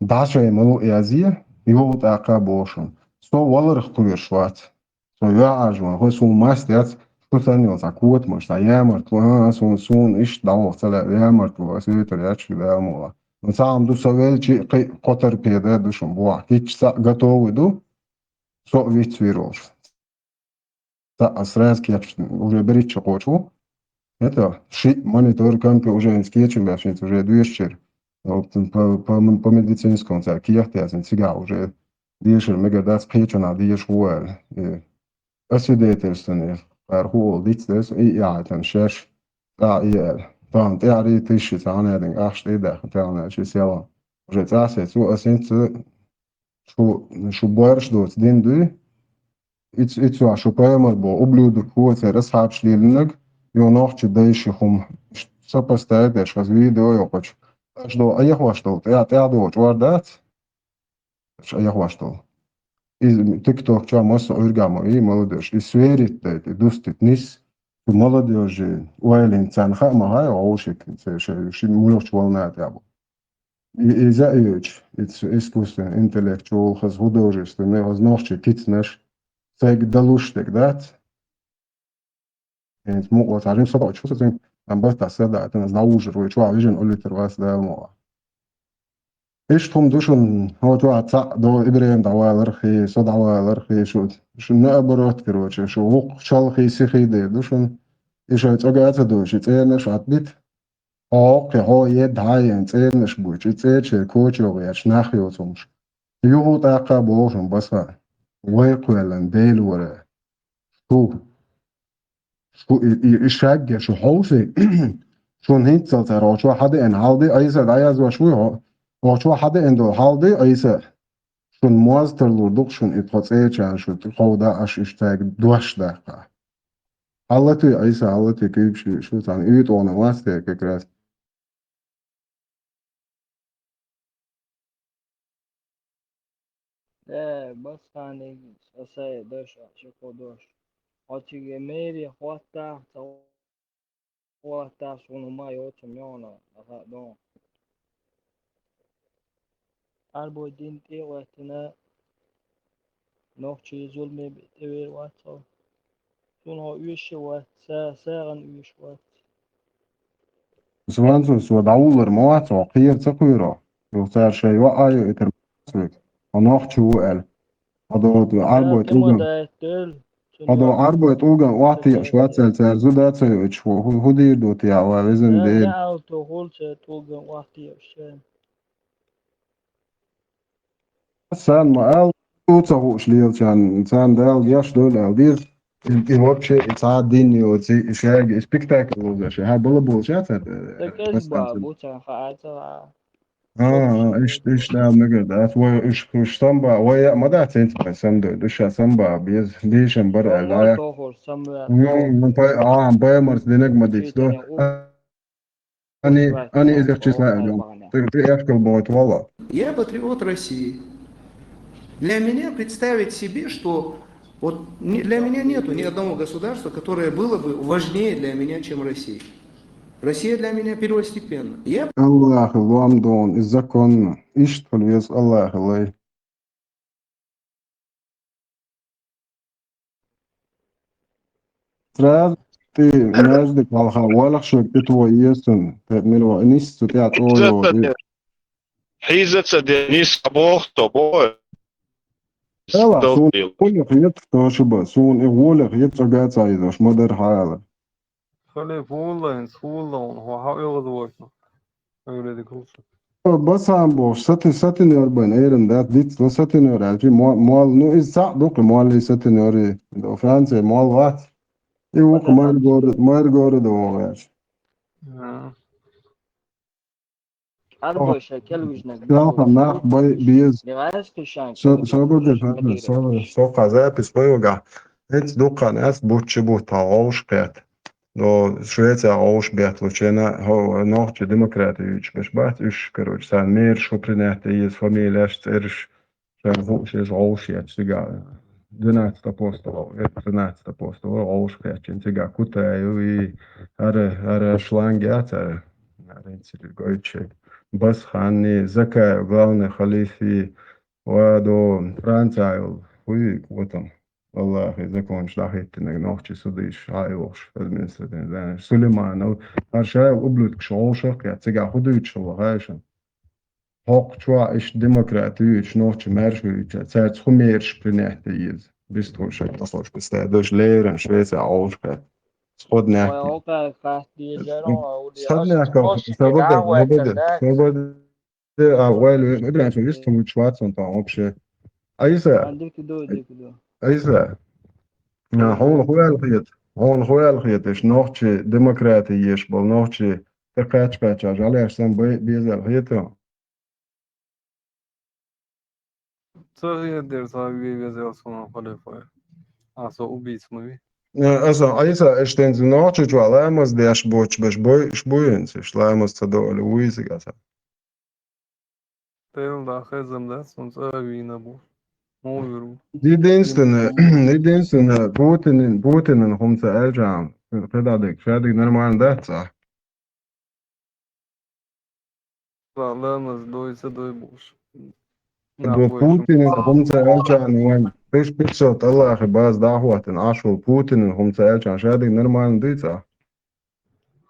ДӀа шайн ма лу язъе, йо, тӀаккха боху шуна. Со валарх кхоьруш вац. Со юьхьӀаьржа ван, хӀо суна маст яц, шу санна йолу цхьа котамаш, цхьа ямартло, а, суна, суна иштта дӀаваха ца лаьа, ямартло, ас вуьйтур яц шу Дала мукъалахь. Ну, цхьа хӀума ду, со велчи а кхин а кхо торпеда ду шуна бохьа. Кичча цхьаъ готовый ду, со а виц вир волуш. Цхьаъ ас сразу кечдина, уже берричча кхочу ву. Это, шиъ монитор, компьютер уже хӀинца кечам баьшнийца уже доьшучуьра. Вот, по, по, по медицинскому цара кехат яздина, цигахь уже дешар мегар дац, кхечунах деша ву аьлла. И освидетельствование, кхара хӀу олу диц дерс, и яхьайтан шаьш, тӀаьхьа и аьлла. Тахана тӀаьхьарий тишши цхьа хьанадинг ахча тӀе даьхна, тахана ши села. Уже цӀа сецу, ас хӀинца шу, шу боьрш доцу дин дуй. Иц, ицу шу пайхамар бо, ублюдок хӀу церан асхьабаш лелинарг, йо нохчи дайши хӀума. Сопоставить деш, хаза видео йокхучу. Аш до айхваш долу, тӀаьхьа, тӀаьхьа долу чӀор дац? Аш айхваш долу. Иза тикток чохь масса Ӏуьргахь ма и, молодёжь. И сверить дайта, и дустит нис. Цу молодёжи ойлин царна хаа ма хаа, вовшик, ше, ше, ши муьлхачу волна тӀехь бу. И, иза а йоьчу, иза искусственный интеллект чу волу хаза художественный, хаза нохчи кицнаш, сайга далуш дерг дац. ХӀинца мукъо цхьа жимма сатоӀучу фу сацийна, ам бас тӀе садаӀатана дӀавужур вай чохь вижина уллитар вац Дала мукъа. Иштта хӀума ду шуна, хьо чохь цхьаъ до ИбрахӀим дӀаваларх и, со дӀаваларх и, шу, шу наоборот, короче, шу вукху чалхий сихий дер ду шуна. И шайн цӀога а ца дуьйш, и цӀернаш Ӏатбита. Хьо кхин хьо едда хьаена цӀернаш буьйчу, и цӀерачеран кочо гӀерташ нах йоцу хӀумаш. Юха тӀаккха а боху шуна баса, вай кхоьллина Дела вара. Шу, шу и, и, и шагге шу хьовсий, шуна хӀинццалц хӀара хьо чохь хьадеана хьалди, Ӏийса дӀаязваш вуй хьо, хьо чохь хьадеана долу хьалди, Ӏийса. Шуна моз тарлур ду-кх шуна и тхо цӀерачарна шу тӀе кховда, аша иштта цаьрга дош даккха. Хьалатуй, Ӏийса, хьалатуй, куьйгаш ю, шу цхьана уьйтӀахь вац те как раз. Э, басханиг, со сай дош, шуко дош. Хьо цига мэри хӀоттахь, ца хӀоттахь, суна хӀума йоцу меона, аха, дон. Арбой дин тӀе а ваьттина, нохчий зуламе тӀевер вац хьо. Цунах хьо оьшуш а вац, са, сагӀана оьшуш вац. Сванцус, ва дӀавуллар ма вац хьо, кхера ца кхоьро. Юха цара шайн йоӀ а йо, итар ма вац век. Хьо нохчи ву аьлла. Хьо до Ӏарбой тӀулган, хьо до Ӏарбой тӀулган охьатеӀаш вац аьлла, цара зуда а ца йойтуш, хӀу, хӀу, хӀу дийр ду те, ва везан Дела? Сан ма ал, цу ца хууш лелачарна, царна Дала геш дойла аьлла деза. И, и вообще, и цхьа а дин йоций, и шаьрга, и спектакль лозуш, хьан бала болча цара, э, Так эс ба, бу царна хаа ца хаа. А, а, иштта, иштта ала мегар дац. Вай уьш, уьш самба, вай яа ма дац, хӀинца вай самдойла. Уьш ша самба беза, дийшам бара аьлла, а? М, м, пай-, а, баймарс динаг ма диц до. Ани, ани иза числа аьлла. Ты, ты эшкал бойту валла. Я патриот России. Для меня представить себе, что вот не, для меня нету ни одного государства, которое было бы важнее для меня, чем Россия. Россия для меня первостепенна. Я Аллаху луам дон, и законно. Иштта хила веза Аллаху лай. Сразу ты между палха, валах шо петво естун, пет мило, нис цу тя то. Хьийза ца де, нис а боху со, боху. Эла, сун и гӀолех ет, то шуба, сун и гӀолех ет, цӀа гаца изош, ма дар хьала. Хали фулла, инс фулла, он хо хьа оьгӀаз вошна. Ойла дикулса. Басан бохуш, сати-, сатинер бен, эран дац, диц, но сатинер аьлчи, мо-, мол, ну, из цхьаъ дукхи, молли сатинери, до Франция, мол вац. И вукху мэр города, мэр города вогӀеш. Да. Арбой ша келвижнаг. Ялхан нах бай, биез. Со, со бага, со, со, со, со, запись бай вага. Эц дукхан эс буччи бу та гӀовш кхет. Но Швеция гӀовш бет лучена, хо, нохчи демократи юч беш бац, уьш, короче, сан мэр шу принять ез фамилияш, церш, шайн ху, шеш гӀовш ет, сига. Двенадцать апостолов, э, тринадцать апостолов, гӀовш кхет, чин сига Кутаев и ара, ара шланг яц, ара. Аренци Гойче, Басханни, Закаев, главный халифи, ва до Франция, хуй, вот он. Валлахи, законаш дахиттинаг нохчи судиш, хьайвохш, административный, знаешь, Сулейманов, Аршаев, ублюдкаш, гӀовшах, я цига худуйчул, хайшан. Хьокху чохь иштта демократи юьйцуш, нохчи маьрша юьйцуш, цаьрца хӀу мераш принять еза. Бистхуша тахош, бистхуша даже леран, Швеция гӀовшкхет. Сходняки. Сходняки, свобода, свобода. А, ойла, Ибрахим, вистхуша вацун там вообще. Айса. Айса. Хьуна хуял хет, хьуна хуял хет, иш нохчи демократи еш бол, нохчи кхаьча-кхаьча, жӀалеш санна бай безар хетар. Ца хетар цхьа ве везар суна халифа. А, со убийца ма вий. Э, аса, айса, эштен нохчочуа ламаз деш боч беш бой, ш буйнц, ш ламаз ца доали уйзигаса. Тел да хезам да, сун ца вина бу. Мовиру. Единственное, единственное, Путинин, Путинин хумца эльжам, хедадик, шадик нормально да, ца? Ла-, ламаз дой, ца дой буш. Бо Путинин хумца эльжам, ван, пиш пятьсот Аллахи баз дахватин, ашул Путинин хумца эльжам, шадик нормально дыца?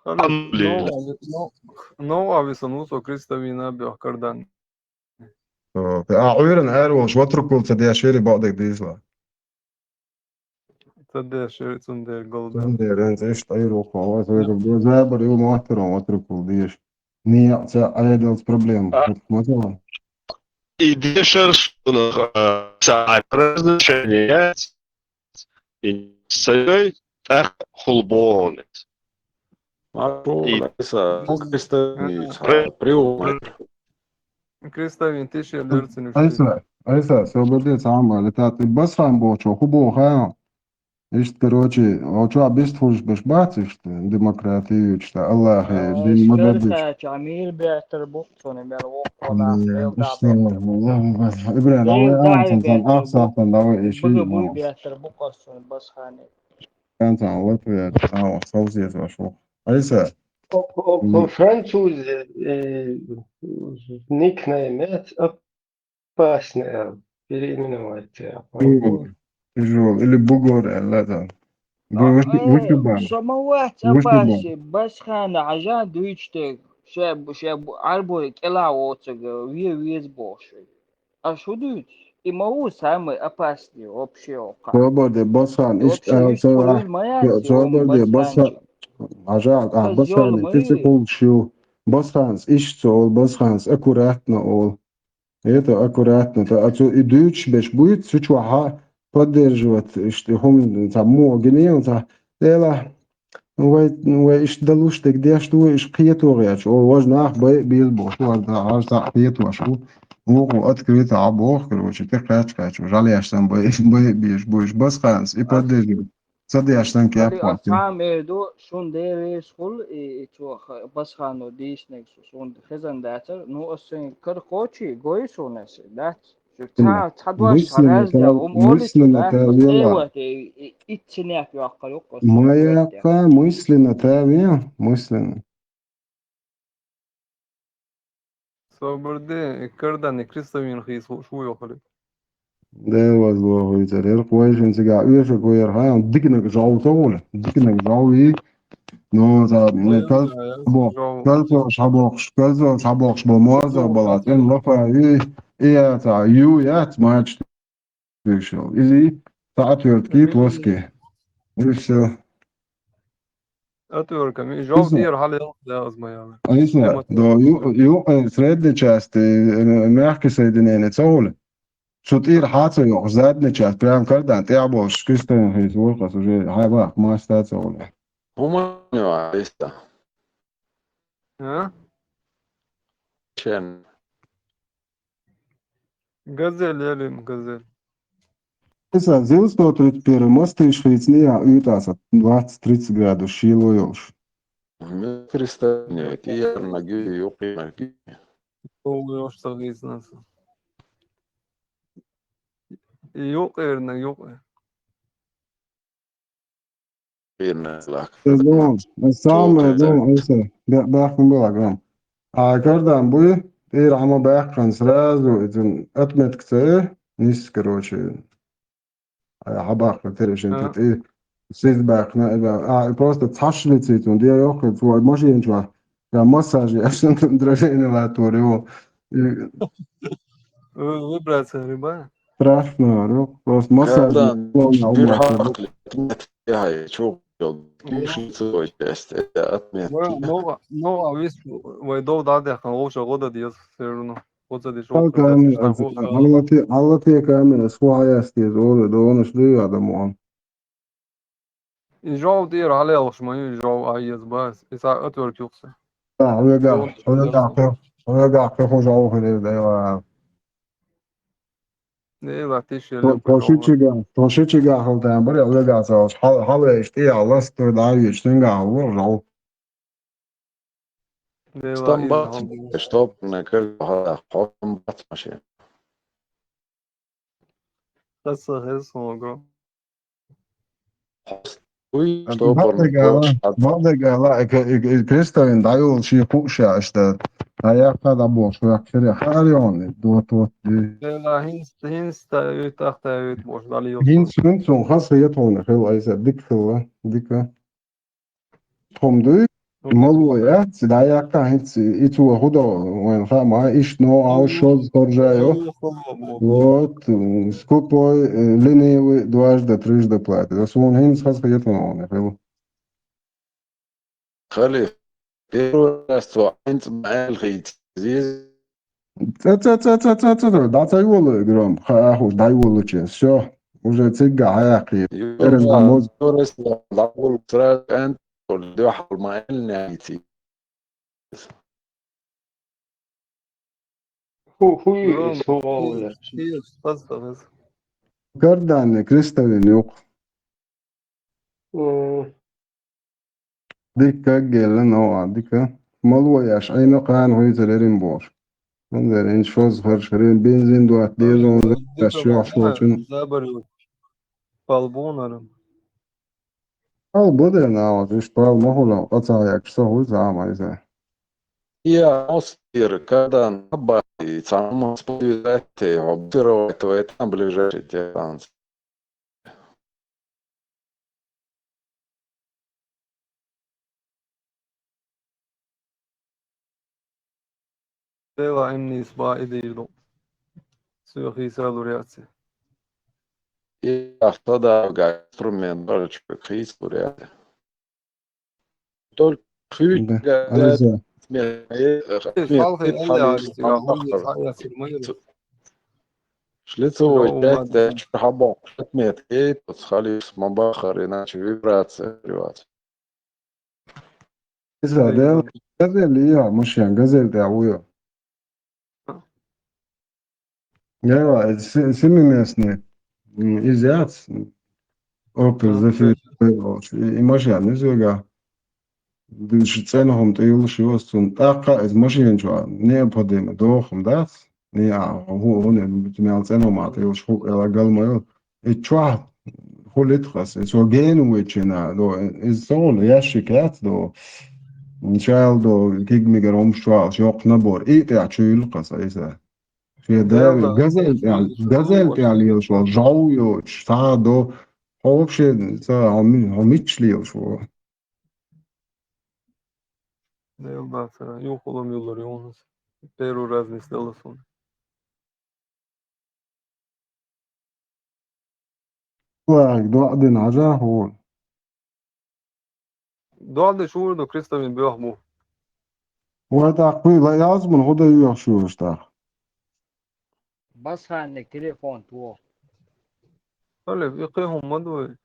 Алхамдулиллах. Но, но, но, а висан усо крестовина бёх кардан. О, а уйран эр волш ватрукул ца деш вери бадик дизла. Ца деш вери цун дер голда. Цун дер, эн циш тайру хо, ва зойгу бо забар ю матрон ватрукул деш. Не, ца айдалс проблем. А. Хот мазала. И дешер суна, а, ца разрешение. И цаёй тӀаккха хул боху. Маршо, и Лариса, хӀун крестовица, Пре- приёмный. Крестовин тише дерцин уж. Айса, айса, собаде цама летат и басхам боху, ху боху, ха? Ишт, короче, о чё бистхуш беш бац ишт, демократию, ишт, Аллах, э, дин мададиш. Ча мир бетер бухтуни мер вохона, э, эл да ишт, бетер бухтуни. Ибран, давай, ан сан, сан, ах сахтан, давай, иши, бага буй бетер бухтуни басхани. Кантан Латвия, а, Саузия вашу. Айса. О, о, о, француз, э, никнейм, э, опасный, э, переименовать, э, Бугор. Жол, или Бугор, э, ладно. Вы, вы, вы, э, вы, самоват, вы, вы, опасный, басхана, ажа дуйчтек, ше, ше, арбой, кела оцег, ве, вез боши. А шу дуйт? И ма ву самый опасный вообще окха. Собар де басхан, иш, а, собар де басхан. Ажа, а, басхан, ти цикл шу. Басханс, иш цол, басханс, аккуратно ол. Это аккуратно. Та, а цу и дуйч беш будет, цу чуаха поддерживать, ишти хум, та, мо, гнев, та, дела. Вай, вай иш далуш дек деш ду, иш кхетур яч. О, вож нах бай, биз бош, вож да, аж та кхетур шу. Вуху открыто, а бох, короче, ты кач, кач, жаль, я сам бай, бай, беш, бош, басханс, и поддерживай. Ца деш сан кеп хати. Сам эду, шун дерес хул, и, и чуах, басхану дишнек су, шун хезан датер, ну, осен кар кочи, гой сунес, дат. Ца, ца дуаш мысленно хараз да, та-, ум мысленно олиту, та вела. Ма яка, мысленно та ве, мысленно. Собарде, и кардан, и крестовин хис ху-, шу йохали. Де ваз ло хуй царер, квайшин цига, уйша квайер, ха, дикнек жау та воле, дикнек жау и, но, за, не, кал-, бо, кал-, шабокш, кал-, шабокш, бо, муаза, балат, эн лафа, и, и, я, та, ю, я, мач, вышел. Или та отвертки, плоские. И всё. Отвертками. Жол дир хали лазма яла. Айса, до, ю, ю, э, средней части, э, мягкое соединение, цоуле. Сутир хацо ё, задняя часть, прям кардан, ты обош, кристаллин хейс, воркас уже, хайба, маста цоуле. Хуманю, айса. А? Чем? Газель, ялим, газель. Иса, зил сто тридцать первый, мостыш хицни, а, уютаса, двадцать тридцать градус, шило ёлш. Ми кристаллин, и ярна гю, юкъи на гю. О, ёш, сагизнаса. И юкъи, ярна юкъи. Ирнеслак. Эзон, самый эзон, эзон, бя-, бяхун была гром. А кардан буй, ир ама бяхан сразу, этим отметка це, нис, короче. А, хабах, перешин, а, тут и сиз бяхна, а, и просто цашлицит, он, я ёх, твой машин чуа. Я массаж, я что-то дрожание латур, его. И вибрация, рыба? Страшно, ну, просто массаж. Кардан, бир хакли, яй, чё, киши целой части, отметки. Ну, ну, а вис, вай дов да, да, хан, лучше года диос, всё равно. Вот за дешёвку. Аллати, аллати камера, схуаясти, золы, да он что я домой. И жол дир хьалаялгӀаш ма ю, и жол айъаза бац, и цхьа отвертка юкъе. Хьоьгахь, хьоьгахь кхин, хьоьгахь кхин хӀун жовхӀар ю, Дела. Дела, тише. Тхо шичигахь, тхо шичигахь хила тан бара, хьоьгахь ца волуш, хьал-, хьалвеш тӀехьа ласта дӀа а веш, цуьнгахь хила жовхӀ. Дела, стам иза бац, хьо-, штопорный кара хьо-, хьо-, стам бац машен. Аса хеза хьоьга. Хуй, ам, штопорный бакъдерг ала, кара. Бакъдерг ала, и, и, и крестовин дӀайолуш, и кхуъуш еш дац. Дӏаяккха дӏаболуш ваьккхира, хьаарйони, дот, дот, ди. Дела, хӏинца, хӏинца тӏаьуьйту, тӏаккха тӏаьуьйту бохуш, дӏалийла. Хӏинца, хӏинца хьуна хаза хетахь хьуна хила, айса, дика хила, дика. Тхуна дуй, мало яц, дӏаяккха хӏинца, и цо худо, вайн хаа ма, иштта но, ау, шозза хоржа йо. Вот, м, скупой, э, ленивый, дважды, трижды платит. Аса хьуна хӏинца хаза хетахь хьуна хила. Халиф, первый раз цо хьайна цкъа ма аьлла хийца иза. Ца, ца, ца, ца, ца, ца, ца, дӏа ца йолу, гром, хаа хууш, дӏайолучу. Всё, уже цигга хьаяккхий. Эрна Юра, намаз. Юра, сразу кӏант, дуьхьал ма аьлла хийца. Ху-, ху-, Гром, ху-, ху-, хаза, хаза. Карданный крестовин юкъа. М. Дика гелла, но, а, дика. Мало еш, айна кхана хьуьйцур ерриг бохуш. Хьуна дерриг шозза харш, хьуна бензин доцу, деза, дика, шоьш, шоьш, шоьш. Забар ю. Пал бу хьуна. Пал бу де, нагӏа, уьш пал ма хуьлу, къа ца хьаьккхаш, со хьуьйцу, а, ма иза. Я, мостир, кардан, аббати, цхьа ма сподвигайте, хьо бутировать вай там ближайший дистанция. Дела, имнис ба и дийр ду. Соьга хийца лур яц. И ахтада га инструмент барачу хийца лур яц. Только хи-, да, га-, Ализа. Ме-, э, ме-, халхе, ме-, алли, халли, алли, ма-, алли, ма-, ца-, яцир ма йира. Шлицевой, да, часть, да, чуьра хьабоккхуш, отметка, эй, пац халис ма бахар, иначе вибрация вац. Иза, да, газель, я, машен, газель, да, уйо. Яла, се-, семиместный. М, иза яц. Опель, а, Зафира, и, и машен, иза вега. Дуьйш цӀена хӀума тӀе йолуш ю аса цунна. ТӀаккха иза машен чохь необходимо доху хӀума дац? Не, а, хӀу-, хӀунда, битумел цӀена хӀума тӀе йолуш хӀу-, ала гал ма йолу. И чохь хӀу литхас, и цо гена ву чина, до, иза ца хуьлу, ящик яц, до, чайла, до, кигмигара хӀумаш чохь, йоккха набор, и тӀехь чуьйлу кхаса, иза. Шен дали, газель тӀехь, газель тӀехь лелаш вала, жов йоцуш, цхьа а до, хьо вообще, ца, хьо ми-, хьо мичча лелаш вала? Дела бацара, юхалам юллар юнус. Первый раз нисдала суна. Вай, доӀа дина хьажа хьуна. ДоӀа деш вур ду, крестовин боьха бу. Вай, тӀаккха хуьйла ялсаман хӀу дан йоьхуш юраш тӀаккха? Басханник телефон туху. Хале, и кхин хӀума ма ду вай.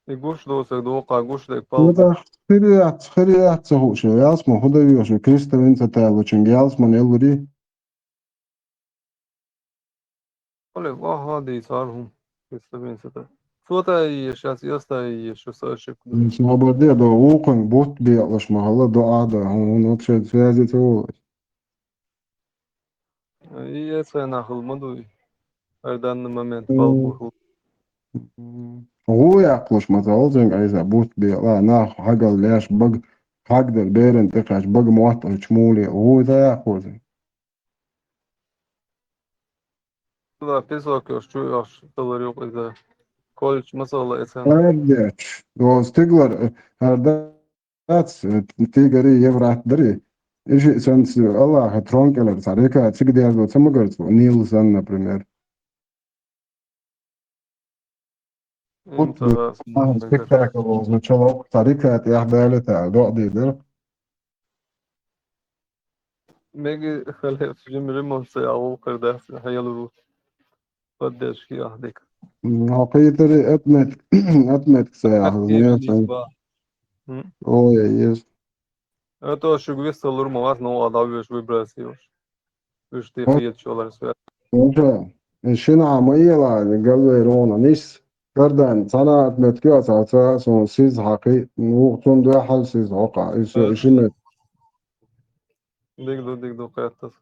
И гуш доцург доккха гуш дерг пал. Ну, тӀаккха хир яц, хир яц ца хууш, ялсаман хӀу дан йоьхуш, крестовин ца талучуьнга ялсаман яллури. Оле, ваха дийцар хӀума. Представляете, это. Цо тай еш, ас яс тай еш, шу са шек. М, собар де, до вукхун бутт бекъалаш ма хала, доӀа да, хӀун, хӀун вообще связи ца волу. И эцай нахал ма дуй. Ай данный момент, м, палбуху. М, гӀу яккхалаш ма ца волу зенг айса, бутт бекъала, нах хьагал леш, баг, хьагдар беран тӀекхаьча, баг мотт ачу мули, гӀу ца яккхалаш. Ла песок йош чу йош, талар юкъ иза. Колч масала эцан. Ардеч. До стиглар, э, ардац, э, тигари еврат дари. Иши санс Аллаха трон кӀелар цхьа река, цига дерзо ца магарцо, Нил сан, например. Ин цара спектакль возна, чоло, цхьа река тӀехь далита, доӀа дийдира. Меги хале жим ремонт ца агӀул кхир дац, хьелуру. Поддержки ахдик. М, хьо кхетари отмет-, отметка ца яхьа, Отметка не ца. Нисба. М? Ой, ес. Это шуга виссалур ма вац, но а дӀавоьжуш выбрасываешь. Уж тӀе хеташ йолар со. Уже, шинахь ма ела, галвей рона нис. Кардан, цхьана а меттиг а ца, ца, сон сиз хьакхи, ну, цунна дуьхьал сиз хьокха, и со, и ши мет. Диг ду, диг ду, кхеттас.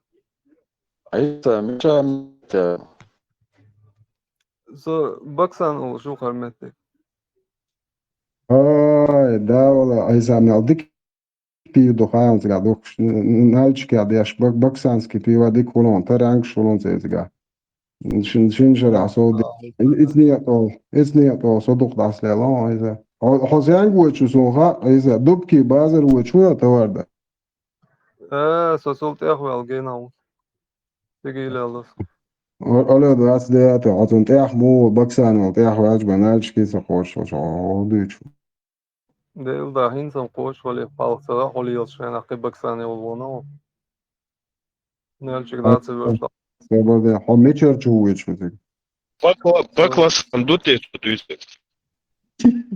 Айса, Миша, Миша. Со Баксан олуш ву хӀара меттиг. Ай, да, вала, Айса, мел дик пиво ду хаам цигахь духкуш, н-, н-, нальчикехь деш, бак-, баксанский пиво дика хуьлун, тарангаш хуьлун цецигахь. Шин, шин шарахь со ди-, и-, ицни а тӀол, ицни а тӀол, со дукха дӀасалело, Айса. Хьо, хьо сенга вочу сон хаьа, Айса, дубки базар вочу вуна товар да? Э, со цул тӀехваьлла гена ву. Цига йилаяллас. О-, алло, двадцать девятый, хьо цунна тӀех муха баксанал тӀехваьлча бан нальчики ца кхочуш, хьо, хьо дуьйцу. Дела да, хӀинца-м кхочуш вале, палха ца хьо лелаш шайна кхин баксане волу вон. Нальчик дац веш. Собаде, хьо мичара чу вуьйцуш ву цига? По кла-, по классам ду те цу дуьйцуш?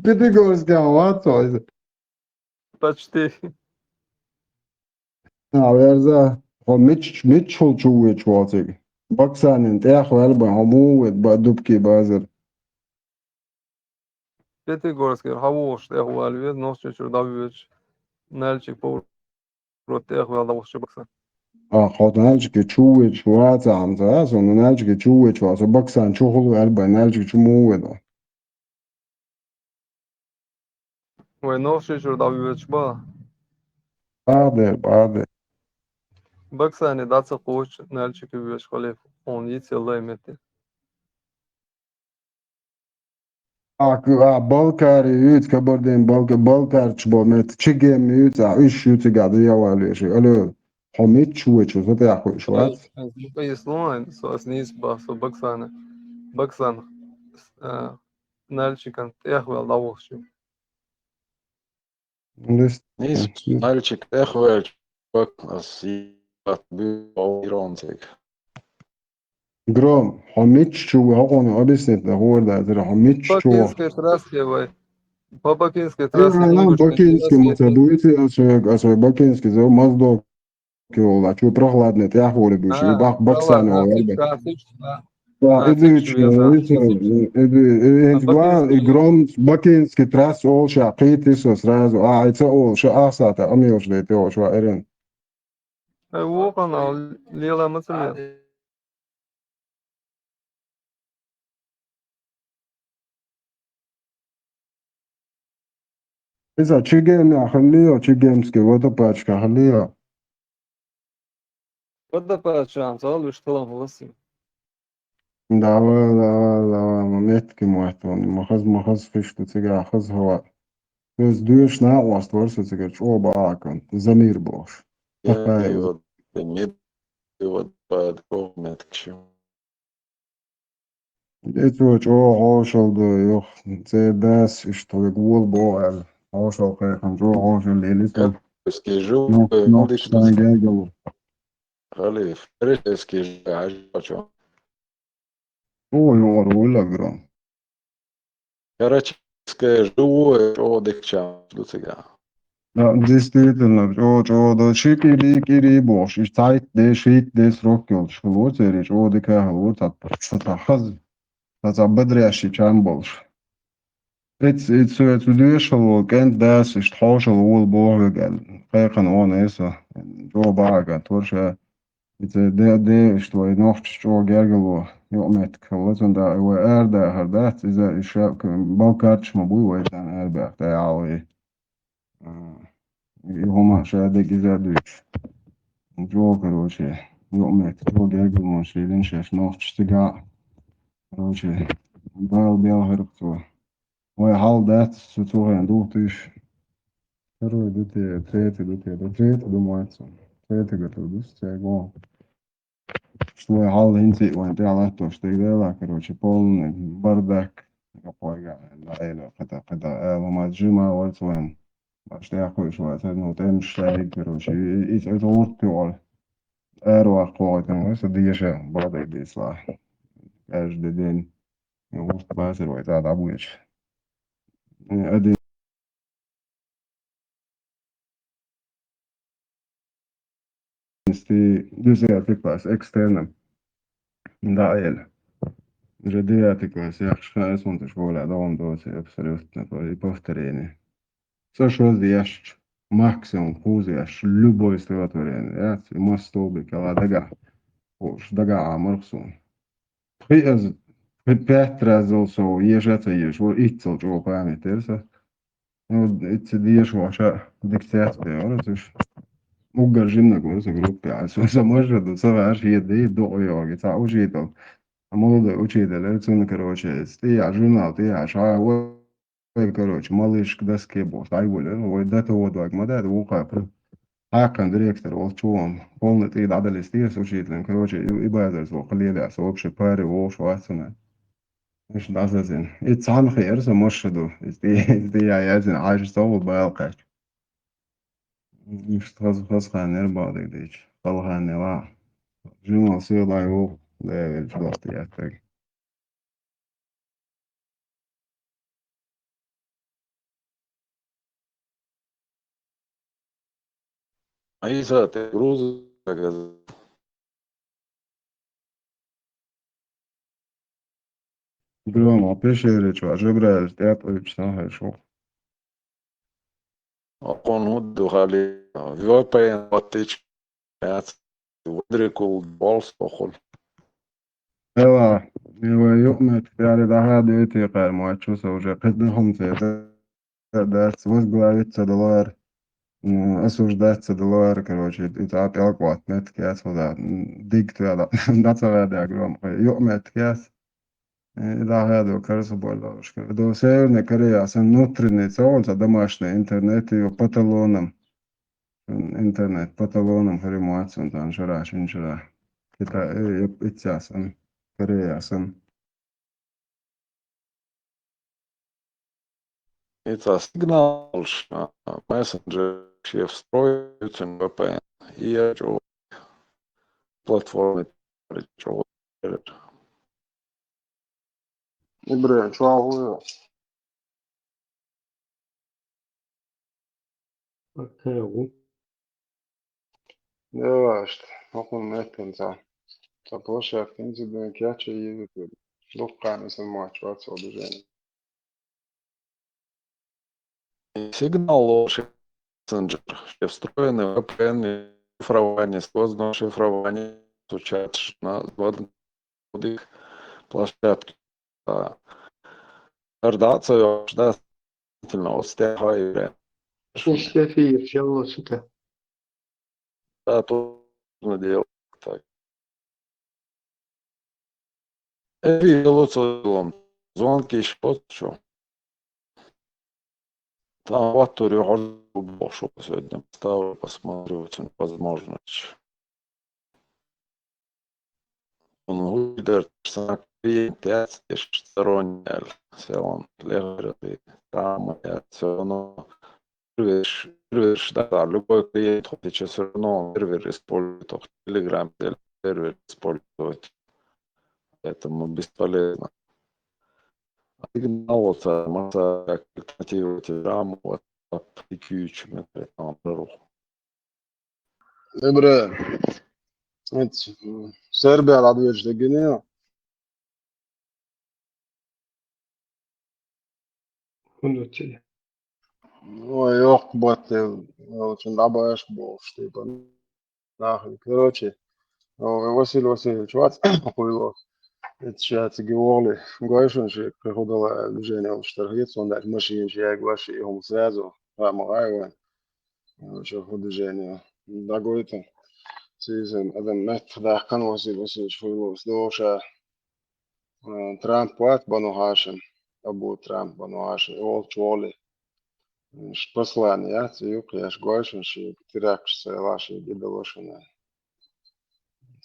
Пятигорскехь вац хьо иза. Почти. А, верза, хьо мич-, миччахула чу вуьйцуш ву цига? Баксанин тӀех ваьлла бан, хьо муха ву ба-, дубки базар? Пятигорскера хьан вогӀуш тӀехвала веза, Нохчийчуьра дӀавоьдуш, Нальчик поворот тӀехваьлла дӀавахча Баксан. А, хьо Нальчике чу вуьйцуш вацахьа, ца, со Нальчике чу вуьйцуш вац, со Баксан чухула ваьлла бан, Нальчик чу муха ву? Вай Нохчийчуьра дӀавоьдуш бан. Баде, баде. Баксане дӀа ца кхочуш, Нальчике воьдуш хиле, хьуна йицъелла и метте. А, к-, а, Балкари юьйцу, Кабардин Балка-, Балкарчу бо метта, Чигем юьйцу, а, уьш ю цигахь дӀавала веши. Алло, хьо мичча вуьйцуш ву, со тӀехь хуьйш вац? Ислон, со ас нийса бах, со Баксана. Баксан, а, Нальчикан тӀехваьлла дӀавахча. Лист-, Нийса, лист-, Нальчик тӀехваьлча, Баксан ас йилат буьйцу Иронциг. Гром, хьо мичча чу ву, хьо хьуна объяснить дан хӀора дацара, хьо мичча чу ву? Бакинский трассе вай. По Бакинской трассе. Э, э, Бакинский ма ца дуьйцу, ас вай, ас вай Бакинский зов, Моздок йолу, а чу прохладный тӀехволе буьйш, и бах Баксане ваьлла. Да, и дуьйцу, и дуьйцу, и дуьйцу, и дуьйцу, и Гром, Бакинский трасса олуш а кхийти со сразу, а, и ца олуш, а, ахсата, амелаш дайта йолуш ваьа, Эрен. Ай, вукхана лела ма ца мел. Иза Чигем яхилийо, Чигемский водопадчка хилийо. Водопадчан цал виш талам ласи. Давай, давай, давай, ма меттиг ма вац вон, ма хаза, ма хаза хиш ду цигахь хаза хӀаваъ. Иза доьшуш накъост вара со цигара чӀогӀа бахьа кан, Замир бохуш. Я, Такая и вот, и мед-, и вот под кохметкой. И цо чӀогӀа хьошалла ду, юха, церан дас иштта вега вола боху аьлла. Хьошалла кхайкхина, чӀогӀа хьошалла лелира. Полицейский живой, нох-, нох-, сан гергало. Халиф, полицейский живой, хьажа чо. О, юкъара вуйла гром. Карачинская живой, чӀогӀа дикача ду цигахь. Да, действительно, чӀо-, чӀогӀа ду. Ши кӀири, кӀири бохуш, и цхьайтта де, шийтта де срок йолуш хилла ву церан, чӀогӀа дика хилла ву, цхьа, цхьа, цхьа хаза, цхьа, цхьа бодрящий чам болуш. Иц, иц, цу, цу доьшалла волу кӀентан дас иштта хьошалла вола боху вега аьлла. Кхайкхина вон эса, чӀогӀа бахьа кан, торша. Иза де, де, иштта вай нохчаш чӀогӀа гергало, юкъаметтиг хилла, цундела вай арадахар дац, иза и ша-, к-, балкарчаш ма буй вай царна арабаьхна тӀехьа вай. А, и хӀума ша дерг иза а дуьйцуш. ЧӀогӀа, короче, юкъаметтиг, чӀогӀа гергало шайна шаьш нохчаш цигахь. Короче, Дала белхарх цо. Вай хьал дац, цу, цу хенахь духтуьйш. Второй ду те, третий ду те, да третий ду моьтту. Третий готов ду, церан гон. Что вай хьал хӀинца а вайн тӀехь латтош дерг дела, короче, полный бардак. Кхойга, Дала, кхета, кхета, ала ма жима варц вайн. Баш тӀехь кхуьйш вац, ну, тӀемаш шайга, короче, и, и, и, и гӀурт юкъара. Араваккха вахийтина вай, со деша, бакъдерг дийцалахь. Каждый день. ГӀурт бацара вай цӀа дӀабоьдуш. Э, один. Ести десятый класс экстерном. Да, Эль. Уже девятый класс, я хӀанз сунташ воле, да, он доци абсолютно, и повторение. Со шоз деш, максимум хуз еш, любой стихотворение, яц, и мас столбик, ала дага. Уж дага амар хсун. Пхи аз, пхи пять раз зал со, еш аца еш, вор иццал чо память терса. Ну, ицци деш ваша диктация, вор, слушай. Уггар жимна гор, со группе, а со, со может, со ваш еды, до йоги, ца учитель. А молодой учитель, э, цун, короче, стия, журнал, стия, ша, вой, короче, малыш к доске бос, ай, вой, э, вой, да то вот, вак, ма да, вуха, пр-, а, кан директор, вол, чувам, полный ты, да, дали, стия, с учителем, короче, и, и базар, со, хледа, со, вообще, паре, вол, швацана. Иш дазазин. И цан хер, со, мошаду, и сти, и сти, я, я, зин, аж, со, вол, байл, кач. Иш хаз, хаз, хан, нер, бадык, дич, хал, хан, нела. Жимал, сыйлай, вол, да, я, вол, чудо, я, так. Айса, ты груз, как это? Грома, пешеречва, жебраешь, ты отвечаешь, шо. Окон худ духали, V P N оттич, яц, выдрикул, болс охул. Эла, эла, юкмет, яри даха дойти кар, мачу со уже кыдны хумсе, да, возглавиться доллар, м, осуждаться доллар, короче, и та пелкват меткес, вот, да, м, дик твоя, да, да, целая, да, громко, юкмет кес. Э, да, я до, кажется, более дорожка. До Северной Кореи, а сын внутренний, целом, за домашний интернет, его по талонам. Интернет по талонам, хремуацию, там, шара, шин, шара. Китай, э, э, ицясан, Кореясан. Это сигнал, что мессенджер все встроится в V P N. И я чё, платформы, чё, Ибре, чё, а вы? Окей, у. Давай, что, около метканца. Та площадка, инцидент, я чё, и вы тут. Лукками сын матч, вот, движение. Сигнал лучше мессенджер, все встроены V P N, шифрование, сквозное шифрование, стучат на, в одну площадке. А, градация, да, действительно, вот с тех времен. Слушайте, эфир, чего сюда? Да, то надел так. Эфир лучше звонки, что, что. Там вот сегодня поставлю, посмотрю, очень возможно. Он выдержит клиент сторонняя, все он лежит, там, все равно первый, первый, да, да, любой клиент хочет все равно первый использует Telegram, первый использовать. Поэтому бесполезно. Сигнал вот, а, масса как альтернатива Telegram, вот, там, Ибре, эт, м, Сербия радвеч дегенео. Хунути. Ой, ёх, бат, э, очень дабаш бо, что типа, нахуй. Короче, о, Василий Васильевич, вац, хуйло. Это сейчас Георгий Гойшин, ши, приходила движение, он что, он дать машин, ши, я глаши, и он сразу, а, Магаева. Короче, по движению. Дагойту. Сизен, адам мет дахкан Василий Васильевич хуйло, сдоша. Э, Трамп ват бану Хашим, Абу Трамп бану Хашим, и ол чоли. Ш-, послание, я, ци юк, я, ш-, гойшин, ши, тирак, ш-, села, ши, гидалошина.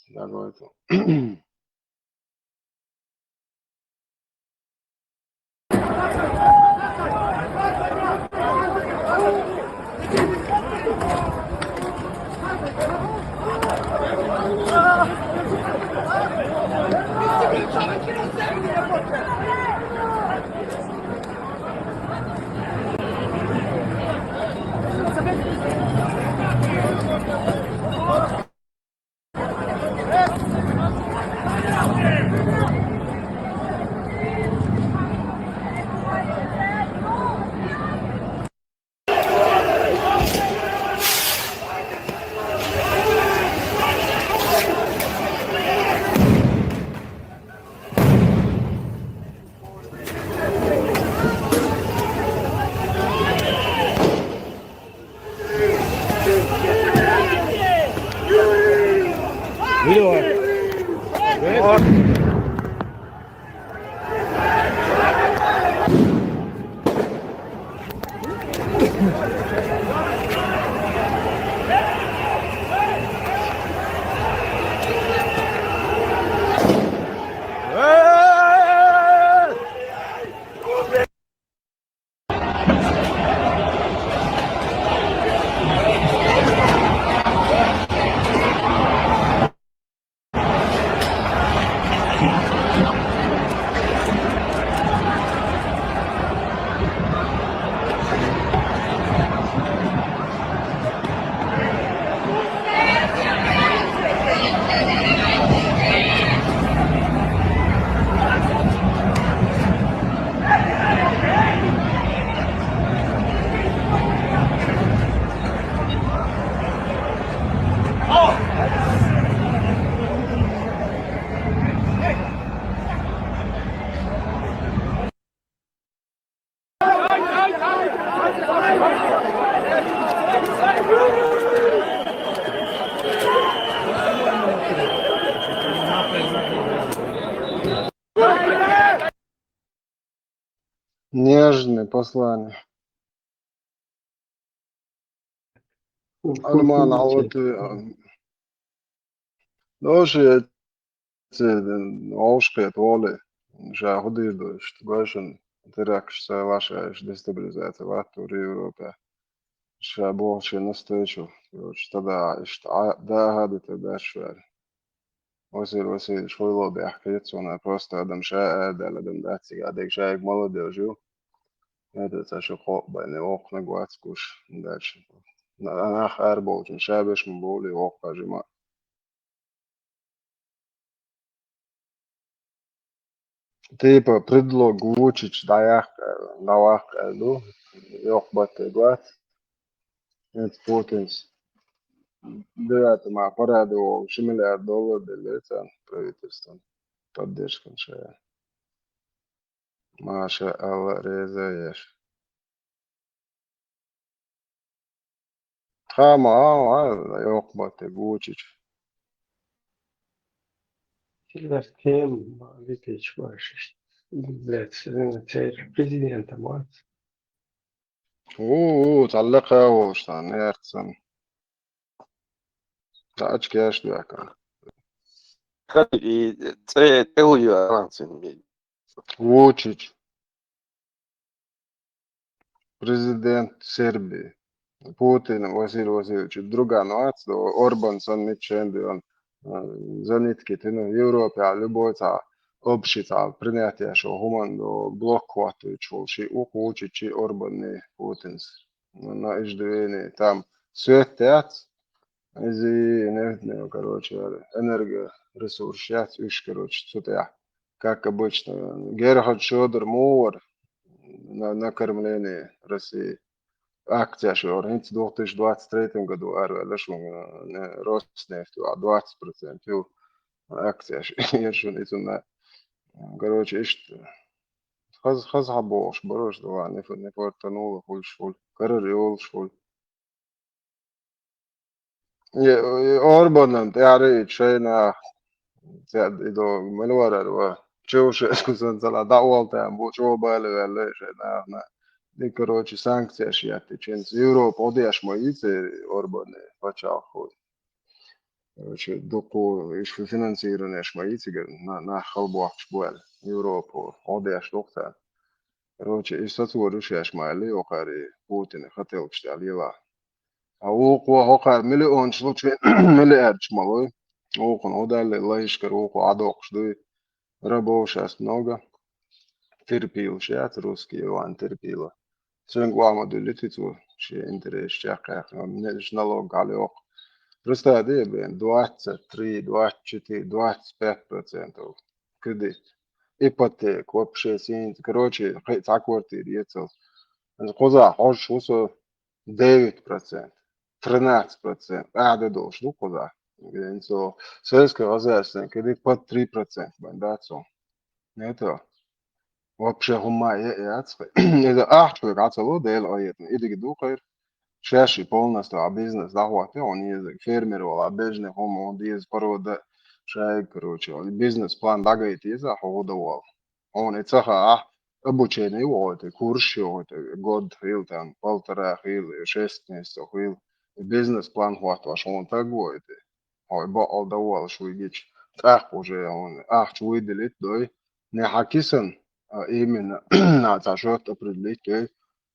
Дагойту. Нежное послание. Арман, а вот, э, ну, же, э, ушкет воли, же худыр дойш, гошин, теракш, ваша, дестабилизация, ватур Европа. Ша бохча настойчу, короче, тогда, ишта, да, гады тогда швер. Василий Васильевич хуйло бяхкац, он просто адам ша, а, дал адам дациг, а дег шаиг молодёжь ю. Это ца шу хо, байне, охна гуацкуш дальше. На, на, нах арболчун, шабеш ма боли, охка жима. Типа, предлог Вучич даяхка, давахка, ду, ёх батте гуац. Это Путинс. Девятый ма параду, ши миллиард доллар делеца правительством. Поддержка шая. Маша Алла резаеш. Хама, а, а, ёх батте Вучич. Силер кем, Викич башиш. Блядь, президентом, а? У, у, таллака волштан, ярцан. Тач кеш дуяка. Кад и це, це уйо авансин. Вучич. Президент Сербии. Путин Василий Васильевич, друга нуац, Орбан сан мичен, он, э, занитки, ты, ну, Европе, а любой ца, общий ца, принятие, что гуман, до блок хватует, что ши ух Вучич, ши Орбан, не Путинс. Ну, на иждвени, там, свет тяц, из и нефть, короче, энергоресурс, яц, уж, короче, что-то я. Как обычно, Герхард Шёдор Муур на, на кормлении России. Акция Шёдор, в две тысячи двадцать третьем году арвелаш, э, Роснефть, а двадцать процентов акция Шёдор, на, короче, ишт, хаз, хаз хабош, барош, два, не фор-, не фортануло, хуль, шуль, карар, ёл, шуль. Е, е, Орбанан тӀаьхьарийча шайна, цаьд идо мел варар ва. Чевшеську сан цала дӀаолтаьн бу, чӀобале ваьлла шайна, ахна. И, короче, санкцияш яттичинца. Европа одеш ма йици Орбане пачалхо. Короче, дукху иш финансирование ма йицигар на, на халбохш буэл. Европа одеш духта. Короче, и сацур ишеш ма ли охари Путин хотелкш тӀа лила. А укхо хӀокхар миллион случай, миллиардаш ма лой. Укхун удалли лайшкар укхо Ӏадоккхуш дуй. Рабов щас много. Терпил щас, русский Иван терпила. Цуьнга ва ма дуьллу ти цо шен интерес чекхъяьккхина, неш налог гӀалайоккху. Просто де бен двадцать три, двадцать четыре, двадцать пять процентов кредит. Ипотека, вообще син, короче, хи-, цхьа квартира ецал. Кхуза хьожуш ву со девять процентов, тринадцать процентов. А, де долуш ду кхуза. Ген со сельское хозяйство кредит под три процента бан, да, цо. Это вообще хӀумма е, яц. Иза ахча вай гӀацало, Дела айетна. Идиги ду хайр. Шаьши полностью а бизнес дӀахӀотте, он еза фермер вала, бежне хӀума, он деза порода, шайга, короче, бизнес-план дӀагайта еза хьо гӀо дан вала. Хьуна и ца хаахь, обучение йохуьйту, курс йохуьйту, год хила, там, полтора хила, шесть месяцев хила, и бизнес-план хӀоттош хьуна таг вохуьйту. Хьо и бакъал дан волуш вуй гича, тӀаккха уже хьуна ахча вуй дилита дой, не хьан кисан, а именно, цхьа счёт определить дой,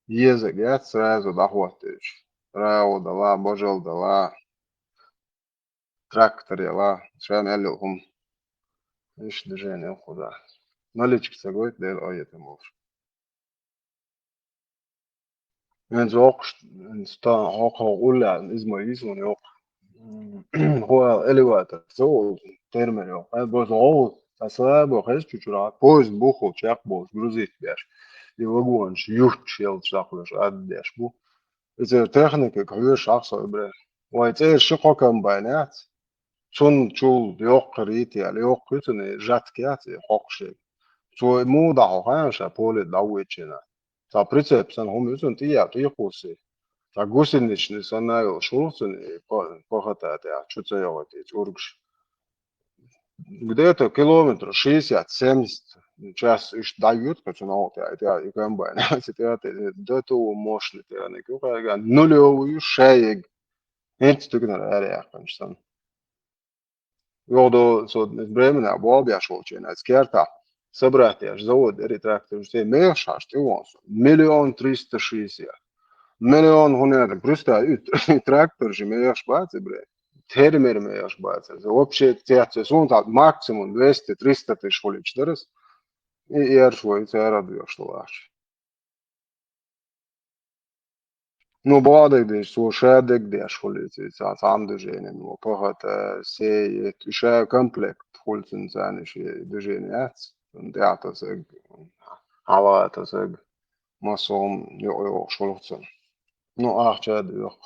езаг яц сразу дӀахӀоттуьйтуш. РАО дала, божал дала, трактор яла, ша мел йолу хӀума. Иштта движение хӀу да. Наличка ца гойту, Дела къинхетам болуш. ХӀинца воккхуш, хӀинца стан хьокхо уллехь, иза ма йисуна йоккху. ХӀу аьлла, элеватор ца волу, термер йоккху. Ай, боза гӀовгӀа, сан слабо хеза чучура, поезд буххул чекх болуш, грузить беш. И вагонаш ютташ ялта даккхалуш ад деш бу. Иза техникага хьоьжуш ахь со ибре. Вай цӀера ши-кхо комбайн яц. Цунна чул йоккха ритаяьлла, йоккха ю цуьнан, жатка яц и хьокхуш ерг. Цо и муха дӀахьо хаьа ша поле дӀавоьдучу хенахь. Цхьа прицеп санна хӀума ю цунна тӀе а, тӀе кхуссий. Цхьа гусеничный санна а йолуш хуьлу цунна и по-, похата тӀехь, чу ца йогӀуьйту и цӀургаш. Где-то километр шестьдесят-семьдесят час иштта дӀайоьду кху цу новкъа тӀехь, и тӀехь и комбайн. Аса тӀехь тӀе, до того мощный тӀехь, ю кхайган, нулевый ю шайиг. ХӀинца туьгнара ара яьккхинчу санна. Йоху до со времена боху беш волчу, аса кертахь собрать деш, завод эри трактор, церан мехаш хьаш тӀе вон со. Миллион триста шестьдесят. Миллион хӀун яра, просто и, и трактор же мехаш бац, и бре. Термер мехаш бац. Вообще, цецве суна цхьа максимум двести-триста тысяч хуьлуьйтуш дара аса. И эрш вай, и цара доьхуш ду ахча. Ну, боху дерг деш, цо ша дерг деш хуьлуьйту, цхьа цхьамма движение, ну, похата, сеет, и ша комплект хуьлу цуьнан царна ши движение яц. Цунна тӀаьхьа тасаг, хьала тасаг, массо а хӀума юкъа йохуш хуьлу цунна. Ну, ахча а доьху.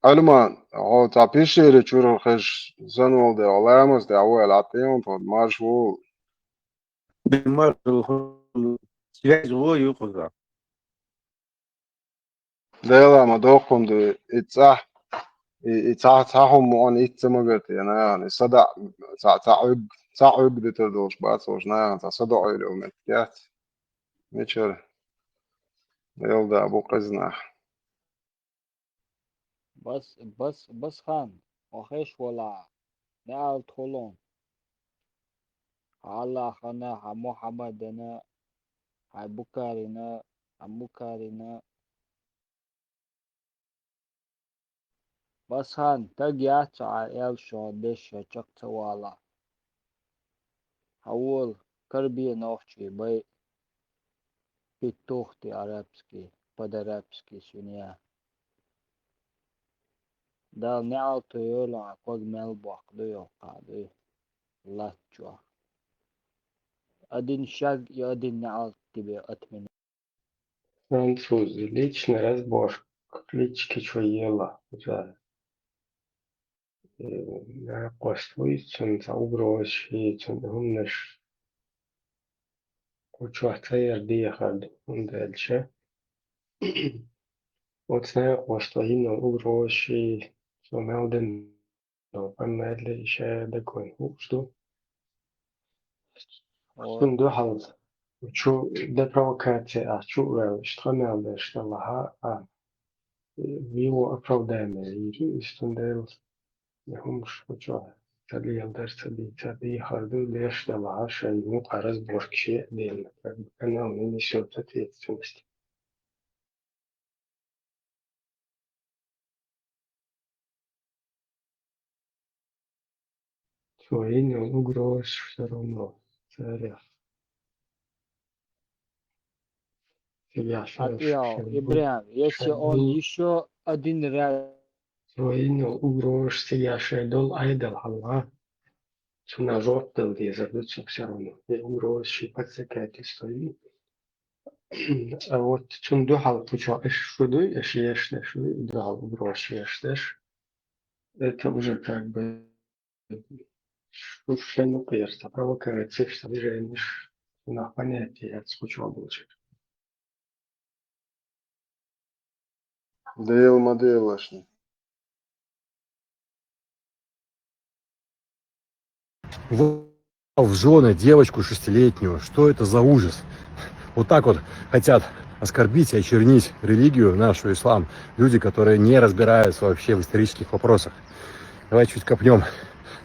Альман, хьо цхьа пещере чуьра хезаш санна волу дела, ламаз тӀехь ву аьлла, хьан тӀе ван тхо, марш ву. Марш ву, связь ву юкъа. Дела ма доккхун ду, и цхьа, и, и цхьа, цхьа хӀума муъан итт ца магар те, нахана, и садаӀа, цхьа, цхьа Ӏуьг, цхьа Ӏуьг дитар долуш бац, волуш нахана, цхьа садоӀийла йолу меттиг яц. Мичара? Дела да бу къиза нах. Бас, бас, Басхан, хьо хезаш валахь, неӀалт хуьлу. Хьан Аллахана, хьан Мухьаммадана, хьан Букарина, хьан Мукарина. Басхан, таг яц хьан аьлла шуна дешша чекх ца вала. Хьан волу, карбе нохчий бай, петух ты арабский, под-арабский свинья. Дала неӀалт йойла хьан, ког мел боккха ду йоккха ду латта чохь. Один шаг и один неӀалт тебе отменяю. Француз, личный разборка, клички чу ела, уже, э, накъост вуй, цунна цхьа угрозаш, и цунна хӀуманаш кху чохь ца яр дехар ду, хӀунда аьлча оцу накъост ван йина угрозаш, и цо мел дина Амма аьлла, и ша дагавайн хууш ду. О. Цунна дуьхьал чу де провокация а чу а ваьлла, иштта къамел деш делахь а, его оправдание йийр ю, иза цундела и хӀумаш кху чохь ца леладар, ца дийцар дехар ду, деш делахь а, шайн юкъа разборка ше а делла, как бы канал не несёт ответственности. Цо йина йолу угрозаш всё равно царех. Цигахь шайн, Атъял, шайн Ибрахим, если шайн он ещё один раз. Цо йина йолу угрозаш цигахь шайн долу Ӏедал хьалха. Цунах жоп дала дезар ду цо всё равно. И угрозаш и подсекательство йина. А вот цунна дуьхьал кху чохь аша шу дуй, аша еш деш дуй, дуьхьал угрозаш еш деш. Это уже как бы шу шен укхерца провокацеш, движенеш, цунах понятие яц кху чохь болчуьра. Дела ма делашна. В жены девочку шестилетнюю. Что это за ужас? Вот так вот хотят оскорбить и очернить религию нашу, ислам, люди, которые не разбираются вообще в исторических вопросах. Давай чуть копнем.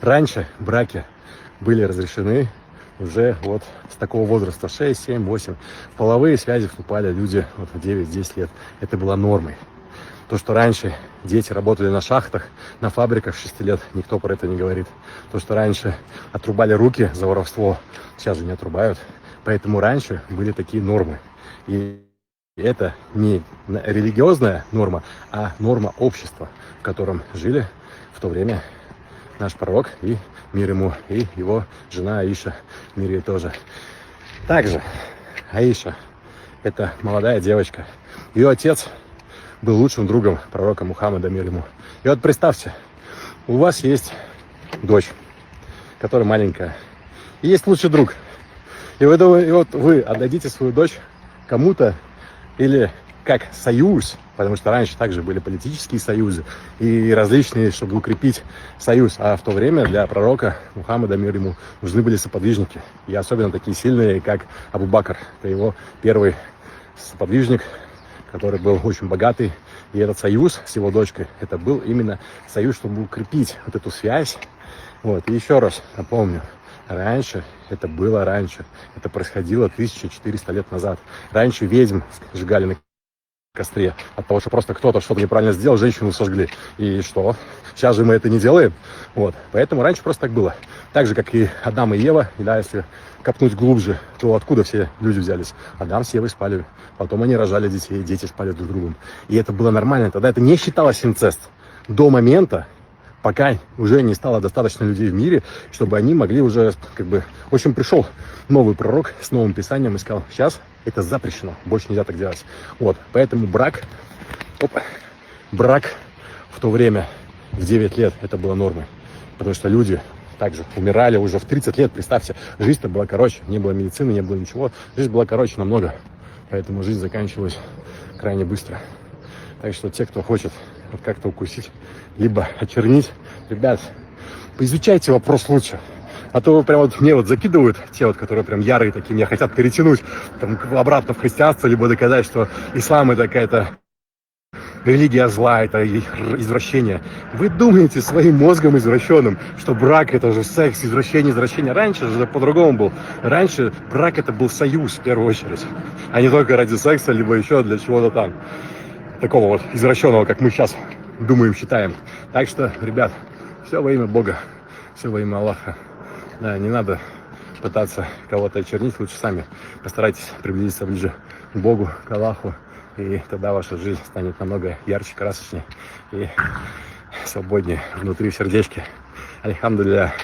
Раньше браки были разрешены уже вот с такого возраста, шесть, семь, восемь. В половые связи вступали люди вот в девять-десять лет. Это было нормой. То, что раньше дети работали на шахтах, на фабриках с шести лет, никто про это не говорит. То, что раньше отрубали руки за воровство, сейчас же не отрубают. Поэтому раньше были такие нормы. И это не на- религиозная норма, а норма общества, в котором жили в то время наш пророк и мир ему, и его жена Аиша, мир ей тоже. Также Аиша, это молодая девочка. Ее отец был лучшим другом пророка Мухаммада, мир ему. И вот представьте, у вас есть дочь, которая маленькая, и есть лучший друг. И вы, думаете, и вот вы отдадите свою дочь кому-то или как союз, потому что раньше также были политические союзы и различные, чтобы укрепить союз. А в то время для пророка Мухаммада, мир ему, нужны были соподвижники. И особенно такие сильные, как Абу Бакр. Это его первый соподвижник, который был очень богатый. И этот союз с его дочкой, это был именно союз, чтобы укрепить вот эту связь. Вот. И еще раз напомню, раньше, это было раньше, это происходило тысяча четыреста лет назад. Раньше ведьм сжигали на костре от того, что просто кто-то что-то неправильно сделал, женщину сожгли. И что? Сейчас же мы это не делаем. Вот. Поэтому раньше просто так было. Так же, как и Адам и Ева, и да, если копнуть глубже, то откуда все люди взялись? Адам с Евой спали. Потом они рожали детей, дети спали друг с другом. И это было нормально. Тогда это не считалось инцест. До момента, пока уже не стало достаточно людей в мире, чтобы они могли уже, как бы, в общем, пришел новый пророк с новым писанием и сказал: сейчас это запрещено, больше нельзя так делать. Вот, поэтому брак, оп, брак в то время, в девять лет, это было нормой. Потому что люди также умирали уже в тридцать лет, представьте, жизнь-то была короче, не было медицины, не было ничего, жизнь была короче намного, поэтому жизнь заканчивалась крайне быстро. Так что те, кто хочет вот как-то укусить, либо очернить, ребят, поизучайте вопрос лучше. А то прям вот мне вот закидывают те вот, которые прям ярые такие, меня хотят перетянуть там, обратно в христианство, либо доказать, что ислам это какая-то религия зла, это извращение. Вы думаете своим мозгом извращенным, что брак это же секс, извращение, извращение. Раньше же по-другому был. Раньше брак это был союз в первую очередь, а не только ради секса, либо еще для чего-то там такого вот извращенного, как мы сейчас думаем, считаем. Так что, ребят, все во имя Бога, все во имя Аллаха. Да, не надо пытаться кого-то очернить, лучше сами постарайтесь приблизиться ближе к Богу, к Аллаху, и тогда ваша жизнь станет намного ярче, красочнее и свободнее внутри в сердечке. Альхамдулилля.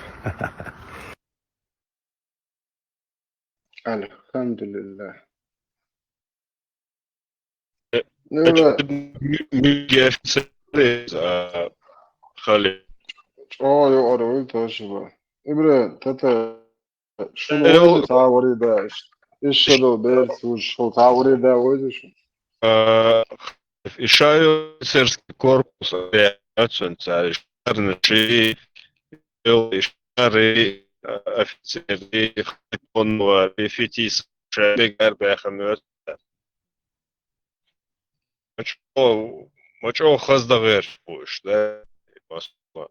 Альхамдулилля. Э, Ну, да. Мюге офицер, а, хали. О, ё, ора, вы тоже, ба. Ибре, тата, шуну Э, ойду тавари да, иш-, ишшадо берц уж шо тавари да, ойду шу. А, Ишаю офицерский корпус, авиацию, царь, Ишарныши, Ишары, а, офицеры, Хатонова, Бефетис, Шабегар, Бяхамёт. Мачо, мачо хаздагъер буш, да? Москва.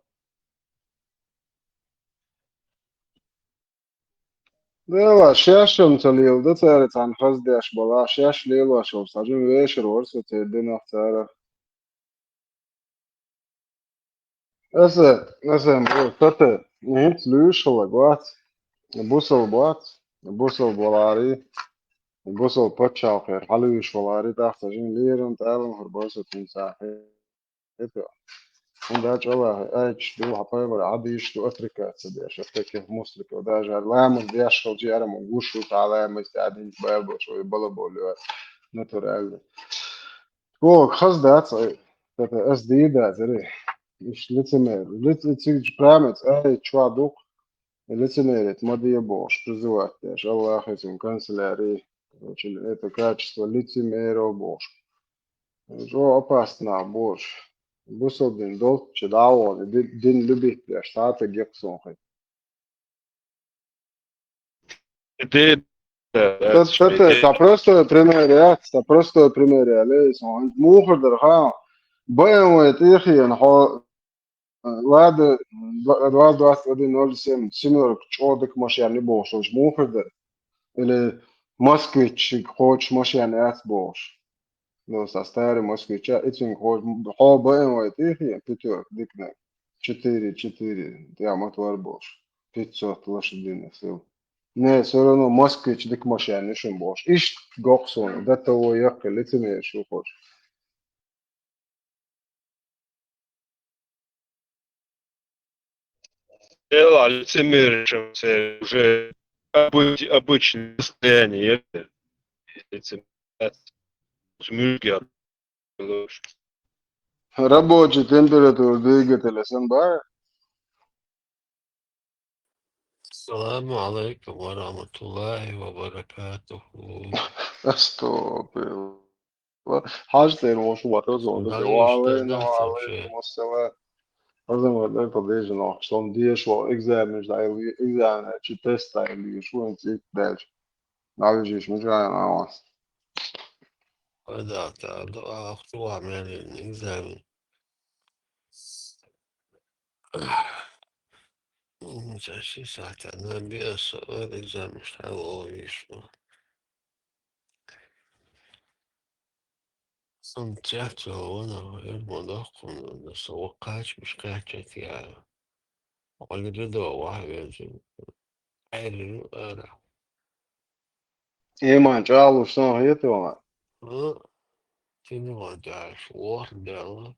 Дела, шешам ца лел, да цари цан хаздеш бала, шеш лел вашо, сажим вешер ворсо, церденах царах. Эсе, эсе, бу, тата, нит луш хала гват, бусал гват, бусал болари, бусал пачал хер, халуш болари, тахта жин лерун, талун хер бусал тун сахе. Это. Он да чала, ай, чду, хапай бар, ади чду, Африка, цадеш, Африка, муслика, даже ламаз деш хал джи арам, гушу, талай, мыс, адин, бабо, шо, балабо, лё, натурально. О, хаздац, ай, это, эс ди да, зери. Иш лицемер, лице, циг прамец, ай, чуадук, лицемерит, мадия бош, призывать деш, Аллах, этим, канцелярии, очень, это качество лицемеров бош. Жо опасно нах бу уж. Бусалба дин долчча дӀавахана, ди-, дин любить деш, цхьа а таг йикх сона хи. Ца простой пример яц, ца простой пример яьлла, сон мухар дар, ха? Б М В тӀехьена хьо, Лада, два-, двадцать один ноль семь, семёрка, чӀогӀа дика машен я бохуш, уж мухар дар? Или Москвич кхочуш машен яц бохуш? Ну, со старый Москвича, и цуьнга хьо, хьо Б М В тӀехьена, пятёрка, диканиг, четыре, четыре, я мотор бохуш, пятьсот лошадиных сил. Не, всё равно Москвич дика машен я шуна бохуш. Иштта гоху суна, до того яккхий лицемер шу хууш. Дело лицемерия, уже обыч-, обычное состояние. Лицемерие. Мюльгер. Рабочая температура двигателя сан бара? Ассаламу алейкум ва рахматуллахи ва баракатуху. Астагфируллах. Хьажа цӀена вовшах вара, зонда. Ва алейкум ассалам. Азам вара, дай подвижен, сон деша вара, экзаменаш дӀайилла, экзамен чи тест дӀайилла, шу вайн цӀикк даьлча. Навижиш мужа на вас. Ой, да, да, да, а кто вам экзамен? М, сейчас, сейчас, это, на биос, э, экзамен, что ли, о, видишь, ну. Сан цецо вана, эр ма доккхун, со вакхача миш кхачат я. Олидо ваха везу. Айру ара. Иман чӀагӀлуш сан хетаван. А? Тинван даш, вор дела.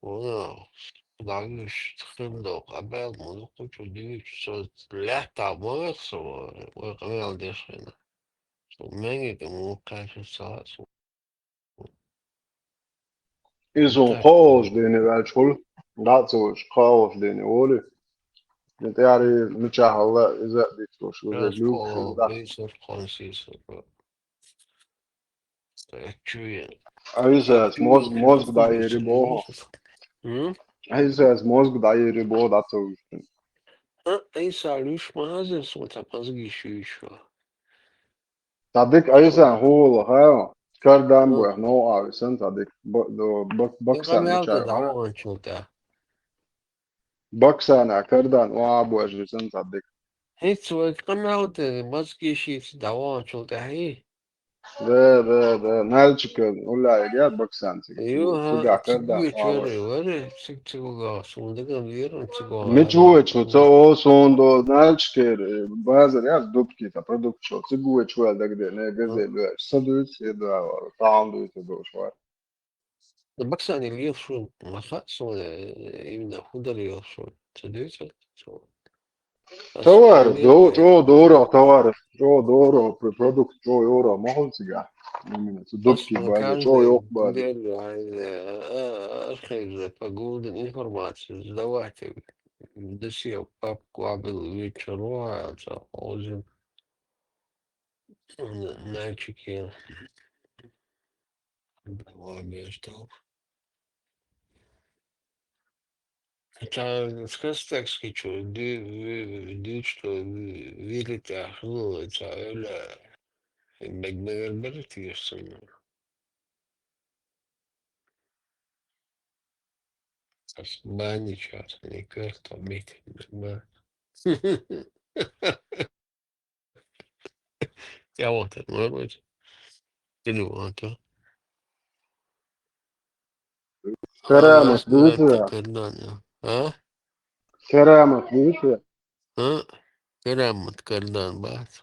Вона, дагиш, тхин док, абел, муну кучу дивич, со лята мавет со, вай къамел дешхина. Со менги ка муну кайфи са, со. Изу кхоалгӀачу дийне ваьлча хуьлу, дӀа а ца вуьйш, кхоалгӀачу дийне волий. Ин тӀаьхьара мичахь хилла иза а дицлуш, иза а люкуш хилла. Айсас мозг, мозг дӀаери боху. М? Айсас мозг дӀаери боху, дӀа ца вуьйш. А, Айса, луьйш ма хазар, со цхьа пазгий шуьйш ву. Цхьа дика Айсан хӀула, ха? Кардан бу, ну, а, висан цхьа дика. Б-, до, бак-, баксан мичара, ха? ДӀаваханчул тӀаьхьа. Баксана кардан, а, бу, а, висан цхьа дика. ХӀинца вай къамел де, мазкишица дӀаваханчул тӀаьхьа. Да, да, да. Нальчика уллаьйга яд баксан цига. Ю, ха, цигахь кардан, цига а, вара, вара, циг-, цигуга, суна дагам вера, цигуга. Мича вуьйчу, ца о, суна до, Нальчикера, базар яц, дубки, та продукт шо, цига вуьйчу ваьлла дагадеана, газель ваьлла. Са дуьйцу, я да, вара, тахан дуьйцу, дош вара. Баксани лел шу, ма хаьа суна, э, именно хӀун дар лел шу, ца дуьйцу, шу. Товар, чӀо дора, товар, чӀо дора, пр-, продукт чӀо йора, ма хӀун цига. Именно, цу дубки база, чӀо йоккха база. Архив же, погода, информация, сдавайте. Досье, папку, абил, вечер, а, ца, озим. Нальчики. Два между. Ца, сказ текст кичу, ди, ви, ди, что ви, вилит, а, ну, ца, эля, мег-, мег-, мег-, тиешсен. Ас бани час, не кар, то бит, ма. Я вот это, может быть. Ты не вот, а? Карамат, а, дивися. Кардан, а? Карамат, дивися. А? Карамат, кардан, бац.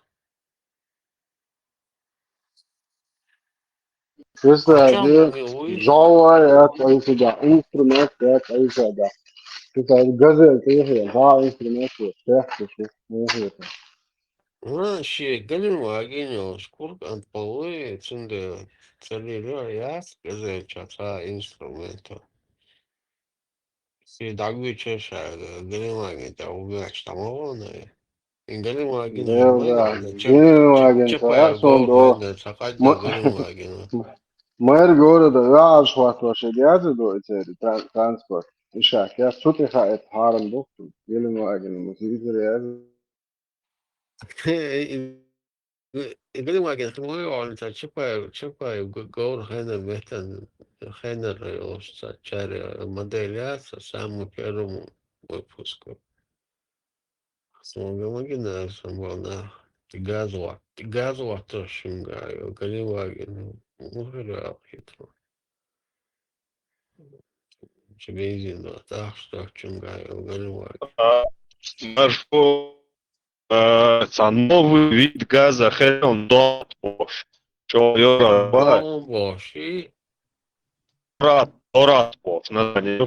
Представь, жава я кайсида, инструмент я кайсида. Представь, газель ты ехал, два инструмента, пять, шесть, не ехал. Ва ши галин вагин ёлуш кург ан полуи цунда цалира яц газель чаца инструмента. Си дагвича ша галин вагин та угач тамагона. Ин галин вагин. Да, да. Галин вагин та сон до. Галин вагин. Мэр города ваьӀаш хӀоттош яза ду и церан тра-, транспорт. И шахьа, цу тӀехьа это хьарам ду. Геленваген, мусизар яза. И, и, и Геленваген хӀама ваьлла, цхьа Чапаев, Чапаев г-, говр хенар меттан, хенар йолуш цхьа чара модель яц, самому первому выпуску. Сон геленваген, сон ваьлла, тӀе газа ват-, тӀе газа ваттош шуьнга, Геленваген, мухӀар ваьлла хитро. Чу бензин до, так что чуьнга, Геленваген. А, маршрут, э, цхьа новый вид газа хилла, дорат бохуш. Чо йора бац? Дорат бохуш, и? Дорат, дорат бохуш, название.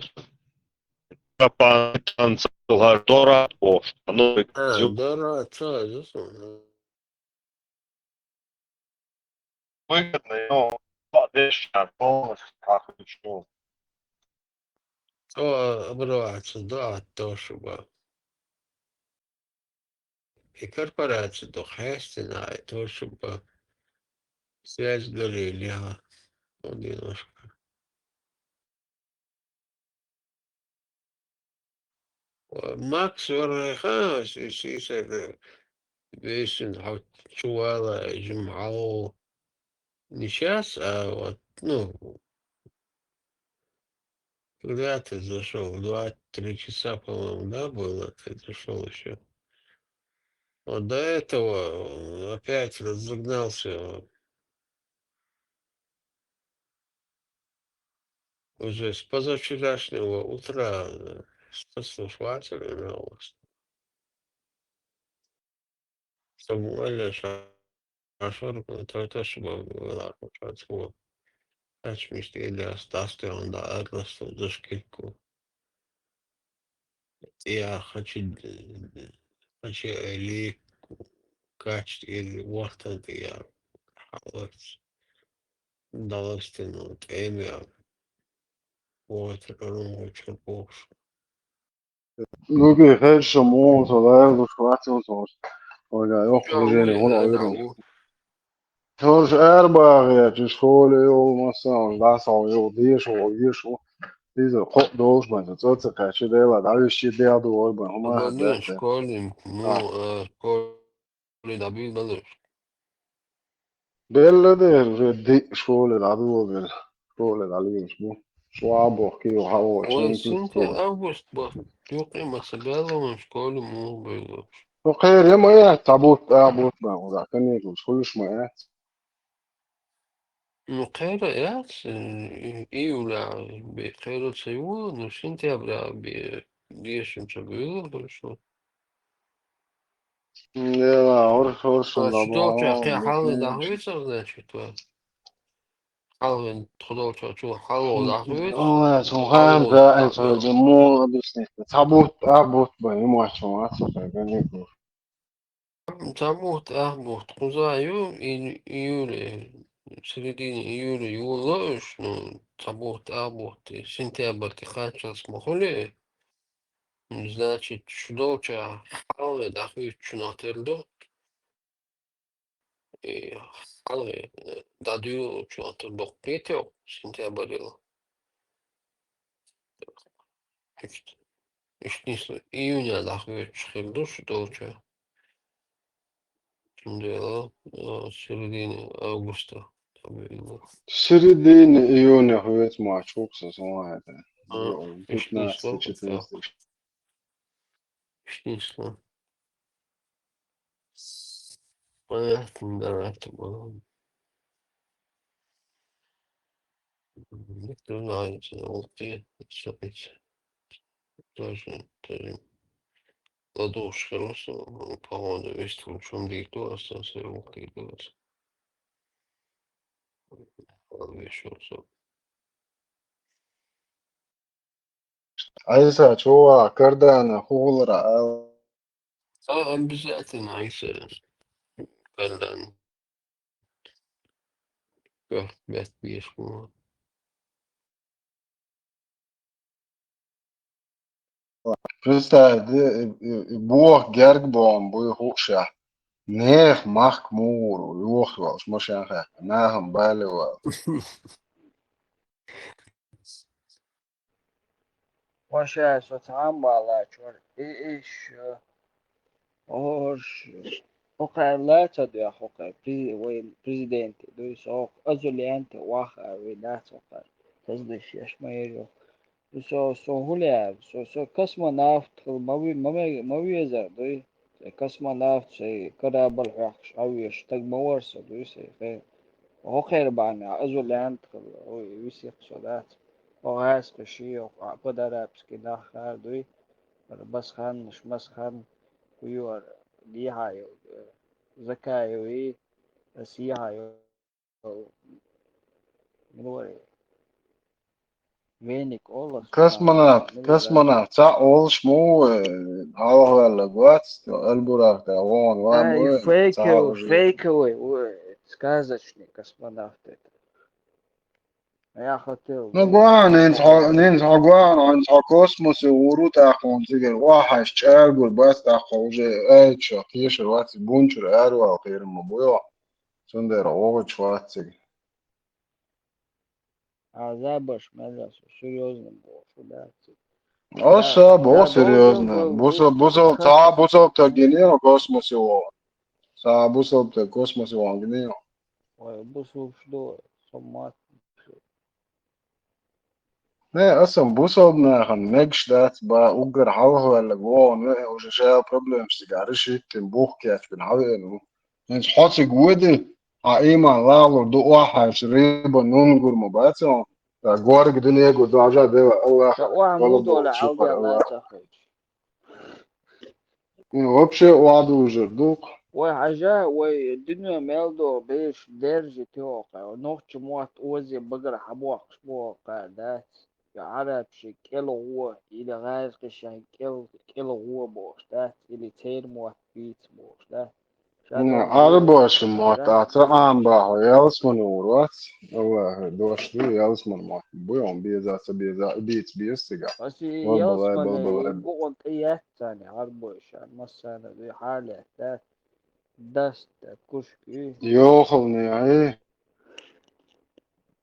Капан, капан, цхьа дорат бохуш. Новый А, газа. Дорат, цо, иза сон. Выгодный, ну, вещь полностью, как хочу. Цо обрываться, да, то, чтобы и корпорация, да, хестина, и то, чтобы связь горели, а, вот немножко. Макс варгӀехьа, си-, сийсара весин хьо чувала жимхьал. Не щас, а вот, ну, когда ты зашёл? В двадцать три часа, по-моему, да, было, ты зашёл ещё. Вот до этого он опять разогнался. Уже с позавчерашнего утра, э, с прослушивателями у вас. Чтобы Оля ша-, Шашур, то, то, чтобы было, качественно. Качмиш тӀе да, стастуян да, атлас, дошкилку. Я хочу, хочу элик, качт или вортан я. Халас. Даластин, вот, эмя. Вот, румочка, бокс. Ну, ки хӀерша муха со лайлуш вацал со. Вага, йоху Чо, вужене, уже, хӀуна да, ойру. Да, у. Хьорш арбагӀе, чи школе йолу масса, дӀасахьо йолу, деша ву, еша ву. Иза кхоъ долуш бан, со цӀа ца кхаьччи дела, дӀависчи дела ду вай бан, хӀума А, хӀан ну, бехке. Школе, ну, А. Э, школе дӀабийла луш. Белла дера, уже диъ школе дӀадолабелла. Школе дӀалуьйш бу. Швабах кийо хьао, Вай чен синте кийо. Август бах. Юкъе ма ца баьлла вайн школе муха бевлла. Ну, кхера ма яц, цхьа бутт, а бутт ма, ура, каникулаш хуьлуш ма яц. Ну, кхера яц, э, июля бе-, кхера ца ю, ну, сентября бе-, дешнашка буьйлу, хорошо. Дела, хӀор-, хӀоршун А, шу долча кхин хьалве дахвецар, значит, ва? Хьалвен, тхо долча чу хьалво дахвец? Ой, цу хьалво хам да, ай, цу дахвец. Мо объяснить. Цхьа бутт, а бутт бан, и ма чу, а, цу хьалвен, не бу. Цхьа бутт, а бутт, кхуза ю, и-, июле, середине июля ю лоуш, ну, цхьа бутт, а бутт, и сентябрь тӀе кхаччалц ма хуьлу. Значит, шу долча хьалве дахвуьйтучунах тера ду. И хьалве, э, дӀадуьйлучунах тера ду кхетий, сентябрь йила. Иштта, иштта нисло, июня дахвуьйтуш хир ду шу долча. Цундела, э, середине августа. Середине июня хӀоьца ма чукса сон хьаьта. А, Йо, иштта нисло, пятнадцать, четырнадцать. Иштта нисло. Понятно, да, это было. Никто не знает, что вот ты, что эти. Тоже, тоже. Ладошка, ну, что, ну, погода, весь там, чем дикто остался, вот дикто. Ладно, ещё раз. Айса, чува, кардана, хулара, а? А, обязательно, Айса. Кардана. Как бет бешку. Представь, ди-, и, и, и бох герг бом, буй хукша. Нехан махка мугӀур ву, йохавалаш машен хьаькхна, нахана бале вала. Ваша со цхьаьна валачуьра, и иш, орш, хӀокхаьрла ца доьху, хӀокхаьр, при-, вай президенте дуй, со хӀокху Азулянте вахар вай дац хӀокхаьр, хазлиш еш ма эр ю. Со, со хӀун лаьа, со, со космонавт хила ма ви-, ма ме-, ма везар дуй. Космонавт шайн корабль хьоькхуш Ӏовеш стаг ма вара со дуй, сайн хе. ХӀокхеран бахьана Азулянт хила, ой, висех со дац. Хьо гӀаьскхи ши, хьо подарабски нах хар дуй. Басханнаш, Масхан, куйор, дехьа йо, Закаеви, ас ехьа йо, мила вара. Веник олу ас, Космонавт, мила вара. Космонавт, цхьаъ олуш ма ву, э, хьалхаваьлларг вац, Аль-Буракъ тӀе вогӀун ван, ай, ву, фейковый, цхьаъ уже. Фейковый, ву, сказочный космонавт это. Я хотел, Ну, ву, гуана, хӀинца хьо, хӀинца хьо гуана, хӀинца хьо космосе вур ву, тӀаккха хьуна цигара охьа хьаьжча чӀагӀгур бац, тӀаккха хьо уже аьлча, тешар вац, бунчура аравала кхерам ма бу йо. Цундела вогӀуш вац цига. А забаш мел ас, серьёзно боху, да, цига. О, да, са, бо, да, серьёзно. Должен был, бусал, был бусал, как цхьа бусал таг гинийо космосе вогӀу. Цхьа бусал таг космосе вогӀу гинийо. Ой, бусалбаш ду, со ма Не, аса бусалба нахана мегаш дац, ба, уггар хьалхаваьлларг вогӀун ве, уже шайла проблемаш цига решить дина, бух кечбина хьавеана ву. ХӀинца хьо цига воьдий, хьан иман лалур ду, охьаьжча рыба нунгур ма бац хьуна, ткъа горга дуьнегур дожа дела Аллах, Ткъа охьа мух долахь, хьалдела лаца хилча. Вообще охьадужур ду-кх. Вай хьажа, вай дуьне мел долу бераш держи тоху, нохча мотт озе багара хьабоккхуш боху кхара дац. Я Ӏарабаши кӀел гӀо, или гӀаьркхишан кӀел, кӀел гӀо бохуш дац, или церан мотт бийца бохуш дац. Ша Ну, долу Ӏарбоша мотт, а ца Ӏам бахьа, ялсмани вур вац. Аллаха дош ду, ялсмани мотт. Бу, он беза, ца беза, бийца беза цига. Аса Балбалай, ялсмани балбалай. Гугъун тӀе яц царна, Ӏарбоша, массарна дуй хьалет дац. Даст, кушки. Йохални, ай.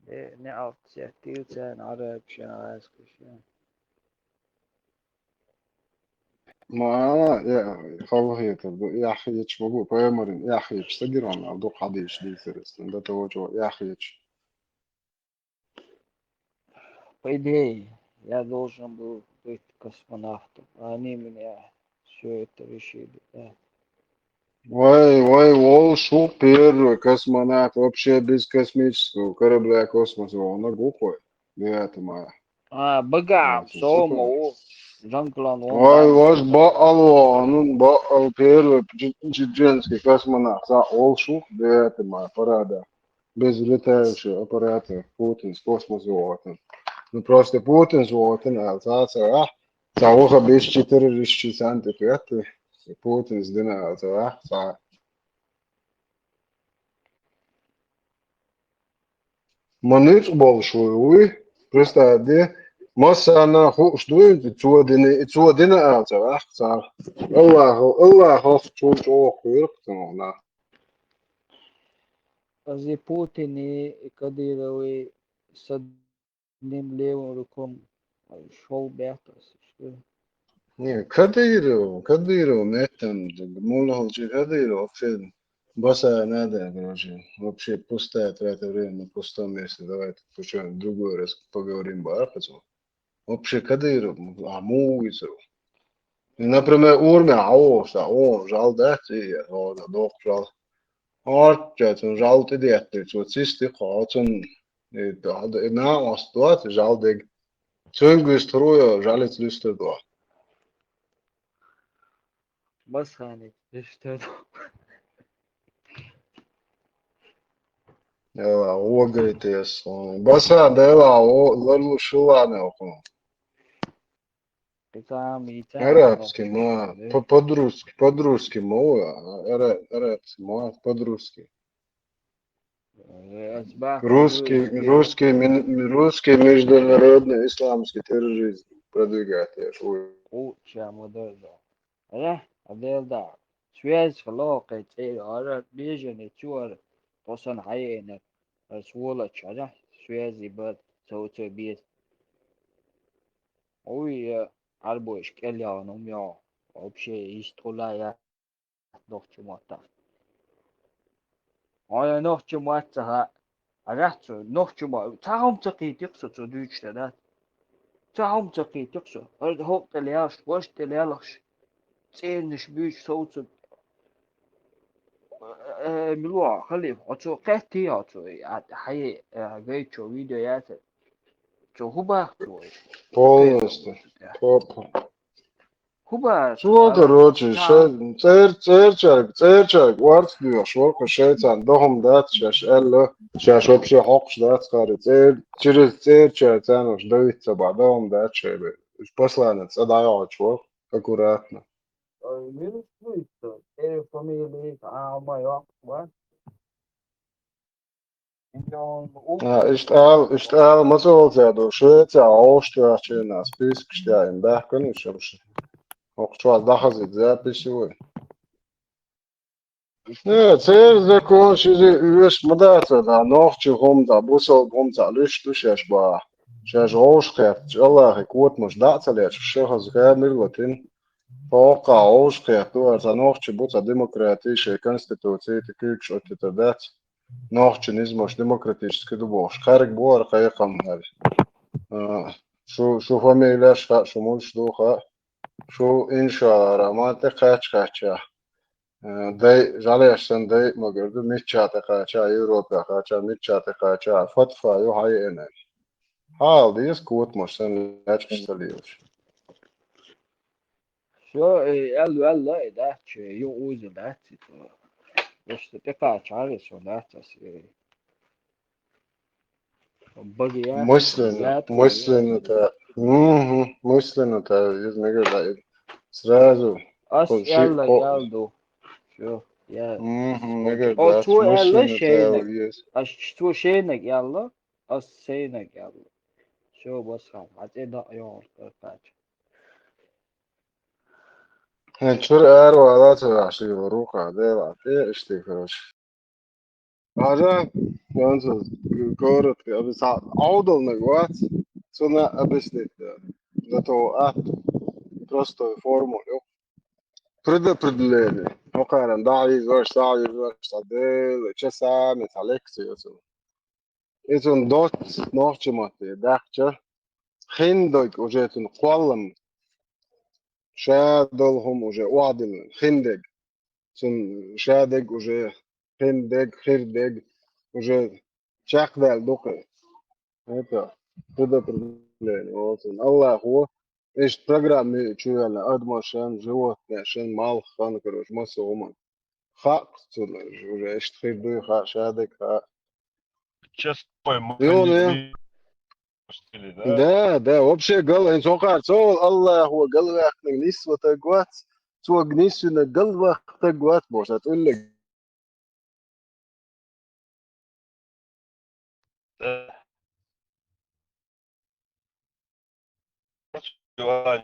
Э, неӀалт сеттил царна, Ӏарабашан, гӀаьскхишан. Ма, я, хала хетар ду, яхьеча ма бу, пайхамарин яхьеча ца гира ван, ал дукха хьадийша дийцар ас, до того, чего яхьеча. По идее, я должен был быть космонавтом, а они меня всё это решили, да. Вай, вай, волуш ву первый космонавт вообще без космического корабля космос вогӀунарг ву кхой, девятого мая. А, багахь, Ай, со ма ву, Жан-Клод Ван Вай, Дамм. Ваш баал вогӀун, баал первый че-, чеченский космонавт, цхьаъ волуш ву девятого мая парада. Без летающего аппарата Путинс космос вогӀуьйтун. Ну, просто Путинс вогӀуьйтун аьлла, цхьа а ца ваьхьа, цхьа ваха беш чи террористчий санна тӀе хетта, Путинс дина аьлла, ца ваьхьа, цхьа. Ма ницкъ болуш вуй, вуй, представь де, массарна хууш дуй, цо дина, цо дина аьлла, ца ваьхьа, цхьа. Аллахо, Аллахо чул чӀогӀа кхоьру-кх цунах нах. Ази Путини, и Кадырови с одним левым руком шёл бехтас, что ли? Не, Кадыров, Кадыров меттан, мула хӀалчи Кадыров вообще баса надо, короче, вообще пустая трата времени на пустом месте. Давай тут что-нибудь другой раз поговорим, бахацу. Вообще Кадыров, а муха вуьйцур ву? Например, урме а вогӀуш, а вон жал дац, и, о, доху жал. Орча цунна жал тӀедеттий, цо цисти кхо, цунна, и, да, да, и накъост доцу жал дег. Цуьнга вистхур ву, йо, жалица луьстур ду. Басханец луьстур ду. Эла, вогайтес. Баса, да эла, о, ларлу шилане окху. Арабский, ма, по-, по-дружески, по-дружески, ма, ара-, арабский, ма, по-дружески. Э, ас бах Русский, по-дружески. Русский, мин-, русский международный исламский терроризм продвигает, я ж говорю. Куча модоза. Э, а делда. Связь хило, кхе цӀе ара, бежане цу ара, тхо сан хьаена, ас волачара, связи бар, цо цо без. Ой, я, арбош кӀел яун ум я, вообще, истхула я, нохчи мотта. Ой, нохчи мотта ха, а гахцо, нохчи ма, ца хум ца кхитих со, цо дучта, да? Ца хум ца кхитих со, ар хок тӀел яш, вош тӀел ялахш, цӀениш буч совцу. Э, милуа, халиф, оцо кхетти, оцо, а, хай, э, гайчо видео яца. Цо хубах цо. Полностью. Кхетти. Хоп. Хубах. Цо, короче, ше-, цер-, церчаг, церчаг, варц дуьйхуш, варха шайцан, дохум дац, шаш элло, шаш вообще хокхуш дац, хари, цер-, через церчаг цанош давица ба, дохум дац, шайбе. Послание, цӀа дайо, чувак, аккуратно. Ой, минус вуйста, э, фамилия, а, ма, ё, ва? А, иштта ал, иштта ал, ма цо волцаьду, Швеция, Австрия, чена, список, иштта, им бахкан, иштта, вообще. Ох, чё, дахазит, записи вой. Не, церзакон шизи уьш ма дац, да, нохчи хӀума ца, бусалба хӀума ца луьш ду шаьш ба. Шаьш гӀовш кхетта, Аллахи котамаш дӀа а ца лечу, шахаз хӀа мир латин. Хьокха гӀовш кхетта ду, аса нохчи бу ца демократи, шей конституци, ти куьйгаш оттитар дац. Нохчи низамаш демократически ду бохуш. Кхаьрга бу ара кхайкхам хӀара. А, шу, шу фамилияш хаьа, шу муьлш ду хаьа. Шу, иншалла, ма тӀе кхаьча-кхаьча. Э, дай, жалеш сан дай, магар ду, мичча тӀе кхача, Европа кхача, мичча тӀе кхача, фатфа ю хьайина. Хьал деза котамаш сан лечкъаш ца лелаш. Всё, э, эл, эл, э, дац, э, ю уза дац, э, просто тӀе кхача, а, всё, дац, э. Багия. Мысленно, мысленно-то. Мгм, мысленно-то, из мегар да, сразу. Ас Хо-, ши-, элла хо-, ялду. Всё, я. Мгм, мегар О, да, цо элла мысленно-то шейнаг. Есть. Ас цо шейнаг ялла, ас сейнаг ялла. Всё, бас хам. Хьа тӀе да, ё, кхача. Э, чуьра ара вала ца ваьхьаш, йолу руха, дела, тӀе иштта, короче. Хьажа, ванца, коротко, объясни-, Ӏовдалнаг вац, цунна объяснить, да. Зато ат простой формула ю. Предопределение. ХӀокхаран дӀахьийзош, схьахьийзош, цхьа дела, часами, цхьа лекция ю цунна. И цунна доцца нохча матте даьхча, хиндерг уже цунна кхоллам. Ша долу хӀума уже охьадиллина. Хиндерг. Цунна шадерг уже, хиндерг, хирдерг уже чекхдаьлла ду кхин. Это предопределение. Вот он. Аллахо иштта программа чу ваьлла адамашан, животнешан, малххан, короче, массо а хӀуманна. Хаьа цунна уже иштта хир дуй, хаьа шадерг, хаьа. Честной Йо, не. Стиле, да? Да, да, вообще гал, хӀинца хӀокхара цо Аллахо галваьккхинарг нисватарг вац, цо нисвинарг галвахийтарг вац, бохуш, цӀа тӀуллиг. Да.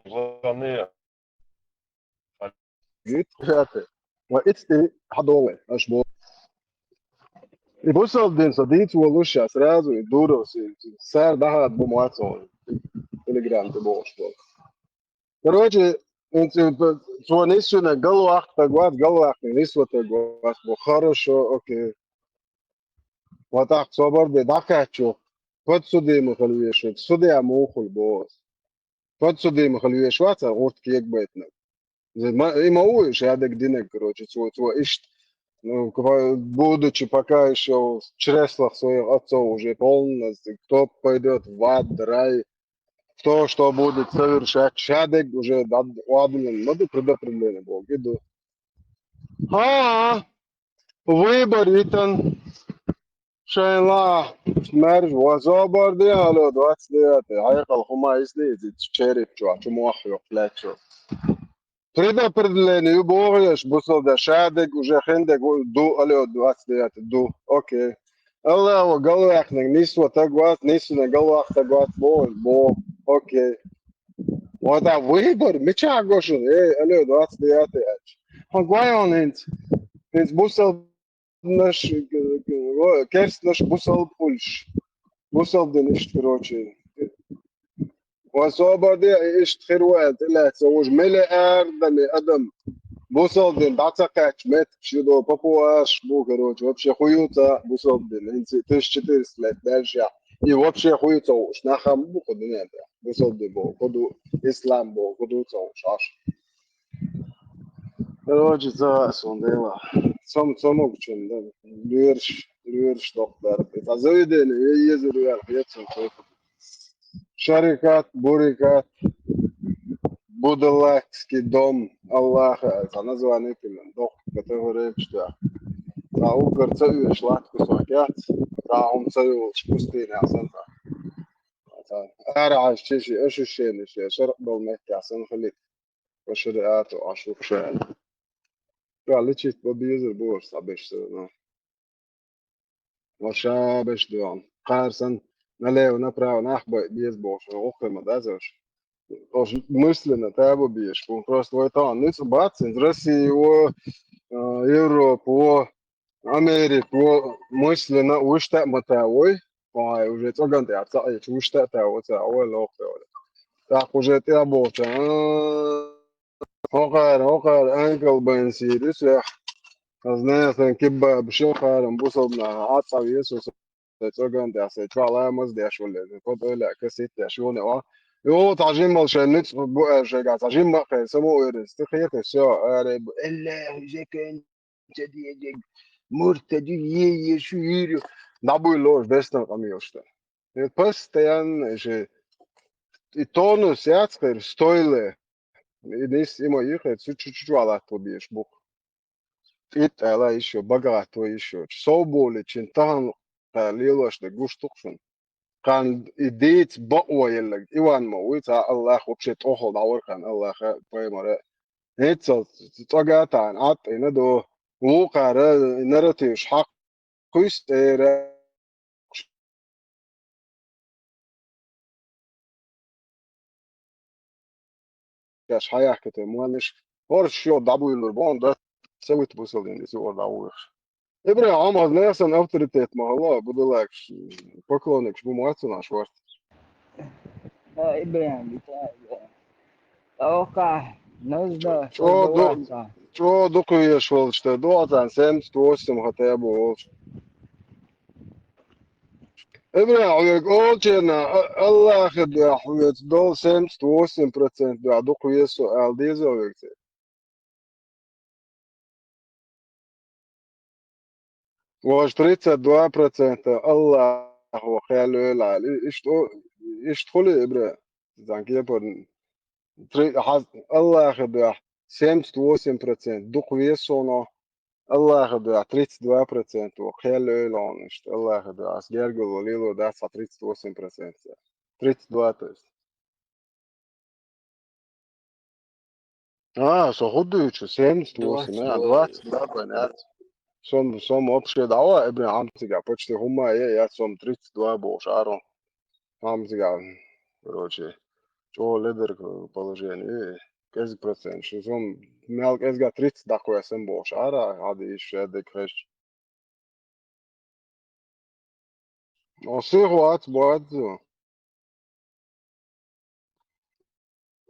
Главное. Гуьтту хӀоьттина. Ва ицци хьадолу аша боху. И бусалба дин со дийца волуш ша сразу и дуров си, сара даха бу моцо. Телеграм тӀе бохуш болу. Короче, цо нисвина галвахтаг вац, галвахтаг нисватаг вац бо. Хорошо, окей. Ва тӀаккха собар де дӀакхаьччо, подсудимый хила вешан, судья муха хуьлу боху. Подсудимый хила веш вац, а гӀурт кегабайтинарг. Ма, и ма ву, шадерг динарг, короче, цо, цо иштта. Ну, ква-, будучи пока ещё в чреслах своих отцов уже полностью, кто пойдёт в ад, рай, кто что будет совершать, шадерг уже дад-, ладно, надо предопределение Бога, иду. А, выбор итан. Шайн ла, маржа, ва собар де, алло, двадцать девятый, хьекъал хӀума излизи, череп чохь, чу мох йоккху лаьттачу. Предопределение ю бохуш, бусалба, шадерг уже хиндерг ду, алло, двадцать девятый ду. Окей. Аллахо галваьккхинарг нисватаг вац, нисвинарг галвахтаг вац, боху, боху. Окей. Вот а выбор, мичахь го шуна? Эй, алло, двадцать девятый аьлча. Хьан гой хьуна хӀинца? ХӀинца бусалбанаш, керстанаш бусалба хуьлуш. Бусалба дин иштта, короче. Вайн собар де, и иштта хир ву аьлла, тӀелаьцна вужа миллиардами адам бусалба дин дӀа ца кхаьчча меттигаш ю до папуаш бу, короче, вообще хӀун ю цхьа бусалба дин, хӀинца тысяча четыреста лет даьллашехь, и вообще хӀун ю ца хууш, нах хӀама бу кху дуьнен тӀехь, бусалба дин боху, кху ду, ислам боху, кху ду ца хууш, Ӏаш. Короче, ца хаьа суна, Дела. Цом-, цомогучун, да, лоьраш, лоьраш доккха дар. И цхьа заведение, е-, езар вер, ецан цо. Шарикат, Бурикат, Будалакский дом, Аллаха, цхьа название тина, доккха категория чу тӀехь. Цхьа уггар ца оьшуш латта кусок яц, цхьа хӀума ца йолуш, пустыня санна. Цхьа ара Ӏаш чеши ощущение шен шаркъ долу меттехь санна хилийта. Ва шариато Ӏаш ву ша аьлла. Ша личить бан безар бохуш цхьа беш ца вина. Ва ша беш доьгӀна. Кхара санна, налево-направо нах бай беза бохуш, вай гӀуллакхе ма даза аша. Ош мысленно таба безаш бу. Просто вай тахана ницкъ бац, из Россия во, а, Европа во, Америка во, мысленно вуьшта а ма тавой. Вай, уже цӀоган тӀехь ца Ӏийча, вуьшта а таво ца Ӏой лохуш. ТӀаккха уже тӀе а бохуча, а, хӀокхара, хӀокхара анкал бен сийрис вех. Аз нехан кибба бишо харам бусалба наха Ӏа цӀа весо, сайн цӀоган тӀехь сайн чохь ламаз деш вале, кхо тӀе лаьа касийтта деш юхане а. Юха цхьа жиммал шайн ницкъ бу аьлла шайгахь, цхьа жимма а кхайна, само а ойрина, стихета, всё, аре бу, эллехь, жекен, ца дезарг, муртади, е, е, шу, йийр, дӀабуй лоруш, дестан къамелаш дан. И постоянно же, и тонус яц хир, стойле. И нис, и ма йиххе, цу чу-, чу-, чу латтал беш бу. ТӀит ала йиш йо, багахь то йиш йо. Сов боличун тахана кхара лелош де гуш ду-кх шуна. Кхана и дийца бакъо елларг, Иван ма вуй, цхьа Аллах вообще тӀохал дӀавар кхана Аллаха, пайхамара. ХӀинццалц цӀоган тахана Ӏаттина до, вукхара нарративаш хьакхуьйсу тӀера. Шаьш хьаяхкита моллиш, хӀорш шо дӀабуьйлур боху, дан ца вита бусалдин иза ор дӀавухаш. Ибрахьим, хьо ма хазна сан авторитет ма хала, будалакаш, поклонникаш бу ма вац цунах шорта. Ибрахьим, итан Ибрахьим. Оха, назна, чӀо ду-, чӀо дукха веш волчу тӀе, дохьа царна семьдесят восемь хотя бы волчу. Ибрахьим, хьоьга олучерна, а-, Аллахе дуьхьа хьоьца долу семьдесят восемь процент дуьхьа дукха веза со ала деза вайга церан? Вожа тридцать два процента Аллахо кхел вела ала. И-, иштта о-, иштта хуьлий, Ибрахьим? Цхьана кепара три-, хьаз-, Аллахе дуьхьа семьдесят восемь процент дукха веза суна, Аллахе дуьхьа тридцать два процент ву кхел ойла хьуна иштта, Аллахе дуьхьа. Ас гергало лело дац хьан тридцать восемь процент. Тридцать два, то есть. А, со хӀун дуьйцу, семьдесят восемь, а, двадцать два, понятно. Сом, сом вообще дӀаваха, Ибрахьим, цигахь почти хӀумма а е, я сом тридцать два бохуш, Арон. Хьамзигахь, короче, чӀогӀа ледарг положение, кӀезиг процент. Шу сом мел кӀезга тридцать даккха весан бохуш, ара, хьада иш шадерг хезча. О, сих вац, бац.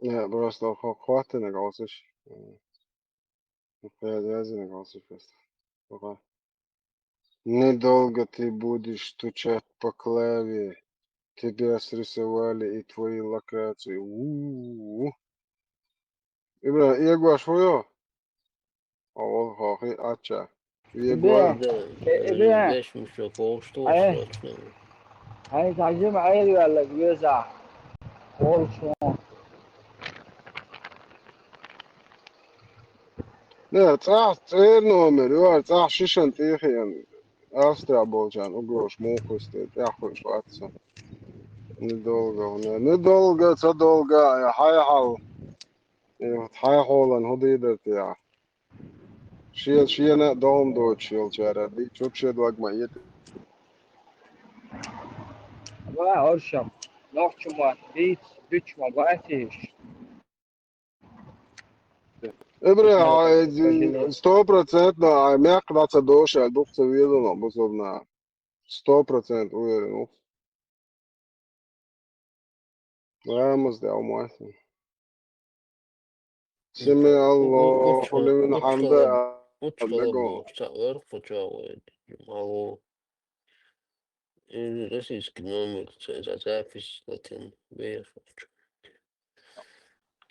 Не, просто хо-, хваттина голосуш. Хваттина голосуш просто. Пока. Недолго ты будешь стучать по клаве. Тебя срисовали и твои локации. У-у-у. Ибра, эгош вуйо? О, хохи, ача. Эгош. Ибра, э, Ибра. Деш мушу фокус. Ай. Ай, тажим ай вала веза. Олшо. Не, цӀахь цӀера номер, ю, цӀахь шишан тӀехьен. Австрия болчарна угрош муха кхуьссу, тӀехь хуьлуш вац со. Недолго, не, недолго, ца долго, я хьай хьал. И вот хьай хьолан хӀун дийр дара те ахь? Шен, шена а догӀма доцуш йолчара дийчу вообще дог ма эца. Ва, оршам, нохчамат, бийц, дуьч ма баьтийша. Ибра, сто процентов, а мягко ца доша, дух ца везуна, бусурна. Сто процентов уверен. Рамаз да умайса. Семи Алло, Улин Хамда. Учкала бу, са эр фуча вайд. Алло. Или российский номер, ца запись латин.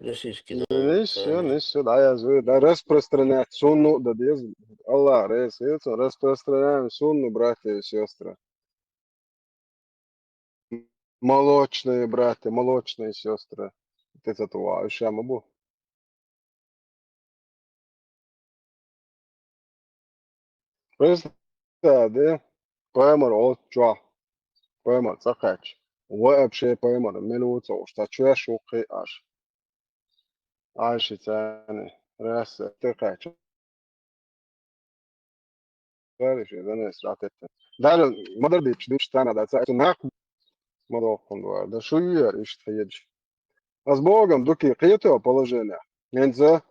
Российский номер. Нисё, нисё, да, я звоню, да, распространять сунну, да, дез. Аллах, рес, распространяем сунну, братья и сестры. Молочные братья, молочные сестры. Вот это то, а, ещё могу. Просто, да, паймар от чё? Паймар, цакач. Вообще паймар, минута, уж та чё, шо кхы аш. Ай, шитани, раз, ты кач. Дальше, да, не, сратетта. Даже мадар бич, бич тана, да, ца, нах, мадохун дуар, да, шуяр, ишт хаедж. А с Богом, дуки, кхето положение. Ненца,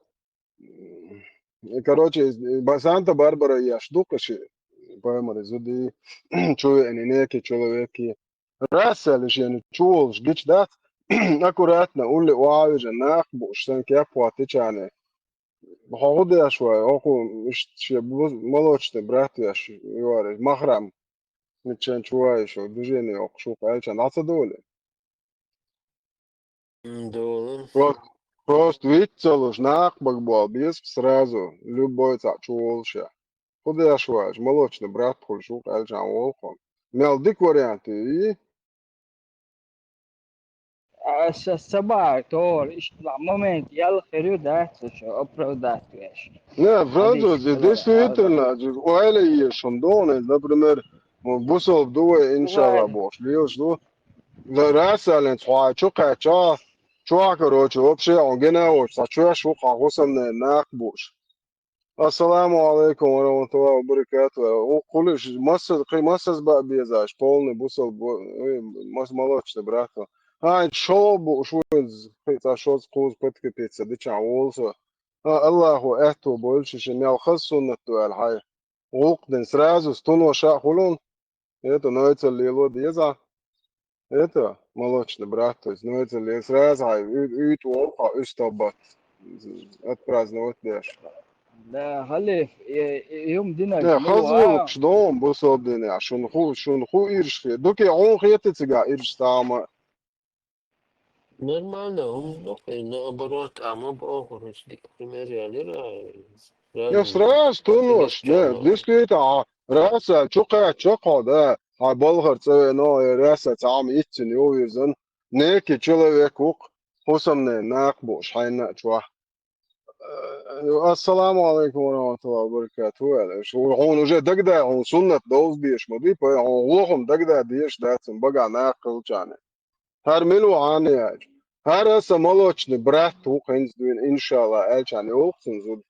м, и, короче, из, и ба-, Санта-Барбара яш, дукаши, поймали, зуди, чуя, они некие человеки. Расса лишь, я не чуял, жгич, да? Аккуратно, улли уавижа, нах, буш, сан кяпуа, тычане. Хо гудяш вай, оку, ишт, ше, бу-, молочный брат яш, юаре, махрам. Мичен чуа ещё, движение ок, шук, альчан, аца доли. М, дола. Просто, просто вид целуш, нах, бак буал, без сразу, любой ца чуолша. Куда я швач, молочный брат, хуй шук, альчан, волком. Мел дик варианты, и А са-, сабар, тор, ишт ла момент, ял херю, да, слушай, оправдать веш. Не, Хадис, француз, и да, действительно, да. Уайла ешун дон, например, бусол дуэ, иншалла, Уайла. Бош, лилш ду. Да, расален, цхуа, чука, ча, чуа, короче, вообще, он гена, вот, са чуя, шука, хусам, не, нах, буш. Ассаламу алейкум ва рахматуллахи ва баракатуху. У кулиш масса, кхы масса ба безаш, полный бусол, бу-, э, мас-, молочный, брат. Ай, шо бу, шо з-, кхы ца шо з-, куз, пытка пицца, дыча, волсо. А, Аллаху, это больше, чем мял хас суннат дуэл, хай. Гулк ден сразу, стун ва ша хулун. Это, но это лило деза. Это молочный брат, то есть, ну, это ли сразу, а, ю-, ю-, ю-, ю-, ю-, ю-, отпраздновать дальше. Да, халиф, э, э, юм дина Да, глава. Хазрил шдом, бусо дина, шунху, шунху ирш, дуки он хете цига ирш тама. Нормально, он док, и наоборот, а мы боху, дик пример реалира. Я сразу, ту нош, не, действительно, а, раса, чука, чука, да, а болгар цеве, но, э, раса, цам итцин, ё, вирзан, неки человек ук, хусам не, нак буш, хайна, чуа. Э, ассаламу алейкум ва рахматуллахи ва баракатуху, э, шу, он уже дагда, он суннат долз биеш, ма дипа, он лохум дагда биеш, да, цин бага нак кылчане. Хар милу ане яч. Хар аса молочный брат ту хинз дуин, иншалла, элчан ёлксун зуд.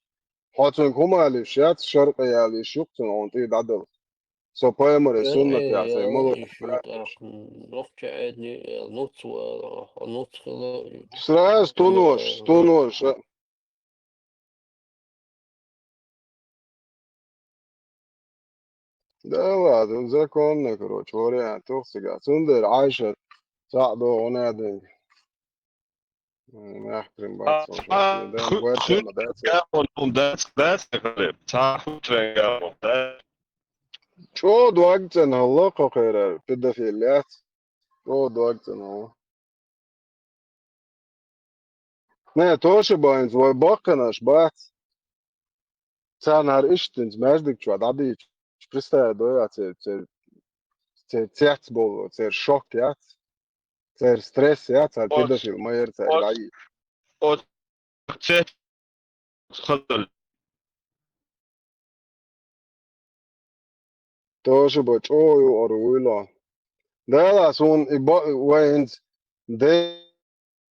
Хоцун кумали шац, шаркъа яли шукцун он ти дадал. Со паймаре суннат я, сай молочный брат. Рохча эдни, э, нуц ва, нуц хила. Сразу ту нош, ту нош, э. Да ладно, законно, короче, вариант, тух сега. Цундер, Айша, цаъ до, он яден. М, яхтрин бац, он, а, да, ху-, версия, ху-, мадаци. Гамон, он дац, дац, харе. Ца хутрен гамон, да. Чо дуагцен, Аллах, хохера, педофилият. Чо дуагцен, Аллах. Не, тоша баинц, вай бакканаш бац. Царнар иштинц, междик чуа дадич. Пристая доя, цер, цер, цер цец боло, цер шок яц. Цер стресс яц, цер педофил, майер цер лай. От, цец хадал. Тоже бо чо ю орвуйло. Дала сун и бо вайнц де,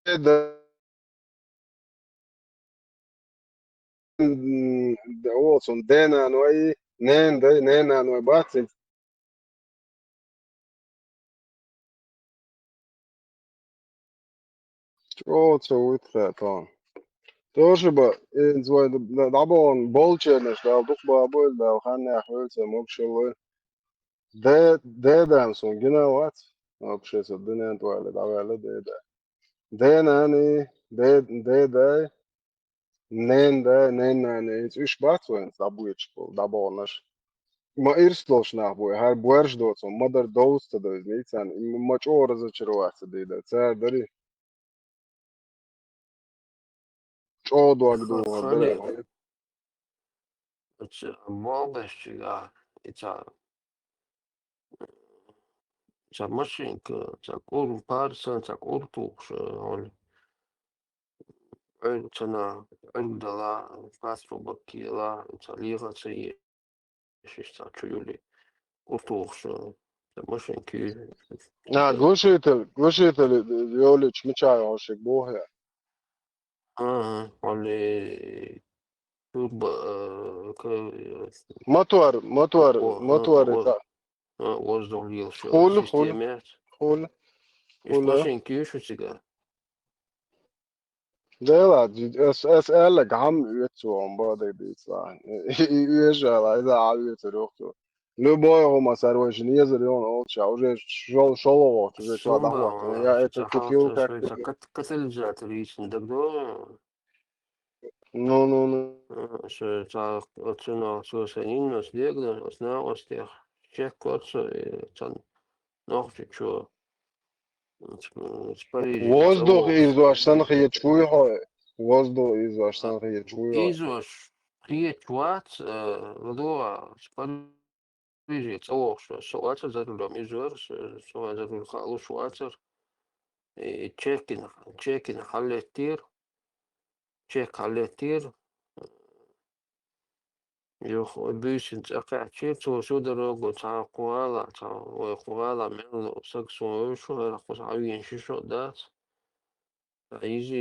де, де, о, сун дена ной, нен де, нена ной бацин. Чо цо витхе то? Тоже ба, инза вай д-, д-, дӀабоагӀан болчернаш дал дукха ба, бой дал, ханнех вевца, могушаллой. Де-, деда-м сона гина вац, вообще со дунен тӀа ваьлла, дӀаваьлла деда. Денани, де-, дедай, нендай, ненани, иза уж бац вайн, дӀабоагӀача бола, дӀабоагӀанаш. Ма ирс долуш нах бу, хӀара боьрша доцу, ма дар довз ца дойза, ницан, ма чӀогӀа разочароваться дийда, цара дари. ЧӀогӀа дог ду, Ха-, хӀара хали. Дера. Оцу болгӀашчигахь и ца, ца машинка, ца кӀур-, парсан, ца кӀур тухуш, э, хьуна. Ӏуьрг ца на, Ӏуьрг дала, паспорт баккхийла, ца леха ца е. Шиш ца чу юли. КӀур тухуш, э, ца машинка. А, глушитель, глушитель йолуьйтуш мичахь йолуш боху я? Ага, хьуна, турба, э, к-, Мотор, мотор, во-, мотор во-, это. А, воздух лелаш йолу Хуьлу, система хуьлу, яц. Хуьлу, Иш хуьлу. Машинка ю шу цига? Дела, ас, ас аьлла, гӀам оьцу он бадай дийцла. И оьжала, иза а оьцур йохцу. Любой хӀума сар вайшин езар йон олча, уже шол-, шолгӀа вахт, уже шла Сумба, дӀахӀотта. Я это ца купил, халца, как шойтан кат-, катализатор йийцина дагадогӀу? Ну, ну, ну. Э, со ца оцу нах, со сайн йинна оцу дегна, оцу накъостех чекх кора со, э, цан Нохчичо. С-, с Парижа Воздух ца изош сан хеташ вуй хьо? Воздух изош сан хеташ вуй хьо? Изош хеташ вац, э, ладогӀа, с Парижа ца вохуш, со вацар за рулем изор, с-, со за руль хаалуш вацар. И чекина, чекина хьаллеттера. Чек хьаллеттера. Юха вай буьйсанна цӀа кхаьчира, цо шо дорогу цхьа кху гӀала, цхьа вай кху гӀала мел саг суна вевзаш ву, хӀара кхуза хьан вийна ши шо а дац. Ткъа иза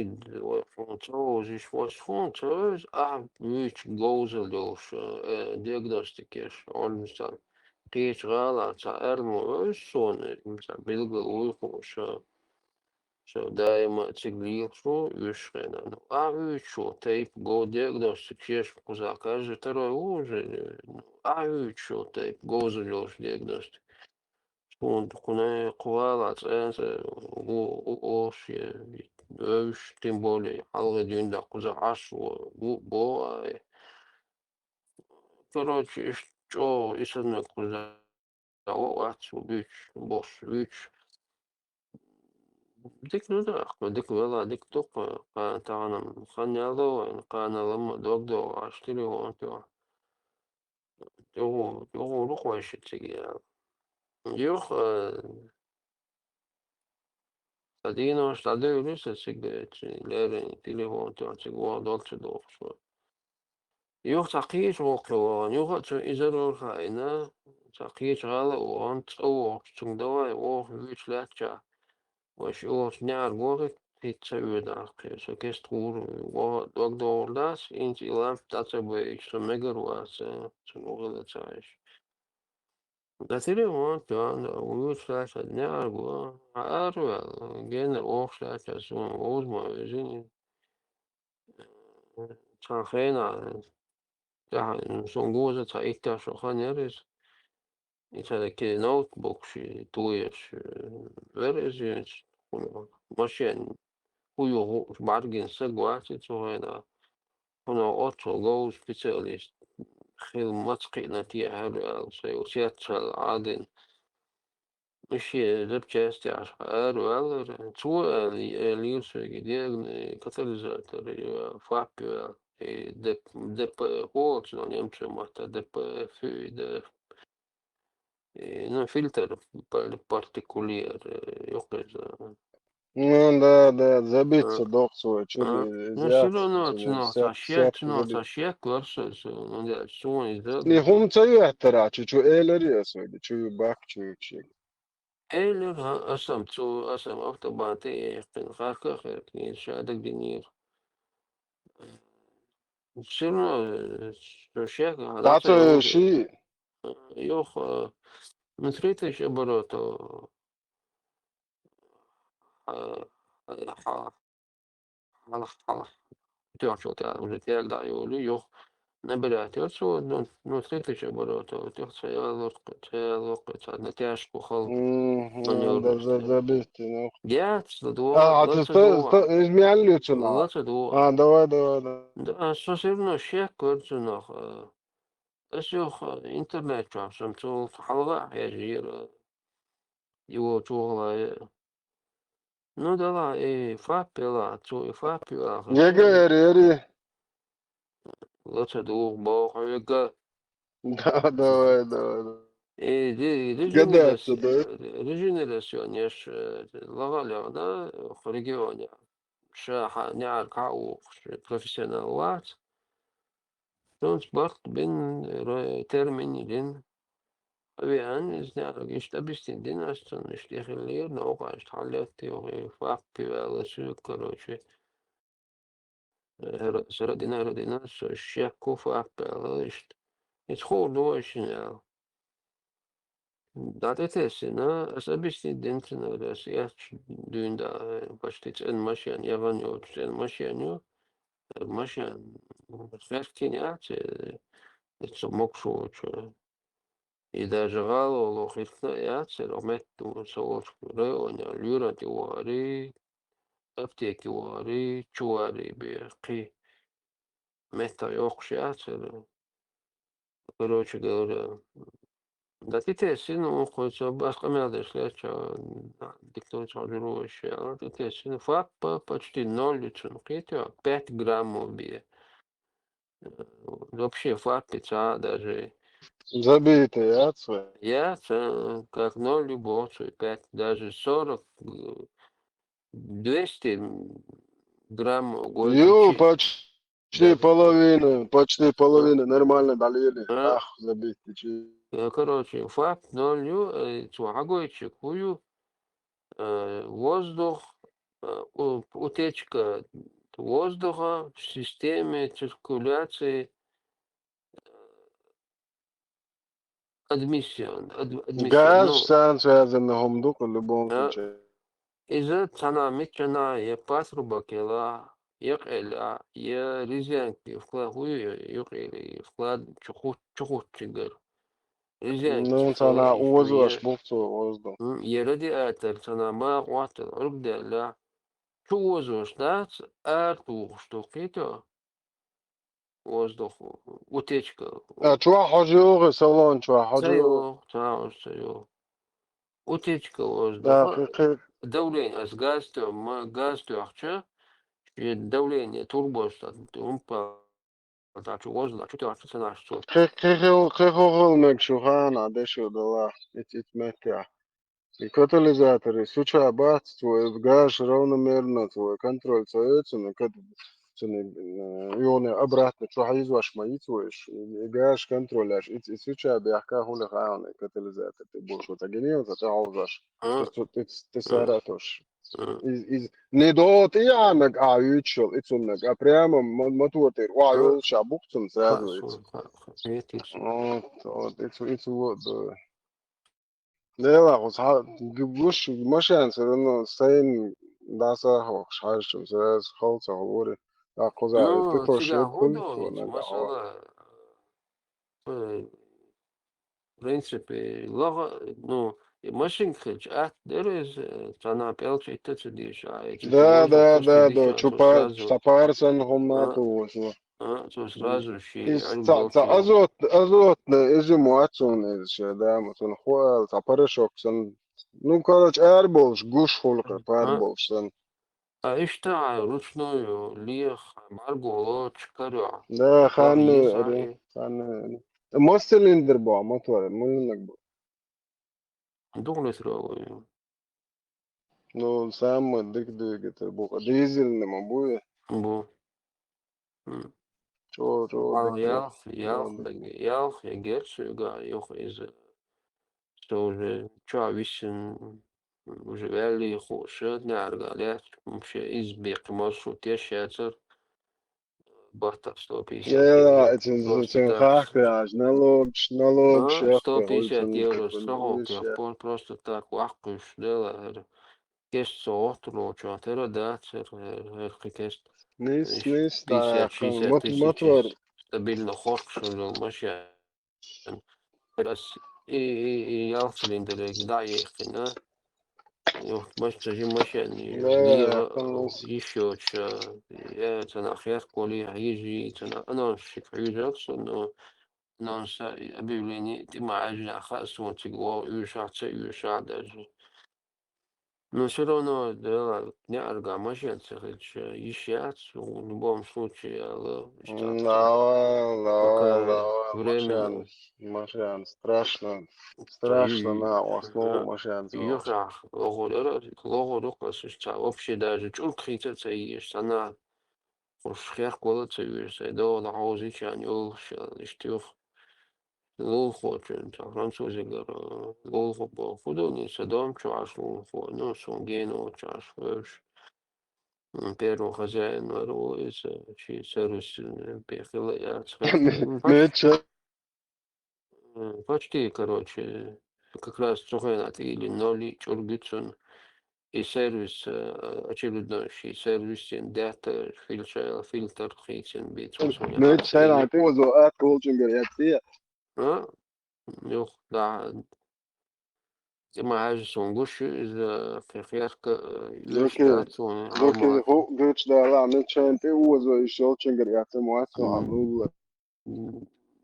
вай хьуна ца вовзуш, вай хьуна ца вевза, ахьа вуьйцу говзалла йолуш, э, диагностика еш, хьуна, мисал, кхечу гӀала цхьа аьрмо вевза суна, мисал, билггал вуй хууш, Ша даима а цига лелаш ву, уьш хенахь. Ну, ахьа вуьйцу шо тайпа гов диагностика, шеша кхузахь каждый второй ву уже, ну, ахьа вуьйцу шо тайпа говзалла йолуш диагностика. Суна кхунай кху гӀала цӀенца ву, у, олуш, вевзаш, тем более, хьалхе дуьйна даккха кхузахь Ӏаш ву, ву, боху ай. Короче, иштта чӀогӀа и санна кхуза вац, ву буьйцуш, бохуш, вуьйцуш. Дика ду даккха, дика вела, дика ду-кх, кхана тахана-м хан ял ду вайн, кхана лама дог догӀу, аш телефон тоьхна. ТӀе гӀур, тӀе гӀур ву-кх вай ши цига яла. Юха, э, Сан дийнош дӀадевлира сан цига, леррина телефон тоьхна цига ваха долчу дохуш вара. Юха цхьа кхечу гӀуллакхе вахана, юха а цуьнан и зарур хаийна, цхьа кхечу гӀала а вахана, цӀа вохуш, цуьнга давай, воху вуьйцуш лаьттачахь, вай ши олучу неӀарга вахийта, хӀинца ца оьдахь кхин, со кеста гӀур ваха дог догӀур дац, хӀинца и лампа дӀа ца байича, со мегар вац, цуьнан вахила ца Ӏеш. Дацаре вон тоьхна, вуьйцуш лаьцна неӀарга ван, хьан араваьлла, генара вохуш лаьцна суна вовза ма везина. Цхьана хенахь, тӀаьхьа суна гоза цхьа иттех шо хан яра иза. И цхьа дерриге ноутбук ши тоеш, э, вара иза, машен хӀу ю хууш бӀаргина саг вац и цу хенахь. Хьуна оццул говза специалист хила маца кхиъна те хьаьрра аьлла, сайн сеццал Ӏадина. И шен запчастяш араваьллара. Цо аьлла, элира соьга, дегна катализатор, и фап ю аьлла. И деп-, ДП, хӀу олу цунах немцойн маттахь, ДПФ, и ДФ. Э, ну, фильтр пар-, партикулер, э, юкъ иза. Ну да, да, забиться А, дохцо, чу а. Ну, изъяц, всё равно, всё, цунах всё, ца шек, всё цунах ца забиться. Шек, варса, всё, ну, да, всё, иза. Не, хӀума ца юьхьтара, чу, чу элари аса, чу ю бак, чу ю чу. Элер, а, асам, цу, асам автобан тӀе яьккхина, харка херкнийла, шадаг динийла. Всё равно, э, цу шек, а, дац, дац, э, ши. Юха, э, ну, три тысячи оборотов. Э, э, ха-, хьала, хьала, тӀехьчул тӀаьхьа уже тӀаьлла дӀайолу, юха набирать йо цо, ну, ну, три тысячи оборотов, тӀехь ца яллакх, ца яллакх, ца натяжку хал. Мгм, Манёвр да, за, стоит. забейте, ну. Яц, да, А, а ла ты ца сто, сто, дуа. изменяли цена? Ла ца дуа. А, давай, давай, давай. Да, а со все равно шек кор цунах. Ас юх интернет чуам сам цул халга хьежира. Его чугла. Ну, дала, и фап пела, цу и фап пела. Ега эри, эри. Ла ца дух бо, хьега. Да, давай, давай, давай. И ди, Гадаца, реженерация, да? Реженерация, лагалега, да, регионе. Ша ха, не арка у, профессионал вац. Сонц барт бин, ро-, термин дин. Авиан, не знаю, ишт объяснить дин, астон, ишт яхиллир, но окаш халлет, йоги, фап пивала, сю, короче. Сара дина, ара дина, со шекку фап пивала, ишт. Ит хор дуа шинял. Да, это сина, ас объяснить дин цена, ас я дюн да, почти цен машин, я ваню цен машин, ю. Машин, херкин я, це, это мокшу, чё. И даже гало ло хиртна я, це, ромет, ту, со, районе, люра, ти вари, аптеки вари, чувари, бе, хи. Метта йохуш я, це, короче говоря. Да, ти те син, он хойца, бас къамел деш леча, диктор ча журу вообще, а ти те син, фап, почти ноль, цун, китя, пять граммов бе. Вообще фап пица даже. Забейте, я, це. Я, це, как ноль любого, пять, даже сорок, э, двести граммов Ю, гойчи. почти Да. Половина, почти половина, нормально, далее. А? Ах, забейте, чи. Э, короче, фап ноль ю, э, цу хагойчик хую, э, воздух, э, у-, утечка воздуха в системе циркуляции, э, адмиссион, ад-, адмиссион, Газ ну, сан связаны хомдук в любом а, случае. иза цана мичана е патруба кела, е къела, е резинки вкла-, хую, е къели вклад чуху-, чухучигар. Резинки Ну, цана вкла, увозу е, аш бухцу воздух. м, е радиатор цана ма къуатта ургдела. Чу увозу аш дац, ар тухуш тухито. Воздух, утечка. А чуа хожу, салон чуа Ца хожу. ё, ца ё, ца ё. Утечка Да, воздуха. кы-, кы-, Давление, аз газ тё, ма-, газ тёхча, и давление турбоста, умпа, да, чу воздух, чу тёхча, цена что. кы-, кы-, кы-, кы-, кы-, кы-, мег шухана, дешо дала, ит, ит метя. И катализаторы, суча бац, твой газ равномерно, твой контроль цаёцу, ну, кат-, цуни, э, ёне обратно, чу хайз ваш маит ваш, и газ контроль аш, ит, ит суча бяхка хули хаана, катализатор, ты больше вот агенил, за ты хаузаш. А, Ты, ты, ты, ты а, саратош. а. Из, из, не до ты, а, мег, а, ючел, и цун мег, а прямо мо-, мотор ты, ва, А, ёл шабук цун ха, сразу, и ха, ха, ха, нет, и всё. Вот, вот, и цу, и цу, вот, да. Дела, вот, ха, г-, гуш, машин всё равно стоим, да, са, хо, шаршим, сразу, хол, са, говори. Да, куза, Ну, ты тоже цига вот, куль, ходо, то, ведь на, да, вот. Масала, э, в принципе, лага, ну, и машин хич, а, дерез, э, цана пелч, это цу диш, а, эти Да, возу, да, просто да, диш, да, а, чу то па-, сразу. чу парсан хумна А, то возу. а, то сразу ши, Из а, ца-, ца-, любой азот, азотно, изюму ацун, из, да, ма, цун хуал, ца, порошок, сан, ну, короче, эр болш, гуш хулка, пар А, болш, сан. а ишта ручную лех, марголо, чкарё. Да, Ха, ханны, иса, ре, и, ханны, ре. Ма цилиндр, цилиндр бу, мотор, мулинок бу. двухлитровый. Ну, самый дик двигатель бу, дизельный ма бу. Бу. М. Чо, чо, Вал дик, ялх, чо, ялх, дик. ялх, егер сюга, юх из, что уже, чё, висин, уже вяли хо, шо, нарга, лет, вообще из бек маршрут, я щецер, бахта сто пятьдесят Я, евро, этим, просто этим так. хахраж, налог, налог, А, шеф, сто пятьдесят ольцин, евро как бы, страховки, ну, по-, просто так, вахкуш, дела, тест со гӀоттар волчохь тера дац, хӀара, хӀара, хӀара кхин тест. Нис, нис, пятьдесят, шестьдесят тысяч стабильно хоркуш хилла машен. Ас и, и, и ялх цилиндриг дӀа а яьккхина. Юха маша жима машен, лера йиш йоцуш, я цунах херк валий, хьийжий, цунах анонс шиъ хьуьйжар со, но анонса объявление тӀе ма Ӏаьржина хаьа суна цига вогӀу уьйшахь, ца уьйшахь даже. Ну, всё равно, да, неӀарга машен ца хилча, йиш яц, в любом случае, ала, иштта. Лава, лава, пока лава, временно. Машен, машен, страшно, страшно, на, основу машен. Юхах, лохур яра, лохур дукха, аса иштта, вообще даже чӀург хийца ца йиш, сана, уж херк вала ца вуьйш, сай догӀу хьовзийчарна йолуш, иштта юха. Лулахочун, цхьа французигара лулахо боху. Фу ду, ни са дом чу Ӏаш лулахо, ну, суна гена волчу Ӏаш вевзаш. М, первый хозяин вара ву иза, ши сервис, м, бехила яц. Меча. М, почти, короче, как раз цу хенахь тӀе или ноль чӀург ю цунна. И сервис, э, очередной ши сервис йина даьтта, фил-, фильтр хийцина бен цо суна. Меча, тӀе озо атта волчуьнгара эцций. А? Юха, да. ТӀе ма Ӏаьржа, суна гуш ю иза, кхин херка, э, йоьш дац суна, хӀокху гучу дала, мел чайна тӀе озо йиш йолчуьнгара эцна ма вац суна, хьан лулла.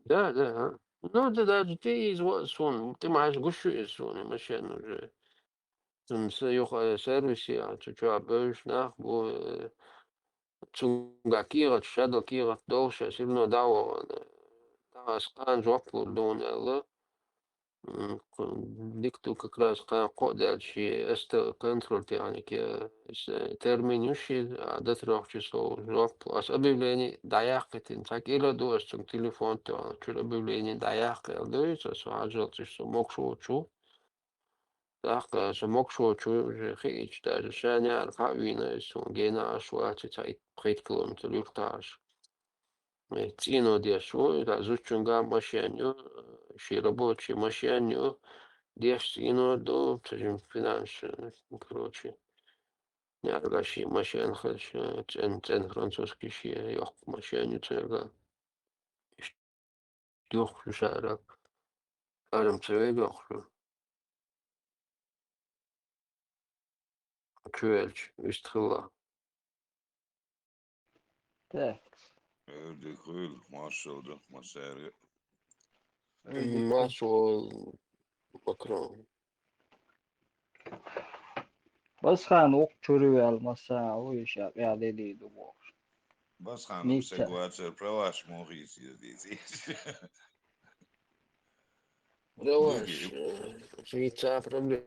Да, да, а. Ну, да, даже тӀе иза вац суна, тӀе ма Ӏаьржа, гуш ю иза суна, машен уже. Цунна са юха, э, сервисе, а, цу чохь бевзаш нах бу, э, цуьнга кехат, шадал кехат долуш, аса ирно дӀа а вахана. Таха аса кхана жоп лур дуна аьлла. М, кху-, дика ду как раз кхана кхоъ даьлла шен эс тэ контроль техники, э, с-, термин ю шен, а, до трёх часов жоп. Аса объявление дӀаяьккхийтина. Цхьа кӀира ду аса цуьнга телефон тоьхна. Чуьра объявление дӀаяккха аьлла ду иза, со хьажжалц иштта со могуш волчу. ТӀаккха со могуш волчу уже хиъча, даже ша неӀарга хьа а вийна, иза суна гена Ӏаш вац, цхьа итт-пхийтта километр юьртахь Ӏаш. Э, цӀено деш ву, иза зудчуьнга машен ю, шен рабочий машен ю, деш цӀено ду, ца жима финанс, э, короче. НеӀарга шен машен хилча, э, цӀен-, цӀена французский шен йоккха машен ю цуьнга. Йохуш ю шара. Арам ца вега йохуш ю. Чу велча, вист хилла. Так. Эрдик хуьйла, маршалла ду, массаьрга. Эрдик хуьйла. Маршалла, Макрон. Басхан вукху чуьра ваьлла, масса а ву, и ша къаьхьа де дийр ду бохуш. Басхан Ницца. Сагвацар праваш мохийс ю дийзи. Праваш, Дуги. Э, хица проблема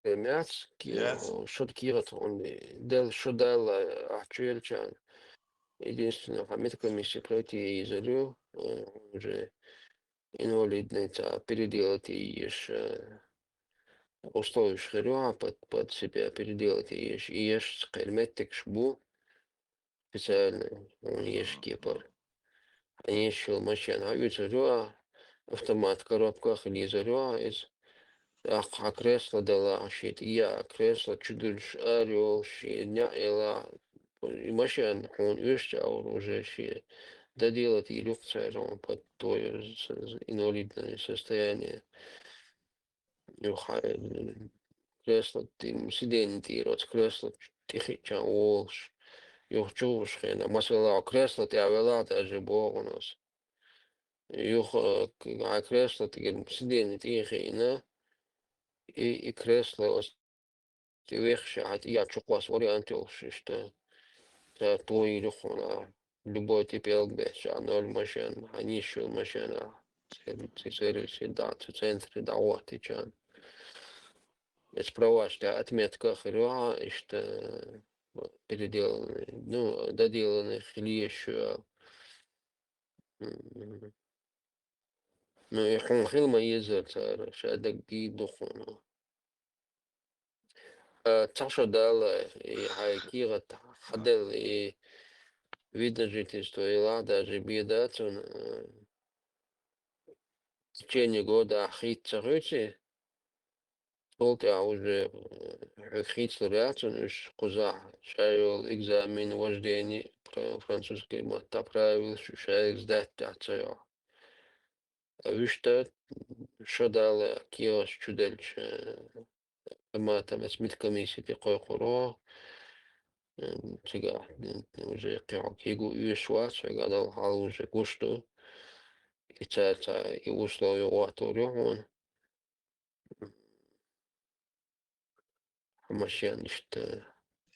яц, ки-, Яц. Шуд кийгӀат хьуна, дел шу дала ахь чуьрчан. Единственное, хьан медкомиссия пройти езар ю, э, уже инвалидный ца переделать еш, э, условиеш хир ю, а под, под себя переделать еш, и еш кхин меттигаш бу, специально, хьуна еш кепара. Хьан еш йолу машен хьан оьцур ю, а автомат коробка хила езар ю, а иза. ТӀаккха хьан кресло дала, шен тӀе а кресло чудуьллуш ара йолуш, шен неӀ яла, и машен хьуна оьшучу агӀор уже шен доделать йийр ю-кх цара, хьуна под твоё с-, с-, инвалидное состояние. Юха, э, кресло тӀе, сиденье тӀера оцу кресло тӀе хиъча волуш. Юха чу гӀуш хенахь, масала, кресло тӀехь велахь даже боху аса. Юха, э, к-, а кресло тӀе, сиденье тӀе хиъна, и, и кресло аса тӀе вехча, хьан тӀе а чукхосса вариант йолуш иштта. Цара тойийр ю хьуна. Любой тип ялгбетташ а ноль машен, хьан йиш йолу машен а, цу, цу сервисе дӀа, цу центре дӀахӀоттича. Эцу праваш тӀехь отметка а хир ю хьан, иштта, переделанный, ну, доделанный хила езаш ю аьлла. М. Ну, и хьуна хила ма езара цара, ша даггий ду хьуна. А, цхьа шо дала, и хьайн кехат хьаделла, и вид на жительство елахь даже бен дац цунна, а, в течение года ахь хийца ца хуьйций, Цул тӀаьхьа уже, э, хьоьга хийцалур яц хьуна уьш кхузахь, ша йолу экзамен, вождение, фра-, французский маттахь правила, шу шайга сдать тӀехь ца йохь. А вуьшта шо Дала кехаш чу делча, э, автоматом ас медкомиссия тӀе кхойкхур ву. Э, цигахь, э, уже кхин хьо кийго оьшуш вац, хьоьга Дала хьал уже гуш ду. И цара ца, и условия гӀоттур ю хьуна. Хьан машен иштта.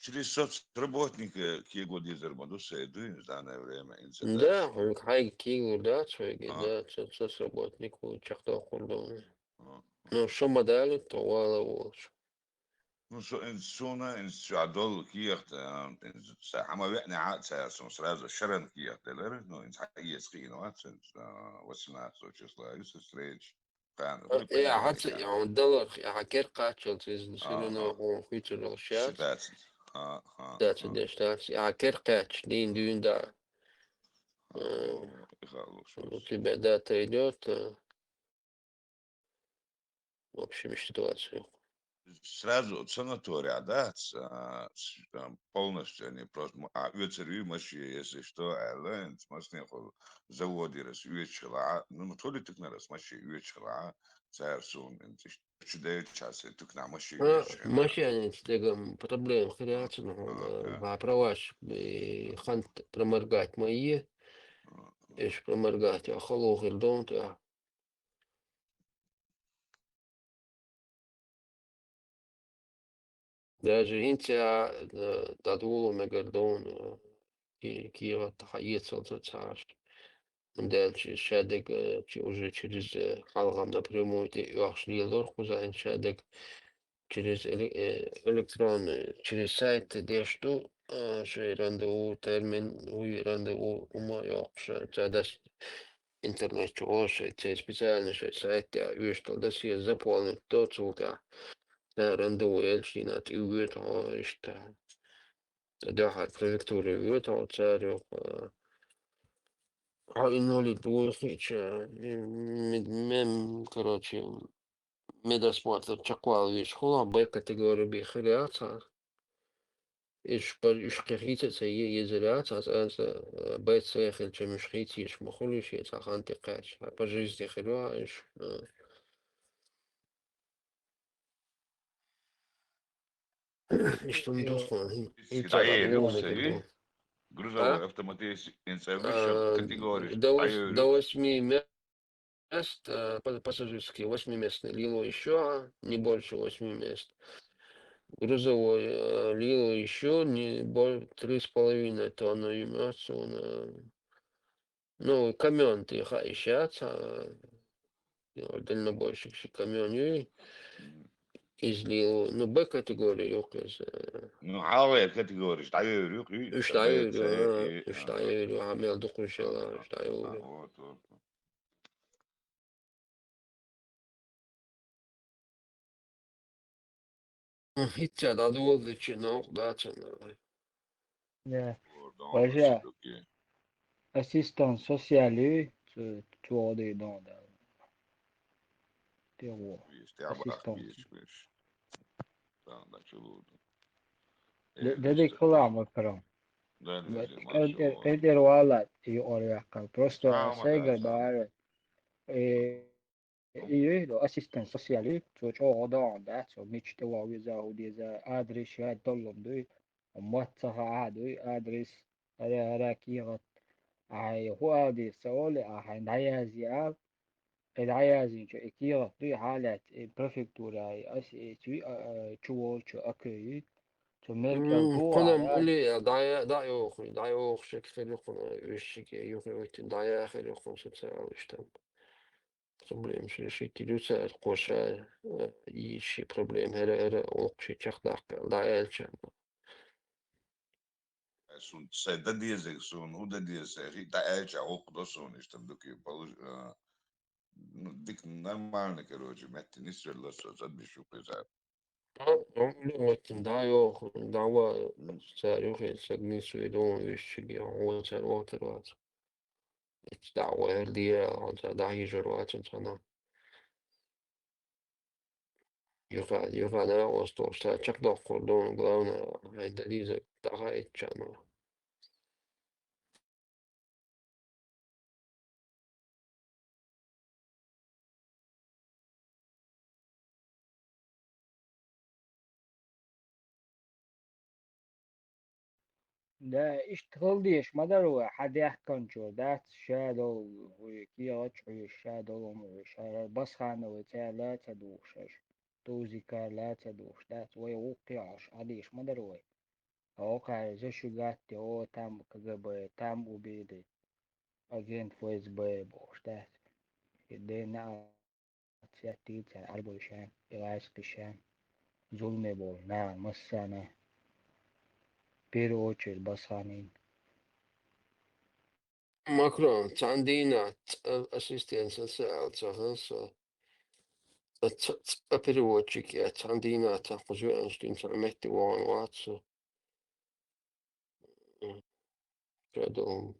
Через соцработника кего дезар ма ду, сай ду, в данное время, инца. Да, дац. Хьоьга хьайга кийгур дац хьоьга, а, да, со-, соцработник ву чекхдоккхур ду. А, а. Ну, шо ма далит, тхо вала волчу. Ну, со, ин-, суна, ин-, ша долу кехат, а, ин-, ца хьама веъна хьа ца яр, сон сразу шаран кехат делар, ну, ин-, хьа иэс кхиъна вац, ин-, а, восемнадцатого числа, ю со встреча. Кхана, а, хуьлу, э, понятно, хьаца, кхана. Э, даларх, э, хьан кер кхаччалц иза, а, всё равно, а, хьуна хуьйцур йолуш яц. Ситуация. А, а, дац, а, деш дац. Э, хьан кер кхаьчча, дийна дуьйна да. А, э, и хаалуш у вац. Тебя дата идёт, э, в общем, ситуация. Сразу от санатория, да, с-, а, с-, там, полностью они просто м-, а, оьцар ю маши, если что, аьлла, ин-, машинехула заводера с оьцуш хила, а, ну, ма тхули тикнарас маши оьцуш хила, а, цара суна, ин-, иш-, чу девлча аса тикна маши, а, оьцуш хила. Машиница дегам проблема хир яц, ну, а, а, да. Ва праваш, э, хант проморгать ма е, а, а, эш проморгать, а, халу хир дон, а. Даже хӀинца а, э, дӀадоло мегар ду, э, ки-, кехат хьаэцалц цара. Дальше шадерг, э, чи-, уже через, э, хьалха напрямую тӀе оьхуш лелор кхузахь шадерг через эле-, э, электронный, через сайт деш ду, э, шайн рандеву, термин, уй рандеву, ума йоккхуш, э, ца дас интернет чу гӀо шайн, церан специально шайн сайт тӀехь оьшуш долу досье заполнить до, цул тӀаьхьа сан рандеву элча дийнахь тӀе воьду хьо иштта. Сан дуьххьара префектуре воьду хьо, цара юха, хьо инвалид вуй хиъча, м-, м-, мем, короче, медосмотр чекхвала везаш хуьлу, Б категори бен хир яц хьан. Уьш пар-, уьш кхин хийца а ца е-, езар яц хьан, цкъа а, э, Б, С хилча уьш хийца езаш ма хуьлу, шен цхьа хан тӀе кхаьчча. Хьан по жизни хир ю хьан уьш, э. Иштта ма ду хьуна, хӀин-, хӀинца дӀаелира дӀа-, ю. Грузовой, а? Автоматический, ин-, ца высшая, а, категория, до вос-, дӀаелира. До восьми мест, э, па-, пассажирский восьмиместный лило ещё, а, не больше восьми мест. Грузовой, э, лило ещё не бо-, три с половиной тонны имеется, он, э, Ну, камён тӀе хаийша ца, э, дальнобойщик ши камён юй, мгм, иза лило, ну, Б категори юкъ иза. Ну, хьалхара категориш дӀайойр юкъ, юй, уьш дӀайойр, Б, С, а, и, уьш а, дӀайойр, а, хьан мел дукха а, шала, а, уьш дӀайойр. А, вот, вот. ХӀинца дӀадолалучу новкъа дацара. Да. Важа, ассистент социаль ю, цу, цу гӀо дий дон да. Тего. Ассистент. Д-, дадик хула ма карам. Да, да, да, эдер, эдер вала и ор яккал. Просто сайгар бара. Э, И ю, ассистент социаль ю, цо чӀогӀа догӀун дац, цо мича тӀе ван веза, хӀун деза, адрес яд доллун дуй, мотт ца хаьа дуй, адрес, хӀара, хӀара кехат, ахьа хӀун ала деза ца оле, ахьа дӀаязъе ала, и дӀаязйинчу и кехат дуй, хьалаьцна и префектура, и ас-, и цуьй, а, а, чу волчу акуьй, цу мел кӀел М, кхунам а, ули, а, дӀа-, дӀайоху, дӀайоху шек хир ю кхуна, уьш шеке юхавитина дӀаяхир ю кхуна социалиштам. Проблемаш решить йилла цара кхо ша, э, и ши проблема хӀара, хӀара гӀуллакх ши чекхдаккха дӀааьлча. Суна сайн дан дезарг, суна хӀун дан деза, сайн хи дӀааьлча гӀуллакх до суна, иштта дукха полож-, а, ну, дика нормально, короче, метта нисвелла со, забиш юкъе цара. А, а, ну, вот, да, йо, да, ва, цара юхе сагнисвелла, вуьшчиг, йо, цара вовтар вац. Эццахь вай хӀара дера, хьо ца дӀахьийжар вац цхьана. юха, юха нагӀа осталуш, цара чекхдоккхур ду, главное, хьайн дан дезарг дӀахаийтича ма. Да, иштта хила дезаш ма дара вай, хьан даьхканчо дац, ша долу, вай кехаташ хьоьжуш, ша долу хӀума хьоьжуш, ша Басхановый цара ла ца духуш аша, Тузикар ла ца духуш дац, вай гӀуллакхе хьош хьан дезаш ма дара вай. Оха зашугатте, о, там КГБ, там убили, агент ФСБ бохуш дац. И ДНА цветтийца Ӏарбойшан, ирайскишан, зулме болу нахана массарна, первую очередь Басханин. Макрон, цхьана дийнахь цӀа ассистент социал ца хилла со. Цхьа, цхьа, цхьа переводчик яц, цхьана дийнахь цхьа кхуза веанаш дина цхьа метте вахана вац со. Ша ду хӀума.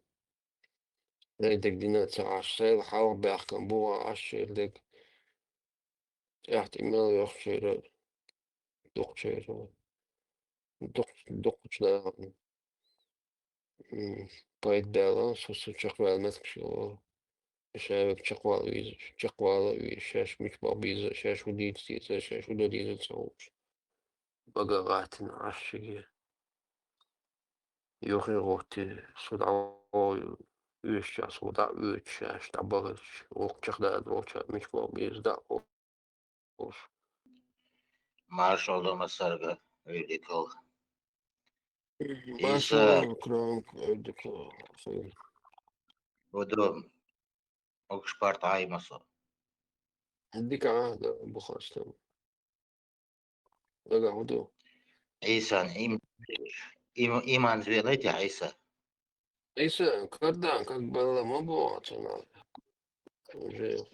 Дайдерг дина ца Ӏаш, сайла хьалха баьхкан бугӀа Ӏаш шердерг. ТӀехь тӀе мел йохчера, дукхачера, дукх-, дукхачу нахана, м, пайда баьлла, со, со чекхваьлла меттигаш йолу. Ша верг чекхвала везаш, чекхвала а везаш, шаьш мича бакъ беза, шаьш хӀун дийца деза, шаьш хӀун дан деза ца хууш. Бага гӀаттина Ӏаш шиге. Юххе гӀоттий, со дӀа оьшучохь, со дӀа а оьцуш, шаьш дӀабахарча, воккхачех дада волчохь, мича бакъ беза дӀа а олуш. Маршалла ду массаьрга, Эвдикал. Маршалла, Кранк, Эвдикал. Вадо, огуш парт Ӏай масо. Дика, да, бухарстам. Дага хӀун ду? Ӏийсан, им-, им-, иман звелайте, Ӏийса. Ӏийса, кардан как белла ма боху цунах. Уже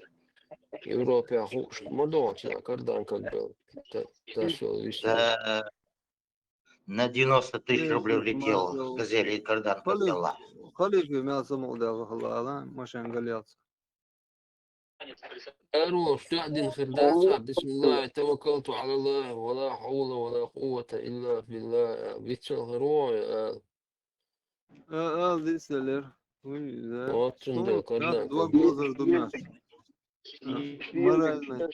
Европе хууш ма доху цунах, кардан как белла. Та-, тасвел висна. Да, на девяносто тысяч рублей влетел, Газели кардан как белла. Халиф мел самукъадала хала ала, машин галелца. Аьрру, стуьхьа дина хир дац, бисмиллахӀи таваккалту ӀалаллахӀи, ва ла хьавла ва ла къуввата илла биллахӀ, вицал хир ву, а? А, а, дицделира. Уй, да. Вот цундела, кардан. Два глаза в дунях. А, морально.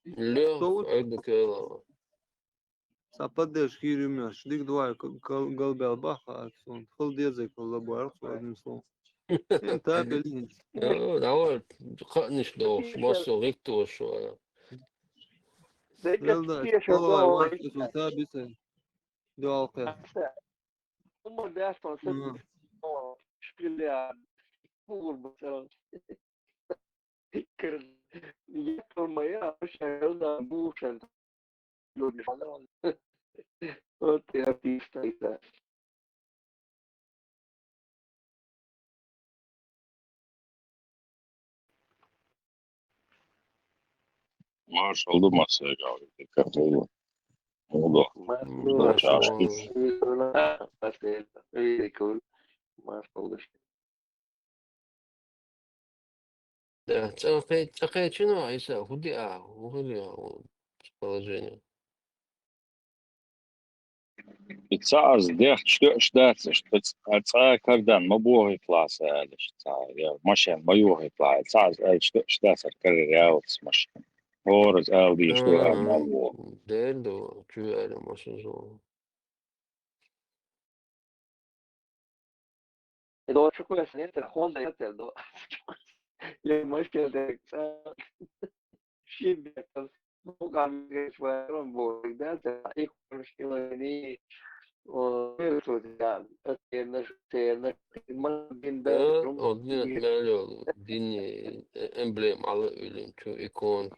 Лех, Айдакелова. Цхьа поддержка хир ю моьттуш, дика дуьхьал г-, гал-, галбаьлла бахха аса суна. Хала дезарг хала лабоьру цо, одним словом. Э, так или нет? Э, давай, кхаънаш дохуш, массо гӀиттош вара. Элда, половая вахтуш ца бисай. Дуьхьал кхел. Мгм. Вот и артист тогда. Маршалла ду массаьрга, дика хуьлда. Муха ду? Маршалла. Маршалла. Маршалла. Да, цӀа кхе-, цӀа кхечина Ӏийса, хӀун диа, хӀун хир ю положение? И цхьа аз дехча тоьаш дац, иштта цхьа цкъа кардан ма бохийталахь сан аьлла, иштта цхьа, я машен ма йохийталахь, цхьа аз аьлча тоьаш дац, ара карара ялац машен. ХӀораза ала дийш ду, ара ма боху. Дера ду, чу аьлла машен зо. Е дочу квес не те, Honda я те до. Я машина те, ца, шин де, там, ну, кам, геш, варон, бо, да, ца, и куршила ни, о, тут, да, это, на, это, на, ман, бин, да, Э, рум, одни и отмерли, дини, э, эмблем, ала, или чу, икон.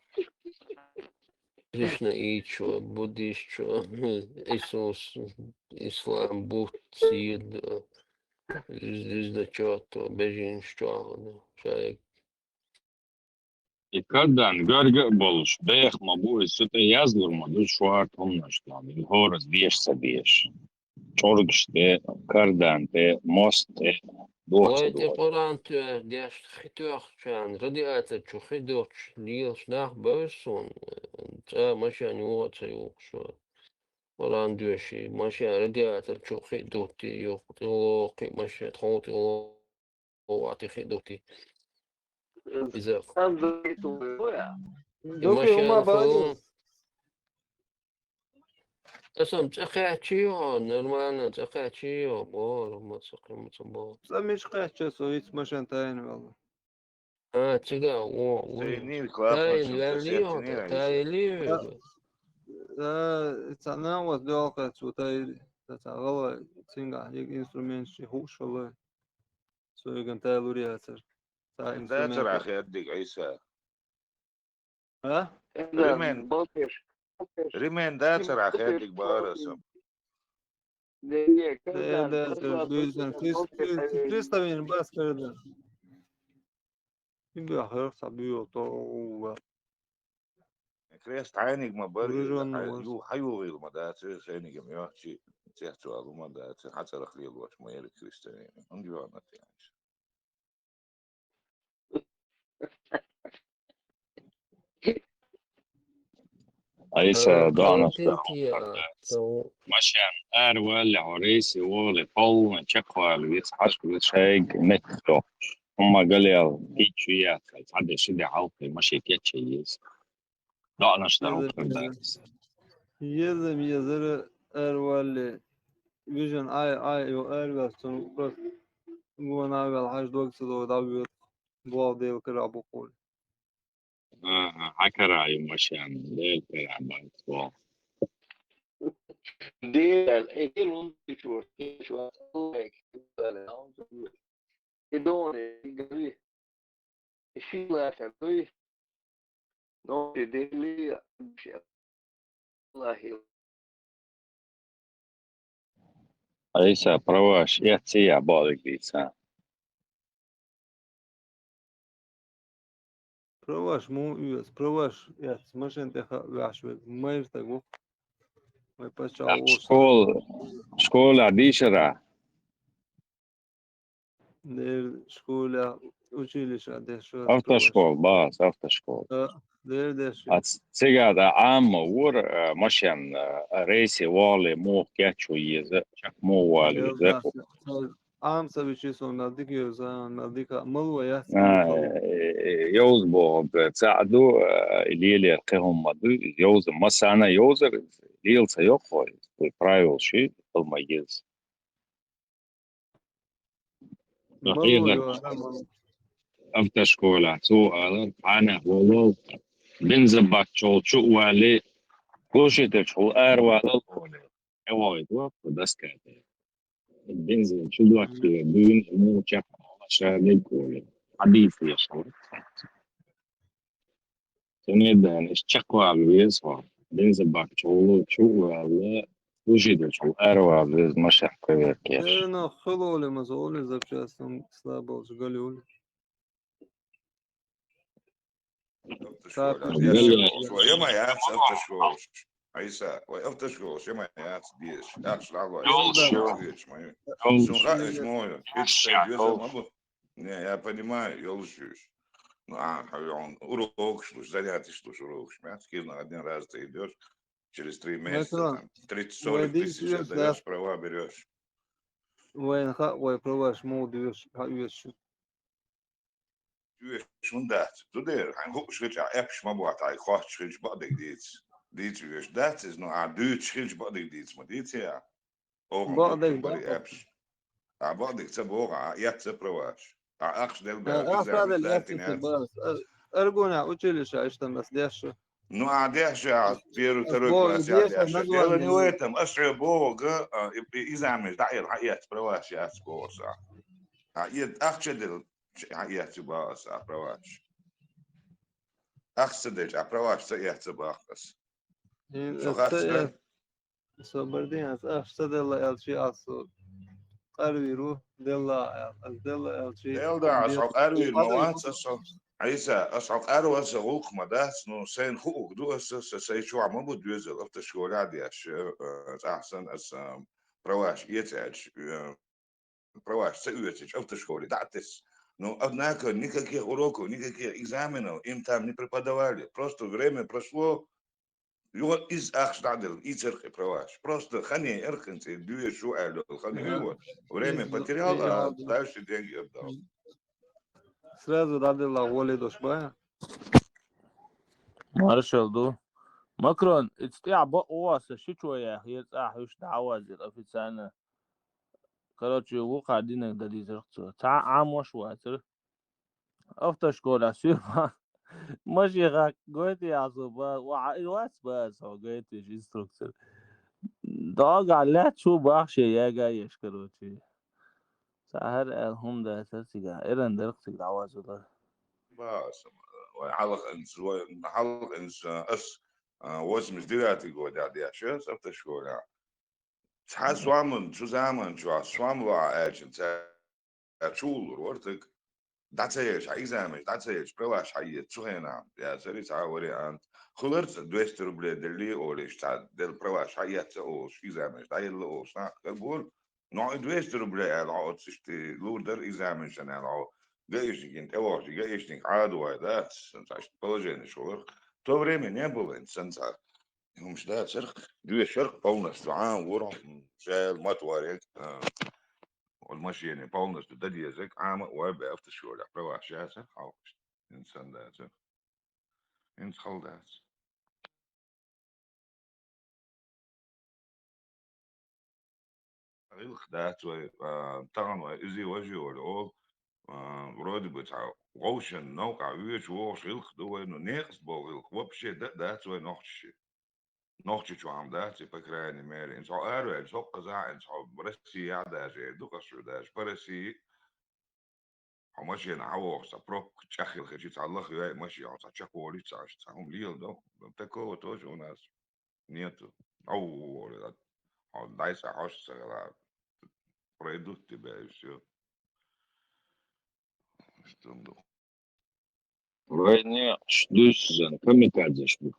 Кришнаитчо, буддистчо, Исус, ислам, бут, сийд, звездочет, бежинчо, шайг. И кардан гарга а болуш, беха ма бу, иза цу тӀе язлур ма ду, шорта хӀуманаш тӀом, и хӀораза деша ца деша. ЧӀоргаш тӀе, кардан тӀе, мост тӀе, Вай тӀе Къуръан тоьхна деш хи тоьхначарна радиатор чу хи дуташ лелаш нах бевза суна, цӀа машен юха а ца юхуш. Къуръан доьший, машен радиатор чу хи дутий, юха тӀе лохий машен, тхов тӀе лохий хи дутий. Иза. И машен хӀума бац. Аса цӀа кхаьччий хьо, нормально цӀа кхаьччий хьо, боху, ма ца кхи-, ма ца боху. ЦӀа мича кхаьчча со, хӀинца машен тайна ваьлла. А, цига, о, о. Тайна ваьллий хьо, тайна ваьллий хьо. Да, ца нагӀас доьлху цу тайри, ца гӀала цинга, хӀига инструменташ хууш хилла. Со хӀиган тайлур яцара. Ца инструмент. Дацара хеддиг, Ӏийса. А? Римен. Римен дацара хеддиг бара со. Да, да, да, да, да, да, представление бас кара да. Им бахар са био то ува. Крест хьайниг ма бари, Гружённый хьай-, вас. Ю-, хьаюлгӀийла ма дац, сайнигам йохчи, цецвалу ма дац, хьацарах лелош ма яри христианин. Он дивана тянешь. Айса, э, доана контент я, то машен, ар валли, хьо рейси, вали, полна, чекхвали, вис, хьашк, вис, шайг, мекто. Хумма галел, пичу я, хай, хада, шиде, халкы, маши, кече, ес. Доана, что, еза, рукы, еза. Да. Еза, еза, ар валли, вижен, ай, ай, ё, ар вал, сон, просто, гуна вал, хаш, дог, садо, да, вал, дел, кара, букули. Ага, хьакараю машен, дел карабан, во. Дел, э, дел он чур, чур, и доне, и гори. И шила, и гори. Но и дели, и ши-, Аллахи. Айса, праваш, я ция, балык, дица. Праваш му уьес, праваш яц, машен тӀе хаа ваьш вег, майртаг ву. Вай паччахь волуш. Школа, школа дийшара? Дер школа, училище деш. Автошкола, праваш. Бас, автошкола. А, дер деш. А ц-, цига да Ӏама вур, а, машен, а, рейси вали, мух кечу еза, чак му вали еза. Ам са вичи сон мел дика йоза, мел дика мал ва яц. А, э, э, йовз боху, ца ду, э, лелер кхе хӀумма ду, йовза, массана йовзар, лел ца йокхо, вай правил ши, хӀумма ез. Мал ва, автошкола, цу ала, хьана, волов, бензобак чол чу вали, глушитель чул ар валал, оле. Эвой, вот, доска. Бензин чудвак, мгм, кило, дюйм, ну, чак, шарик, коли. Обид, я шо. Сенедан, иш чаквал вез, ва. Бензобак чолу, чу, ва, служитель чол, ар ва, вез, машак, проверки. Э, ну, хылоли, мазоли, запчастям слабо, сгалюли. Автошкола. Так, я, ну, школа. Я моя автошкола. Айса, ой, автошкола, я моя, деш. Я шла, ой, я шла, ой. Сунга, иш мою. Иш, иш, иш, иш. Не, я понимаю, я лучше. Ну, а, а он урок, слушай, занятия, слушай, урок. Понимаешь, один раз ты идёшь, через три месяца, там, тридцать-сорок тысяч отдаёшь, права берёшь. Вайн ха, вай праваш, мол, деш, ха, веш. Уьш хӀунда дац? Ду дера, хьайн хууш хилча, а эпаш ма бохьа, хьайн хотташ хилча, бакъдерг дийца. Дийца уьш дац иза, ну, а дуьйцуш хилча, бакъдерг дийца ма дийца я. Оха бакъдерг бари дац эпаш. А бакъдерг ца боху, а эцна праваш. А ахча дел бер, а, экзамен ахча дел дайтина эцна яц. Аргуна училище, а иштта нас деш. Ну, а деш, а первый, второй класс, а деш, а деш. Дело не в этом, аш боху, а, и, и, экзамен, да, я, а эцна праваш, я боху са. А, и ахча дел, Ш-, хьан эцци баха аса, а праваш? Ахча ца делча, а праваш ца эцци баха аса. Ин, со ца хатта эц-, со бардин ас, ахча ца делла аьлчи ас со къарвийр ву, делла аьл-, ас делла аьлчи. Делла, ас хьо къарвийр ма вац, ас хьо, Ӏийса, ас хьо къарвар аса гӀуллакх ма дац, ну, сайна хууг ду аса, са сай чохь ма бу доьзал, автошколе а деш, э, э, цӀахь санна аса, э, праваш эца аьлча, э, праваш ца оьцуш, автошколе дӀа а тесса. Ну, однако, никаких уроков, никаких экзаменов им там не преподавали. Просто время прошло, юха иза ахча дӀаделла, ийцар-кх и праваш. Просто хӀана яр-кх хӀинца, дуьйш шу аьлла йолу хӀама ю, время потерял, а дальше деньги отдал. Сразу дӀаделла гӀоле долуш бан. Маршалла ду. Макрон, иза тӀехь бакъ ву аса, ши чо яхье цӀахь уьш дӀа а вазийра официально. Короче, вукхара динарг дан дийзира цо. Цхьа а Ӏамош вацара. Автошколехь соьга машен хьакха гойту ахь со бан, ва хьан и вац бан аса хьо гойтуш инструктор. ДогӀа лаьцна шу бахьа шен яга а еш, короче. Цхьа хӀара аьлла хӀума дацара цигахь, эрна дара-кх цига дӀавазалар. Ба аса, вай хьалха инс, вай хьалха инс, ас, а, восемьдесят девятый годехь деш ас автошколехь. Цхьа сом, цу заман чохь сом лоьхьа аьлча, цара чу вуллур вара стаг. ДӀа ца елча, хьан экзаменаш дӀа ца елча, праваш хьан эца цу хенахь, яцара и цхьа вариант. Хуьлура цкъа двести рублей деллий олуш, цхьа делла праваш хьан эцна олуш, экзаменаш дӀаелла олуш, нах кагбора. Но и двести рублей аьлла, хьо оццу иштта лур дара экзаменашна аьлла, хьо гаишникийн тӀе вахча, гаишник Ӏадо вай дац, сан цхьа иштта положенеш хилар. В то время не было, сан цхьа хӀумаш дацара, доьшура полностью, Ӏамор, м, шел, мотварек, а, оцу машене полностью дан дезарг, Ӏама а вай бен автошколехь праваш яцара хьалхашна. ХӀинца санна дацара. ХӀинца хала дац. ГӀиллакх дац вай, а, тахана вай иза важа вара олу, а, вроде бы цхьа вовшашна новкъахь воьдуш вогӀуш гӀиллакх ду вай, ну, некъаца болу гӀиллакх вообще дан а дац вай нохчашна. Нохчийчохь-м дац и, по крайней мере. ХӀинца хьо араваьлча, хӀокхузахь хӀинца хьо Россияхь а даже эр ду-кх ас шу даже, по России. Хьо машенахь хьан вогӀуш, цхьа пробка чӀагӀъелла хилча, цхьа лаха йой машен, хьо цхьа чекхволуьйту цхьа, цхьа хӀума леладо. Такого тоже у нас нету. Ау, хьо дӀасахьош ца хилахь, пройдут тебя и всё. Что ду? Вайна дуьззина камикадзеш бу.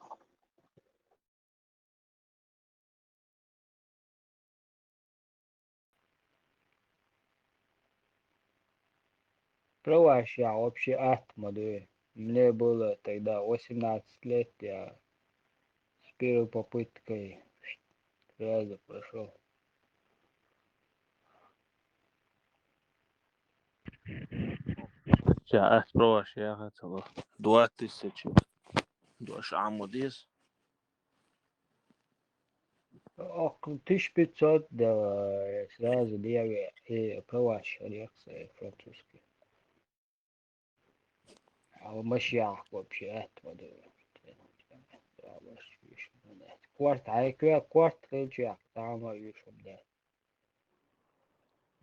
Праваш яхь вообще атта ма дуй. Мне было тогда восемнадцать лет, я с первой попыткой сразу прошёл. Ша ас праваш яхьа ца ло. Двадцать тысяч. Дош Ӏамо деза. Ох, тысяча пятьсот дала, сразу левый, и праваш, лекция французский. А машиях вообще, это вот, э, корта хьайкве, корта хилча, там а вишум, да.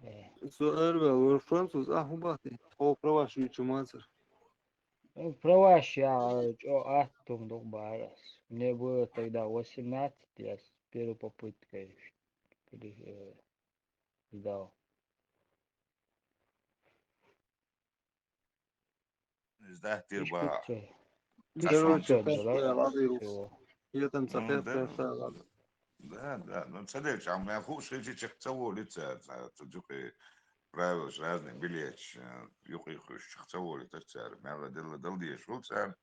Э. Со арвел, вор француз, а, хӀун бахти? Хо праваш вичу мацар. Ну, праваш я, э, чё, аттум дух барас. Мне было тогда восемнадцать, я с первой попыткой пере-, э, сдал. Издать дир баха. Короче, да, да, да, всё. Я там Ну, да. Да, да. Ну, ца делча, а мел хууш хилча чекх ца волу ца, ца, ца дукхе правилаш разные билеташ, э, юкъе хуьш чекх ца волу ца цара. Мел дала, дала дезаш вол цара.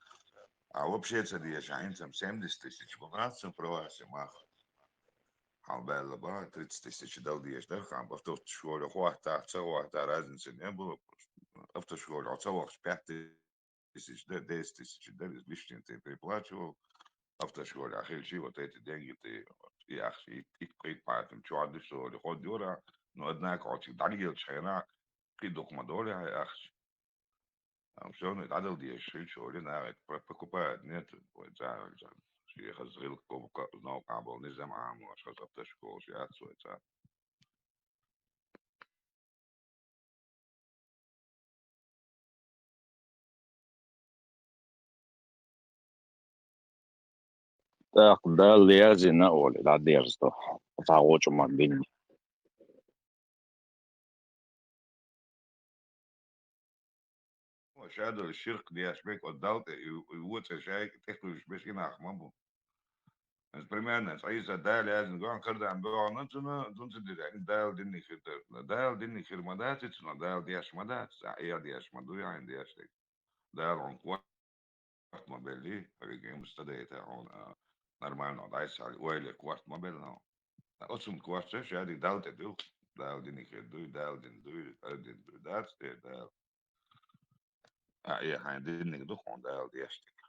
А вообще ца дезаш, а инцам семьдесят тысяч бу, нацам праваси мах. Хьалбаьлла бан, тридцать тысяч дала дезаш дара, хан автошколе хӀоттахь, ца хӀоттахь, разницы не было. Автошколе хьо ца вахча, пять тысяч дара, десять тысяч дара, иза лишний ты переплачивал. Автошколе хилчи, вот эти деньги ты, вот, и ахча, и, и, и пхийтта пхьартам чохь дуьсур вара, хӀо дора, но, однако, хьо цига дӀалелачу хенахь, кхин дукха ма долу хьайн ахча. Амма всё равно дӀадала дезаш хилча, олий нагӀе, про-, покупают, нет, вай цара, цара. Шен хаза гӀиллакх кхобу ка-, новкъахь болу низам Ӏамош, хаза автошколаш яц вай цара. ТӀаккха Далла яздина олий, дӀадерзадо. Цхьа гӀо чу ма бинни. Ва ша долу ширкх деш мега оцу Далла тӀе, и, и вон цӀе шайга тӀе кхуьйсуш берш и нах ма бу. Примерно, цхьа Ӏийса Дала яздинарг вахана кардан бохана, цунна, цунна ца дира, Дала динниг хир дара. Дала динниг хир ма дац, цунна Дала деш ма дац, а, э, деш ма дуй, хьайна деш дерг. Дала хьона корта ма белли, хьоьга имс ца дайта хьона, а, нормально дӀайса хьали, ойла корта ма белли хьона. Оцунна корта шадерг Далла тӀе дуьлху, Дала динниг хир дуй, Дала дин дуй, ара дин дуй, дац те Дала. А, э, хьайн динниг ду хьона Дала деш дерг.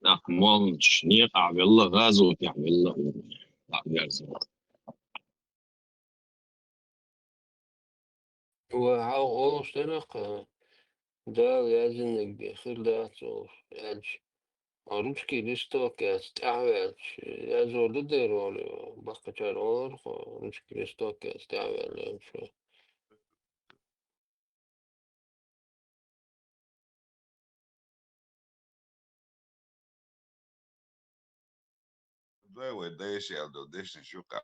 ТӀаккха молланаш некъахь велла, гӀазотехь велла, тӀаккха герза. Ва хьалха олуш дерах, Дала яздинарг хир дац олуш, аьлча, ручки листок яц тӀаьхьаваьлча, язор ду дера олу, баккхачара олура, ручки листок яц тӀаьхьаваьлла аьлча. Дай вай дайша аьлла долу дешнаш юкъа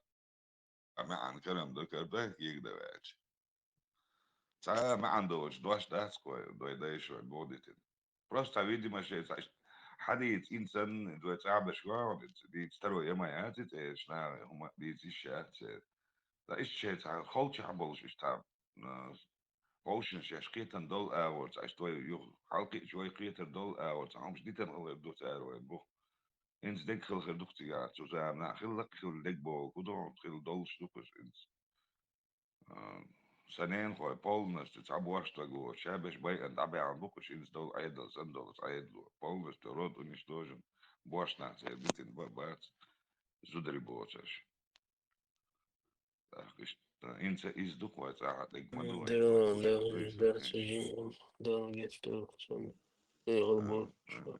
а маьӀна карам ду, карда кегада ваьлча. Цхьа а маьӀна долуш дош дац кхой, вай дайша вай бохдитина. Просто, видимо, шайн цхьа хьадийца инсан, вай цӀахь беш вахана, дийца таро яма яц и цӀераш, наха хӀума дийца йиш яц церан. Ткъа иштта шайн цхьа холчахь болуш иштта, а, вовшашна шаьш кхетар долу агӀор цхьа, иштта вай юха хьалакхиъча вай кхетар долу агӀор цхьа хӀумаш дитина хилар ду цара вайн бу. ХӀинца дерг хила хир ду-кх цигахь, цу заманахь хилла-кх хила дерг бохург хӀун ду, хила долуш ду-кх уьш хӀинца. А, сан ненахой полностью цхьа бошта вага воцуш, ша беш байъина дӀабаьхьна бу-кх уьш хӀинца долу Ӏедал санна долу цхьа Ӏедало. Полностью род уничтожен, бошнах церан дитина ба-, бац зударий боцурш. ТӀаккха иштта, хӀинца иза ду-кх вай цӀахь дерг ма ду вай, Дала, вай Дала, дойша Дала, хӀинца. Сужин, Дала, гечдойла суна. Эй, гӀурба. А, а.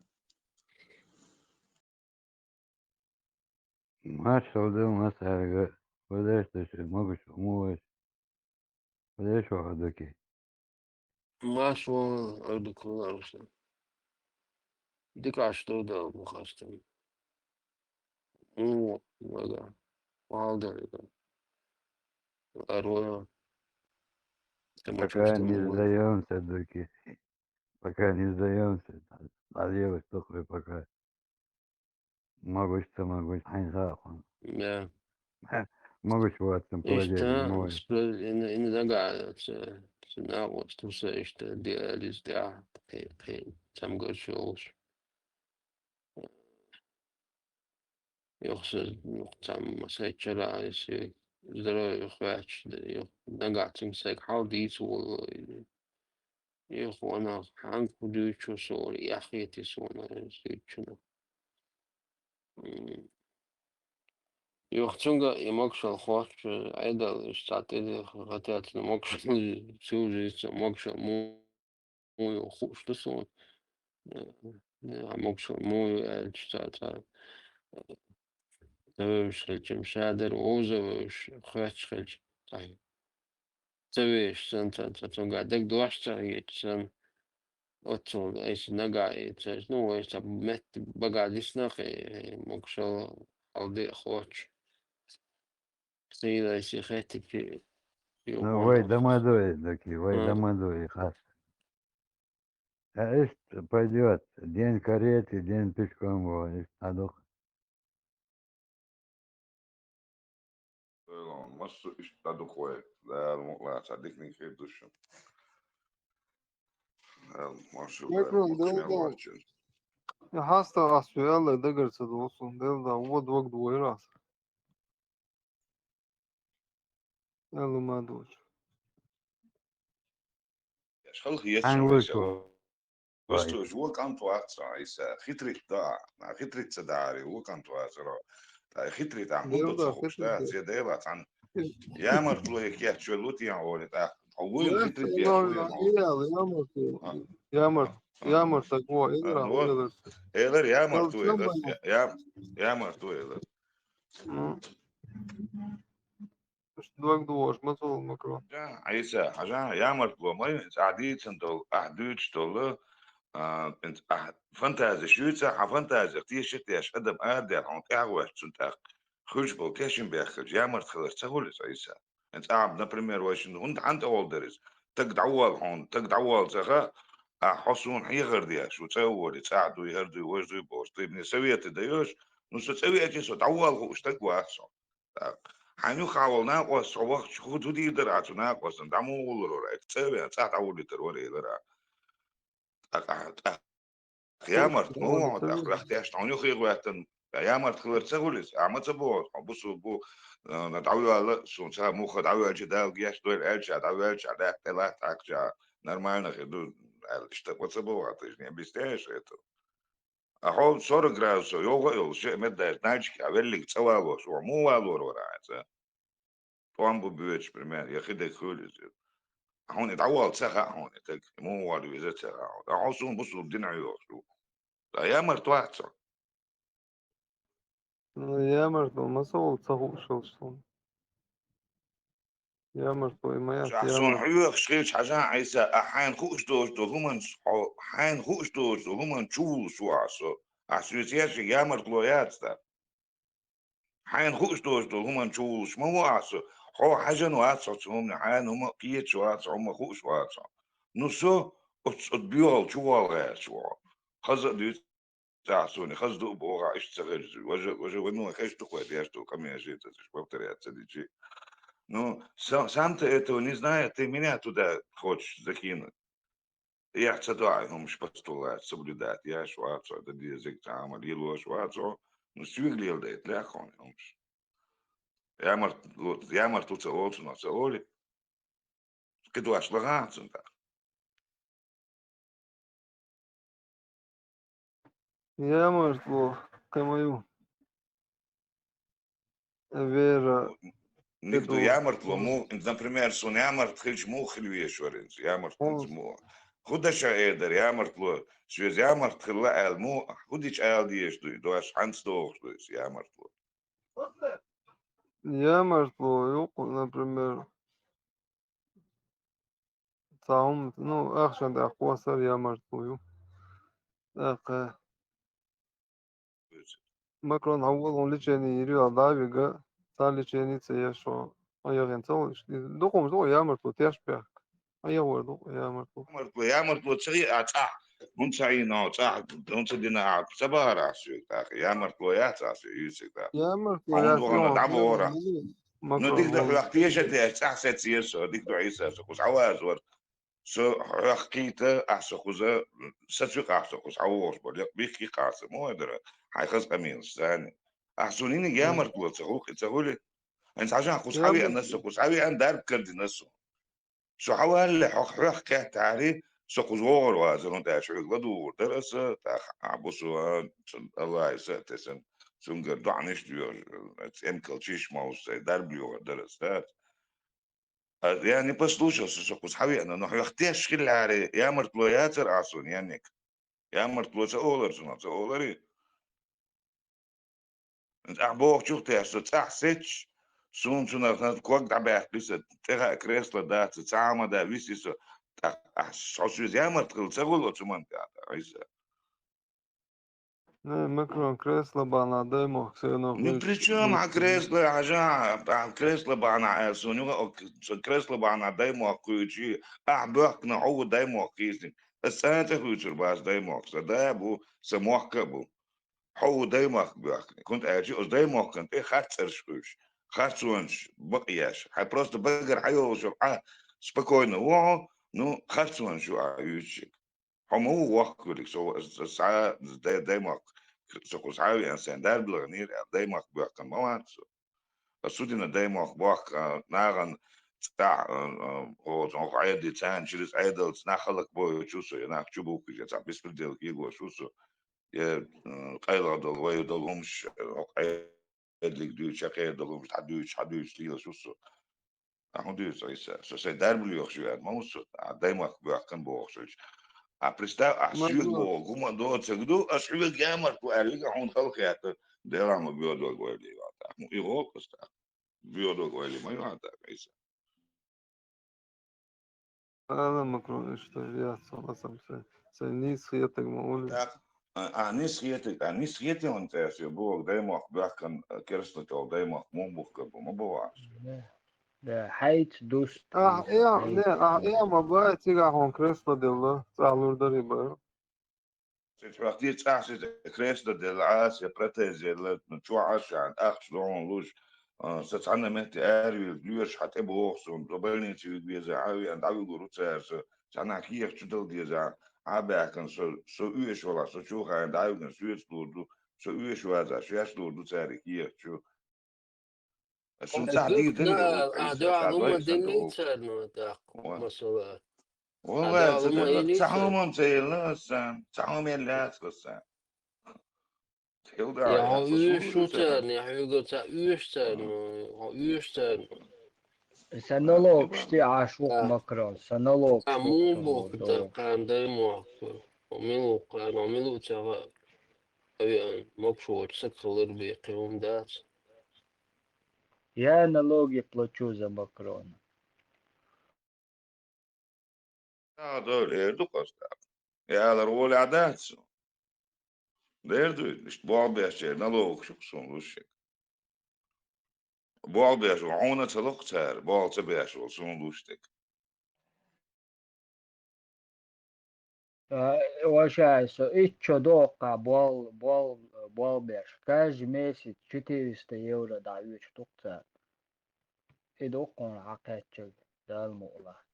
Маршалла ду массаьрга, хӀун деш ду шу, могуш ву, муха ву шу? ХӀун деш ву хьо, Даки? Маршалла, Даки, Руслан. Дика Ӏаш ду, Дала ма хастам. Муха ву, вага? Валда вага? Аро. Пока не сдаёмся, Даки. Пока не сдаёмся. Надеюсь, что пока. Могуш, ца могуш, хьайн хаам. Да. Могуш вацам, иштта, положение, могуш. Ина, ина дага, ца, ца накъост туса, иштта, диализ тӀехь, кхе-, кхе-, цамгарш йолуш. Юха са, юха цхьамма сайчара, если здоровье хваьчча, юха нагахь цуьнга сайга хьал дийца волу. Юха ванах хьанга хӀун дуьйцу суна, яхъети суна, дуьйцучунах. М. Юха цуьнга и могушалла хоттуш, Ӏедал, уьш цхьа тӀе хатаьрцна могушалла, цуьнга могушалла му-, муй хууш ду суна. Э, э, могушалла муй аьлча, цхьа, цхьа, э, ца вевзаш хилча, ша дара вовза вевзаш, хоьттуш хилча, цхьа ца вешаш санна, ца, ца, цуьнга дерг дош ца хеташ санна, оццул айса нагахь и цаьрца, ну, вай ца метта бага дисна кхе, могушалла хьалде а хоттуш. Сийла айса хеттиг чи, ну, вай дамадой, Даки, вай дамадой, хас. А иштта пойдёт, день кареты, день пешком, вай, иштта хьадух. Массо иштта дӀадуху вай, Дала мукъалахь, цхьа диканиг хир ду шуна. Дала маршалла, Дала мукъамел вац шуна. Я хьаста ас ву аьлла, дагар ца догӀу суна, Дала да, вон дог дойра ас. Аьлла ма доцу. Халха еццо вай. Вастуж, вон кӀант вац цо, Ӏийса. Хитрит да, хитрит ца дагӀаре, вон кӀант вацаро. Ткъа хитрит ахь хӀунда ца хууш, да, зе Дела цхьаьна. Ямартло я кечвелла лу тӀехь оле тӀаккха. Хьо вуйла хитрит я, вуйла хьо. Ямарт, ямарт, а, ямарт, а, а, а, а, а, а, а, а, а, а, а, а, а, а, а, а, а, а, а, ямарт ву, элар. М. Дог догӀуш ма ца волу Макрон. Хьажа, Ӏийса, хьажа, ямартло ма ю, ахь дийцина долу, ахь дуьйцуш долу, а, ахь фантазеш юьйцу, хьан фантазех тешаш а тешаш адам арадаьлла хьуна тӀаьхьа гӀоьртича цунна тӀаккха. Хуьлуш болу тешнабехкарчу ямарт хилар ца хуьлу иза, Ӏийса? ХӀинца ахьа, например, вай шинна хӀунда хьан тӀе волу дара иза? Таг дӀаволла хьуна, таг дӀаволла ца хаьа, а хьо суна хьехар деш, шу цӀа а волий, цӀахь дуй, хӀара дуй, важа дуй бохуш, тхуна совет а даьш, ну, со цӀа веача, со дӀаволла хууш стаг вац со. ТӀаккха хьайна юххехь волу накъост хьо вахча, хӀун ду дийр дара ахьа цу накъостана, дӀа муха гӀуллур вара, цӀа а веана, цӀахь дӀавуллийтар вара элира ахьа. ТӀаккха, тӀаккха ямарт ма ву хьо, тӀаккха ваьхна тешна хьуна юххе гӀоьттина, ямарт хилар ца хуьлу иза, ахьа ма ца боху, хьо бусулба ву, а, дӀавоьлла, суна ца муха дӀавоьлча Дала гечдойла аьлча, дӀавоьлча, лаьтта тӀе латта хьаькхча, нормально хир ду аьлла, иштта ма ца боху, ты же не объясняешь это. А хьо сорок градусов йовха а йолуш, шиъ метр даьлча, нальчикехь веллиг цӀа валош ву, муха валор вара хьо цӀа? ТӀом бу боьдуш, пример, я хи дерг хуьлу иза. Хьуна и дӀаволла ца хаьа хьуна и таг, и муха волу веза ца хаьа хьуна. Ткъа хьо суна бусулба дина хьоьхуш ву. Ткъа ямарт вац хьо. Ну, ямартло ма ца волу ца хууш волуш суна. Ямартло и ма яц, ахьа суна ямарт. Хьоьхуш хилча хьажахьа, Ӏийса, ахьа хьайна хууш доцуш долу хӀуманаш, хьо хьайна хууш доцуш долу хӀуманна чу вуллуш ву ахьа со. Ахьа соьца еш ямартло яц тӀаккха. Хьайна хууш доцуш долу хӀуманна чу вуллуш ма ву ахьа со. Хьо хьажан вац хьо цу хӀуманна, хьайна хӀума кхеташ вац хьо, хӀума хууш вац хьо. Ну со оцу, оцу боьхалла чу волла гӀерташ ву хьо. Хаза а дуьйцу ахьа суна, хаза ду а боху ахьа, иштта ца хезча. Важа, важа, вай, ну, хезаш ду-кх вай деш долу къамелаш, это ж повторяться дичи. Ну, са-, сам ты этого не зная, ты меня туда хочешь закинуть. Эхь, ца доӀа хӀумаш, постулат соблюдать еш вац хьо, дан дезарг цхьа а ма лелош вац хьо, ну, соьга леладайта лаьа хьуна хӀумаш. Ямарт ло-, ямарт ву ца олу цунах, ца олий? Кхидош лахахьа цунна тӀаккха. Ямартло, кхин ма ю. Вера. Ник ду ямартло, му, например, суна ямарт хилча муха хила везаш вара иза, ямарт хилча му. ХӀун даша эр дара ямартло, соьца ямарт хилла аьлла, му, хӀун дича ала дезаш ду и дош, хьанца дохуш ду иза ямартло? Ямартло, юкъа, например, цхьа хӀума, ну, ахчан тӀехь кхоссар ямартло ю. ТӀаккха Макрон хьан волгӀун лечение йира аьлла дӀа а вига, цхьа лечение ца еш хьо, хьо яхийна ца волуш. Дукха хӀумаш ду-кх ямартло теш бехк. Хьан яхор ду-кх ямартло? Ямартло, ямартло ца хиъа цӀахь, хӀунда ца Ӏийна хьо цӀахь, хӀунда ца дина ахьа, ца бахара ахьа соьга тӀаккха. Ямартло яц ахьа соьга, йуьйцург тӀаккха. Ямартло яц, хьуна дӀабохура. Ну, дика ду хьох теша деш, цӀахь сецира со, дика ду Ӏийса, со кхуза хьавазор. Со хьох кхийта, ахьа со кхуза, сацвикъ ахьа со кхуза хьавогӀуш бара, якъ бихкикъ ахьа со, мо дара, хьайн хаза къамелаш зани. Ахьа суна йиниг ямартло ца хӀуллакх и ца хуьлу. ХӀинца хьажахьа кхуза хьавеана со, кхуза хьавеана дарба кардина со. Со хьавалле хьох хьох кхеттахьари, со кхуза вогӀур вазар, хӀунда аьлча хьоьга ладугӀур дара аса, тӀаккха ахьа бу со, а, сан Аллахьа са а тесна, цуьнгара доӀанаш а доьхуш, цӀемкал чиш молуш, сай дарба лоьхур дара аса, дац. А, я не послушался, со кхуза хьавеана, но хьох теш хиллехьара, ямартло яцара ахьа суна, Янник? Ямартло ца олара цунах, ца оларий? Ахьа бохучух теш, со цӀахь сецча, суна цунах ког дӀабаьккхи сан, тӀехьа кресло дац, цхьа а ма да, виси со, тӀаккха ахьа, хьо соьца ямарт хилла ца хуьлу оцу хӀуманна тӀехь, Ӏийса? Не, Макрон кресло бахьана даймохк сенах. Ну, при чём хьан кресло, хьажа, хьан кресло бахьана аьлла суна, юха, со кресло бахьана даймохк кхуьйчий, ахьа боьхкина хьо ву даймохк хийцинарг. Ас цӀа а ца хуьйцур бац даймохк, сан да а бу, сан мохк а бу. Хьо ву даймохк боьхкина. ХӀунда аьлча оцу даймохкан тӀе харцарш хуьйш, харцонаш бакъ еш. Хьайн просто багара хьайолуш йолу Ӏа спокойно ву хьо, ну, харцонаш ю ахьа юьйцург. Хьо ма ву воккха куьриг, со, со, со, дай-, даймохк, со кхуза хьа а веана, сайна дарба лаханера аьлла, даймохк боьхкина ма вац со. Ас цу дина даймохк бохка, а, нахана цӀахь, а, а, оцу хьо Ӏедал, царна чуьра Ӏедалца нах хӀаллакбойтуш ву со, я нах чубухкуш, я цхьа беспредел кегош ву со, я, м, къайлаха долу, вай долу хӀумаш, хӀокху Ӏедалиг дуьйцуш, я кхера долу хӀумаш дӀадуьйцуш, хьадуьйцуш лелаш ву со. А хӀун дуьйцу Ӏийса? Со сайн дарба лоьхуш веана ма ву со, а даймохк боьхкина бохуш вуьйцу. А представь, а соьга боху, хӀума а доцург ду, ас хьоьга ямартло аьллиг а хьуна хала хетта, Делахь ма боьдорг ойла ю хьан тӀаккха. Ну, и гӀо ас тӀаккха. Боьдорг ойла ма ю хьан тӀаккха, Ӏийса. Ала Макрон, иштта яц хьо лацам сайн, сайн нийса хетаг ма олий. ТӀаккха, а, а, нийса хетаг, а, нийса хетий хьуна цӀе ас боху, даймохк боьхкина, а, керста чӀогӀа даймохк муха бухкар бу, ма боху ахьа. Да, хьайца дуста Ахь иза, эм, не, хьайца ахь дуста. эм ма бац, цигахь хьуна кресло делла, цӀахь лур дарий бара. Цхьа вахти цӀахь ши кресло делла, Ӏаса протез елла, чохь Ӏаса ахча догӀун луш, а, со цхьана метте аравилла, лоьраш хьан тӀе боху суна, со больнице вига веза, хьан веана дӀавигур ву цара со, цхьана кехат чу дала деза, Ӏа баьхкина со, со оьшуш валахь, со чу хаийна дӀавигна, соьца лур ду, со оьшуш вазахь, шаьш лур ду цара и кехат чу. Ас шуна Ас цхьа дукха дийр дара и, а, а, укхаза, дуьхьал цхьа хӀума дой сан диллий догӀу. Царна, тӀаккха, Ва. Масала. Валлахи, ца хӀумам ца елла аса, ца хӀума елла яц аса. Хилда Я хьо яц аса, уьш шу царна, я хьоьга ца уьш царна, хьо уьш царна. Са налогаш ти Ӏаш ву-кх, Макрон, са налогаш А, ву-кх мун цунна боху, догӀу. ТӀаккха дай мохку. Хьо мила ву-кх, хьо мила ву ца хаьа. Ай, ай, мокш волчу саг хилар бен кхин хӀума дац. Я налоги плачу за Макрона. Ага, дойла, эр ду-кх аса тӀаккха. Я алар волехь дац. Дер ду, иштта болх беш чер налогаш ю-кх суна луш ерг. Болх беш ву, хьуна ца ло-кх цара, болх ца беш волу суна луш дерг. А, ваша, со итт шо доккха бол, бол, болх беш. Каждый месяц четыреста евро дӀаоьцуш ду-кх цара. И ду-кх хьуна хьакхаьччалц, Дала мукъалахь.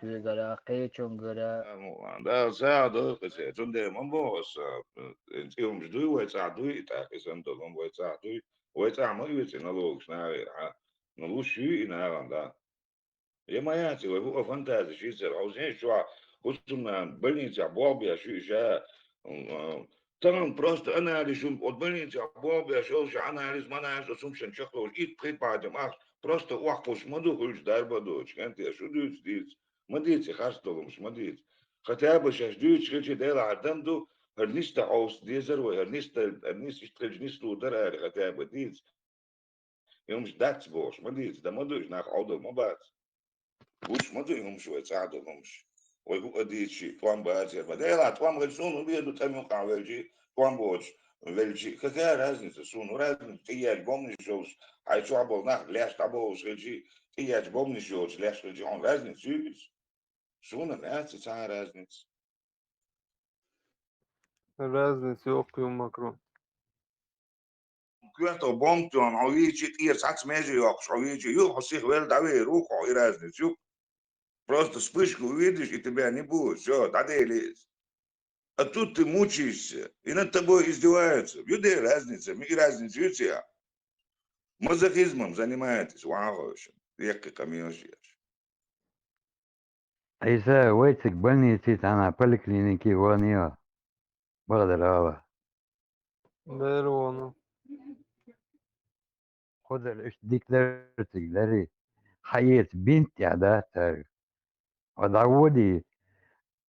Соьгара, кхечуьнгара. Дала мукъалахь. Дала сагӀа дойла-кх иза. Цундела ма боху аса, э, цӀе хӀумаш дуй вай цӀахь дуй, и тӀаккха и санна долу хӀума вай цӀахь дуй. Вай цӀахь ма оьцу и налогаш нахера, хьа? Ну, луш юй и нахана, да? Я ма яц и, вай хӀуъа фантазиш йицара, хьо зен чохь хӀусамнана больницехь болх беш ю и ша, м, а, тахана просто анализ ю, оцу больницехь болх беш йолуш анализ, манализ, оцу хӀумашна чекхдолуш, итт-пхи бадам ахча просто охьакхуссуш ма ду хуьлуш дарба а доцуш, кӀентий, шу дуьйцу дийца, ма дийца и харц долу хӀумаш, ма дийца. Хотя бы шаьш дуьйцуш хилча, делахьара дан ду, хӀара ниста Ӏовса дезара вай, хӀара ниста, хӀара ниста иштта хилча нислур дара аьлла, хотя бы дийца. И хӀумаш дац бохуш ма дийца, дан ма ду уьш, нах Ӏовдал ма бац. Гуш ма ду и хӀумаш вай цӀахь долу хӀумаш. Вай хӀуъа дийцичи, тӀом бацара. Ма делахь, тӀом хилча суна хӀун бен ду, тӀам юкъахь велчи, тӀом боцуш велчи. Какая разница суна? ХӀун разница, тӀееача бомбанаш йолуш, хьайн чохь болу нах леш дӀабовлуш хилчи, тӀееача бомбанаш йолуш леш хилчи, хьуна разница ю иза? Суна яц и цхьа а разница. Разница йоккха ю, Макрон. Коьртах бомб тоьхна, хьо вийчи, тӀера цхьацца меже йоккхуш, хьо вийчи, ю, хьо сиха велла дӀавер ву-кх хьо, и разница ю. Просто вспышку увидишь, и тебя не будет. Всё, дӀадели иза. А тут ты мучаешься, и над тобой издеваются. Ю де разница, и разница ю цигахь. Мазохизмом занимаетесь, ван хойшим, еккхи къамелаш еш. Ӏийса, вай цига больници цхьана поликлиники ван йо? Бакъдар ала. Бер вану. Кху дара иштта дика дара цига дарий. Хьаэца бинт тӀехь дац цаьрга. Хьо дӀаводи,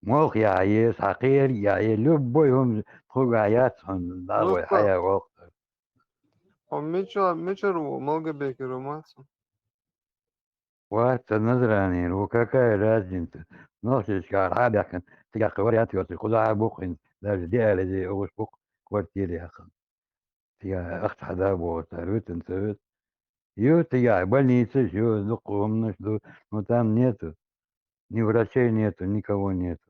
молха яхьа еза, хьан кхериг яхьа еза, любой хӀума тхугахь яц хьуна, дӀа а вай, хьая воккху. Хьо мича-, мичара ву, Малгобекера ву маца? Вац, ца Назранера ву, какая разница? Нохчашкара хьа а баьхкина, цигахь кхин вариант йоцуш, кхузахьа а бу-кх хӀинца, даже диализе угӀуш бу-кх квартира яххана. Цигахь ахча хьада а боху цара, вуьтан ца вуьту. Ю, цигахь больницаш ю, дуккха хӀуманаш ду, но там нету. Ни врачей нету, никого нету.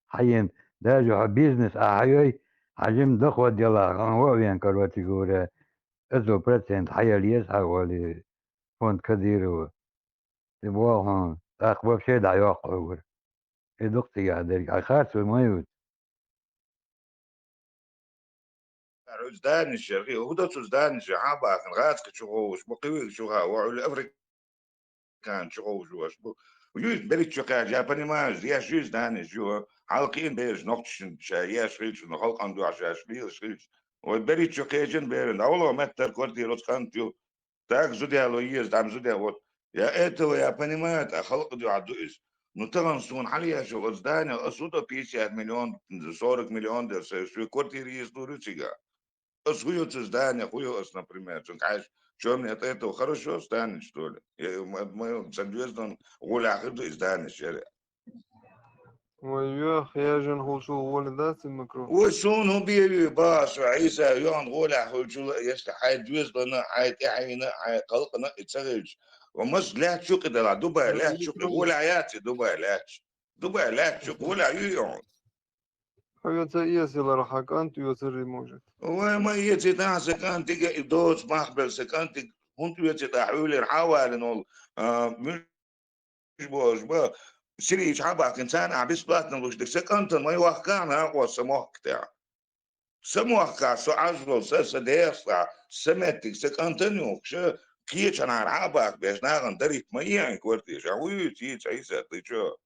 Хьаен, даже хьо бизнес а хьайой, хьан жима доход ялахь, хьан хӀо а вен, короче говоря, сто процент хьаяла еза хьан вали фонд Кадырова. Ти боху хьуна, тӀаккха вообще дӀайоккху хьугара. И ду-кх цигахь дерг, хьан харц ву ма ю. Цара оцу зданеш яра, хӀун ду цу зданеш, хьан бахана, гӀазкхи чу ховш бу, кхин вига чу хаа, ву, Африкан чу ховш бу. Юьйш берриг чу кхаьча, я понимаю, еш юьйш зданеш ю, хьалкхиъна бераш нохчашна ша еш хилча, ну, халкъана дуьхьа шаьш лелаш хилча. Вай берриг чу кхечан беран, дӀавало меттара квартира оцу кӀант ю. Так зуда ло еза, там зуда, вот. Я этого я понимаю, ткъа халкъа дуьхьа ду иза. Ну, тахана суна хьалаеш йолу оцу зданех, ас хӀун до пятьдесят миллион, сорок миллион дер, со, со квартира еза лур ю цигахь. Ас хӀун йо цу зданех, хӀун йо ас, например, цунга хьаьжча, чё мне от этого хорошо здание, что ли? Я, м-, м-, сан доьзалан гӀолехь хир ду и зданеш яра. Вай йоьхна, хьежан хӀулчул гӀоле дац и, Макрон? Вай суна хӀун бен ву, баха со, Ӏийса, йоьхна гӀолехь хуьлучул а, если хьайн доьзалана, хьайн тӀаьхьенна, хьайн халкъана и ца хилча, Ва мас лаьтташ ю кхы дала, Дубай лаьтташ ю кхы, гӀолла яц и Дубай лаьтташ. Дубай лаьтташ ю кхы, гӀолла ю и хьуна. Хьо веца эсилар хьа кӀант, вецари может. Вай ма эци тӀа сан кӀантига и доцу мах бел сан кӀантиг, хӀунда веци тӀа хьуьллера хьа валина волу, а, муьш божа ба, сирийча хьа бахкина, царна ахь бесплатно луш дерг сан кӀантана ма йохкахьа накъо сан мохк тӀехь. Сан мохкахь со Ӏаж волу, сан, сан дехаш тӀехь, сан меттиг, сан кӀантана юхкуш, кхечанхьара хьа бахка беш нахана даритта ма ехьа квартира, ша хӀун юьйцу, йийца Ӏийса, ты чё?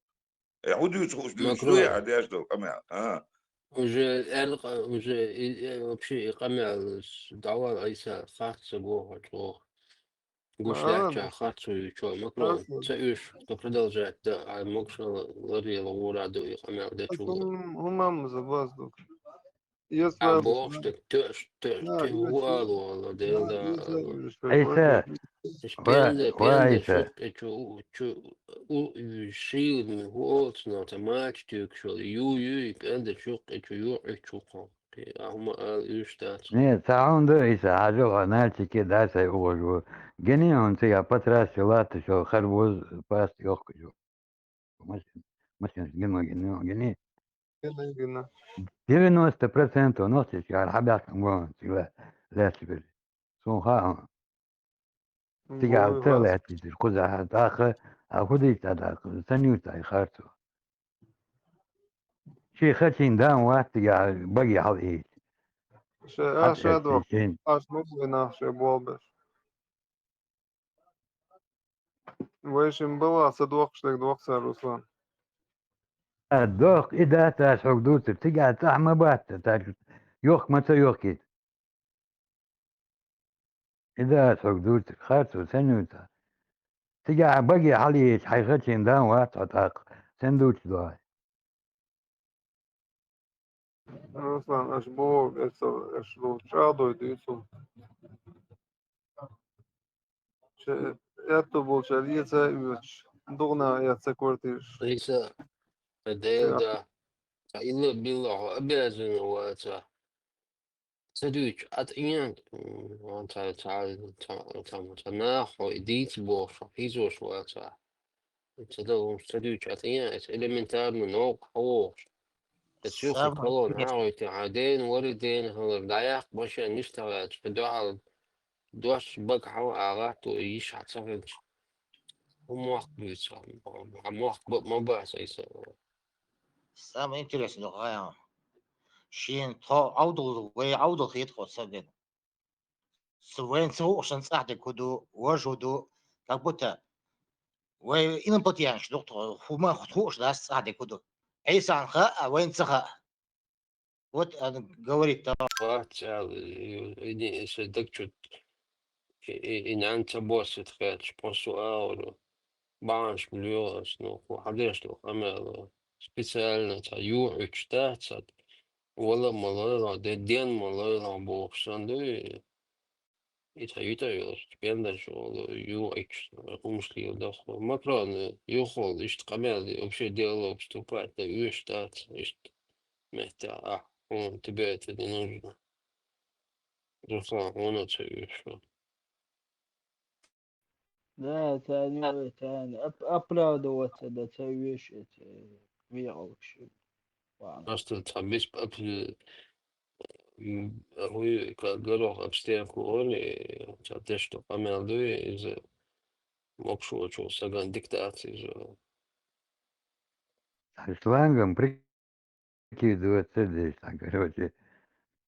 Э, хӀун дуьйцу хууш дуьйцу ду яхьа деш долу къамел, а? Уже аьлла къа-, уже и, и, вообще и къамел с-, дӀавала Ӏийса, харц ца го хьо чӀогӀа. Гуш лаьттача харц вуьйчо, Макрон, ца уьш, ца продолжать да, а могушалла ларъяла гӀура ду и къамел дечул. ХӀумам за баз ду. А бохуш дерг тоьаш, тоьаш, кхин хӀун ала вала, Дела да ала. Ӏийса, пенда, ва пенда Ӏийса. Чу, чу, у, шийла хӀу олцу нах, ца мача туьйкуш вала, ю, ю, и пенда чу, кхин чу, ю, и чу кхо. Кхин а хӀума ала уьш дац. Не, ца хьуна ду, Ӏийса, хьажал хьо, Нальчике дай сай угӀуш ву. Гини хьуна цигахь по трассе латташ йолу харбуз паст йохкуш ву. Машин, машинаш гина, гина, гина. Гина, гина. Девяносто процентов нохчашкара хьабаьхкина бу хьуна цига лаьтташ берш. Суна хаьа хьуна. Цигахь ца лаьтташ дерш кхузахь тӀаккха, а хӀун дийца тӀаккха, сан юьйцу тӀаккха харцо. Шен хачийн дан вац цигахь баге хьалаийца. Ша, а, ша дохку. Аш ма вай нах ша болбеш. Вай шин бала са дохкуш дерг дохку сан, Руслан. А, дохку, и дац ас хьуга дуцург, цигахь цӀахь ма бац, так, йохка ма ца йохкийта. И дац хьуга дуцург, харцо сан юьйцу. Цигахь баге хьалаийца хьайн хачийн дан вац хьо тӀаккха, сан дуцуш ду хьайн. Руслан, аш боху, аш, аш ду чӀагӀдой дуьйцу. Ше, аьтту болчара эца а оьцуш, дугӀна а эца квартираш. Ӏийса, Дела да, ца илла билла хьо обязан ваца. Ца дуьйцу, а тӀе, м, ца, ца, ца, ца, ца нах хьо и дийца бохуш, хьо хьийзош ваца. Ца дан хӀумаш ца дуьйцу, а тӀе, эца элементарно новкъа хьо вохуш. Эца юха колонна хьагӀойтий, хьан дена вари дена хилар, дӀаяккха машен ниш тӀе гӀаьрча, дуьхьал дош бага хьо а гӀатто, йиш хьан ца хилча. ХӀун мохк буьйцу, хьан мохк ба-, ма бац, Ӏийса. Самое интересное, хьан. Шен тхо Ӏовдал, вай Ӏовдал хета тхо ца бен. Со вайна ца хууш санна цӀахь дерг хӀун ду, важа хӀун ду, как будто вай иномпланетянаш ду тхо, хӀума хууш дац цӀахь дерг хӀун ду. Ӏийсан хаьа, а вайна ца хаьа. Вот она говорит, да. Вац аьлла, и, и, и, и, сан даг чу, и, и, и нана ца босса тхаьчча, кхо со агӀора. Бахьанаш лоьху ас, ну, хӀун хьан деш ду къамел, специально цхьа юхьуьйтуш дац, цхьа вала ма лойла, де-, ден ма лойла бохуш санна ду и. И цхьа юьтӀа йолуш, пендарш волу, юхьуьйтуш, хӀумаш лела даха. Макрон юхаволу, иштта къамел, вообще диалог вступать дан оьшуш дац, иштта меттехь ахь, хьуна тебе это не нужно. Руслан, хьуна ца оьшу. Да, царна, царна оп-, оправдываться, да, ца веш, это, вегӀалгаш. Ладно. Просто цхьа бис-, ап-, м, хӀуй, ка-, горох об стенку ори, цхьа тешто къамел дуй, иза мокшочул саган диктаци иза. Шлангом при- Кидывать ца деш, там, короче,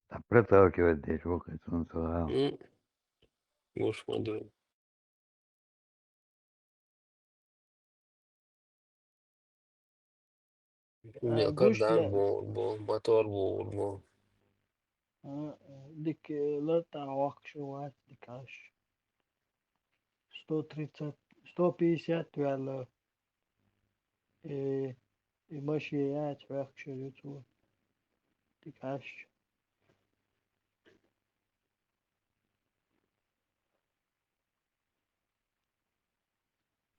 там, проталкивать деш, вохуьйтун цо. М. Гуш ма ду. Э, кардан гуш бу-, бу-, мотор бу-, бу. А, дика, э, лартӀа вахкаш вац, дика аш. Сто тридцать, сто пятьдесят ваьлла. Э, и машин яц, ваьхкаш ю цо. Дика аш.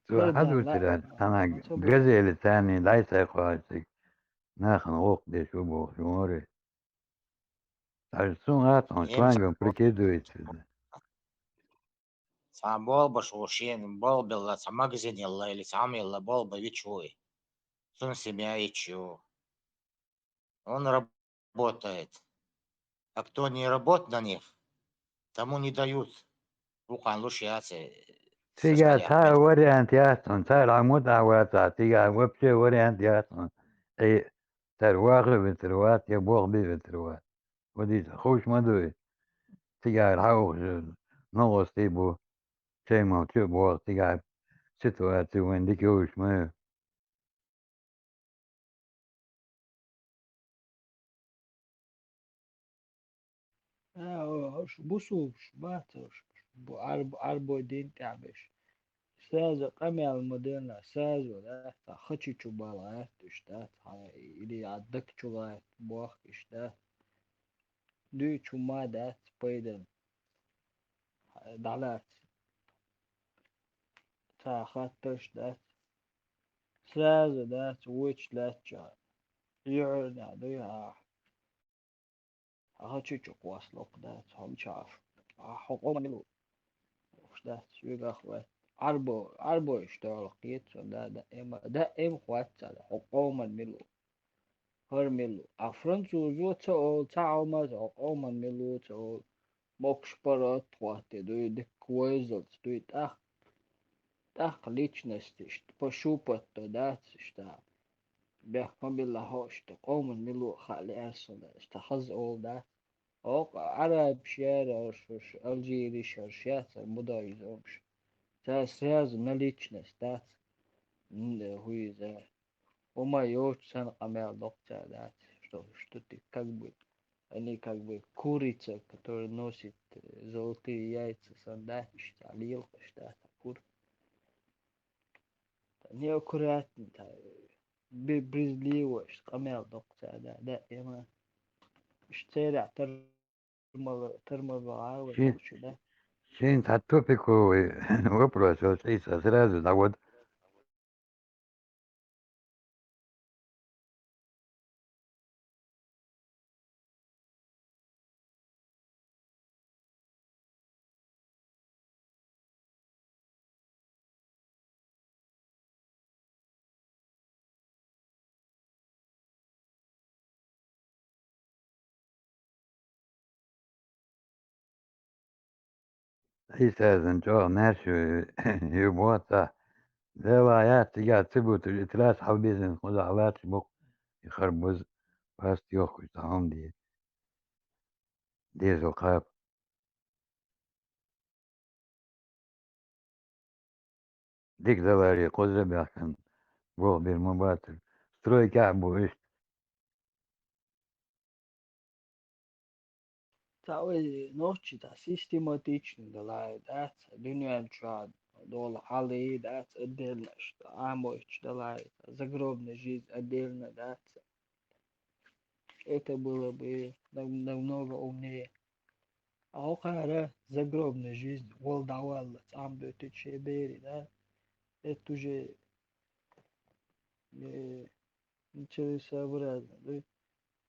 Цо хьадуьйтира, цхьана газели царний дӀай-схьай кхоьссиг, нахана гӀуллакх деш ву бохуш, вон вари. Даже цунга а тхьона шлангом прикидывается. Цхьа болх беш ву шена, болх белла, цхьа магазин елла или цхьа хӀума елла, болх бан вича ву и. Цун семья йича ю. Он работает. А кто не работает на них, тому не дают. Вукхарна луш яц, э, Цига состояние. Цхьа вариант яц хьуна, цара хьан муд а вацахь, цига вообще вариант яц хьуна. И цара ваха а витар вац, я болх бе а витар вац. Вот иза ховш ма дуй. Цигара хьан ухаш новостей бу. Чай мал чу а боху, цигара ситуация вайн дика йовш ма ю. А, о, уж бусулбаш бац уж, бу Ӏарб-, Ӏарбой дин тӀехь беш. Сразу къамел ма дена, сразу, да, цхьа хачи чу бала гӀерта уьш, да, цхьа или а дак чу гӀерта боху уьш, да. Дуьйчу ма дац пайдан. ДӀалаца. Цхьа хаттарш дац. Сразу дац, вуьйчу лаьттача. Юьхьарна дуй ахь. Ахьа чу чу кхоссалуш дац, хьо мичахь. Ахьа хьо къоман мила ву? Уьш дац, шуьгахь вай. Ӏарбо, Ӏарбо иштта хьо кхета, да, да, эма, да, эма хӀоттац, хьо къоман мила ву? ХӀара мила ву? А французо ца олу, цхьа хӀума ца олу, къоман мила ву ца олу. Мокш паргӀат хӀоттий дуй, дикка вайзалц дуй, тӀаккха, тӀаккха личность иштта, по шепоту дац иштта. Бехк ма билла хьо иштта, къоман мила ву хаа лаьара суна, иштта хаза олу дац. Оха Ӏарабаш яра, уьш, уьш, алжириш, уьш яцара мудойза уьш. Цара сразу на личность дац. М, хӀу иза. ХӀума йоцу санна къамел доккху цара дац, что, что ты как бы, они как бы курица, которая носит, э, золотые яйца, санна дац, иштта лелхаш дац, кур. Неаккуратно, та, бе-, брезгливо, иштта къамел доккху цара да, даима. Иштта церан тар- Тармала-, тармала вагӀа вай Шен-, нохчи, да? Шен цхьа тупиковый вопрос, вот Ӏийса сразу дӀавода. Ӏийса, сан чӀогӀа маьрша ю, ю боху цхьа. Дела яц, цигахь ца бутуш, и трасса хьалбезина кхузахь латташ бу-кх, и харбуза, паста йохкуш цхьа хӀума де. Дезал кхаба. Дика даларе кхузза а баьхкина, болх бийр ма бацара. Стройкехь а бу иштта. Цхьа вай нохчий цхьа систематичный даларе дац, дуьнен чохь долу хьал и дац, отдельно, что Ӏамочу даларе, загробная жизнь отдельно дац. Это было бы нам-, намного умнее. А хӀокхара загробная жизнь, вала дӀаваллалц Ӏамадойтуш шен берийн, да? Это уже, э, нечелесообразно, да?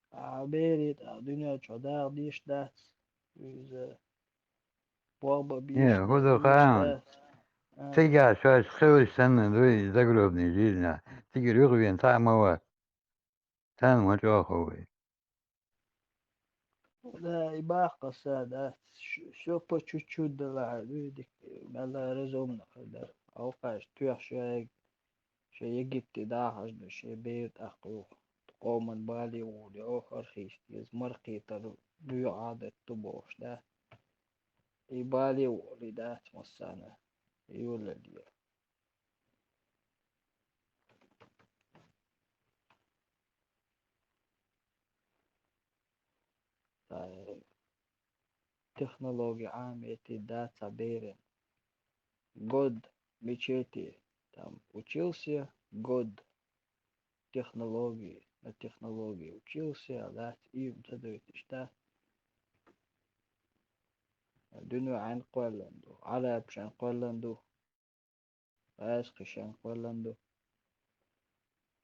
А берийн тӀаккха дуьнен чохь даха дезаш дац. Иза болх бан безаш дац. Не, хӀун ду хаьий? А. Цигахь шаьш хилча санна дуй загробная жизнь, цигара юхавеана цхьа а ма вац. Царна ма чӀогӀа ховий. Да, и баккха са, да, ш-, всё по чуть-чуть далахь, дуьйдик, мелла разумно хир дара. Алкхаш тоьхча шайн, шайн Египте дахаш ду, шен бер тӀаккха юха. Къоман бале а волу, йохар хийста деза, мархитар дуьйгӀа а датта бохуш, да. И бале а волий дац массарна, и юлале. Тай, технология Ӏамийти дац цхьа берийн. Год мечети там учился, год технологии, на технологии учился, а дац ийм ца дойтуш, да? Дуьне Ӏайн кхоьллан ду, Ӏарабаш Ӏайн кхоьллан ду. Ас кхишан кхоьллан ду.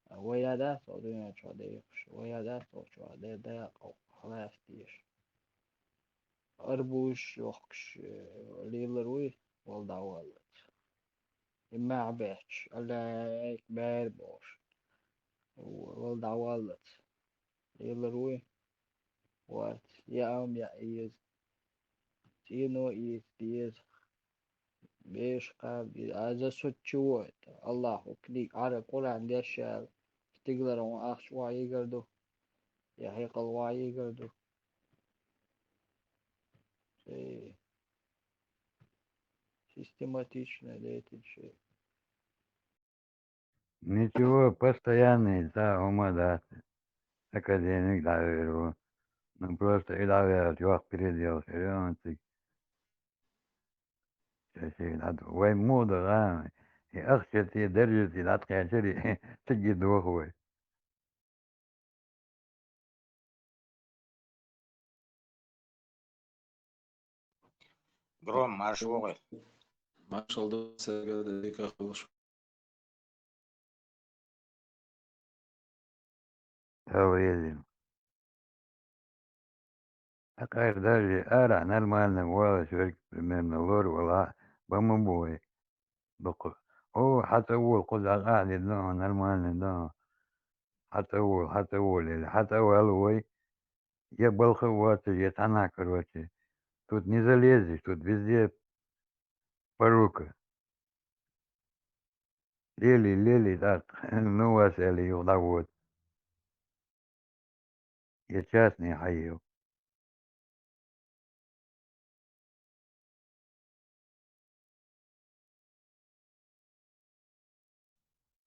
Вай ядац о дуьнен чохь дехаш, вай ядац о чохь де дакъа хьалаьцна дезаш. Арбуш йохкуш, э, лелар вуй, вала дӀаваллалц. И маьӀ баьчча, Аллаху акбар бохуш, вала дӀаваллалц. Лелар вуй, вац, яа-м яа еза, цӀено ийца деза, беш кхаба деза. А за суччу ву это, Аллаху книга, Ӏарб Къуръан деш аьлла, стигалара ван ахча ван йигар ду, я хьекъал ван йигар ду. Цу систематично летит ши. Ничего, постоянный, да, хӀума дац. Академик дӀавер ву. Ну, просто и дӀавер, чохь передел, серьёзно цига. Ша шига дӀа-, вай муха даха, и ахча тӀе, даржа тӀе дӀатхечира, цига доху вай. Гром, марша вогӀийла. Маршалла ду, Сергей, дика хуьлуш. Алло, Елена. Акхар даже ара нормально валаш верг, примерно, лор вала, бан ма бу вай. Бакъу. О, хьан цӀа волу кхуза, дӀакъахьа дина, нормально да. Хьан цӀа волу, хьан цӀа волу, или хьан цӀа вала вай. Я балха а воцуш, я цхьанхьа, короче. Тут не залезешь, тут везде порука. Лели, лели, тӀаккха, ну вас, аьлла, юха дӀавода. Я частный хьайо.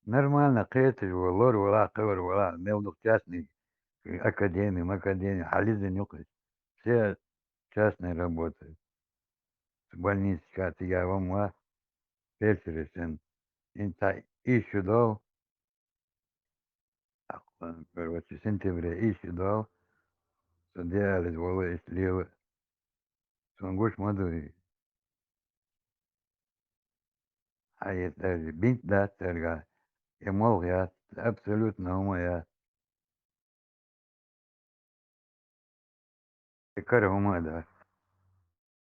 Нормально кхеташ ву, лор вала, кхевар вала, мел ду-кх частный академи, макадеми, хьализина юкъа. Все частные работают. Цу больницашка цига ван ма, фельдшераш санна. ХӀинца ишшу дол, короче, сентябре ишшу дол, со де ализ волу иштта лела. Сон гуш ма дуй. Хьан и даже бинт дац цаьрга, я молха яц, абсолютно хӀума яц. И кара хӀума а дац.